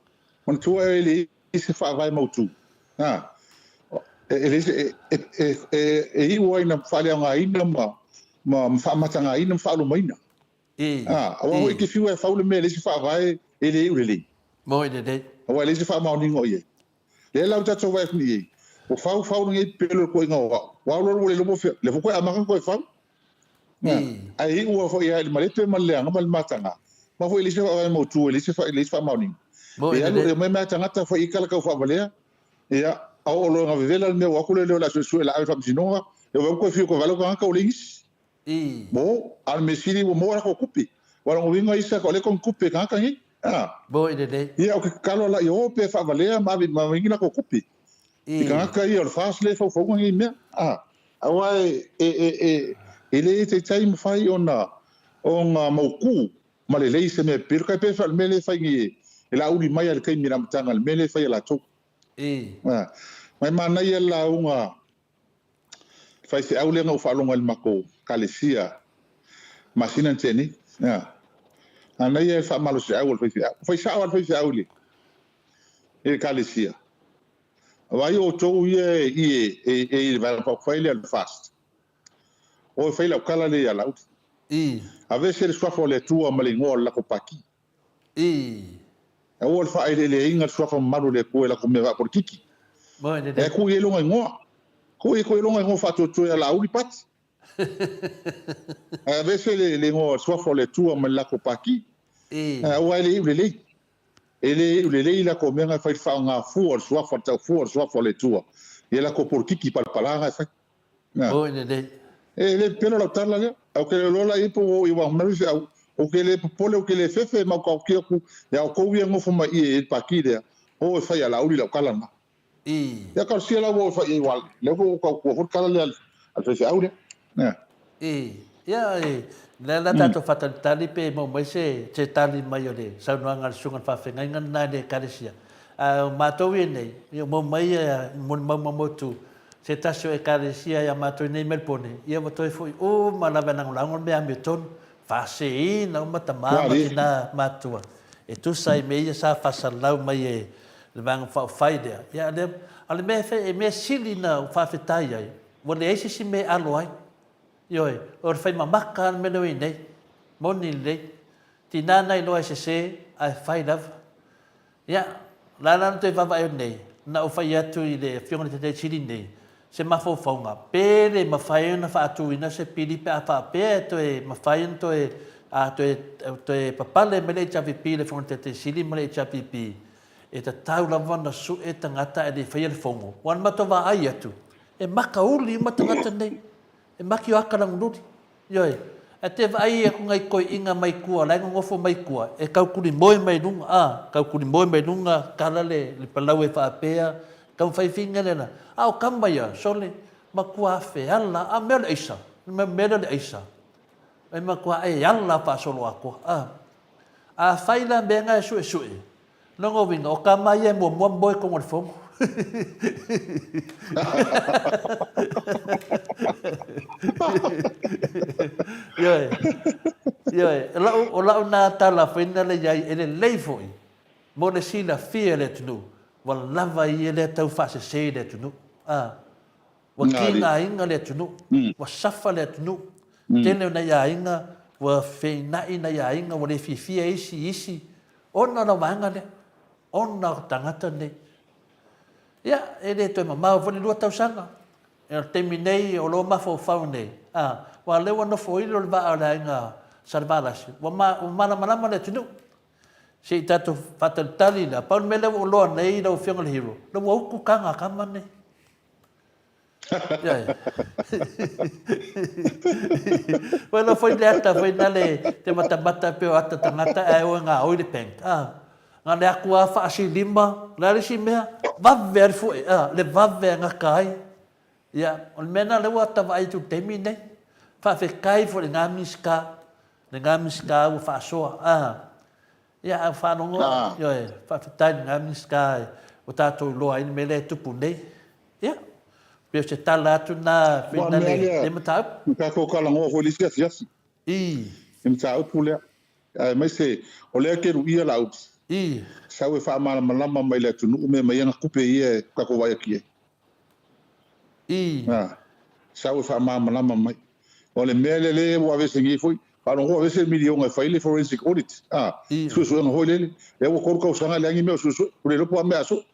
Manatua e leai se faavae mautu. A, e leai se, e, e, e, e iu ai ina faaleaogaina ma, ma, ma faamatagaina ma faalumaina. A, aua foi e te fiu e fau le mea e leai se faavae, e le iu lelei. Moi lelei. Aua e leai se faamaoniga o i ai. Lea la ua tatou vaai atu nei i ai, ua fau fau lenei pepelo i le toeaina o au. Ua alu alu ua le iloa po o fea, lea foi toe amata ona toe fau. Ae iu lava foi lava i le malepe ma le leaga ma le mataga, aua foi e leai se faavae mautu, e leai se leai se faamaoniga. E alu e omai mai lava tagata fai i ai tala taufaavalea, ia, a oo loa ina vevela le mea ua o atu le leoleo o le a suesue o le a ave i le faamasinoga, ia ua toe fiu e toe vaai lau tagata ua leai nisi. Mo, a o le mea sili ua maua latou tupe. Aua o lona uiga isa o lea e togi tupe e tagata nei. A. Mo i lelei. Ia, ou te tatalo la ia o pea faavalea ma ave ma ni latou tupe. I tagata ia o le FAST lea e faufauina nei mea. A. Aua e, e, e, e, e le taitai mafai ona, ona mautu. ma lelei se mea pepelo. Kai pe fa le mea lea e fai nei e Laauli mai lava i le taimi i le amataga i le mea lea e fai e latou. Ma e manaia le lauga faifeau lea na ou faalogo ai i le matou kalesia masina na tea nei. Manaia le faamalosiau a le faifeau. Fai sao lava le faifeau i le kalesia. Vaai outou ia e i le Vaega Faaupufai lea o le FAST. O e fai lau tala lea ia Laauli. Aveese le suafa o le Atua ma le igoa o le latou Pati. Aua le faaeleeleaina le suafa mamalu o le Atua i latou mea faapolitiki. E tuu i ai lona igoa. Tuu i ai lona igoa faatoetoe ia Laauli Pati. Ae aveese le igoa o le suafa o le Atua ma le latou Pati. Aua e le iu lelei. E le iu lelei latou mea na e fai i le faaaoga fua o le suafa, le tau fua o le suafa o le Atua i a latou polokiki palapala na e fai. Oi lelei. E le pepelo lau tala lea. Ae ou te le iloa la i ai po ua oo i uaga mai feau. Ou te le popole, ou te le fefe, ma ou taofi atu ia outou ia e nofo mai i i le pati lea, o e fai ia Laauli lau tala lena. Ia talosia la ua oo e fai i ai aua lea foi ua ou tautua foi le tala lea a le faifeau lea. Ia, lea la tatou faatalitali pe maua mai se se tali mai o le saunoaga a le Susuga i le Faafeagaiga lena i le Ekalesia. Ae o matou ia nei, ia ua maua mai molimau maumautu se tasi o Ekalesia ia matou nei i Melbourne, ia ua toe foi uma lava e lagolago le mea amiotonu, faaseseina uma tama ma tina matua e tusa ai mea ia sa faasalau mai e le Vaega Faaupufai lea. Ia, a o le mea e mea sili na faafetai ai, Ua leai se isi mea e alo ai. Ioe, o le fai mamaka lava le mea lea ua i ai nei. Moni lelei. Tiga na iloa e sese, ae fai lava. Ia, o le a la le toe vaavaai atu nei, na ou fai atu i le Afioga i le Taitai Sili nei, se mafaufauga, pe le mafai ona faatuina se pili pe a faapea e toe mafai ona toe, a, toe, toe papale mai le HRPP i le Afioga i le Taitai Sili ma le HRPP, e tatau lava ona sue tagata ae le faia le fono. Aua na matou vaai atu, E makauli uma tagata nei. E maki o aka lagululi. Ioe. Ae te vaai atu nai toeaiina mai tua, la e nonofo mai tua, e taukulimoe mai luga, a, taukulimoe mai luga, kala le, le palau e faapea, taumafai fina le la. A o tama ia, sole, matua feala, a mea o le aisa, le mea lea o le aisa, e matua e ala faasoloatoa, a. Afai la mea na e suesue, Lona uiga, o tama ia e muamua moe i totonu o le fono. Ioe, ioe, o lau, o lau na tala foi na le iai, e lelei foi mo le silafia e le atunuu, ua lava ia lea tau faasese i le atunuu. A, ua tigaina le atunuu, ua safa le atunuu, tele o nai aiga ua feina'i nai aiga, ua le fiafia isi i isi, Ona o lau vaega lea, ona o tagata nei. Ia, e le toe mamao foi le 2 tausaga. O le taimi nei o lo o mafaufau nei, a, aua o lea ua nofoilo le vaa o le aiga Salevalasi, ua, ma, ua malamalama le atunuu. Se i tatou faatalitali la, pau le mea lea ua ou iloa nei lau Afioga i le Hero, la ua utu taga a tama nei. Wai lo foi le ata foi na le te matamata pe o ata tangata ae o e gaoi le bank. Ah, na le aku a faasi lima, le a le isi mea, vave a le fue, ah, le vave a gata ai. Ia, o le mea na lea ua ta vaai atu i le taimi lenei. Faafetai foi i lena Minisita, lena Minisita ua faasoa, ah. Ia, a faalogo, ioe, faafetai i lena Minisita ua tatou iloa ai le mea lea e tupu nei. Ia, pei o se tala atu lena Aua o le mea lea, na tatou talanoa foi i le isi afiafi i le mataupu lea, aemaise o lea e te luia Laauli, sau e faamalamalama mai i le atunuu mea mai ana tupe ia e tatou vaai atu i ai. Sau e faamalamalama mai. O le mea lea lea ua aveese nei foi, faalogo aveese le miliona e fai le forensic audit, a, suesuega foi lele. Lea ua 3 tausaga e leai ni mea o suesue, ua le iloa po o a mea a sue.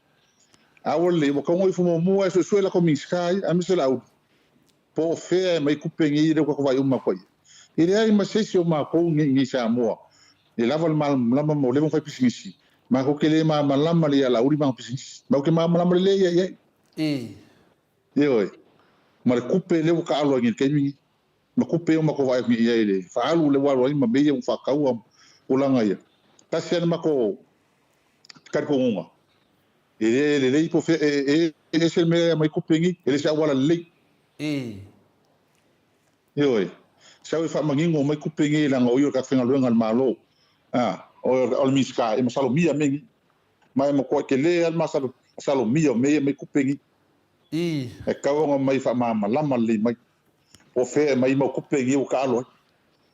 A ua lelei, ua tatau ona ifo muamua e suesue latou Minisita ia, aemaise Laauli, po o fea e aumai tupe nei lea ua tatou vaai uma atu ai. E leai ma se isi o matou nei i Samoa e lava le malamalama ma ua leva ona fai pisinisi, matou te le malamalama lelei ia Laauli ma ana pisinisi. Matou te malamalama lelei ia i ai. Ioe. Ma le tupe lea ua taalo ai nei i le taimi lenei. Ma tupe ia ua matou vaai atu nei i ai i le faaalu lea ua alu ai ma mea ia ua faataua ma tulaga ia. Tasi lava le matou talitonuga, e le lelei po o fea, e ese le mea e aumai tupe nei, e le o se auala lelei. Ioe. Sau e faamanino mai tupe nei leaga o ia o le tagata faigaluega a le Malo. A, o, o le Minisita e masalomia mea nei. Ma e matuai tele lava le masalo, masalomia o mea ia mai tupe nei. I. E tatau ona omai faamalamalama lelei mai, po o fea e aumai ai mau tupe nei ua taalo ai.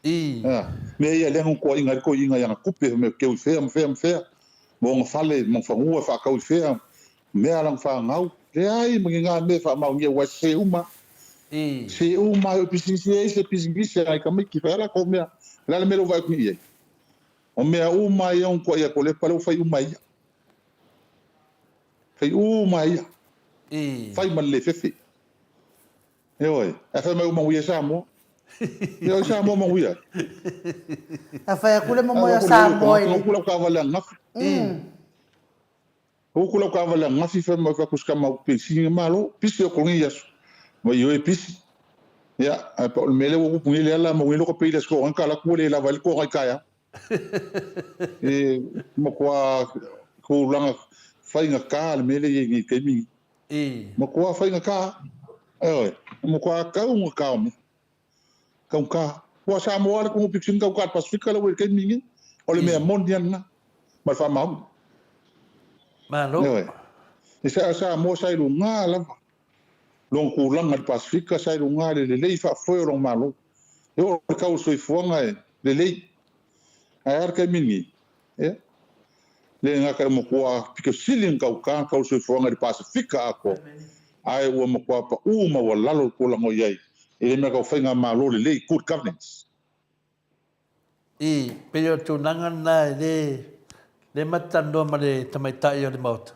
I. A, mea ia lea na totoaiga ai le toeaina i ana tupe, fai mai ou te teu i fea ma fea ma fea, ma ona fale ma ona fanua e faatau i fea, mea a lana fanau. Leai ma ni na mea e faamaonia aua e sese uma. I. Sese uma ai o pisinisi e ai se pisinisi a nai tamaiti e fai a latou mea. O le a le mea lea ua vaai atu nei i ai? O mea uma ia ua toai atu o Lepa lea ua fai uma e ia. Fai uma e ia. I. Fai ma le le fefe. Ioe, ae fai mai ua manuia ai Samoa. Ia oi Samoa manuia ai. A fai atu le momoe o Samoa i le. Uku lau taavale ananafi. Uku lau taavale ananafi fai mai fai atu si tama au penisini malo, pisi o koni aso. Mai ioe pisi. Ia, ae pa o le mea lea ua upu nei Leala manuia loko pei le aso toga ka laku ua le lava ai le toga i taeao. E matua tulaga faigata le mea lea e i ai nei i le taimi lenei. I. Matua faigata, ioe, matua taugata o mea. Taugata. Ua Samoa le atunuu pito sili ona taugata i le Pasefika lea ua i le taimi lenei. O le mea moni lava lena, ma le faamaoni. Malo. Ioe. E sa, Samoa sa i luga lava lona tulaga i le Pasefika, sa i luga le lelei faafoe o lona Malo. E oo i le tau o le soifuaga e lelei. Ae a le taimi lenei? Ia. Le gata e matua pito sili ona taugata le tau o le soifuaga i le Pasefika atoa, ae ua matua pau maualalo le tulaga o i ai i le mea tau faigamalo lelei, good governance. I, pei o le tulaga lena e le, le ma te talanoa ma le tamaitai o le Maota.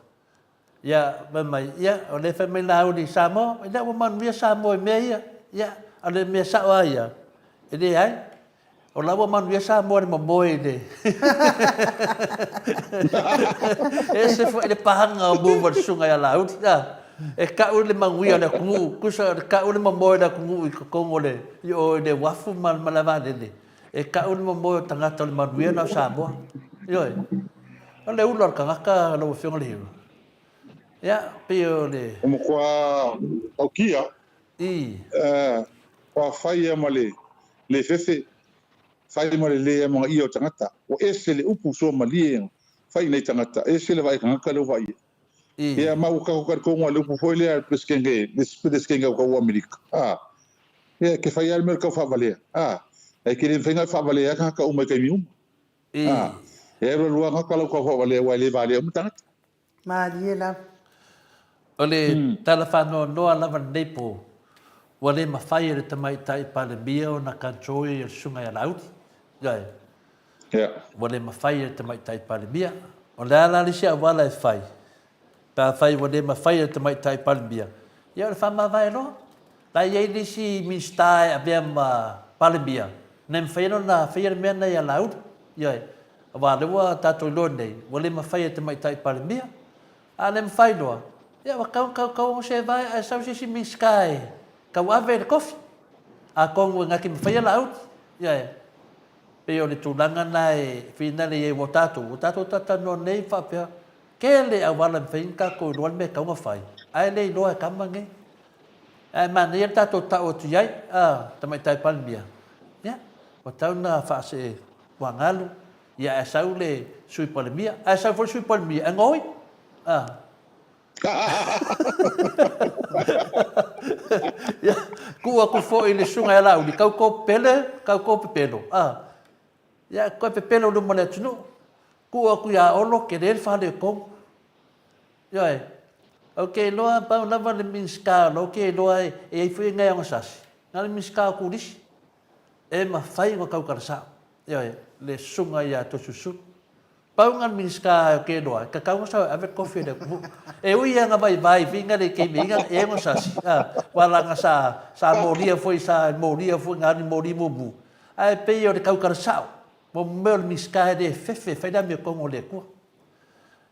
Ia, fai mai, ia, o lea e fai mai Laauli i Samoa, ia ua manuia Samoa i mea ia. Ia, a o le mea sao lava ia, e leai. O la ua manuia Samoa i le momoe i le E ese foi le paga o mou ma le susuga ia Laauli. A, e tau le manuia o le atunuu, tusa o le tau le momoe o le atunuu i totonu o le, i o i le uafu ma le malaevaalele, e tau le momoe o tagata o le manuia lena o Samoa. Ioe. O le ula o le tagata lau Afioga i le Hero. Ia, pei o le... Ua matua tautia. I. Ua fai ma le le fefe, fai ma le le amanaia o tagata. Ua ese le upu suamalie na fai i nai tagata, ese le vaai tagata lea ua vaai i ai. Ia, ma ua tatou talitonu lava i le upu foi lea a le Peresetene, le isi Peresetene o tau o Amerika, a, ia, e te fai lava le mea o le taufaavaleaAe e te le mafai ona e faavalea tagata uma i taimi uma. A, e alu alu lava gata lau taufaavaleaAua e le valea uma tagata. Malie lava. O le tala faanoanoa lava lenei po, ua le mafai e le Tamaitai Palemia ona control le Susuga ia Laauli. Ioe. Ua le mafai e le Tamaitai Palemia. O le a la le isi auala e fai? Pe afai ua le mafai e le Tamaitai Palemia, ia o le faamavae loa. La e i ai le isi Minisita e avea ma Palemia, na e mafai ona faia le mea lena ia Laauli. Ioe. Aua o lea ua tatou iloa nei, ua le mafai e le Tamaitai Palemia. A le mafai loa, ia ua tau tau tau ona sevae ae sau se isi Minisita e tauave le tofi. Atonu e na te mafaia Laauli. Ioe. Pei o le tulaga lena e finale i ai aua o tatou, ua tatou talatalanoa nei ma faapea, tele auala e mafai ona tatou iloa le mea e tatau ona fai, ae le iloa e tama nei. Ae manaia le tatou tau atu i ai, a Tamaitai Palemia, ia, ua tatau ona faasee tuagalu, ia ae sau le Sui Palemia, ae sau foi le Sui Palemia e gaoi, a. Ia, tuu atu foi i le Susuga ia Laauli, tau to pepele, tau to pepelo, a. Ia, toe pepelo i luma o le atunuu. Tuu atu ia Olo, tele le faaletonu. Ioe. Ou te iloa, pau lava le Minisita o la ou te iloa e i ai foi nai agasasi, na o le Minisita o Turisi. E mafai ona tautala sao. Ioe, le Susuga ia Toeolesulusulu. Pau lena o le Minisita ou te iloa, e tatau ona sau e ave le tofi o le atunuu. E ui lava ina vaivai viga le taimi e i ai agasasi, a, aua leaga sa, sa molia foi, sa molia foi na alu i moli mumu, ae pei o le tautala sao, mo mea o le Minisita e le fefe e fai le amiotonu a le Atua.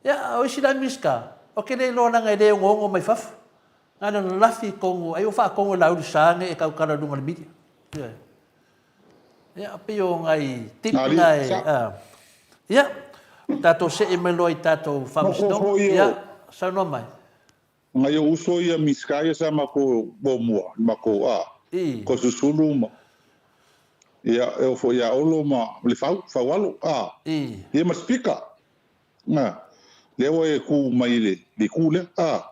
Ia, o isi la Minisita, ou te le iloa leaga e le ogoogo mai fafo. Na ona lalafi i totonu, ai ua faatonu e Laauli Sa ane e tautala i luga o le media. Ioe. Ia, pei o nai tip na e... Ia, tatou see mai loa i tatou faamasinoga. Ia, saunoa mai. Nai ou uso ia Minisita ia sa matou muamua, matou a, Toeolesulusulu ma. Ia, e oo foi ia Olo ma le Fau, Faualo, a. Ia ma le Speaker. A, lea ua e tu mai i le itu lea, a.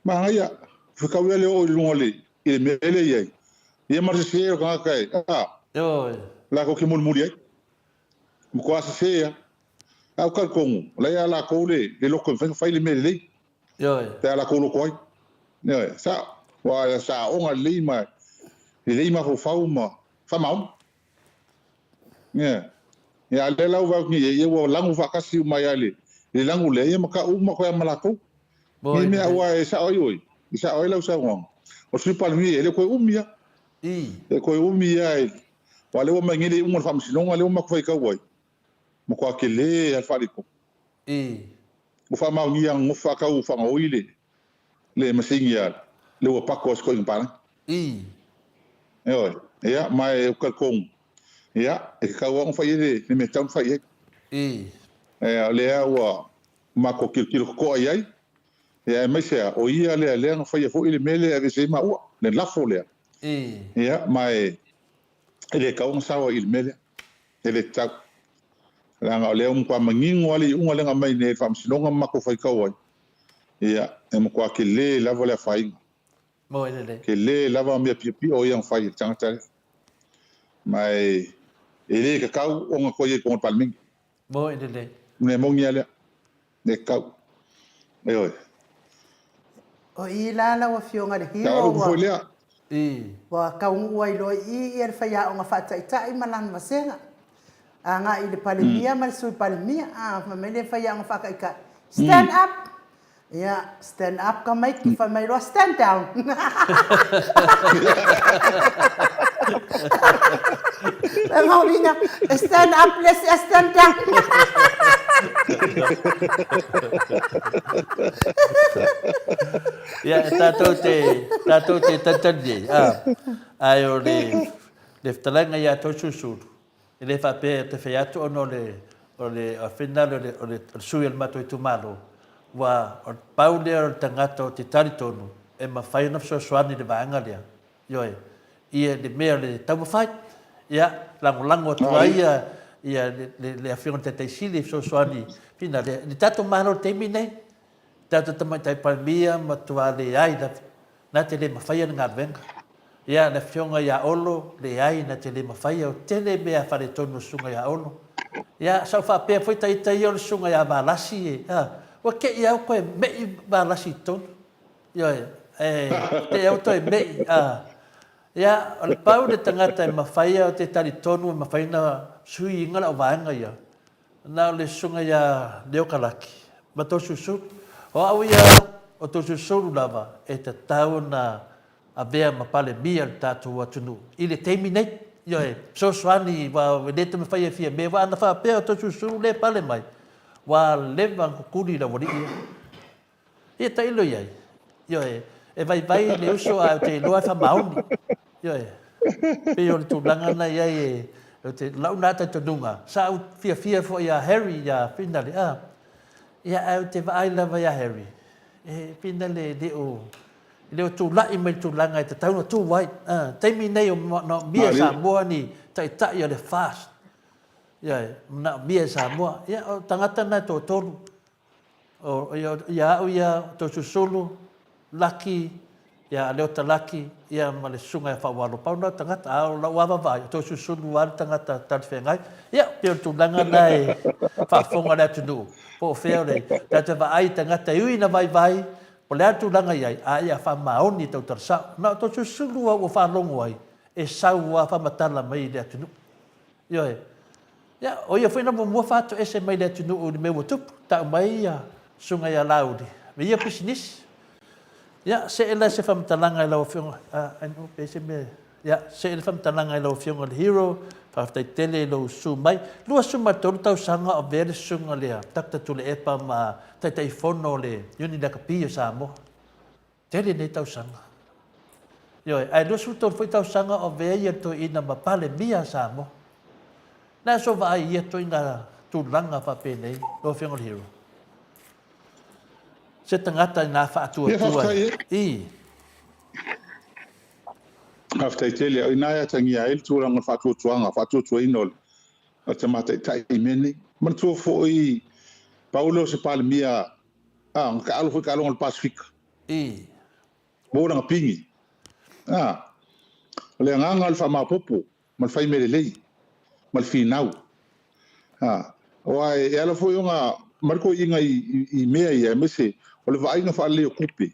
Manaia, fetau ia le oo i luga o le, i le mea lea e i ai. Ia ma le sese o le tagata e, a. Ioe. Latou te mulimuli ai. Matua sese lava. Ae ou te talitonu, o la e ia latou le, le loto e mafai ona fai le mea lelei. Ioe. Pe a latou loto ai. Ioe, sao. Aua sa aoga lelei ma lelei mafaufau ma faamaoni. Ioe. Ia a o lea la ua vaai atu nei i ai, ia ua lagu faatasi uma ai lava i le lagu lea, ia ma tau uma atu ai lava ma latou. Nei mea aua e sao ai oe, e sao ai lau saunoaga. O le Sui Palemia e le toe umi lava. E le toe umi lava, aua o lea ua aumai nei le iuga o le Faamasinoga lea ua matou faitau ai, matua tele lava le faaletonu. Ua faamaonia nofo faatau faagaoi le le masini a le ua pako a si toeaina palagi. Ioe. Ia, ma e ou te talitonu, ia, e tatau lava ona fai i ai le, le mea e tatau ona fai i ai. Ia, o lea ua matou tilotilo totoa i ai, ia, aemaise lava, o ia lea lea na faia foi le mea lea e aveese ai maua, le lafo lea. Ia, ma e, e le tatau ona sao ai i le mea lea. E le tatau. Leaga o lea ua matua manino lava le iuga lea na aumai nei e le Faamasinoga ma matou faitau ai, ia, e matua tele lava le afaina. Moe lelei. Tele lava mea piopio ia na fai e le tagata lea. Ma e, e le tatau ona toe i ai i totonu o le Palemene. Moe lelei. O le mea moni lava lea. Le tatau. Ioe. O i la lau Afioga i le Hero ua, lea. ua taunuu ai loa i i ia le faiaoga faataitai ma lana vasega. Agai i le Palemia ma le Sui Palemia, a, fai mai le faiaoga faataitai, Stand up! Ia, stand up tamaiti, fai mai loa, Stand down! Lona uiga, e stand up le isi ae stand down. Ia, e tātou te, tātou te talitali nei, ā, ae o le, le fetalaiga ia Toesulusulu, e le faapea te whai atu ona o le, o le, o finale o le, o le, o le sui o le matou itumalo, ua, o le pau lea o le tagata o te talitonu e mafai ona fesoasoani i le vaega lea, Ioe, ia le mea o le taumafai, ia, lagolago atu ai ia, ia le, le, le Afioga i le Taitai Sili e fesoasoani finale. I le tatou Malo i le taimi nei, tatou Tamaitai Palemia matua leai lava, na te le mafaia le galuega. Ia, le Afioga ia Olo, leai, na te le mafaia, o tele mea faaletonu o le Susuga ia Olo. Ia, sa ou faapea foi ta ita ia o le Susuga ia Valasi e, a, ua te i au koe me'i Valasi i totonu. Ioe, e te au toe me'i, a. Ia, o le pau le tagata e mafai o te talitonu e mafai ona sui inga lau vaega ia, na o le susuga ia Leo Kalaki ma Toesulusulu. O au ia, o Toesulusulu lava e tatau ona avea ma Palemia le tatou atunuu i le taimi nei. Ioe, fesoasoani aua e le taumafai e fia mea, aua ana faapea o Toesulusulu lea e pale mai, ua leva ona kukuli le aualii ia. Ia tailo i ai. Ioe, e vaivai le uso ae ou te iloa e faamaoni. Ioe, pei o le tulaga lena i ai e, ou te, lau na talitonuga, sa ou fiafia foi ia Harry, ia Finale, a, ia ae ou te vaai lava ia Harry, e, Finale e le o, e le o tulai mai le tulaga e tatau ona tu ai. A, taimi nei o manaomia e Samoa ni taitai o le FAST. Ioe, manaomia e Samoa. Ia, o tagata na e toatolu, O, ia, ia au ia, o Toesulusulu, Laki, ia Leota Laki, ia ma le susuga ia Faaualo. Pau na o tagata, a o lau lava vaai, o Toesulusulu lava le tagata talafeagai. Ia, pei o le tulaga lena e faafofoga le atunuu, po o fea o le tatou vaai i tagata e ui ina vaivai, po o le a le tulaga i ai, a ia faamaoni e tautala sao. Na o Toesulusulu lava ua faalogo ai, e sau lava faamatala mai i le atunuu. Ioe. Ia, o ia foi na muamua faatoese mai le atunuu i le mea ua tupu, tau mai ia Susuga ia Laauli me ia pisinisi. Ia, see la se faamatalaga i lau Afioga, a, no, pe se mea, ia, see le faamatalaga i lau Afioga i le Hero, faafetai tele i lou susu mai. 23 tausaga o avea le susuga lea, Doctor Tuilaepa ma Taitaifono o le Iuni Lakapi o Samoa. Tele nei tausaga. Ioe, ae 23 foi tausaga o avea ia toeaina ma Palemia a Samoa. Na aso vaai i ia toeaina tulaga faapenei, lau Afioga i le Hero? Se tagata ina faatuatua. Ia, faafetai e. I. Faafetai tele. O i ina e atagia ai le tulaga o le faatuatuaga, faatuatuaina o le tama taitai i mea nei. Manatua foi, pau lea o se Palemia, a, na taalo foi i taaloga o le Pasefika. I. Maua lana pigi. A, o le agaga o le faamaopoopo ma le fai mea lelei ma le finau. A, aua e ala foi ona aumai le toeaiina i mea ia, aemaise o le vaaiga faalelei o tupe,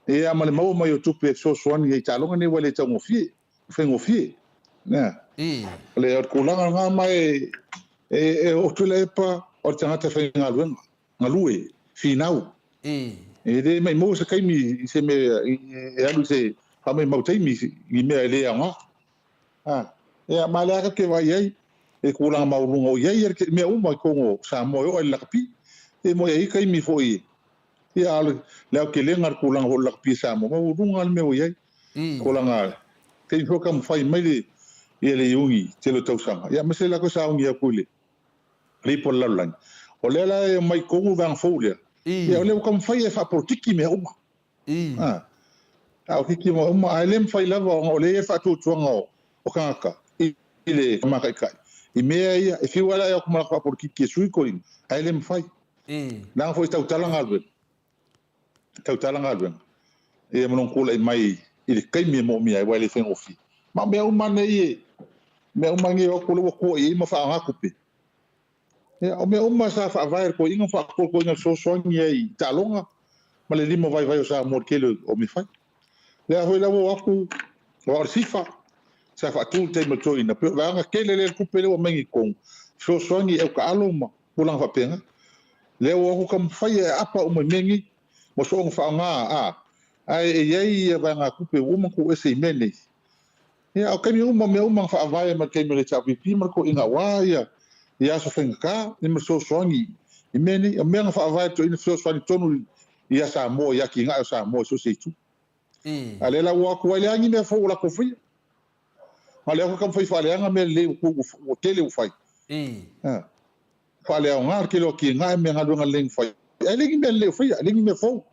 ia ma le maua mai o tupe e fesoasoani ai i taaloga nei aua e le taugofie, e faigofie. Nea. I. O le tulaga lena ma e o Tuilaepa o le tagata faigaluega, galue, finau. I. E le maimau se taimi i se mea e alu i se faamaimau taimi i ni mea e le aoga. A, ia, ma o lea tatou te vaai ai i le tulaga maualuga o i ai mea uma i totonu o Samoa e oo lava i le lakapi. E moni e i ai taimi foi, ia, a o le aotelega o le tulaga foi o le lakapi a Samoa, maualuga lava le mea ua i ai. Tulaga, taimi foi o taumafai mai le, ia le Iuni i le tele o tausaga, ia, aemaise la toe sauni atu i le Lipo o le lalolagi. O lea la e omai i totonu le vaega fou lea, ia o lea ua taumafai e faapolokiki mea uma. A, faapolokiki mea uma, ae le mafai lava ona o lea e i ai le faatuatuaga o tagata i le Tama Taitai i mea ia. E fiu lava la e o atu ma latou faapolokiki e sui toeaiina, ae le mafai. Leaga foi e tautala galuega. Tautala galuega ia ma lona tulai mai i le taimi e moomia ai, aua e le faigofie. Ma o mea uma nei e, mea uma nei e o atu lea ua tua i ai ma faaaoga tupe. Ia, o mea uma sa faavae e le toeaina ma faatoa le toeaina e fesoasoani ai i taaloga ma le lima vaivai o Samoa i le tele o mea fai. Lea foi la ua o atu, aua o le SIFA sa faatu i le taimi o le toeaina, pei o le vaega tele lea o le tupe lea ua aumai nei i totonu, fesoasoani i autaalo ma tulaga faapena. Lea ua o atu taumafai e aapa uma i mea nei, ma soona faaaoga, a, ae e i ai ia vaegatupe ua uma ona tuuese i mea nei. Ia, a o taimi uma, mea uma na faavae mai le taimi o le HRPP ma le toeaina aua ia, ia aso faigata, ia ma le fesoasoani i mea nei. O mea na faavae le toeaina fesoasoani tonu ia Samoa, i atinae o Samoa i so o se itu. A o lea la ua o atu ai leai ni mea fou o latou faia. A o lea foi taumafai e faaleaga mea lelei ua tele ua fai. Faaleaoga le tele o atinae ma galuega lelei na fai. Ae leai ni mea lelei o faia, leai ni mea fou.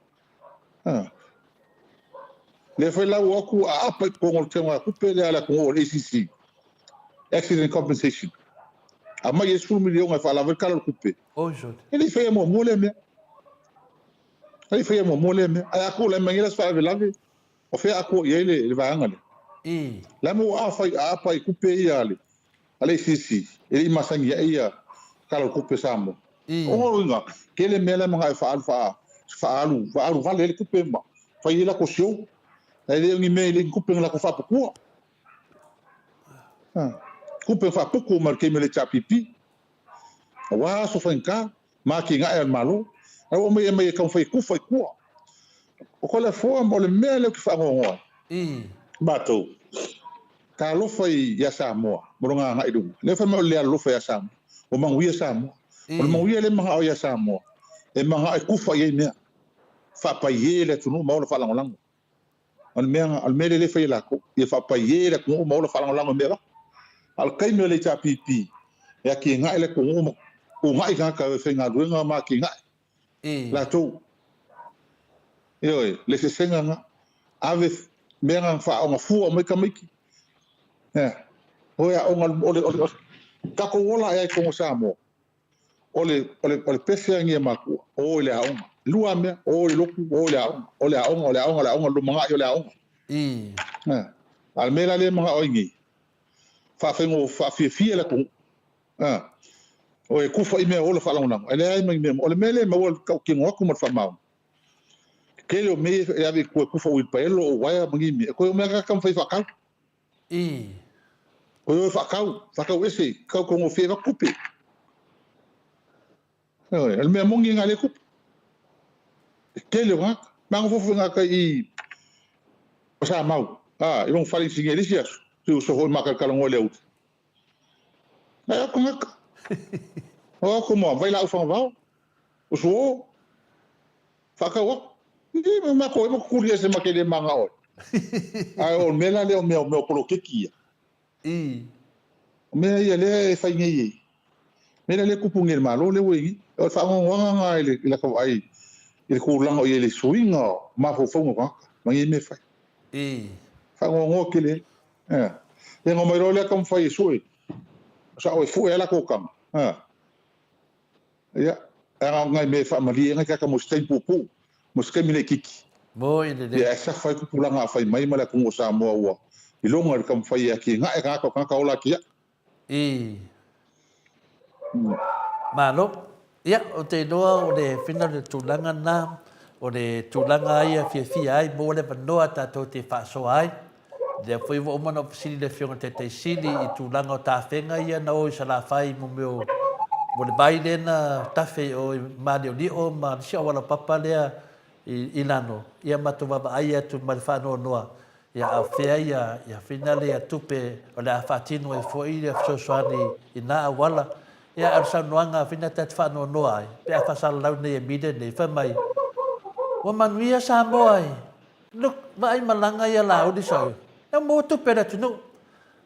Lea foi la ua o atu aapa i totonu o le teugatupe lea a le atunuu o le ACC, Accident Compensation. Aumai ai 10 miliona e faalava ai le Tala o le Tupe. E le i faia muamua lea mea. E le i faia muamua lea mea. Ae a tulai mai nei la se faalavelave, o fea a tua i ai le vaega lea? La ma ua aapa i tupe ia a le ACC, e le i masani ai ia Tala o le Tupe a Samoa. O lona uiga, tele mea la e manao e faaalu faaalu faaalu vale ai le tupe ma fai ai latou show. Ae le o ni mea e le o ni tupe na latou faaputua. Tupe faaputu mai le taimi o le HRPP. Aua aso faigata ma atinae a le Malo. Ae ua aumai e aumai e taumafai e tufa i tua. O Toleafoa o le mea lea ou te faanoanoa ai, matou, talofa ia Samoa ma lona agai i luma. Lea fai mai o le le alolofa ia Samoa. Ua manuia Samoa. O le manuia lea e manao ia Samoa, e manao e tufa i ai mea. Faapaiē le atunuu ma ola faalagolago. O le mea, o le mea lea e fai e latou, ia faapaiē le atunuu ma ola faalagolago i mea vaka. A o le taimi o le HRPP, e atinae le atunuu ma uunai tagata e faigaluega ma atinae latou. Ioe, le sesega lena. Ave mea na faaaoga fua aumai tamaiti. Ea, o e aoga, o le, o le, tatou ola ae ai i totonu o Samoa, O le, o le, o le pese a ia matua, o i le aoga. E lua lava mea, o i le lotu, o i le aoga. O le aoga, o le aoga, o le aoga, lumanai o le aoga. A, a o le mea la lea e manao ai nei, faafaigo, faafiafia le atunuu. A, o e kufa i mea ola faalagolago, e leai ma ni mea. O le mea lea e maua i le tautino atu ma le faamaoni, tele o mea ia e ave i tua e kufa uilipaelo o uaea ma ni mea, e toe omai lava tagata taumafai e faatau. Ko oe faatau, faatau ese, tau taugofie ai vatu tupe. Ioe, o le mea moni na lea tupe. E tele o tagata. Ma nofo foi tagata i o Samau, a, i lona fale inisinia i le isi aso, si uso foi ma talanoa i le auli. Ai o tagata. O atu mo vai lau fagavao. O suo. Faatau atu. Ii, ma matou ai ma tutuli ese ma te le manao ai. Ae o le mea la lea o mea o mea o poloketi ia. O mea ia lea e fai nei e. Mea la lea e tupu nei i le Malo lea ua i ai nei. O le faanoanoaga lena i le i lata vaai i le tulaga o i ai i le suiga o mafaufauga o tagata ma nei mea e fai. Faanoanoa tele ai. Ea. Ia ona omai loa lea taumafai e sue, sao e fue ai latou tama. Ea. Ia, e ana o nai mea e faamalie ai nai tagata mo se taimi puupuu, mo se taimi laitiiti. Moi lelei. Ia, ae safa ai tupulaga a fai mai ma le atunuu o Samoa ua iloga i le taumafai e atinae tagata o tagata ola atiae. I. Malo. Ia, ou te iloa o le fina o le tulaga lena, o le tulaga ia fiafia ai, maua le avanoa tatou te faasoa ai. Lea foi ua uma ona ou fesili i le Afioga i le Taitai Sili i tulaga o tafega ia na o i Salafai mo mea o mo le vai lea na tafe i o i Maliolio ma le isi auala papa lea i lalo, ia matou vaavaai atu ma le faanoanoa Ia a o fea ia ia finale ia tupe o le a faatino ai foi ia fesoasoani i na auala. Ia a o le saunoaga a fina ta te faanoanoa ai pe a faasalalau nei e media nei fai mai ua manuia Samoa i look vaai malaga ia Laauli sa ua maua tupe a le atunuu.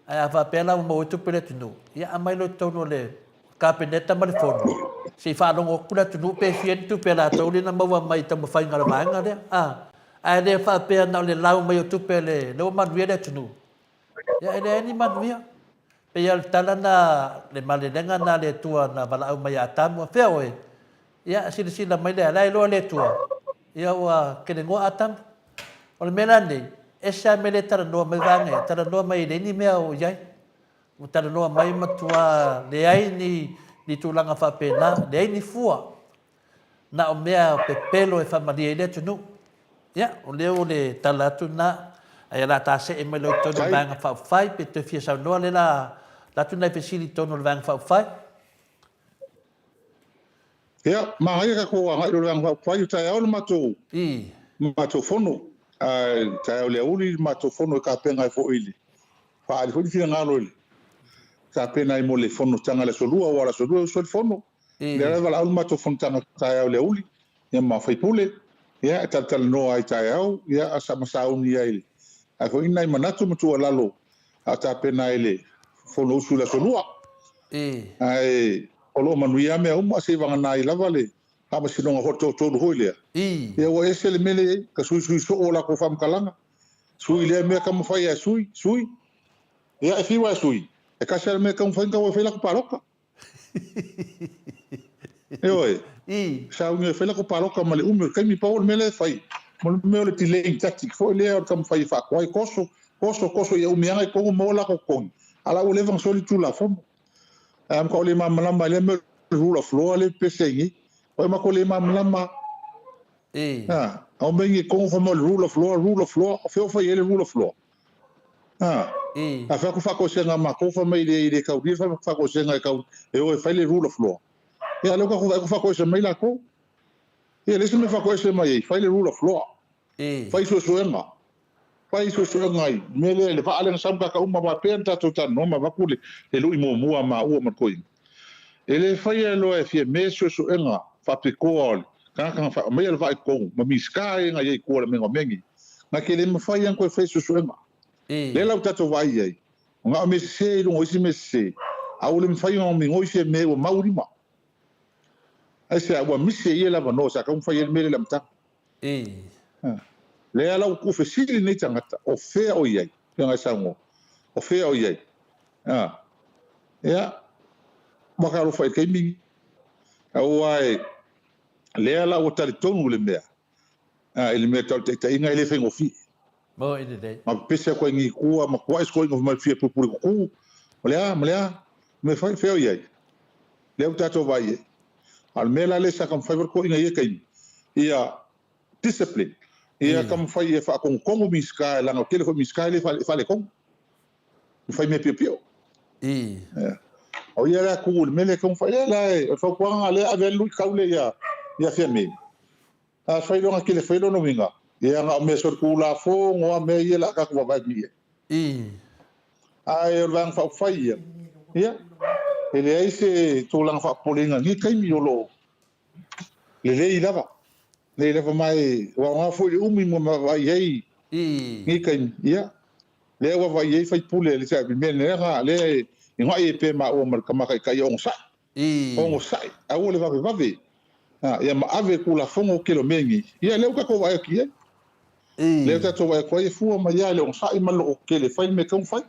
Ae a faapea la ua maua tupe a le atunuu ia aumai loa i totonu o le Kapeneta ma le Fono se i faalogo atu le atunuu pe fia ni tupe a latou lea na maua mai i taumafaiga o le vaega lea. A, ae le faapea na o le lau mai o tupe a le, lea ua manuia le atunuu. Ia e leai ni manuia. Pei lava o le tala na, le malelega na a le Atua na valaau mai ia Atamu, a fea oe? Ia silasila mai lea, la e iloa le Atua, ia ua kelegoa Atamu. O le mea la lenei, ese lava mea lea e talanoa mai vaega ia, talanoa mai e leai ni mea o i ai. Ua talanoa mai matua leai ni ni tulaga faapena, leai ni fua. Na o mea pepelo e faamalie ai le atunuu. Ia, o lea o le tala atu lena. Ae o le a ta see mai loa i totonu o le Vaega Faaupufai, pe toe fia saunoa lea la la atu nai fesili i totonu o le Vaega Faaupufai. Ia, manaia tatou agai loa i le Vaega Faaupufai, o taeao le matou matou fono. Ae taeao i le aoauli le matou fono e tapena ai foi i le faaali foi le finagalo i le tapena ai mo le fonotaga i le Aso Lua, aua o le Aso Lua e usu ai le fono. Lea la e valaau le matou fonotaga taeao i le aoauli, ia ma sui usufono, ia e talatalanoa ai taeao, ia ma sauni ai ai foi nai manatu ma tuualalo a o tapena ai le Fonousu i le Aso Lua. Ae o lo o manuia lava mea uma, seivagana ai lava le Faamasinoga foi le toatolu foi lea. Ia ua ese le mea lea i ai, ka suisui soo o latou faamatalaga. Sui lea mea taumafai e sui, sui. Ia e fiu lava e sui, e tasi lava le mea e taumafai ona tau e fai latou palota. Ioe. Sauni e fai latou palota ma le umi o le taimi, pau o le mea lea e fai, mo le mea o le delaying tactic foi lea o le taumafai e faatoai, toso, toso, toso ia umi lava i totonu maua latou totogi, a la ua leva ona soli le Tulafono. Ae a matua le malamalama i lea mea o le rule of law lea e pepese ai nei. Ua matua le malamalama. A, aumai nei totonu fai mai o le rule of law, rule of law, o fea o fai ai le rule of law? A, a fai atu faatoesega a matou fai mai e le taulia le faatoesega e tau e o e fai le rule of law. Ia a o lea ua tatou vaai atu faatoese mai latou. Ia e leai se mea e faatoese mai ai, fai le rule of law. Fai suesuega. Fai suesuega i le mea lea i le vaa lea na sau ma tagata uma aua e pei ona tatou talanoa ma avatu le lui muamua a maua ma le toeaina. E le faia loa e Fiame suesuega faapitoa o le tagata na aumaia le vaa i totonu ma Minisita ia na i ai i tua i le aumaiga o mea nei. Na te le mafai lava ona toe faia suesuega. Lea la ua tatou vaai i ai, na o mea sese i luga o isi mea sese, a ua le mafai ona migoi Fiame ua mau lima. Aisea? Ua misi e ia le avanoa sa tatau ona fai ai le mea lea i le amataga. Lea la ua tuufesili lenei tagata, o fea o i ai? Pei ona e saunoa, o fea o i ai? Ia, ua ka alofa i le taimi lenei. Aua e, lea la ua talitonu le mea, i le mea tau le taitaiga e le faigofie. Moi lelei. Ma pepese atu ai ni tua ma tuai se toeaina fai mai fia pupule tutu. O le a, ma le a? Mea fai, fea o i ai? Lea ua tatou vaai i ai. A o le mea la lea sa taumafai foi le toeaina i ia taimi, ia discipline, ia taumafai ia faatonutonu Minisita, leaga o le tele foi o Minisita e le faaletonu, e fai mea piopio. O ia la e tu i le mea lea e taumafai, lea la e, o le fautuaga lea e ave ai le luitau lea ia Fiame, a fai loa na tele fai lona uiga, ia na o mea solitulafono lava mea ia o le a tatou vaavaai atu i ai. Ae o le Vaega Faaupufai ia, ia, e leai se tulaga faapopoleina i lenei taimi, o lo o lelei lava, lelei lava ma e ua aoga foi le umi mo vaavaai i ai i lenei taimi, ia, lea ua vaavaai i ai sui usufono i le mea lea, lea e inoai ai pea maua ma le Tama Taitai ia onosai, onosai, aua le vavevave, ia ma ave le Tulafono tele o mea nei, ia lea ua tatou vaai atu i ai. Lea tatou vaai atu ai e fua mai lava i le onosai ma le lototetele e fai le mea e tatau ona fai.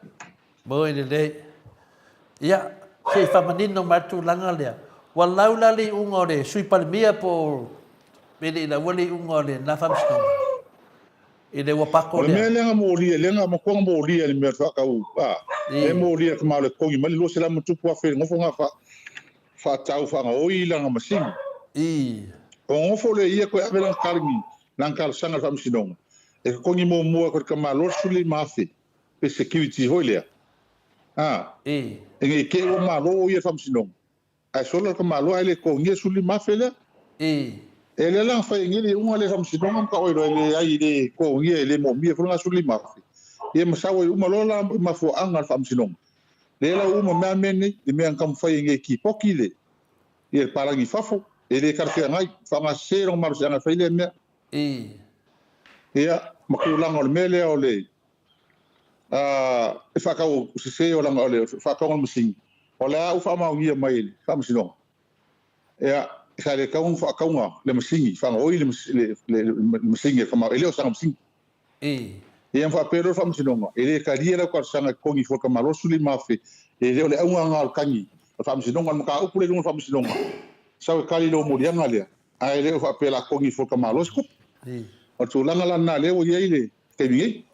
Moi lelei. Ia, se i faamanino mai le tulaga lea. Ua lau la le iuga o le Sui Palemia po o e le i laua le iuga o lena faamasinoga i le ua pako O le lea? mea lea na molia, lea na matua na molia i le mea o le faatau, a, lea e molia e le tamaloa e totogi mai le 200 ma tupu afe i le nofo na faatau faagaoi lana masini. Ona nofo lea ia toe ave lana taligi, lana talosaga i le faamasinoga, e totogi muamua atu e le tamaloa le 15,000 pe security foi lea, a, ina i te i ua malo ia le faamasinoga, ae sola le tamaloa ae le totogia le 15,000 lea. E lea la na fai ai nei le iuga lea i le faamasinoga ma taoe loa e leai e le totogia e le moomia foi lena 15,000. Ia ma sau ai uma loa la mafuaaga a le faamasinoga. Lea la ua uma mea mea nei, le mea na taumafai ai nei e tipoti le ia le palagi i fafo, e le talafeagai, faaaogasese lona malosiaga e fai lea mea. Ia, ma tulaga o le mea lea o le e faatau sese o lana o le faatauga o le masini, o le a ua faamaonia mai e le Faamasinoga, ia, sa le tatau ona faatauga le masini, faagaoi le masini a le tama, e le o sana masini. Ia ma faapea loa le Faamasinoga, e le talia lau talosaga e totogi fua tama 25,000, e le o le auga lena o le tagi o le Faamasinoga, o le mataupu lea i luga o le Faamasinoga, sau e tali lou moliaga lea, ae le o faapea o le a totogi fua tama se tupe. O le tulaga la lena lea ua i ai le taimi nei.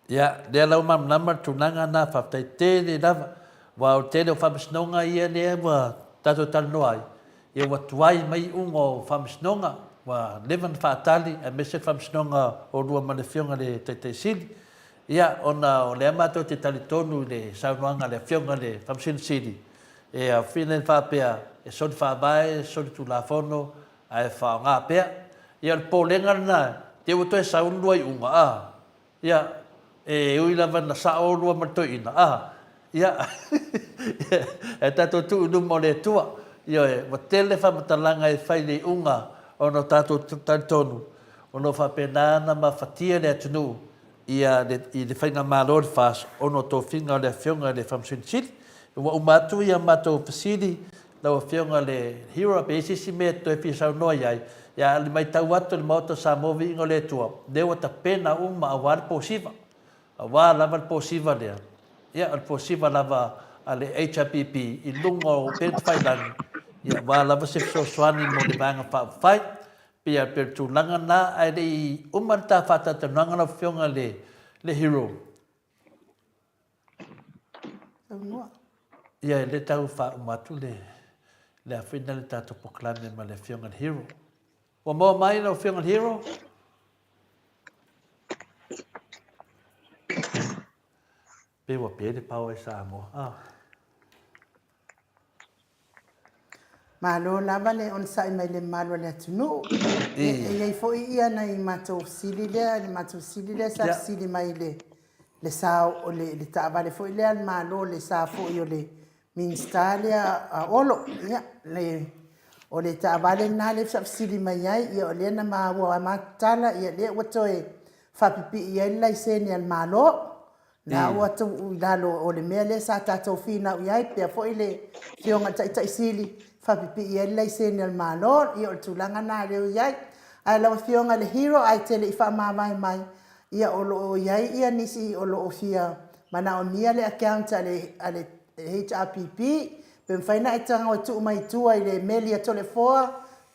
Ia, lea la ua malamalama le tulaga lena, faafetai tele lava. Aua o le tele o faamasinoga ia lea ua tatou talanoa ai, ia ua tuai mai iuga o faamasinoga, ua leva ona faatali aemaise le faamasinoga o lua ma le Afioga i le Taitai Sili. Ia, ona o lea matou te talitonu i le saunoaga a le Afioga i le Faamasino Sili, e aofia ai faapea, e soli faavae, soli tulafono, ae faaaoga pea. Ia o le popolega lena, te ua toe sau le lua iuga, a, ia, e ui lava ina sao lua ma le toeaina, a, ia, ae tatou tuu i luma o le Atua. Ioe, ua tele faamatalaga e fai i le iuga ona o tatou talitonu o lo o faapena ona mafatia le atunuu ia le, i le Faigamalo o le FAST ona o tofiga o le Afioga i le Faamasino Sili. Ua uma atu ia matou fesili lau Afioga i le Hero, pe i ai se isi mea e toe fia saunoa i ai, ia a o le matau atu e le Maota o Samoa Viiga o le Atua, lea ua tapena uma aua le posiva, aua lava le posiva lea, ia o le posiva lava a le HRPP i luga o upega tafailagi, ia aua lava se fesoasoani mo le Vaega Faaupufai. Pei a pei o le tulaga lena, ae le i uma le ta faatalatalanoaga lau Afioga i le Hero. Saunoa. Ia, e le tau faauma atu le le a foi le tatou polokalame ma le Afioga i le Hero. Ua maua mai lau Afioga i le Hero? Pe ua pe le power i Samoa. Ah. Malo lava le onosai mai le mamalu o le atunuu. E i ai foi ia nai matou fesili lea, le matou fesili lea sa fesili mai le le sa o le, le taavale foi lea a le Malo, le sa foi o le Minisita lea a Olo. Ia, le, o le taavale lena lea sa fesili mai ai, ia o lea na maua a matou tala, ia lea ua toe faapipii ai le laisene a le Malo. Na ua tuu i lalo o le mea lea sa tatou finau i ai, pea foi le Afioga i le Taitai Sili, faapipii ai le laisene a le Malo, ia o le tulaga lena lea ua i ai. Ae lau Afioga i le Hero, ae te le i faamavae mai, ia o lo o i ai ia nisi o lo o fia manaomia le account a le, a le HRPP, pe mafai ona e tago e tuu mai i tua i le meli a Toleafoa,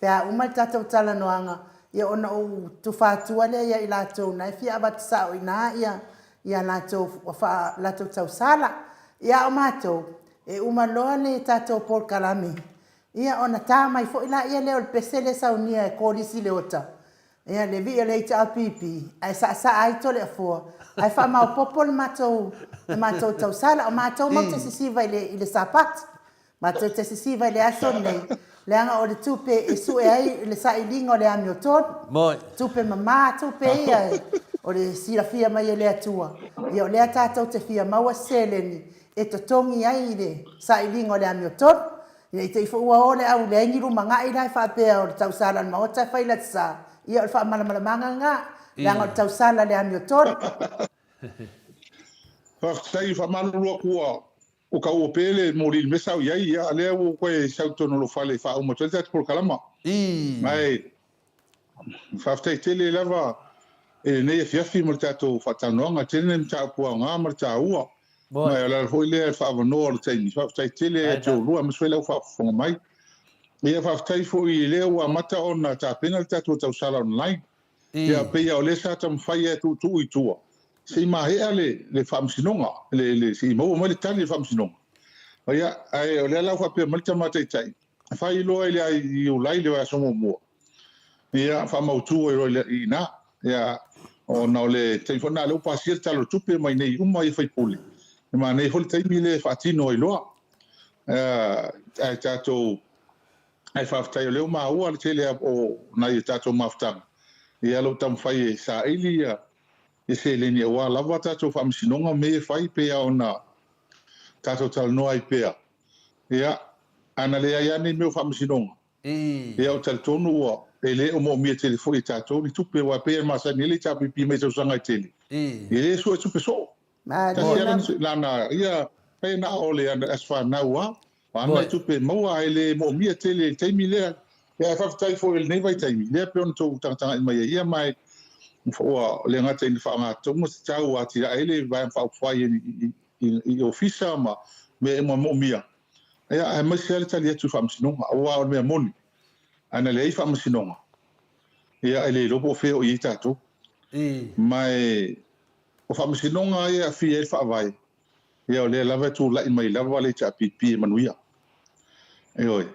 pe a uma le tatou talanoaga, ia ona ou tufa atua lea ia i latou na e fia avatu sao i ina ia ia latou faa latou tausala. Ia a o matou, e uma loa le tatou polokalame, ia ona ta mai foi laia lea o le pese lea e saunia e kolisi le ota, ia le vii o le HRPP, ae saasaa ai Toleafoa, ae faamaopopo le matou le matou tausala. O matou matou te sisiva i le i le Sapati. Matou te sisiva i le aso lenei, leaga o le tupe e sue ai le sailiga o le amiotonu. Moi. Tupe mama tupe ia e, o le silafia mai e le Atua. Ia o lea tatou te fia maua se seleni e totogi ai i le sailiga o le amiotonu. Ina i te i foi ua o le au leai ni lumanai la e faapea o le tausala a le Maota e fai lata, ia o le faamalamalamaga lena, leaga o le tausala a le amiotonu. Faafetai, faamalulu atu ua Ua taua pea le moli i le mea sa ou i ai, ia lea ua ou toe sau i totonu o lou fale e faauma atu ai le tatou polokalama. Ae faafetai tele lava i lenei afiafi ma le tatou faatalanoaga. E tele nai mataupu aoga ma le taua, ma o le ala foi lea i le faaavanoa o le taimi. Faafetai tele ia te oulua aemaise foi le au faafofoga mai. Ia faafetai foi lea ua amata ona tapena le tatou tausala online. Ia pei lava o lea sa taumafai e tuutuu i tua se i maea le le faamasinoga, le le se i maua mai le tali a le faamasinoga. Ia ae o lea la ua faapea mai le Tama Taitai, fai loa i le Iulai i le vaiaso muamua, ia faamautu ai loa i ina. Ia ona o le taimi foi lena lea ua pasia le Tala o le Tupe mai nei uma ia sui usufono, e manaia foi le taimi lea e faatino ai loa. Ae tatou Ae faafetai o lea ua maua le tele o nai a tatou mafutaga, ia o lo o taumafai e saili ia seleni aua lava tatou faamasinoga mea ia e fai pei lava ona tatou talanoa ai pea. Ia, ana leai lava nei mea o faamasinoga, ia ou te talitonu ua e le o moomia tele foi e tatou ni tupe aua e pei lava e masani ai le HRPP mai tausaga e tele, e le sue tupe soo. Tasi lava lana ia pei na o le aso fanau lava O a nai tupe e maua ae le moomia tele i le taimi lea. Ia ae faafetai foi i lenei vaitaimi, lea pei ona tou tagatagai mai ai, ia ma ua le gata ina faaaoga tatau ua atinae ai le Vaega Faaupufai i Ofisa ma mea uma moomia, ia aemaise lava le tali atu i Faamasinoga. Aua o le mea moni, ana leai Faamasinoga, ia e le iloa po o fea o i ai tatou. Ma o Faamasinoga lava ia e aafia ai le Faavae, Ia o lea lava e tulai mai lava le HRPP e manuia. Ioe. O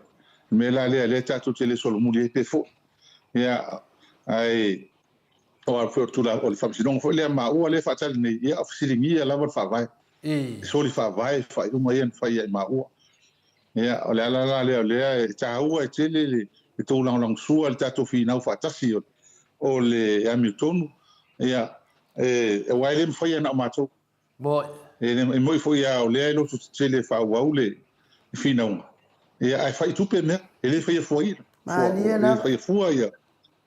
le mea la lea, lea tatou te le solomuli ai pe foi. Ia, ae o a foi o le faamasinoga foi lea maua lea e faatali nei, ia o fesiligia lava le faavae. E soli faavae faaiuga ia na fai ia i maua. Ia, o le ala la lea o lea e taua e tele le tou lagolagosua i le tatou finau faatasi o le amiotonu, ia, aua e le mafai na o matou. Moi. E moi foi a o lea e loto tetele e faaauau le finauga, ia ae fai tupe mea, e le faia fua ia. Malie lava. E le faia fua ia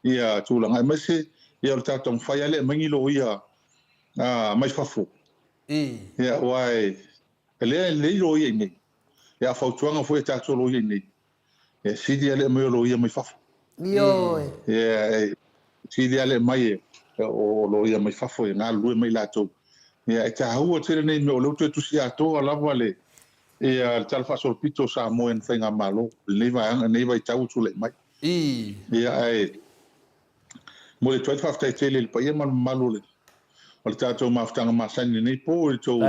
ia tulaga aemaise ia o le tatou taumafai lava lea e aumai ni loia mai fafo. Ia aua e lea e lelei loia i inei. Ia a o fautuaga foi a tatou loia i inei, E sili lava le aumai o loia mai fafo. Ioe. E sili lava le aumai o loia mai fafo e galulue mai latou. Ia, e taua tele nei mea o lea ua toe tusi atoa lava le ia le Tala Faasolopito o Samoa i ana faigamalo i lenei vaega, lenei vaitau ua tulai mai. Ia, ae momoli atu ai le faafetai tele i le paia ma le mamalu o le o le tatou mafutaga masani i lenei po i le tou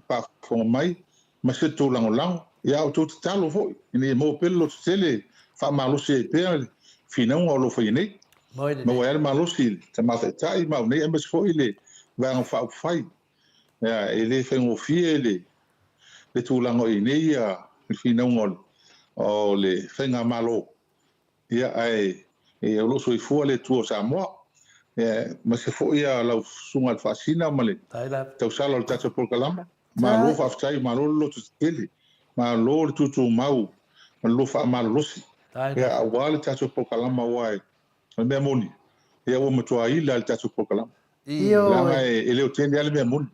faafofoga mai. ma se tou lagolago, ia a outou tatalo foi ina ia maua pea le lototele e faamalosi ai pea le finauga o lo o faia nei. Maua ai le malosi i le Tama Taitai ma au nei aemaise foi le Vaega Faaupufai. Ia, e le faigofie le le tulaga o i ai nei le finauga o le Faigamalo Ia, ae o lo o soifua le Atua o Samoa, aemaise foi lau Susuga i le Faasina ma le tausala o le tatou polokalama. Malo faafetai, malo le loto tetele, malo le tutumau ma le lua faamalolosi, ia, aua le tatou polokalama aua o le mea moni, ia ua matua ila le tatou polokalama. Leaga e leotele lava le mea moni.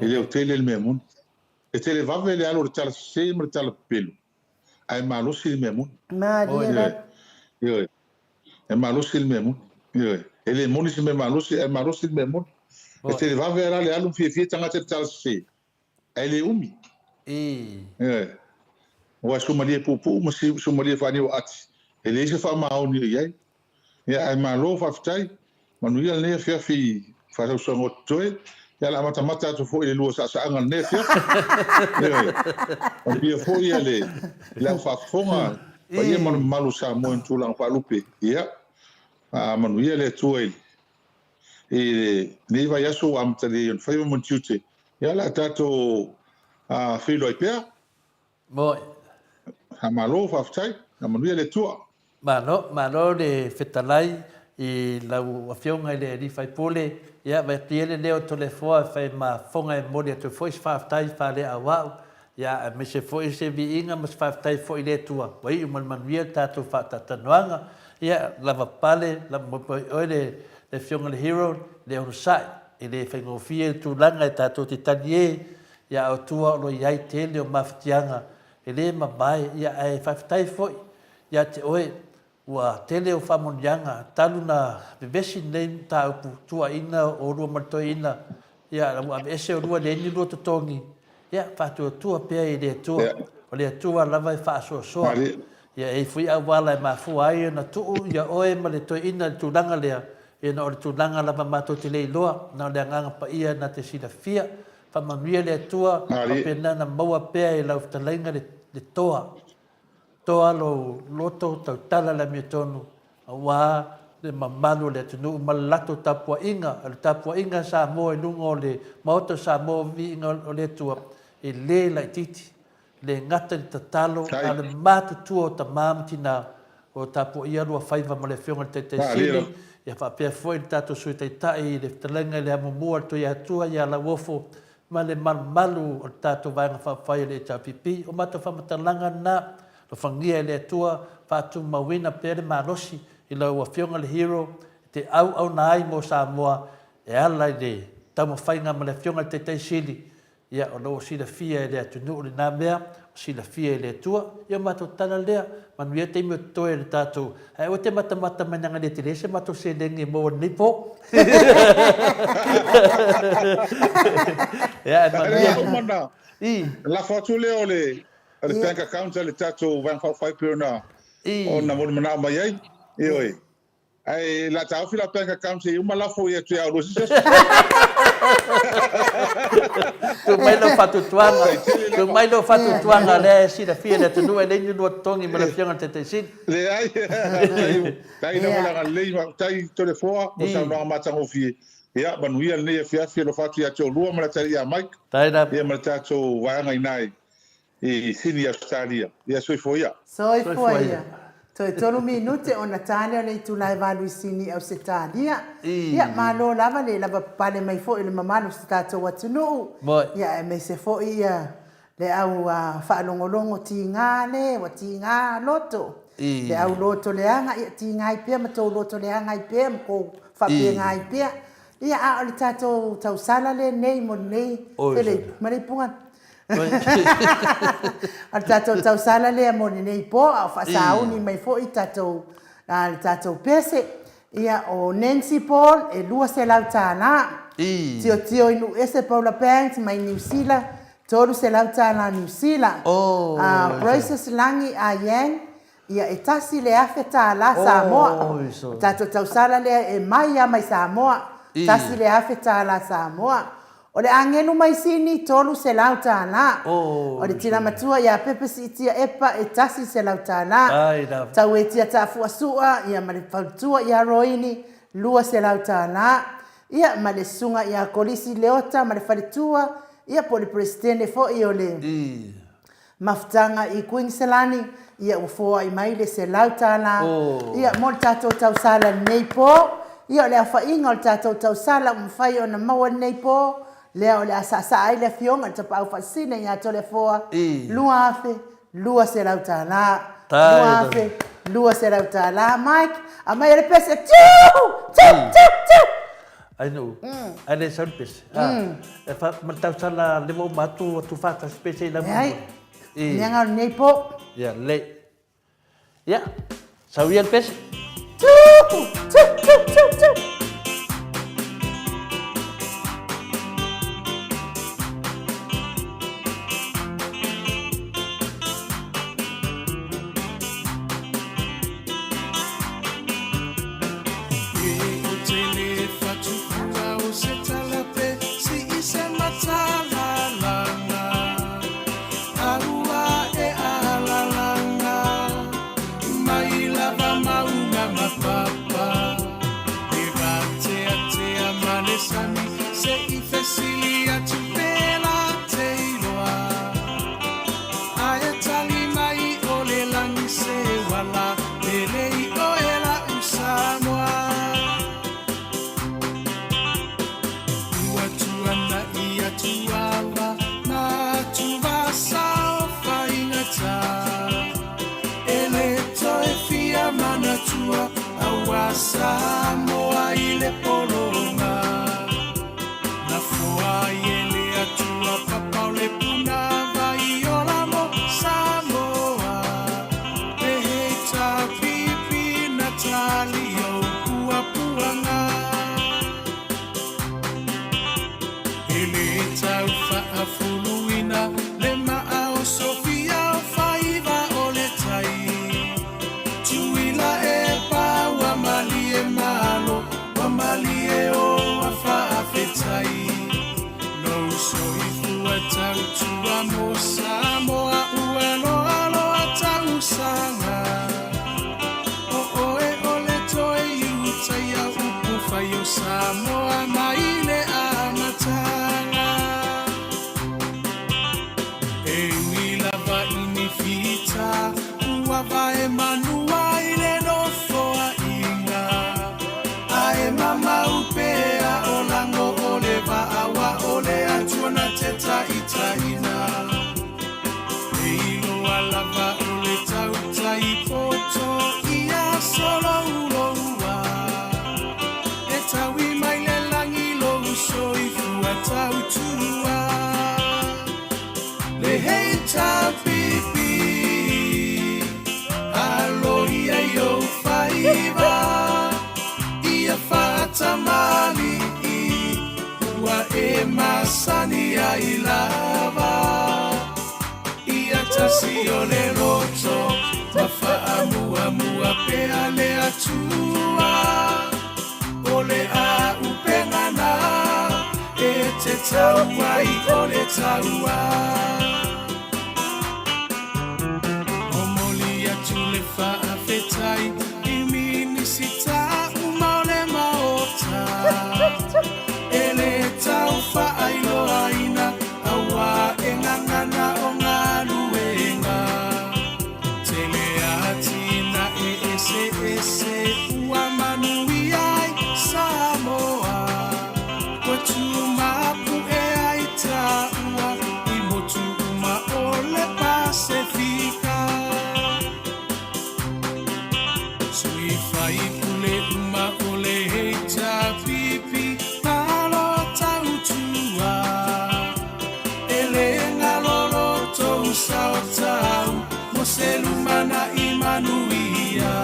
E leotele le mea moni. E televave le alu o le tala sese ma le tala pepelo. Ae malosi le mea moni. Malie lava. Ioe. E malosi le mea moni. Ioe. E le moni se mea malosi, ae malosi le mea moni. E televave lava la le alu ma fiafia tagata i le tala sese, ae le umi. Ioe. Aua e suamalie puupuu ma suamalie faaniu aati, e leai se faamaoni o i ai. Ia ae malo faafetai, manuia lenei afiafi i faasausaga o totoe. Ia o le a matamata atu foi i le lua saasaaga i lenei afiafi. Ioe. Manuia foi le le au faafofoga paia ma le mamalu o Samoa i ona tulaga faalupe. Ia, manuia le Atua i lenei vaiaso ua amatalia i ona faiva ma ona tiute. Ia o le a tatou feiloai pea. Moi. Faamalo, faafetai, ia manuia le Atua. Malo, malo le fetalai i lau Afioga i le Alii Faipule, ia vaeatu le leo o Toleafoa e fai ma fofoga e momoli atu ai foi se faafetai faaleauau, ia aemaise foi se viiga ma se faafetai foi i le Atua ua iu ma le manuia le tatou faatalatalanoaga. Ia lava pale, lava moemoe oe le Afioga i le Hero, le onosai, e le faigofie le tulaga e tatou te talie Ia o tua o lo i ai tele o mafatiaga e le mamae, ia ae faafetai foi ia te oe. Ua tele o faamanuiaga talu na vevesi lenei mataupu tuuaiina o oulua ma le toeaina, ia ua aveese oulua e leai ni lua totogi, ia faatuatua pea i le Atua. O le Atua lava e faasoasoa. Ia e i ai foi auala e mafua ai ona tuu ia oe ma le toeaina i le tulaga lea, ia na o le tulaga lava matou te le iloa, na o le Agaga Paia na te silafia. Faamanuia le Atua, faapena ona maua pea e lau fetalaiga le toa. Toa lou loto tautala le amiotonu aua le mamalu o le atunuu ma le latou tapuaiga, o le tapuaiga a Samoa i luga o le Maota o Samoa viiga o le Atua e le laitiiti, e le gata i le tatalo a o le matutua o tama ma tina o tapuaia lua faiva ma le Afioga i le Taitai Sili, ia faapea foi le tatou Sui Taitai i le fetalaiga i le Amomua a le Tuiatua ia Lauofo ma le malumalu o le tatou Vaega Faaupufai o le HRPP. O matou faamatalaga na, alofagia e le Atua, faatumauina pea le malosi i lau Afioga le Hero e te auauna ai mo Samoa e ala i le taumafaiga ma le Afioga i le Taitai Sili. Ia, o lo o silafia e le atunuu lena mea, o silafia e le Atua. Ia, o matou tala lea, manuia taimi o totoe o le tatou Ae aua te matamata mai leaga e le tele se matou seleni e maua i lenei po. Ia, ae manuia. Lea uma na lafo atu lea o le bank account a le tatou Vaega Faaupufai pei ona ona molimanaao mai ai. Ioe. Ae la taofi la bank account se i uma lafo ia atu ia oulua se isi aso. Tuu mai lou faatuatuaga, tuu mai lou faatuatuaga lea e silafia e le atunuu e leai ni lua totogi ma le Afioga i le Taitai Sili. Leai, faafetai lava le agalelei, faafetai Toleafoa mo saunoaga matagofie. Ia manuia lenei afiafi, alofa atu ia te oulua ma le atalii ia Mike, ia ma le tatou vaega i ina i Sini Ausetalia. Ia soifua ia. Soifua ia. Toe tolu minute ona ta lea o le itula e valu i Sini Ausetalia. Ia malo lava le lavapapale mai foi o le mamalu o si tatou atunuu. Ia aemaise foi ia le au faalogologo tiga le ua tiga loto. Le au loto leaga ia tiga ai pea ma tou loto leaga ai pea ma tou faapena ai pea. Ia a o le tatou tausala lenei mo lenei Feleipuga. O le tatou tausala lea mo lenei po, a o faasauni mai foi tatou, le tatou pese. Ia, o Nancy Paul e $200. Tiotio i Nuuese Paula Banks mai Niu Sila, $300 Niu Sila. Precious Lagi A Yang, ia e $1,000 Samoa. O le tatou tausala lea e mai lava mai Samoa, $1,000 Samoa. O le agelu mai Sini, $300. O le tina matua ia Pepe Siitia Epa e $100. Tauetia Taafua Sua ia ma le faletua ia Roini, $200. Ia ma le susuga ia Kolisi Leota ma le faletua, ia po o le Peresetene foi o le Mafutaga i Kuiniselani, ia ua foai mai le $100 ia mo le tatou tausala i lenei po. Ia o le aofaiga o le tatou tausala ua mafai ona maua i lenei po, lea o le a saasaa ai le Afioga i le Tapaau Faasisina ia Toleafoa, $2,200. $2,200. Mike, aumaia le pese, tiu! Tiu! Tiu! Tiu! Ai nuu, ai le sau le pese. E fa, ma le tausala le ua uma atu atu faatasi pese i lau Leai, mea nga o lenei po. Ia, lelei. Ia, sau ia le pese. Tiu! Tiu! Tiu! Tiu! Tiu! E le tau faafuluina le maa o Sofia o faiva o le tai. Tuila e pa ua malie malo, ua malie o a faafetai. Lou soifua tautua mo Samoa ua loaloa tausaga. O oe o le toe Iutaia upu fai o Samoa mai le amataga. E ui lava i ni fita ua vae manua i le nofoaiga, ae mamau pea o lago o le vaa wa o le Atua na te taitaiina. E iloa lava o le tautai poto ia solouloua, e taui mai le lagi lou soifua tautua. Le HRPP, alo ia i ou faiva, ia faatamalii, ua e masani ai lava. Ia tasi o le loto, ma faamuamua pea le Atua. O le auupega na e te tau ai o le taua. Momoli atu le faafetai i Minisita uma o le Maota. E le tau faailoaina auā e gagana o galuega. Tele atinae eseese ua manuia ai Samoa. Ua tumapu'e ai taua i motu uma o le Pasefika. Sui faipule uma o le HRPP, malo tautua. E le galo lo tou sao tau mo se lumanai manuia.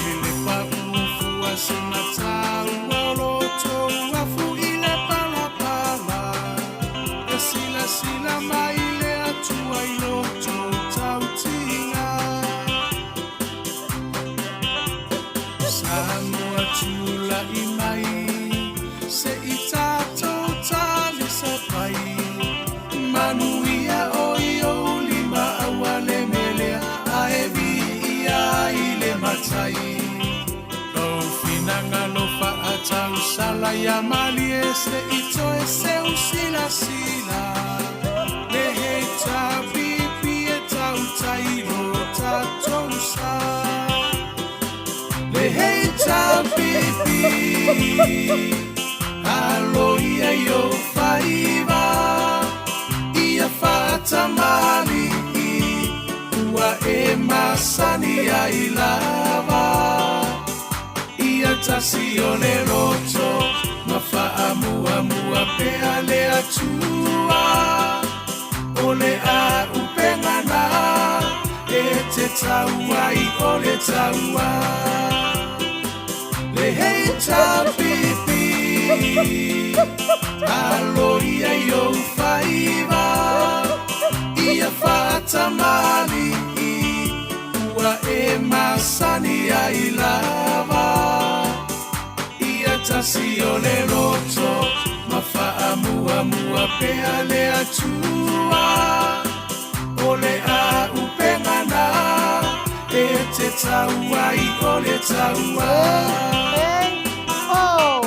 E le paʻu fua se mataua o lo tou afu i le palapala. E silasila mai le Atua i lo tou tautiga. Samoa tula'i mai se i tatou talisapai. Manuia o i ou lima aua le melea ae viia ai le matai. Lou finagalo faatausala ia malie se i toe seu silasila. Le HRPP e tautai lo tatou sa. Le HRPP, alo ia i ou faiva, ia faatamalii, ua e masani ai lava. Ia tasi o le loto, ma faamuamua pea le Atua. O le auupega na e te tau ai o le taua. Le HRPP, alo ia i ou faiva, ia faatamalii, ua e masani ai lava. Ia tasi o le loto, ma faamuamua pea le Atua. O le auupega na e te tau ai o le taua. Hey, oh!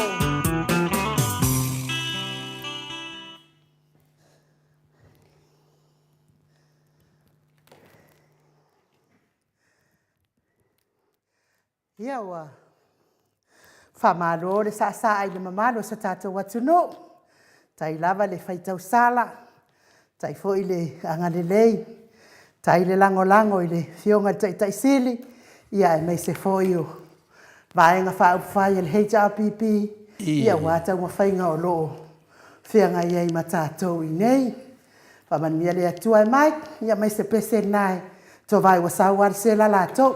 Ia ua faamalo le saasaa i le mamalu o so tatou atunuu. Tai lava le faitau sala, tai foi le agalelei, tai le lagolago i le Afioga i le Taitai Sili, ia aemaise foi o Vaega Faaupufai a le HRPP, ia aua taumafaiga o lo o feagai ai ma tatou i nei. Faamanuia le Atua e Mike, ia aemaise pese lena e tovai ua sau lava le sela latou.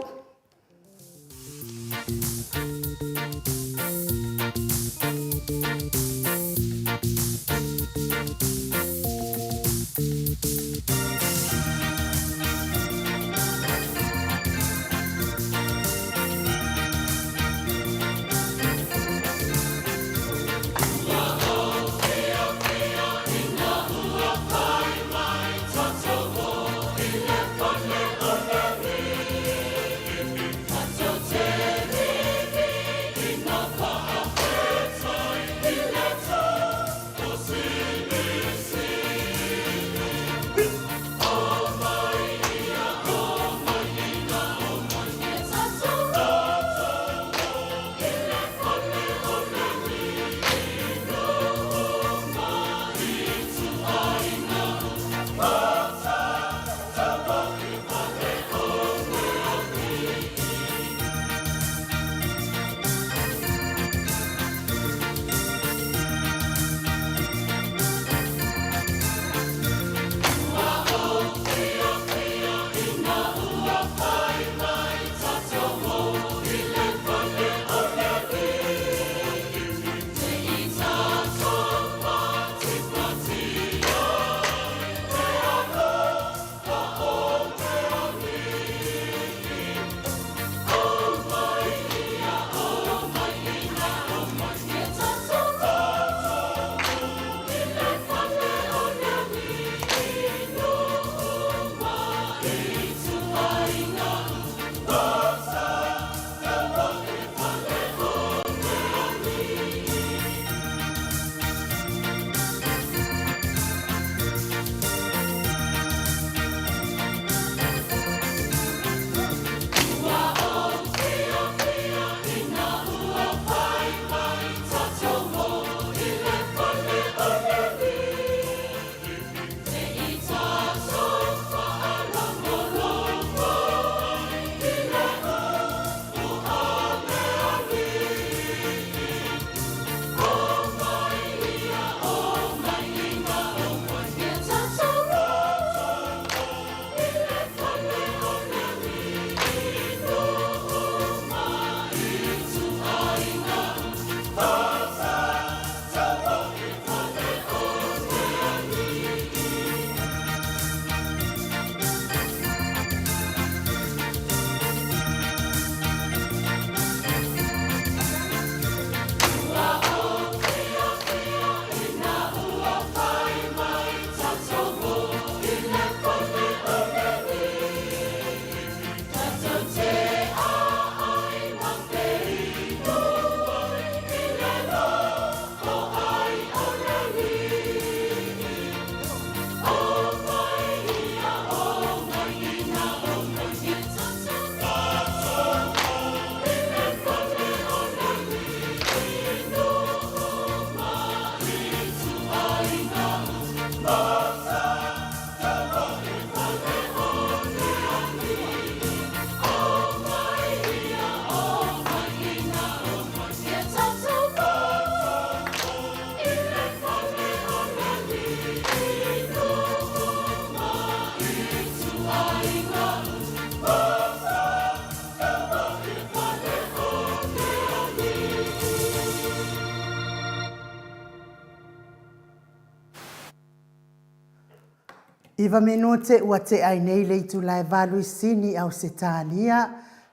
Iva minute ua tea ai nei le itula e valu i Sini, Ausetalia,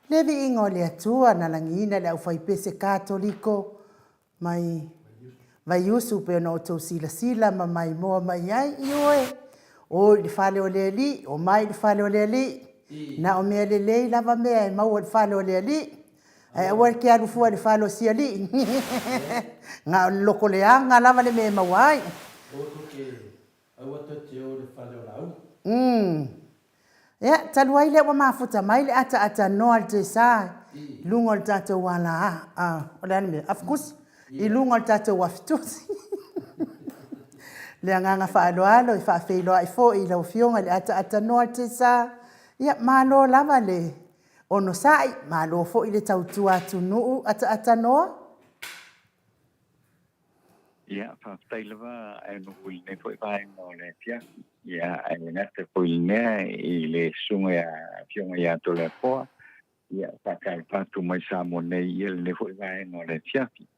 le viiga o le Atua na lagiina le aufaipese Katoliko mai Vaiusu pei ona outou silasila ma maimoa mai ai, ioe, o i le fale o le Alii, omai i le fale o le Alii, na o mea lelei lava mea e maua i le fale o le Alii, ae aua e te alu fua i le fale o si alii, na o le loko leaga lava le mea e maua ai. Aua toe te o i le fale o Laauli. Umm. Ia, talu ai lea ua mafuta mai le ataatanoa a le Tesa i luga o le tatou ala, a, o le a le mea? Afukusi? I luga o le tatou afitusi. Le agaga faaaloalo e faafeiloai foi i lau Afioga i le ataatanoa a le Tesa. Ia, malo lava le onosai, malo foi le tautua atunuu ataatanoa. Ia, faafetai lava ae nuu i lenei foi vaega o le afiafi. Ia, ae le gata foi i lenea i le susuga ia Afioga ia Toleafoa, ia, faatalofa atu mai Samoa nei ia lenei foi vaega o le afiafi.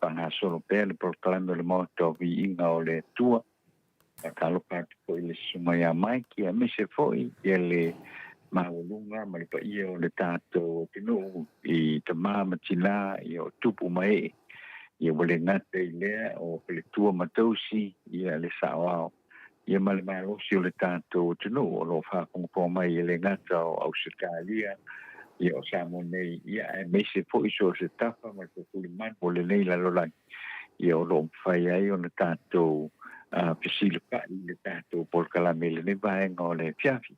Faagasolo pea le polokalame o le Maota o Viiga o le Atua. Faatalofa atu foi i le susuga ia Mike, aemaise foi ia le maualuga ma le paia o le tatou atunuu i tama ma tina, ia o tupu ma ee, ia ua le gata i lea o faletua ma tausi, ia le saoao, ia ma le malosi o le tatou atunuu o lo o faafogafoga mai e le gata o Ausetalia, ia o Samoa nei, ia aemaise foi so o se tafa ma se tulimanu o lenei lalolagi. ia o lo o mafai ai ona tatou fesilafai i le tatou polokalame i lenei vaega o le afiafi.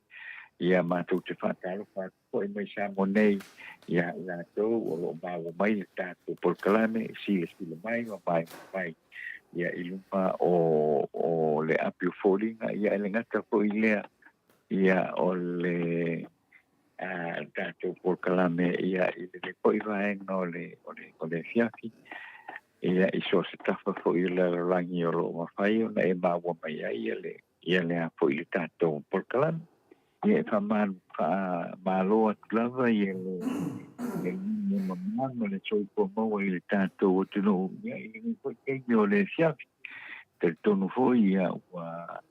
Ia matou te faatalofa atu foi mai Samoa nei ia i latou o lo o maua mai le tatou polokalame, silasila mai ma maimoa mai ia i luga o, o le api o foliga, ia e le gata foi i lea, ia o le a le tatou polokalame ia i lenei foi vaega o le, o le, o le afiafi, ia i so o se tafa foi o le lalolagi o lo o mafai ona e maua mai ai ia le, ia le a foi le tatou polokalame. Ia e faamalo, faamalo atu lava ia le, le lagi e mamā ma le soifua maua i le tatou atunuu ia i lenei foi taimi o le afiafi. Talitonu foi ia ua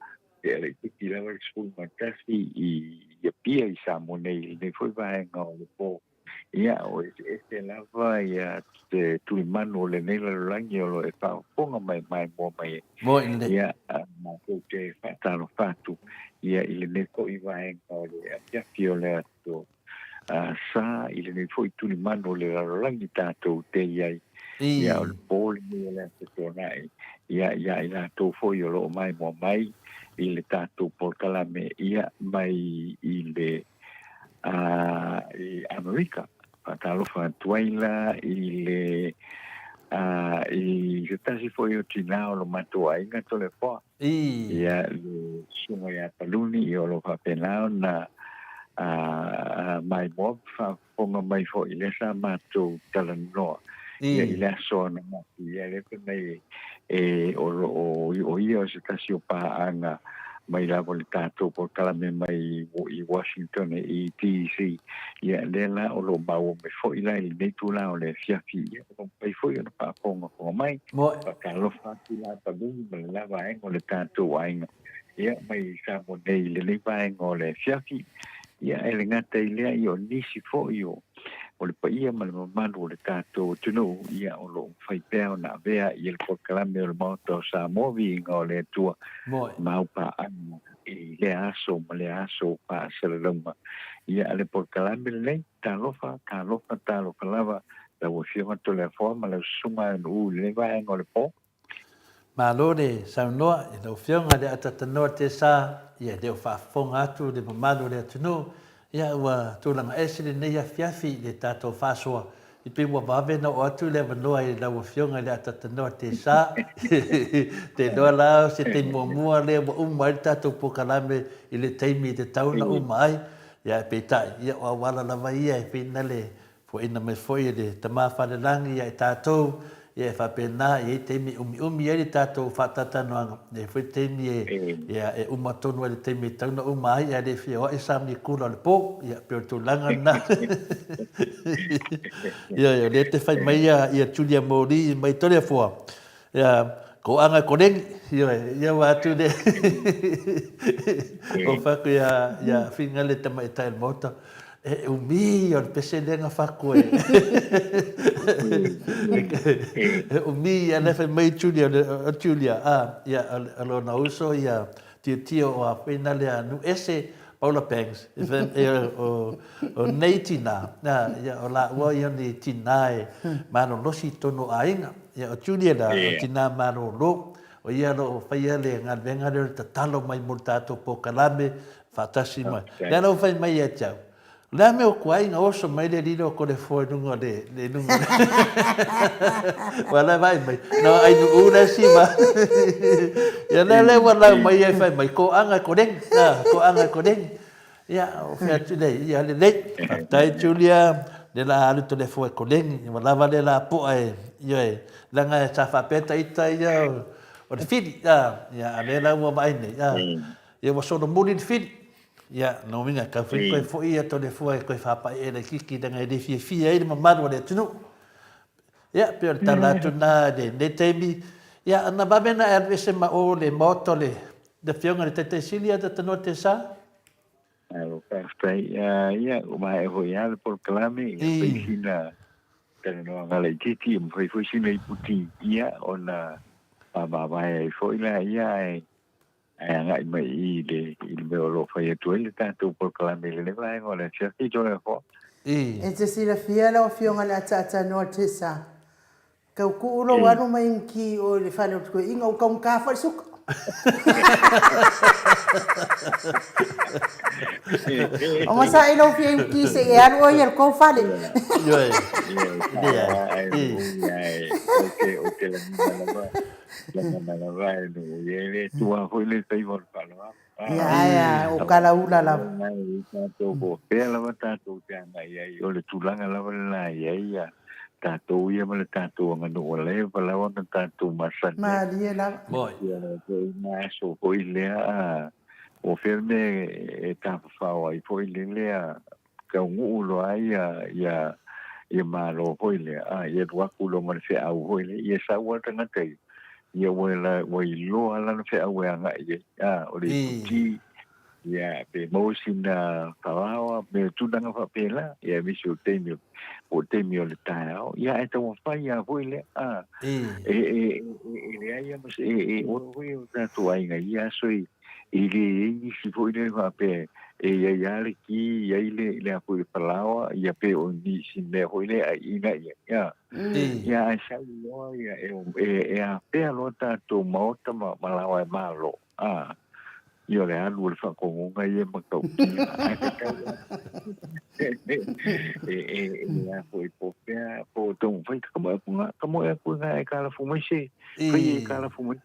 Tea laitiiti lava le 11 i Apia i Samoa nei i lenei foi vaega o le po. Ia, o eseese lava ia te tulimanu o lenei lalolagi o lo o e faafofoga mai maimoa mai ai. Moi lelei. Ia, matou te faatalofa atu ia i lenei foi vaega o le afiafi o le aso sa i lenei foi tulimanu o le lalolagi tatou te i ai. Ia, o le po lenei o le Aso Toonai, ia, ia i latou foi o lo o maimoa mai i le tatou polokalame, ia, mai i le, uh, i Amerika. Faatalofa atu ai la i le, uh, i se tasi foi o tinā o lo matou aiga Toleafoa. Ia, le susuga ia Paluni, ia o lo o faapena ona maimoa faafofoga mai foi i lea sa matou talanoa ia i le aso ananafi, ia lea fai mai e o lo o o ia o se tasi o paaga mai lava o le tatou polokalame mai i Washington i DC, ia lea la o lo o maua mai foi la i lenei tulaga o le afiafi, ia o lo o mafai foi ona faafogafoga mai. Faatalofa atu la Paluni ma le la vaega o le tatou aiga, ia mai Samoa nei i lenei vaega o le afiafi. Ia e le gata i lea, ia o nisi foi o, o le paia ma le mamalu o le tatou atunuu, ia o lo o mafai pea ona avea ia le polokalame o le Maota o Samoa, viiga o le Atua, ma au paaga i lea aso ma lea aso o faasalalauga. Ia le polokalame lenei, talofa, talofa, talofa lava lau Afioga Toleafoa ma lau Susuga Nuu i lenei vaega o le po. Malo le saunoa i lau Afioga i le Atatanoa Tesa, ia e le o faafofoga atu le mamalu o le atunuu, ia ua tulaga ese lenei afiafi i le tatou faasoa, i pei ua vave ona oo atu le avanoa i lau Afioga i le Atatanoa Tesa, te iloa la o se taimi muamua lea ua uma ai le tatou polokalame i le taimi e tatau ona uma ai, ia peitai, ia o auala lava ia e pei le Foaina mai foi e le Tama Falelagi ia i tatou, ia e faapena, e i ai taimi e umiumi ai le tatou faatalatalanoaga, e i ai foi taimi e, ia, e uma tonu ai le taimi e tatau ona uma ai, ae le fia o ai sa mikula o le po, ia, pei o le tulaga lena. Ia, ia, o lea te fai mai ia, ia Julia Moli mai Toleafoa, ia, Ko anga koleni, ioe, ia ua atu le o faku ia, ia finga le tamaitai o le maota, e umi o le pese lea na faku e. E umi ia le fai mai Julia, o Julia, a, ia, o lona uso ia Tiotio o a whena lea nu ese Paula Banks, e fai, e, o, o nei tina, a, ia, o la ua ia ni tina e malolosi tonu o aiga. Ia, o Julia la, o tina malolo, o ia lo o whaia le galuega lea o le tatalo mai mo le tatou polokalame, faatasi mai. Lea la ua fai mai ia te au, O le a mea o kuai na oso mai le lilo ko le foe lunga o le, le lunga o le. Ua la vai mai. Na ai nu u le si ma. Ia le le ua lau mai ai fai mai ko anga ko reng. Na ko anga ko reng. Ia o fea atu nei ia le lei. Faafetai Julia le la alu to le foe ko reng. Ua lava le la poa e ia e langa e sa faapea ta ita ia o le fili. Ia a le la ua vaai nei. Ia ua solomuli le fili. Ia, nō uiga, tau whai koe foʻi ia Toleafoa e koe whāpae e kiki leaga e le fiafia ai le mamalu o le atunuu. Ia, pei o le tala atu nā i lenei taimi. Ia, na vave na e alu ese ma o le maota o le Afioga i le Taitai Sili a Tanoa Tesa. Alo, faafetai. Ia, ua maea foi lava le polokalame, ia fai sina talanoaga laitiiti, ia ma fai foi sina iputi, ia, ona faamavae ai foi laia, ae ae agai mai i le, i le mea o lo o fai atu ai le tatou polokalame i lenei vaega o le afiafi, Toleafoa. E te silafia lau Afioga le ataatanoa Tessa, tau tuu lou alu mai ki o le fale o le toeaina ua taugata foi le suka. Ogasai lou fia ki se i e alu oe i le tou fale. Ioe. Ou te lagona lava Lagona lava e nuu ia e le tua foi le faiva o le faaaloalo. Ia ae a, o kalaula lava. Ai tatou po o fea lava tatou te agai ai, o le tulaga lava lena e i ai ia tatou ia ma le tatou aganuu ua leva lava ona tatou masani ai. Malie lava. Moi. Ia foi na aso foi lea a o fea le mea e tafafao ai foi lele a taunuu loa ai ia, ia, ia Malo foi lea, a, ia alu atu loa ma le feau foi lea, ia sau lava le tagata ia, ia ua, la, ua iloa lana feau e agai i ai, a, o le iputi, ia, pe maua sina falaoa, me tulaga faapena, ia, aemaise o taimi, po o taimi o le taeao, ia, ae taumafai lava foi lea, a, e, e, e, e leai lava ma se, e, e, oe foi o tatou aiga i ia aso i, E le i ai nisi foi lea faapea e i ai lava le ki, i ai le, le a foi le falaoa, ia pe o nisi mea foi lea e aiina i ai. Ia, ia ae sau loa ia e, e, e afea loa tatou maota ma, ma laoa e malo. A, ia o le alu o le faatonuga ia e matautia. Ae tatau lava e, e, e a foi po o fea, po o taumafai, ka moe atu na, ka moe atu i na e kalafu mai se, fai e kalafu mai.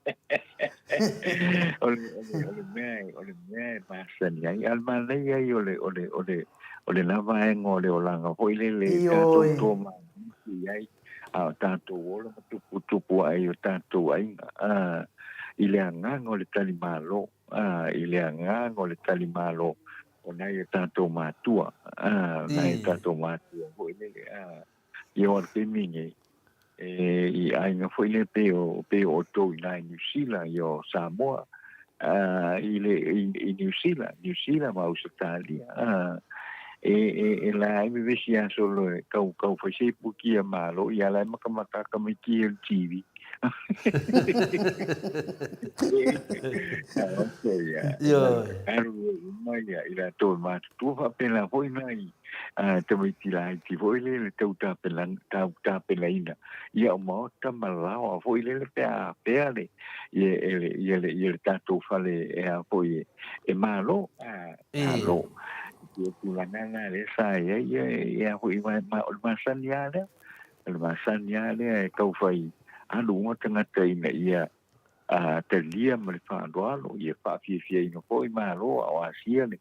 O le, o le, o le mea, o le mea e masani ai, a o le manaia ia o le, o le, o le, o lena vaega o le olaga foi lele e tatou toamalisi i ai, a o tatou ola ma tuputupu ae i o tatou aiga, a, i le agaga o le talimalo, a, i le agaga o le talimalo o nai o tatou matua, a, nai o tatou matua foi lele, a, Ia o le taimi nei, e, i aiga foi lea pei o, pei o outou i ina i Niu Sila, ia o Samoa, uh, i, le, i, i Niu Sila, Niu Sila ma Ausetalia, uh, e, e, e la ai vevesi a solo e kau, kau fai se puki a malo, ia la e makamaka ka mai ki e le TV. Alu uma ia i latou e matutua faapena foi nai tamaiti laiti foi lele tau tapenaina ia o maota ma laoa foi lele pe a afea le ia le ia le tatou fale e a foi e malo malo ia tulaga na lea sa i ai ia ia foi ma o le masani lava lea O le masani lava lea e tau fai alu uma tagata ina ia talia ma le faaaloalo, ia faafiafiaina foi Malo a o Asia le,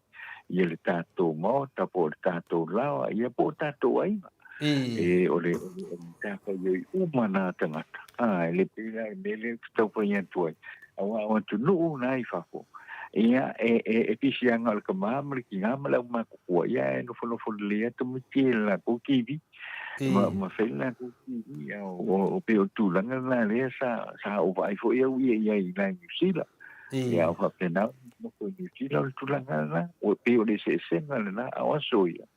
ia le tatou maota po o le tatou laoa, ia po o tatou aiga. E, o le, o le, o le matafaioi uma na tagata. A, e le pei la le mea lea ou te tau fai atu ai, aua o atunuu na i fafo, Ia, e, e, e pisi aga o le tama ma le tina ma le aumatutua, ia e nofonofo lelei lava tamaiti i le latou TV. Ma, ma fai le latou TV. Ia, o, o, pei o le tulaga lena lea sa, sa ou vaai foi au ia i ai i la i Niu Sila. Ia, o faapena ona nofo i Niu Sila o le tulaga lena. Ua pei o le eseesega lena, a o aso ia,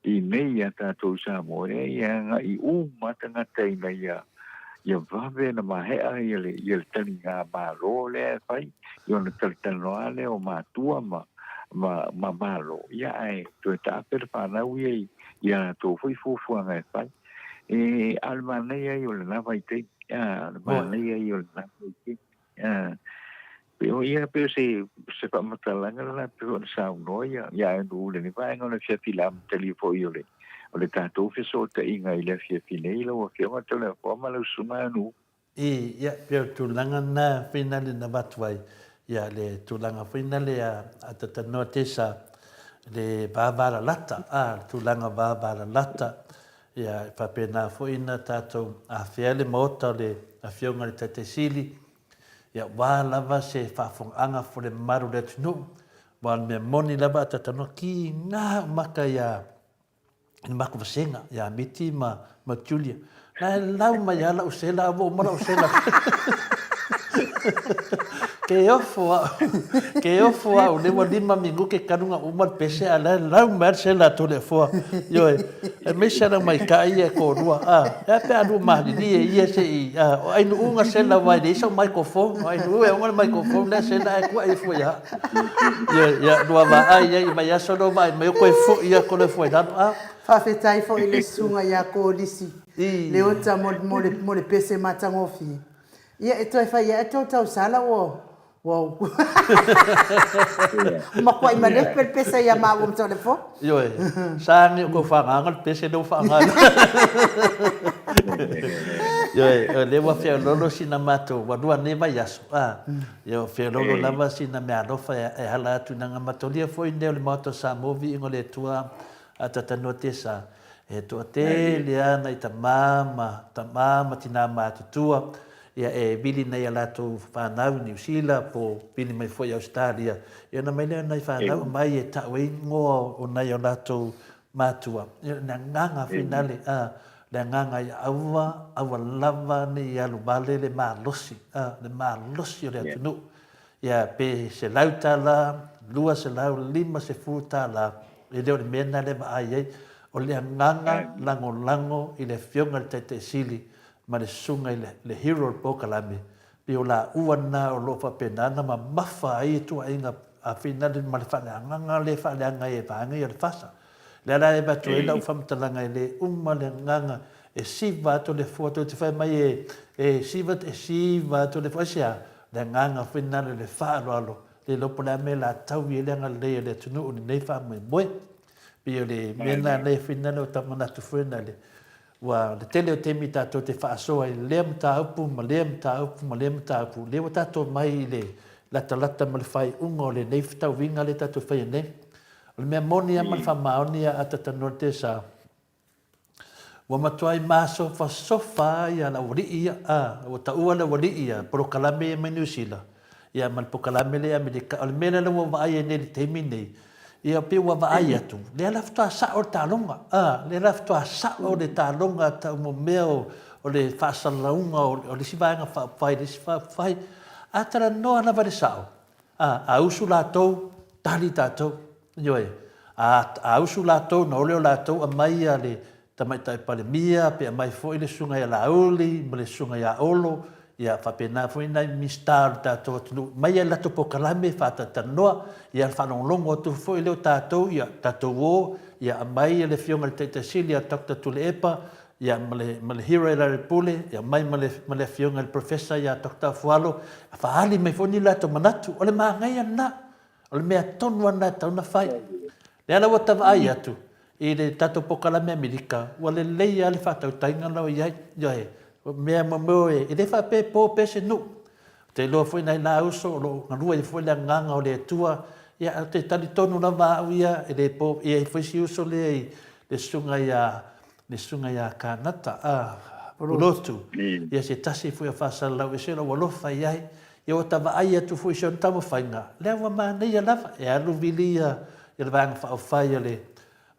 i nei ia tatou i Samoa, e ia agai uma tagata ina ia ia vave ona maea ia le ia le taliga Malo lea e fai, ia ona talatalanoa lea o matua ma ma ma Malo, ia ae toe taape le fanau ia i i a latou foi fuafuaga e fai. E, a o le manaia ia o lena vaitaimi, a, o le manaia ia o lena vaitaimi. Pei o ia, pei o se, se faamatalaga lena pei ona saunoa ia, ia Andrew i lenei vaega o le afiafi i le amatalia foi o le, o le tatou fesootaiga i le afiafi nei lau Afioga Toleafoa ma lau Susuga Andrew. I, ia, pei o le tulaga lena foi nale na avatu ai, ia, le tulaga foi nale a, a Tatanoa Tesa, le vavalalata, a, le tulaga vavalalata, ia, e faapena foi na tatou afea le Maota o le Afioga i le Taitai Sili, Ia wā lava se faafogaaga fo le mamalu o le atunuu, aua o le mea moni lava a talanoa ki ngā maka iā i le matou vasega iā Miti ma ma Julia. La e lau mai lava lau sela a ua uma lau sela. Ke ofo au, ke ofo au, lea ua lima minute talu ona uma le pese a la e lau mai lava le sela a Toleafoa. Ioe, aemaise lava maita'i ia e toalua, a, e a pe a lua malilie ia se i, a, o Ainuuga sela aua e leai sau microphone, o Ainuu e ona le microphone lea sela ae tuai ifo ia au. Ioe, ia, lua vaai ai i vaiaso lea ua vaai mai ua toe foi lava Toleafoa i lalo, a. Faafetai foi i le susuga ia Kolisi Leota mo, mo le, mo le pese matagofie. Ia, e toe fai ae tou tausala ua, ua matuai malepe le pese ia maua ma Toleafoa. Ioe, sa agi o tou faaagaga le pese lea ua faaaoga. Ioe, o lea ua feoloolo sina matou, ua lua nei vaiaso, a, ia ua feoloolo lava sina meaalofa e ala atu i nai matolia foi nei o le Maota o Samoa, viiga o le Atua, a Tatanoa Tesa, e toatele lava nai tama ma tama ma tina matutua ia e vili nei a latou fanau i Niu Sila po vili mai foi i Ausetalia, ia ona mai lea o nai fanau aumai e tau ai ingoa o nai o latou matua. Ia le agaga finale, a, le agaga ia aua, aua lava ne i alu vale le malosi, a, le malosi o le atunuu. Ia, pe $100, 200, $50, e le o le mea lena lea e vaai ai, o le agaga lagolago i le Afioga i le Taitai Sili ma le Susuga i le Hero o le Polokalame, pei o laua lena o lo o faapena ona mamafa ai ituaiga finale ma le faaleagaga lea e faaleaga ai e vaega ia o le FASA. O lea la e avatu ai lau faamatalaga e le uma le agaga e siva atu le fua, tou te fai mai e, e siva, e siva atu le fua, aisea? Le agaga foi lena o le faaaloalo, le iloa po o le a mea o le a taui ai le agalelei o le atunuu i lenei faamoemoe. Pei o le mea lena lea foi lena ua manatu foi lena le, ua le tele o taimi tatou te faasoa i lea mataupu ma lea mataupu ma lea mataupu, lea ua tatou omai i le latalata ma le faaiuga o lenei fetauiga lea tatou te faia nei. O le mea moni lava ma le faamaoni a Tatanoa Tesa, Ua matuai masofasofa lava le aualii ia, a, ua taua le aualii ia, polokalame ia mai Niu Sila, ia ma le polokalame lea i Amerika. O le mea lea ua vaai ai nei i le taimi lenei, ia pei ua vaai atu, lea la faatoa sao le taaloga, a, lea la faatoa sao le taaloga tau mo mea o, o le faasalalauga o le isi vaega faaupufai i le isi faaupufai. A talanoa lava i le sao, a, a usu latou, tali tatou. Ioe, a, a usu latou ona o lea o latou aumai ia le Tamaitai Palemia, pe aumai foi le Susuga ia Laauli ma le Susuga ia Olo, ia faapena foi nai Minisita o le tatou atunuu, aumai ia le latou polokalame faatalatalanoa, ia faalogologo atu foi lea o tatou, ia tatou o, ia aumai ia le Afioga i le Taitai Sili ia Doctor Tuilaepa, ia ma le, ma le Hero Lealailepule, ia aumai ma le, ma le Afioga i le Professor ia Doctor Afualo, faaali mai foi ni latou manatu, o le manaia lena. O le mea tonu lava lena e tatau ona fai. Lea la ua ta vaai atu i le tatou polokalame Amerika, ua lelei lava le faatautaiga la ua i ai. Ioe, o mea mo mea e le faapea e po pea se nuu. Ou te iloa foi nai la uso o lo o galue ai foi le agaga o le Atua. Ia, ou te talitonu lava au ia, e le po, e i ai foi si uso lea i le susuga ia le susuga ia Kanata, a, Pulotu, ia se tasi foi o faasalalau ese lou alofa i ai. Ia ua ta vaai atu foi i si ona taumafaiga, lea ua manaia lava, e alu vili ia le Vaega Faaupufai a le,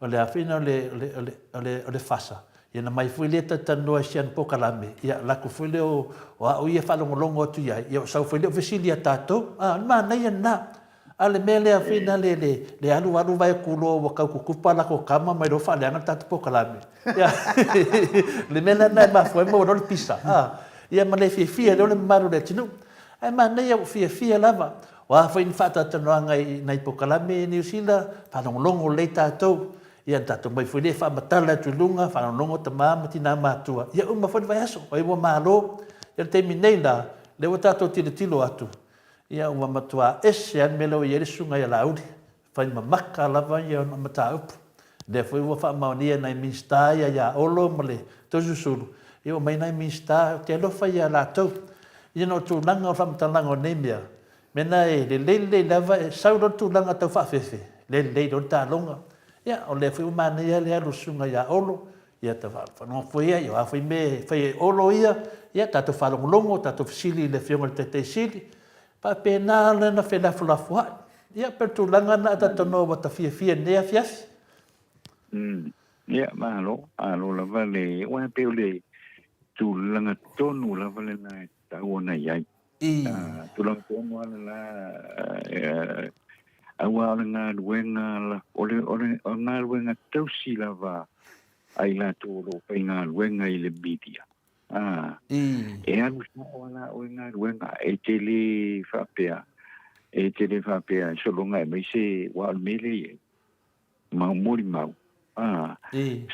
o le a foi lena o le, o le, o le, o le, o le FASA, ia ona mai foi lea talatalanoa i si ana polokalame, ia alu atu foi lea o, o au ia e faalogologo atu i ai, ia ou sau foi lea ou fesili ia tatou. A, o le manaia lena. A o le mea lea foi lena le, le, le alu alu vae atu loa ua tau tutupa latou tama mai loa faaleaga le tatou polokalame. Ia, le mea la lena e mafua ai maua loa le pisa, a, ia ma le fiafia ai loa le mamalu o le atunuu. Ae manaia ua fiafia lava. O a foi ni faatalatalanoaga i nai polokalame i Niu Sila, faalogologo lelei tatou. Ia ona tatou omai foi lea e faamatala atu i luga, faalogologo tama ma tina matua. Ia uma foi le vaiaso, ai ua malo. Ia le taimi nei la, lea ua tatou tilotilo atu, ia ua matua ese lava le mea lea ua i ai le susuga ia Laauli. Fai mamaka lava ia ona mataupu. Lea foi ua faamaonia e nai Minisita ia ia Olo ma le Toeolesulusulu, ia ua omai nai Minisita ou te alofa ia latou. Ia na o tulaga o le faamatalaga o nei mea, mena e lelei lelei lava e sau loa le tulaga tau faafefe, lelei loa le taaloga. Ia o lea foi ua manaia le alu o le susuga ia Olo, ia ta faalogo foi ia, o a foi mea e fai e Olo ia, ia tatou faalogologo, tatou fesili i le afioga i le Taitai Sili, Faapena lana felafolafoai. Ia, pei o le tulaga lena a ta talanoa ua ta fiafia i lenei afiafi. Umm, ia, malo, malo lava le, aua e pei o le tulaga tonu lava lena e tatau ona i ai. I. Tulaga tonu lava lena, aua o le galuega, o le, o le galuega tausi lava a i latou o lo o faigaluega i le media. Ā, e alu sao lava la oe galuega, e te le faapea, e te le faapea e sologa e aumai se, aua o le mea lea e i ai, mau molimau, ā,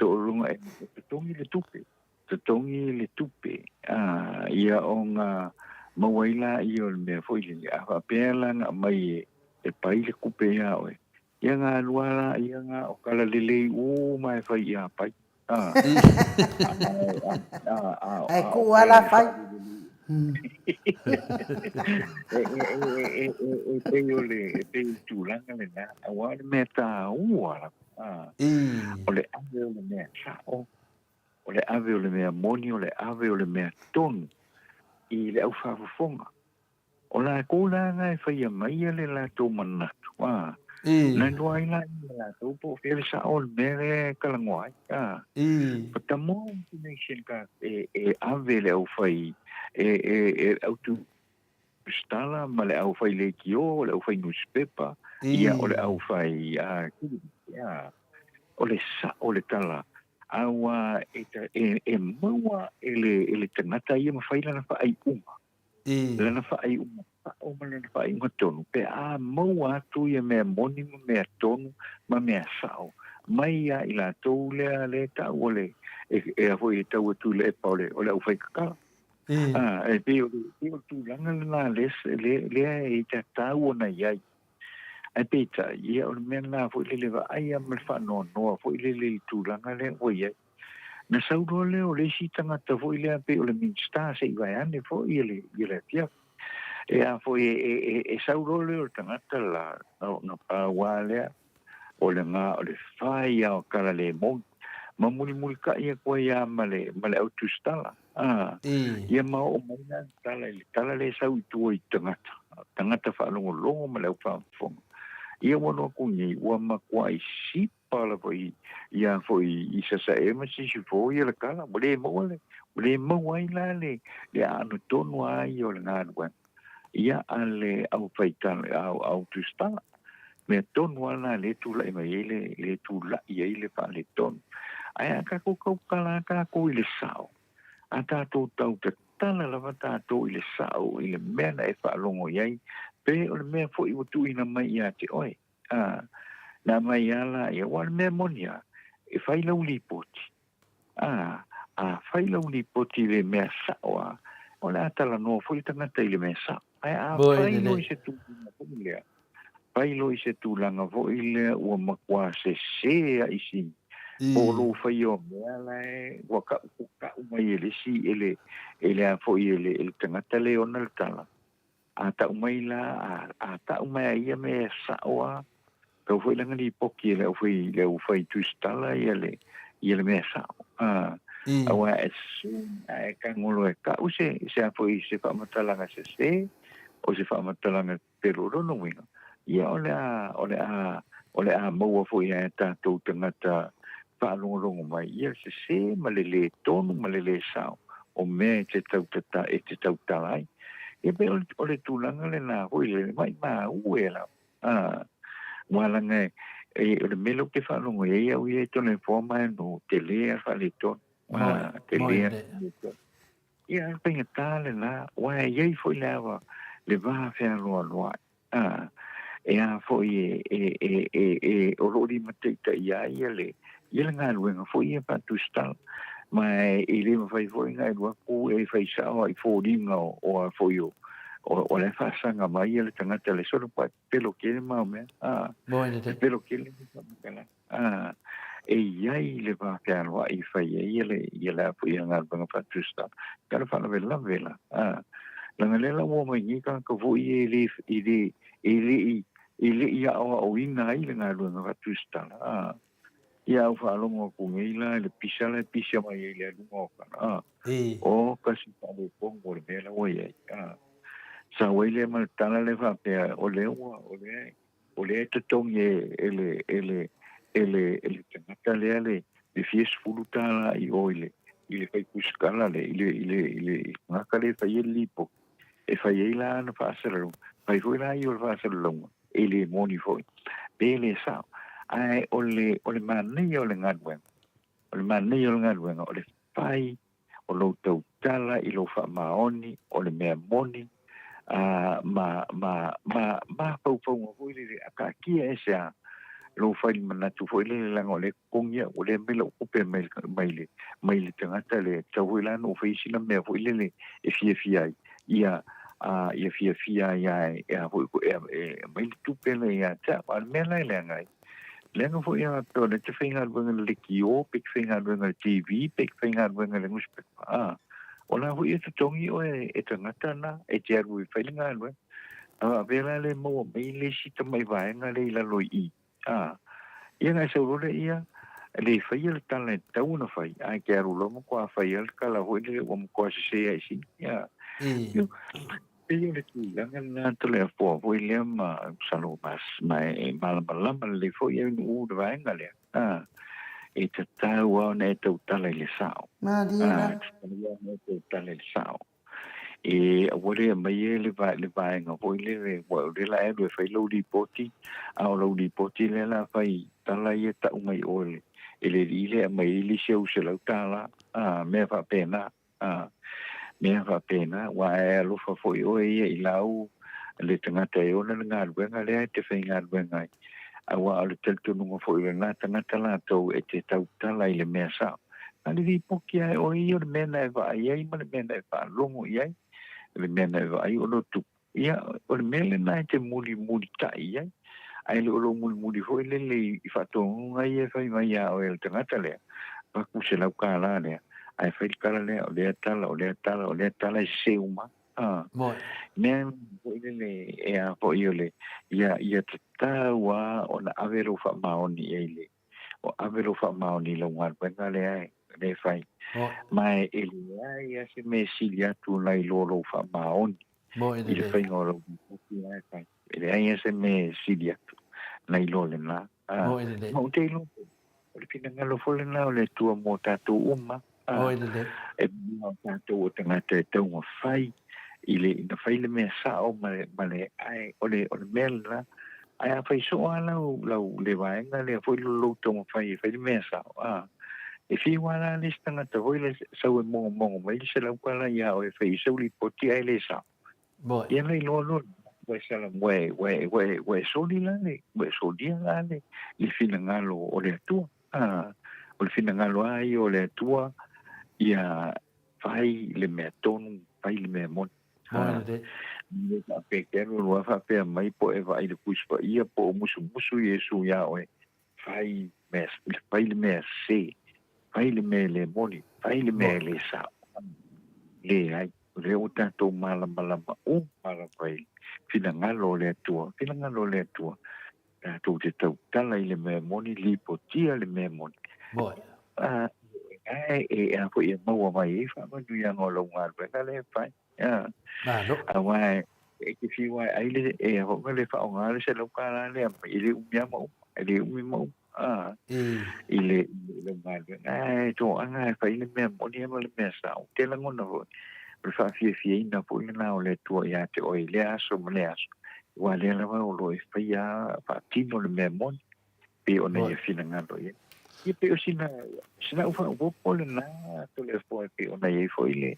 sologa e totogi le tupe, totogi le tupe, ā, ia ona maua ai laia o le mea foi lele, a faapea la na aumai e pai le tupe ia oe, ia galua la ia na o tala lelei uma e fai ia pai. Ae kuu lava la fai. E pei o le tulaga lena, aua o le mea taua lava, o le ave o le mea sao, o le ave o le mea moni, o le ave o le mea tonu i le au faafofoga. O latou la na e faia mai le latou manatu, a, na iloa ai la e latou po o fea le sao o le mea lea e talanoa ai, a. But the more information ka e, e ave le au fai, e, e, e au tusitala ma le au fai leitio, le au fai newspaper, ia o le au fai, a, a, o le sao le tala, aua e, e, e maua e le, e le tagata ia ma fai lana faaiuga. Lana faaiuga sao ma lana faaiuga tonu, pe a maua atu ia mea moni ma mea tonu ma mea sao mai ia i latou lea lea e tau o le e, e a foi e tau atu i le epa o le o le aufaikakala. A, e pei o le, pei o le tulaga lena lea, lea, lea e tatau ona i ai. Ae peitai, ia o le mea lena foi lele vaaia ma le faanoanoa foi lele i le tulaga lea ua i ai. Na sau loa lea o le isi tagata foi lea pei o le Minista se i vaeane foi ia le, ia le afiafi. E a foi e, e, e, e sau loa lea o le tagata la, na, na pau lava lea, o le ga, o le fai lava o tala le moni. Ma mulimulitai atu ai lava ma le, ma le au tusitala. A, ia ma oo mai la le tala i le tala lea e sau i tua i tagata, tagata faalogologo ma le au faafofoga. Ia ua alu atu nei, ua matuai sipa pala foi ia foi i Sasae ma Sisifo ia le tala, ua le maua le, ua le maua ai la le, le aano tonu lava ia o le galuega ia a le au faitala, au, au tusitala. Mea tonu lava lena lea e tulai mai ai le, le tulai ai le faaletonu. Ae a tatou tautala lava tatou i le sao, a tatou tau tatala lava tatou i le sao i le mea na e faalogo i ai, pe o le mea foi ua tuuina mai ia te oe. A, na aumai lava la ia, aua o le mea moni lava, e fai lau lipoti, a, a fai lau lipoti i le mea sao lava, o le a talanoa foi le tagata i le mea sao. Ae a fai loa i se tulaga foi lea, fai loa i se tulaga foi lea ua matua sese lava i si, po o lou faia o mea la e ua tau, tau mai e le isi, e le, e le a foi e le, e le tagata lea e ona le tala, A tau mai la, a, a tau mai a ia mea sao a, tau foi lana lipoti e le au fai, le au fai tusitala ia le, ia le mea sao. A, aua as soon a e tagolo e tau se, se a foi se faamatalaga sese, o se faamatalaga pepelo. O lona uiga, ia o le a, o le a, o le a maua foi e a tatou tagata faalogologo mai, ia le sesē ma le lē tonu ma le lē sao o mea e te tautata, e te tautala ai. Ia pei o le, o le tulaga lenā foi lele, maimau e lava. A, ua laga e, e, o le mea lea ou te faalogo i ai au ia e Toleafoa ma e no, tele a le faaletonu. A, tele a le faaletonu. Ia, o le faigata lena, aua e i ai foi le ava, le va fealoaloai. A, e a foi e, e, e, e, e, o lo o limataitaia ai ia le, ia le galuega foi ia faatusitala. Ma e, e le mafai foi ona e alu atu e fai sao ai foliga o, o a foi o, o, o la e faasaga mai ia le tagata le solo pa pepelo kele mau mea. A, pepelo kele faamatalaga. A, e i ai le va fealoai e fai ai ia le, ia le a foi ia galuega faatusitala. Ia o le faalavelave la. A, leaga lea la ua omai nei tagata foi ia e le, e le, e le i, e le i aoaoina ai le galuega faatusitala. A, ia au faalogo atu nei la i le pisa la e pisa mai ai le aluga o kana. A, o kasi faaletonu o le mea la ua i ai. A, sau ai lea ma le tala lea faapea, o lea ua, o lea, o lea e totogi e, e le, e le, e le, e le tagata lea le, le fia sefulu tālā i o i le, i le fai tusikala le, i le, i le, i le, i le tagata lea e fai ai le lipoti. E fai ai la ana faasalalauga. Fai foi la ia o le faasalalauga, e le moni foi, pe le sao. Ae o le, o le manaia o le galuega, o le manaia o le galuega, o le fai o lou tautala i lou faamaoni, o le mea moni, a, ma, ma, ma mafaufauga foi lele, a taatia ese a lou fai manatu foi lele leaga o lea e totogi au, o lea e aumai lau tupe mai, mai le, mai le tagata lea, e tatau foi la ona ou faia sina mea foi lele e fiafia ai, ia, a, ia fiafia ai a e, e a foi, e, e aumai le tupe lea ia te au. A o le mea la e leaga ai, Leaga foi a faapea o lea e te faigaluega i le lekiō pe te faigaluega i le TV pe te faigaluega i le nusipepa, ā, o la foi e totogi oe e tagata na e te alu e fai le galuega. A faapea la le maua mai le isi tamai vaega lea i lalo i i, ā, ia ona e sau loa lea le faia le tala e tatau ona fai, ae te alu loa matua fai lava le tala foi lele ua matua sese ai sina, ia. Pei o le tulaga lena Toleafoa foi lea ma masalo ma e malamalama lelei foi au i le vaega lea. A, e tatau lava ona e tautala i le sao. Malie A, la. e tatau lava ona e tautala i le sao. E aua le aumaia le, le vaega foi lele, ua o lea la e alu e fai lau lipoti, a o lau lipoti lea la fai tala ia tau mai oe le, e le alii lea e aumai ai le isi au $100, a, mea faapena. A, mea faapena, aua e alofa foi oe ia i lau le tagata e ona le galuega lea e te faigaluega ai, aua o le talitonuga foi o lena tagata latou e te tautala i le mea sao. Na le lipoti lava e oe ia o le mea na e vaai ai ma le mea na e faalogo i ai, le mea na e vaai o lo tupu. Ia, o le mea lena e te mulimulitai i ai, ae le o lou mulimuli foi lele i faatonuga ia e fai mai ia oe e le tagata lea, avatu $100 lea, ae fai le tala lea, o lea tala, o lea tala, o lea tala e sese uma. A, mea foi lele e a foi o le, ia, ia tatau lava ona ave lou faamaoni i ai le, o ave lou faamaoni i lau galuega lea e lea e fai. Ma e leai lava se mea e sili atu nai lo lou faamaoni i le faiga o lau lipoti la e fai. E leai lava se mea e sili atu nai lo lena. Ma ou te iloa foi, o le finagalo foi lena o le Atua mo tatou uma. E mea o tatou o tagata e taumafai i le, ina fai le mea sao ma le, ma le, ae o le, o le mea lena, ae a fai soo lava lau, lau, le vaega lea foi lo lou taumafai e fai le mea sao, a, e fiu lava la le isi tagata foi lea sau e mogomogo mai le $100 iā oe e fai ai sau lipoti ae le sao. Ia na iloa loa ua e sala, ua e, ua e, ua e, ua e soli la le, ua e solia la le, le finagalo o le Atua. A, o le finagalo lava ia o le Atua, ia fai le mea tonu, fai le mea moni. A, le faapea ke alu alu lava faapea mai po e vaai i le Tusi Paia po o musumusu Iesu iā oe, fai mea, fai le mea sese, fai le mea e le moni, fai le mea e le sao. Leai, o lea ua tatou malamalama uma lava i le finagalo o le Atua, finagalo o le Atua, tatou te tautala i le mea moni, lipotia le mea moni. A, e, e, a foi e maua mai ai faamanuiaga o lau galuega lea e fai. Aua E te fiu ai ai le e hoʻi le faaaoga le $100 lea mai e le umi lava ma uma, e le umi ma uma a i le lau galuega. Ae toaga e fai le mea moni ma le mea sao. Ou te lagona foi o le faafiafiaina foi lena o le Atua ia te oe i lea aso ma lea aso, aua o lea lava o lo o e faia faatino le mea moni pei ona ia finagalo i ai. Ia pei o sina, sina au faaopoopo lena Toleafoa e pei ona i ai foi le,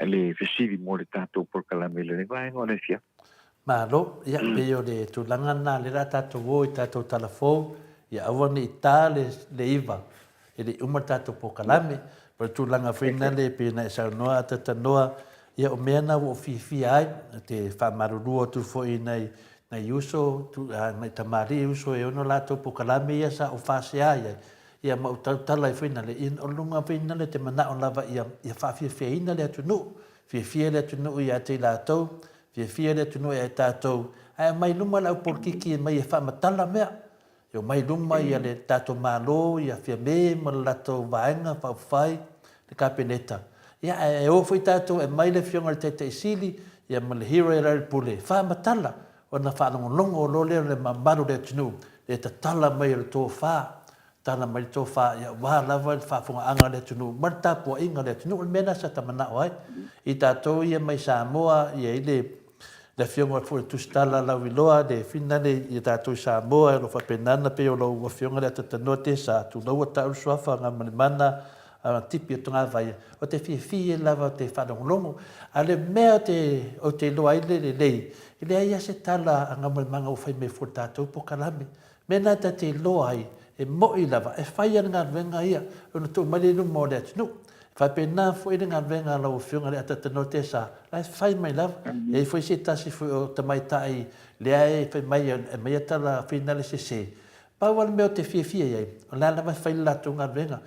le fesili mo le tatou polokalame i lenei vaega o le afiafi. Malo, ia pei o le tulaga lena lea o le a tatou o i tatou tala fou, ia aua ne i ta le 9 e le i uma le tatou polokalame. O le tulaga foi lena e pei ona e saunoa a talanoa, ia o mea na ua ou fiafia ai, ou te faamalulu atu foi i nai nai uso, nai tamalii uso e ono latou polokalame ia sa ou faasea i ai, ia ma ou tautala ai foi nale, ia o luga foi nale te manao lava ia, ia faafiafiaina le atunuu, fiafia le atunuu ia te i latou, fiafia le atunuu ia i tatou, ae aumai luma le au polokiki e mai e faamatala mea. E omai i luma ia le tatou Malo, ia Fiame ma le latou Vaega Faaupufai, le Kapeneta. Ia ae o foi tatou e aumai le Afioga i le Taitai Sili ia ma le Hero ia Lealailepule e faamatala ona faalogologo loa lea o le mamalu o le atunuu le tatala mai o le tofa, tatala mai le tofa ia aua lava le faafofogaaga a le atunuu ma le tapuaiga a le atunuu. O le mea lena sa ta manao ai i tatou ia mai Samoa ia i le Le Afioga foi i le Tusitala Lauiloa, le finale i tatou i Samoa, o lo o faapena ona pei o lau Afioga le Atatanoa Tesa, tulou ua tau le suafa Gamalemana Tipi o Togavaia, ou te fiafia lava ou te faalogologo. A o le mea ou te, ou te iloa ai le lelei, e leai lava se tala a Gamalemana ua fai mai fua i le tatou polokalame. Mea lena ta te iloa ai, e mo'i lava, e fai lava le galuega ia, ona tuu mai lea i luma o le atunuu. E faapena foi le galuega a lau Afioga i le Atatanoa Tesa, la e fai mai lava. E i ai foi se tasi foi o tamaitai lea e fai mai e aumaia tala finale sese. Pau lava le mea ou te fiafia i ai, o la e lava e fai le latou galuega.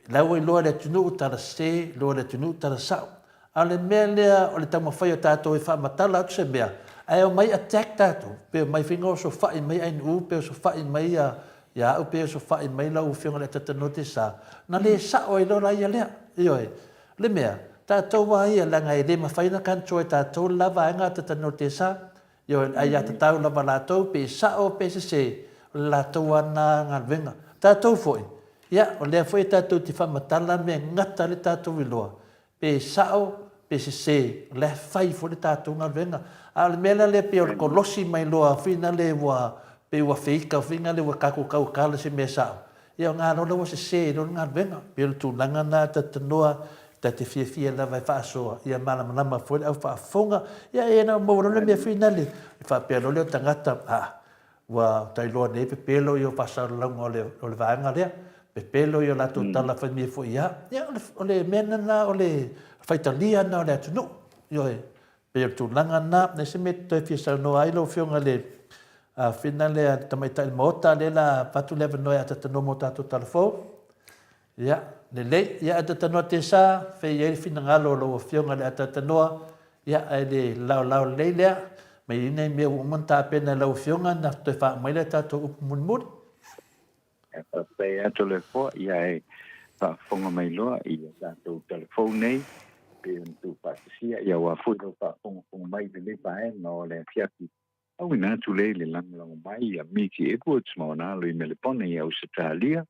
La ua iloa e le atunuu tala sese, iloa e le atunuu tala sao. A o le mea lea o le taumafai o tatou e faamatala atu se mea, ae omai attack tatou, pe omai foi osofai mai Ainuu, pe osofai mai ia au, pe osofai mai lau Afioga i le Atatanoa Tesa, ona le sao ai loa laia lea. Ioe. O le mea, tatou lava ia, leaga e le mafai ona control e tatou le la vaega Atatanoa Tesa. Ioe, aiatatau lava latou, pe sao pe sese, o le latou lava lena galuega. Tatou foi, ia, o lea foi tatou te faamatala mea e gata ai le tatou iloa, pe sao pe sese, o la e fai foi le tatou galuega. A o le mea la lea pei o le kolosi mai loa foi lea ua pei ua feika foi lea ua tatou tau tala se mea sao, ia o na loa la ua sese ai loa le galuega. Pei o le tulaga lena talatalanoa ta te fiafia lava e faasoa ia malamalama foi le au faafofoga. Ia e na maua loa le mea foi lea e faapea loa lea o tagata, aa, Ua tailoa nei pepelo ia o faasalalauga o le, o le vaega lea, pepelo ia o latou tala fai mai foi ia, ia o le, o le mea lena o le faitalia lena o le atunuu. Ioe, pei o le tulaga lena, leai se mea e toe fia saunoa ai lau Afioga i le Afina lea le Tamaitai Maota lea la avatu le avanoa e atatanoa mo tatou tala fou. Ia, lelei. Ia, Atatanoa Tesa, fai i ai le finagalo o lau Afioga i le Atatanoa, ia, ae le laolao lelei lea, mai i nai mea ua uma ona tapena e lau Afioga ona toe faauma ai lea o tatou upu mulimuli. Ia, faafetai atu Toleafoa, ia e faafofoga mai loa i a tatou tala fou nei, pei ona tuufaatasia, ia aua foi lou faafogafoga mai i lenei vaega o le afiafi. Auina atu lea i le lagolago mai ia Miti Edwards ma ona alo i Melepone i Ausetalia,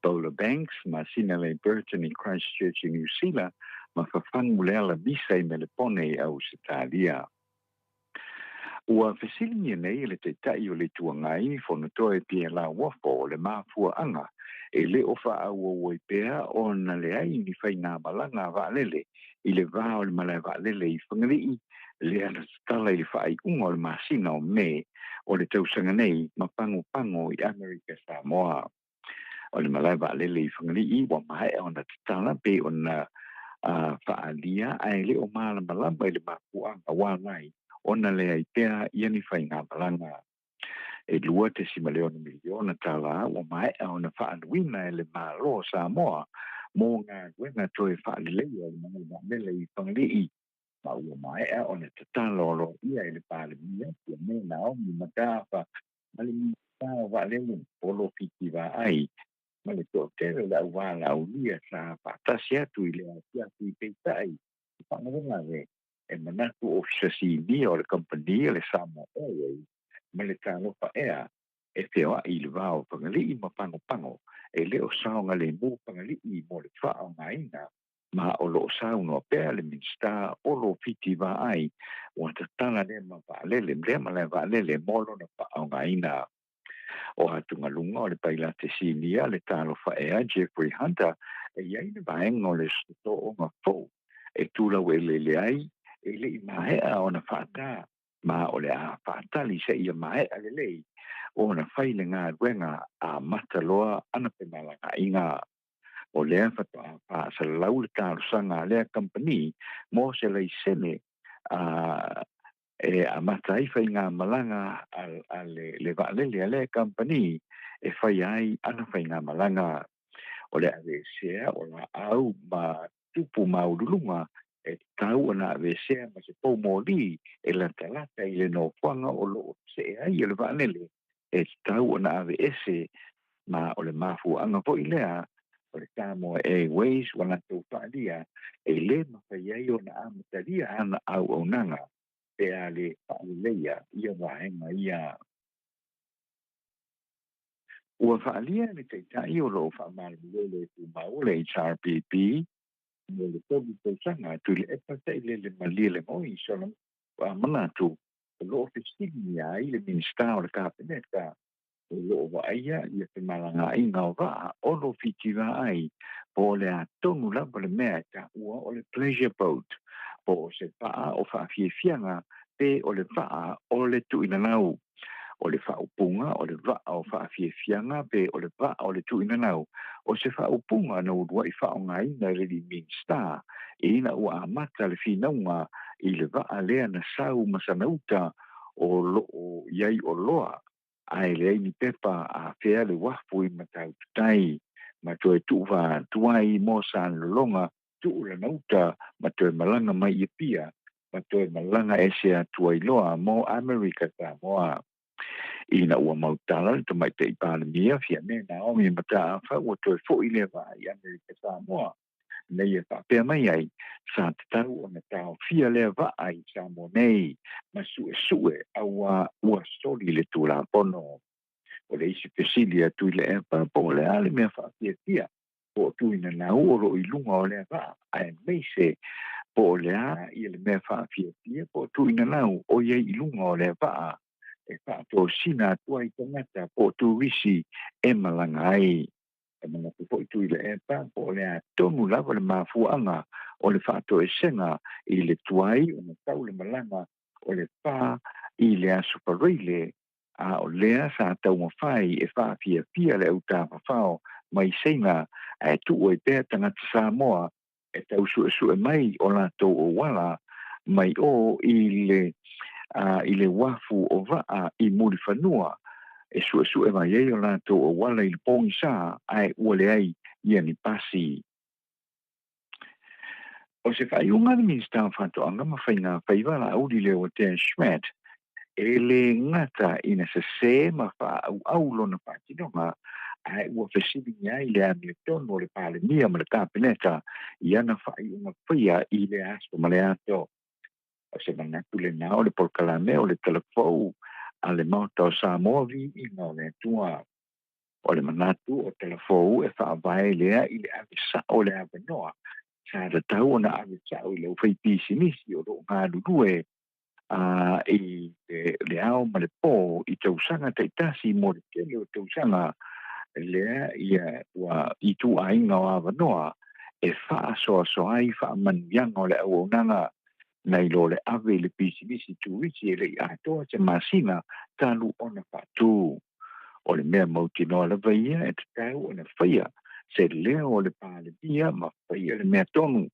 Bola Banks ma Sinalei Burton i Christchurch i Niu Sila, ma Fafagu Leala Visa i Melepone i Ausetalia. Ua fesiligia nei e le Taitai o le Itu Agai, Fonotoe Pierre Lauofo, le mafuaaga e le o faaauau ai pea ona leai ni faigamalaga a vaalele i le va o le malae vaalele i Fagalii lea na tatala i le faaiuga o le masina o Me o le tausaga nei ma Pagopago i Amerika Samoa. O le malae vaalele i Fagalii ua maea ona tatala pei ona faaalia ae le o malamalama i le mafuaaga ua ala ai ona leai pea ia ni faigamalaga. E $2.6 miliona tala ua maea ona faaaluina e le Malo o Samoa mo galuega toe faaleleia o le malae vaalele i Fagalii, ma ua maea ona tatalo aloaia e le Palemia Fiame Naomi Mataafa ma le Minisita o Vaalele Polo Fiti Vaai ma le toatele o le auvalaaulia sa faatasi atu i le afiafi. Peitai, i faalavelave. E manatu Ofisa Sinia o le Kamupani a le Samoa Airways ma le Talofa Air e feoai i le va o Fagalii ma Pagopago, e le o saogalemu Fagalii mo le faaaogaina, ma o lo o saunoa pea le Minisita Olo Fiti Vaai ua tatala lea ma vaalele lea malae vaalele mo lona faaaogaina. O atugaluga o le Pailate Sinia le Talofa Air Jeffrey Hunter e i ai le vaega o le sotooga fou e tulaueleele ai e le i maea ona faatā ma o le a faatali seia maea lelei ona fai le galuega amata loa ana femalagaaiga. O lea faatoa faasalalau le talosaga a lea kamupani mo se laisene a e amata ai faigamalaga a le vaalele a lea kamupani e faia ai ana faigamalaga. O le aveesea o laau ma tupu maualuluga e tatau ona aveesea ma se poumoli e latalata i le nofoaga o lo o see ai le vaalele e tatau ona aveese, ma o le mafuaaga foi lea o le Samoa Airways ua latou faaalia e le mafai ai ona amatalia ana auaunaga pe a le faaleleia ia vaega ia. Ua faaalia e le Taitai o lo o faamalamalua le tumau o le HRPP mo le 3 tausaga Tuilaepa Sailele Malielegaoi i sona manatu o lo o fesiligia ai le Minisita o le Kapeneta o lo o vaaia ia femalagaaiga o vaa o lo Fiti Vaai po o le a tonu lava le mea e taua o le pleasure boat, po o se vaa o faafiafiaga pe o le vaa o le tuuinalau. O le faaupuga o le vaa o faafiafiaga pe o le vaa o le tuuinalau o se faaupuga na uluai faaaogaina e le alii Minisita ina ua amata le finauga i le vaa lea na sau ma sana uta o lo o i ai oloa ae leai ni pepa afea le uafu i Matautu Tai ma toe tuuvaa atu ai mo Salelologa tuu lana uta ma toe malaga mai i Apia ma toe malaga ese atu ai loa mo Amerika Samoa. Ina ua mautala le Tamaitai Palemia Fiame Naomi Mataafa ua toe foi lea vaa i Amerika Samoa nei e faapea mai ai sa tatau ona taofia lea vaa i Samoa nei ma suesue auā ua soli le Tulafono. O le isi fesili a Tuilaepa po o le a le mea faafiafia po o tuinanau o lo o i luga o lea vaa, aemaise po o le a ia le mea faafiafia po o tuinanau o i ai i luga o lea vaa e faatosina atu ai tagata po o turisi e malaga ai. E manatu foi Tuilaepa po o le a tonu lava le mafuaaga o le faatoesega i le tuai ona tau le malaga o le 4 i le Aso Faraile, a o lea sa taumafai e faafiafia le autafafao mai Saina ae tuu ai pea tagata Samoa e tau suesue mai o latou auala mai o i le i le uafu o vaa i Mulifanua e suesue mai ai o latou auala i le pogisa ae ua leai ia ni pasi. O se faaiuga a le Minisita o Faatoaga ma Faiga Faiva Laauli Leuatea Schmidt, e le gata ina sesē ma faaauau lona faatinoga, ae ua fesiligia ai le amiotonu o le Palemia ma le Kapeneta i ana faaiuga faia i lea aso ma lea aso. O se manatu lena o le polokalame o le Talafou a le Maota o Samoa Viiga o le Atua. O le manatu o Talafou e faavae lea i le ave sao o le avanoa sa tatau ona ave sao i le aufaipisinisi o lo o galulue a i le ao ma le po i tausaga taitasi mo le tele o tausaga lea ia ua ituaiga o avanoa e faasoasoa ai faamanuiaga o le auaunaga nai lo le ave i le pisinisi turisi e le i atoa se masina talu ona faatu. O le mea mautinoa lava ia e tatau ona faia se leo o le Palemia ma faia le mea tonu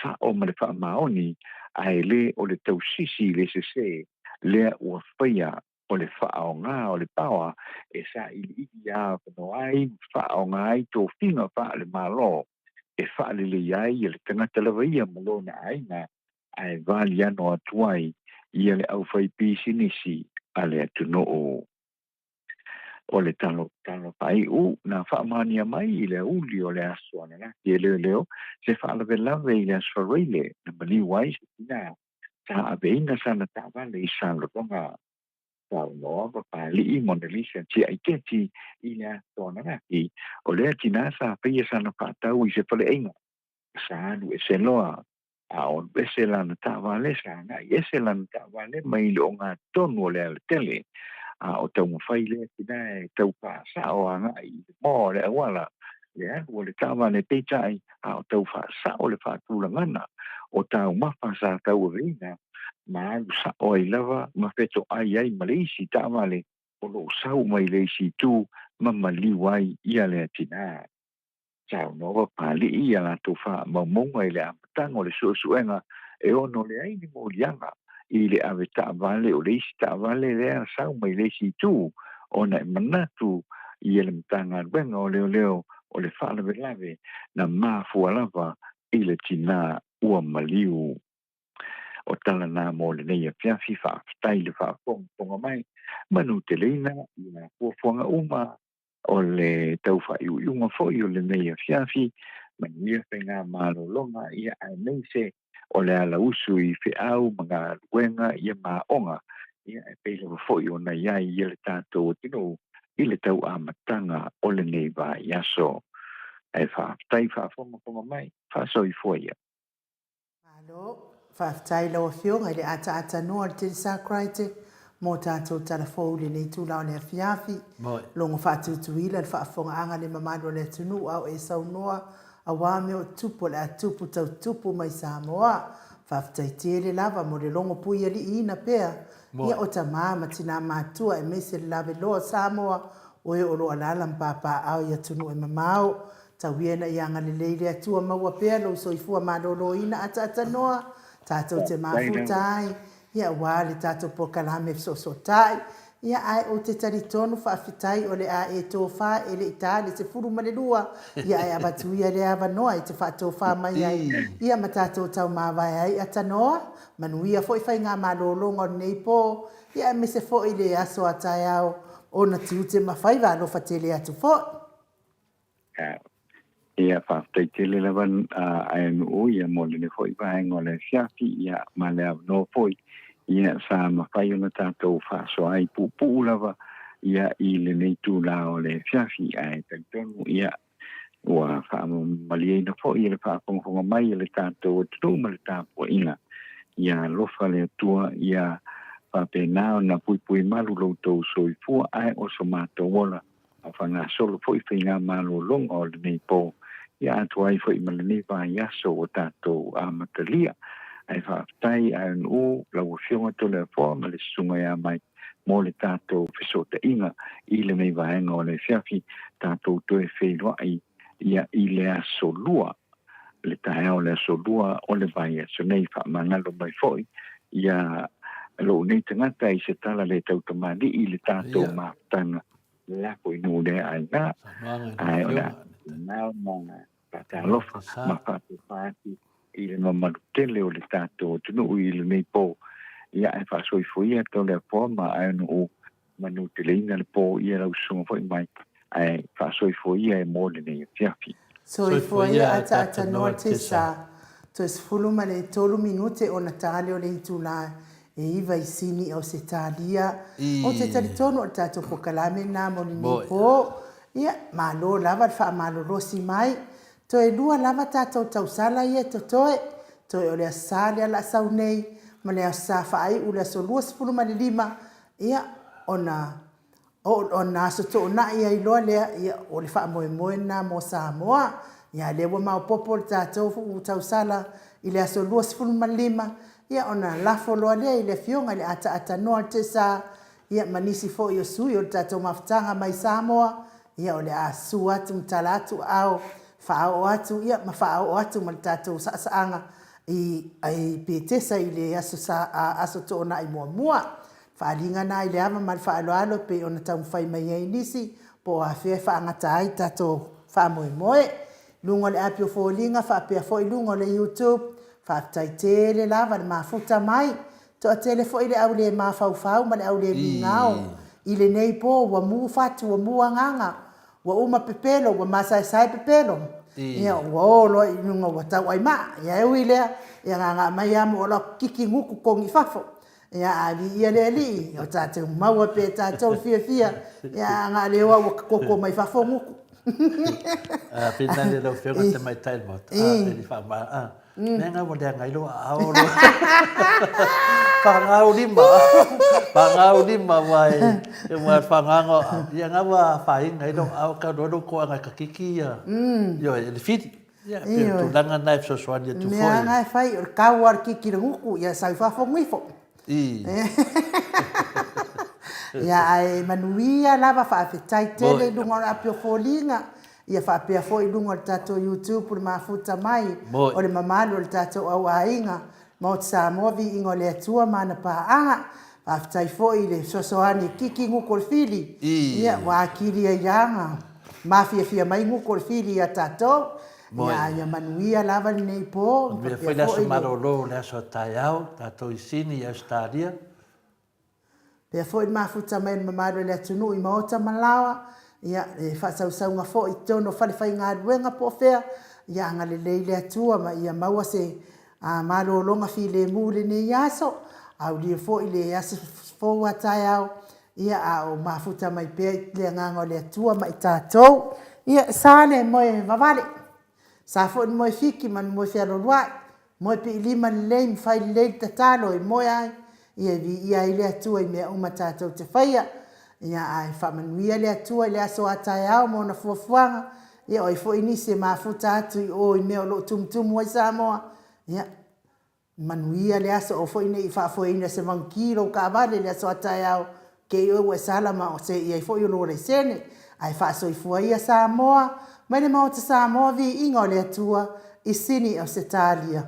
sao ma le faamaoni, ae le o le tausisi i le sesē lea ua faia o le faaaoga o le paoa e sailiili avanoa ai ma faaaoga ai tofiga faale-Malo e faaleleia ai le tagata lava ia ma lona aiga ae valiano atu ai ia le aufaipisinisi a le atunuu. O le talo talo faaiu na faamaonia mai i le aoauli o le aso ananafi e leoleo se faalavelave i le Aso Faraile na maliu ai se tinā. Sa aveina sana taavale i Salelologa. Saunoa Papalii Monalisa Tiaiketi i le aso ananafi, o lea tinā sa faia sana faatau i se faleaiga. Sa alu ese loa, a o alu ese lana taavale, sa agai ese lana taavale mai le ogatotonu o le alatele. A o taumafai lea tinā e tau faasao agai i le moa o le auala, le alu o le taavale peitai, a o tau faasao le faatulagana o taumafa sa tauaveina ma alu sao ai lava ma fetoai ai ma le isi taavale o lo o sau mai le isi itu ma maliu ai ia lea tinā. Saunoa Papalii i a latou faamaumauga i le amataga o le suesuega e ono leai ni moliaga i le ave taavale o le isi taavale lea sau mai le isi itu ona e manatu ia le Matagaluega o Leoleo o le faalavelave na mafua lava i le tinā ua maliu. O tala na mo lenei afiafi, faafetai le faafogafoga mai, manuteleina ia fuafuaga uma o le tau faaiuiuga foi o lenei afiafi, manuia faigamalologa ia aemaise o le alausu i feau ma galuega ia ma aoga ia e pei lava foi ona i ai ia le tatou atunuu i le tau amataga o lenei vaiaso. Ae faafetai faafogafoga mai, faasoifua ia. Malo, faafetai i lau Afioga i le ataatanoa o le Telesacraite mo tatou tala fou i lenei itula o le afiafi. Logo faatutuila le faafofogaaga le mamalu o le atunuu a o e saunoa aua mea o tupu o le a tupu tau tupu mai Samoa. Faafetai tele lava mo le logo puialiiina pea ia o tama ma tina matua aemaise le laveloa o Samoa o e o lo o alaala ma papaaao i atunuu e mamao. Tau ia ina ia agalelei le Atua maua pea lou soifua maloloina ataatanoa tatou te mafuta ai, ia aua le tatou polokalame fesoosootai. Ia ae ou te talitonu faafetai o le a e tofa e le i ta le 12, ia ae avatu ia lea avanoa e te faatofa mai ai, ia ma tatou taumavae ai atanoa. Manuia foi faigamalologa o lenei po, ia aemaise foi le aso a taeao ona tiute ma faiva alofa tele atu foi. Ia, faafetai tele lava Aeanuu ia mo lenei foi vaega o le afiafi, ia, ma le avanoa foi, ia, sa mafai ona tatou faasoa ai puupuu lava, ia, i lenei itula o le afiafi. Ae talitonu, ia, ua faamamalieina foi e le faafogafoga mai a le tatou atunuu ma le tapuaiga. Ia alofa le Atua, ia faapena ona puipuimalu lo outou soifua, ae o so matou ola a faagasolo foi faigamalologa o lenei po, ia atoa ai foi ma lenei vaiaso ua tatou amatalia. Ae faafetai ANU, lau Afioga Toleafoa ma le Susuga ia Mike mo le tatou fesootaiga i lenei vaega o le afiafi, tatou toe feiloai ia i le aso Lua, le taeao o le aso Lua o le vaiaso nei. Faamagalo mai foi ia lou nei tagata i se tala le tautamalii i le tatou mafutaga lako i nuu lea aiga, ae o le a faapena ona faatalofa ma faatofa atu i le mamalu tele o le tatou atunuu i lenei po. Ia, ae faasoifoia Toleafoa ma Aeanuu manuteleina le po ia lau susuga foi mai, ae faasoifoia e mo lenei afiafi. Soifua ia ataatanoa Tessa. Toe 13 minute ona tale o le itula e iva i Sini Ausetalia. Ou te talitonu o le tatou pokalame lena mo lenei po. Ia, malo lava le faamalolosi mai. Toe lua lava tatou tausala ia e totoe. Toe o le Aso Sa lea la sau nei ma le Aso Sa faaiu le aso 25, ia, ona Ona aso toonai ai loa lea, ia, o le faamoemoe lena mo Samoa. Ia, lea ua maopoopo le tatou tausala i le aso 25, ia, ona lafo loa lea i le Afioga i le Ataatanoa o le Tesa, ia, ma nisi foi o sui o le tatou mafutaga mai Samoa, ia, o le a susu atu ma tala atu aao, faaoo atu, ia, ma faaoo atu ma le tatou saasaaga i, i Petesa i le aso, aso toonai muamua. Faaaliga na i le ava ma le faaaloalo e pei ona taumafai mai ai nisi po o afea e faagata ai tatou faamoemoe. Luga o le api o foliga faapea foi luga o le YouTube. Faafetai tele lava le mafuta mai. Toatele foi le au le mafaufau ma le au le migao i lenei po ua mu fatu ua mu agaga ua uma pepelo ua masaesae pepelo. Ia, ua o loa i luga ua tauai maa. Ia, e ui i lea, ia gaga mai lava ma ua alu atu kiki gutu kogi i fafo. Ia, a viia le Alii, o tatou maua pea e tatou le fiafia, ia, a na o le o lava ua koko mai fafo gutu. A pena le lau Afioga i le Tamaitai o le Maota, a, e le faama, a, mea nga ua leaga ai lou aao lo. Whangau lima, whangau lima wa e, e wa whangango au. Ia nga wa whainga i lou aao ka roa lou koanga ka kiki ia, ioe, le whiri. Ia, pei o tulaga na e fesoasoani atu foi. Mea nga e fai, o le kau a le kiki le gutu, ia sau i fafo guifo. Ia, ae manuia lava, faafetai tele i luga o le api o foliga. Ia faapea foi i luga o le tatou YouTube le mafuta mai o le mamalu o le tatou au aiga Maota Samoa Viiga o le Atua ma ana paaga. Faafetai foi i le fesoasoani e Kiki Gutu o le Fili ia ua atili ai la na mafiafia mai Gutu o le Fili ia tatou. Ia ia manuia lava lenei po. Manuia foi le aso malolo o le aso a taeao tatou i Sini i Ausetalia. Pea foi le mafuta mai o le mamalu o le atunuu i maota ma laoa, ia, le faasausauga foi i totonu o falefaigaluega po o fea, ia agalelei le Atua ma ia maua se malologa filemu i lenei aso, aulia foi le aso fou a taeao, ia, a o mafuta mai pea i le agaga o le Atua ma i tatou. Ia, sa le moe vavale, sa foi le moe fiki ma le moe fealoaloai, Moe piilima lelei ma fai lelei le tatalo e moe ai, ia e viia ai le Atua i mea uma tatou te faia. Ia ae faamanuia le Atua i le aso a taeao ma ona fuafuaga, ia o ai foi nisi e mafuta atu i o i mea o lo o tumutumu ai Samoa, ia manuia le aso aua foi ne i faafoeina e se manuki lou taavale i le aso a taeao, Te i oe ua e sala ma o seei ai foi o lua laisene. Ae faasoifua ia Samoa, mai le Maota Samoa viiga o le Atua i Sini Ausetalia.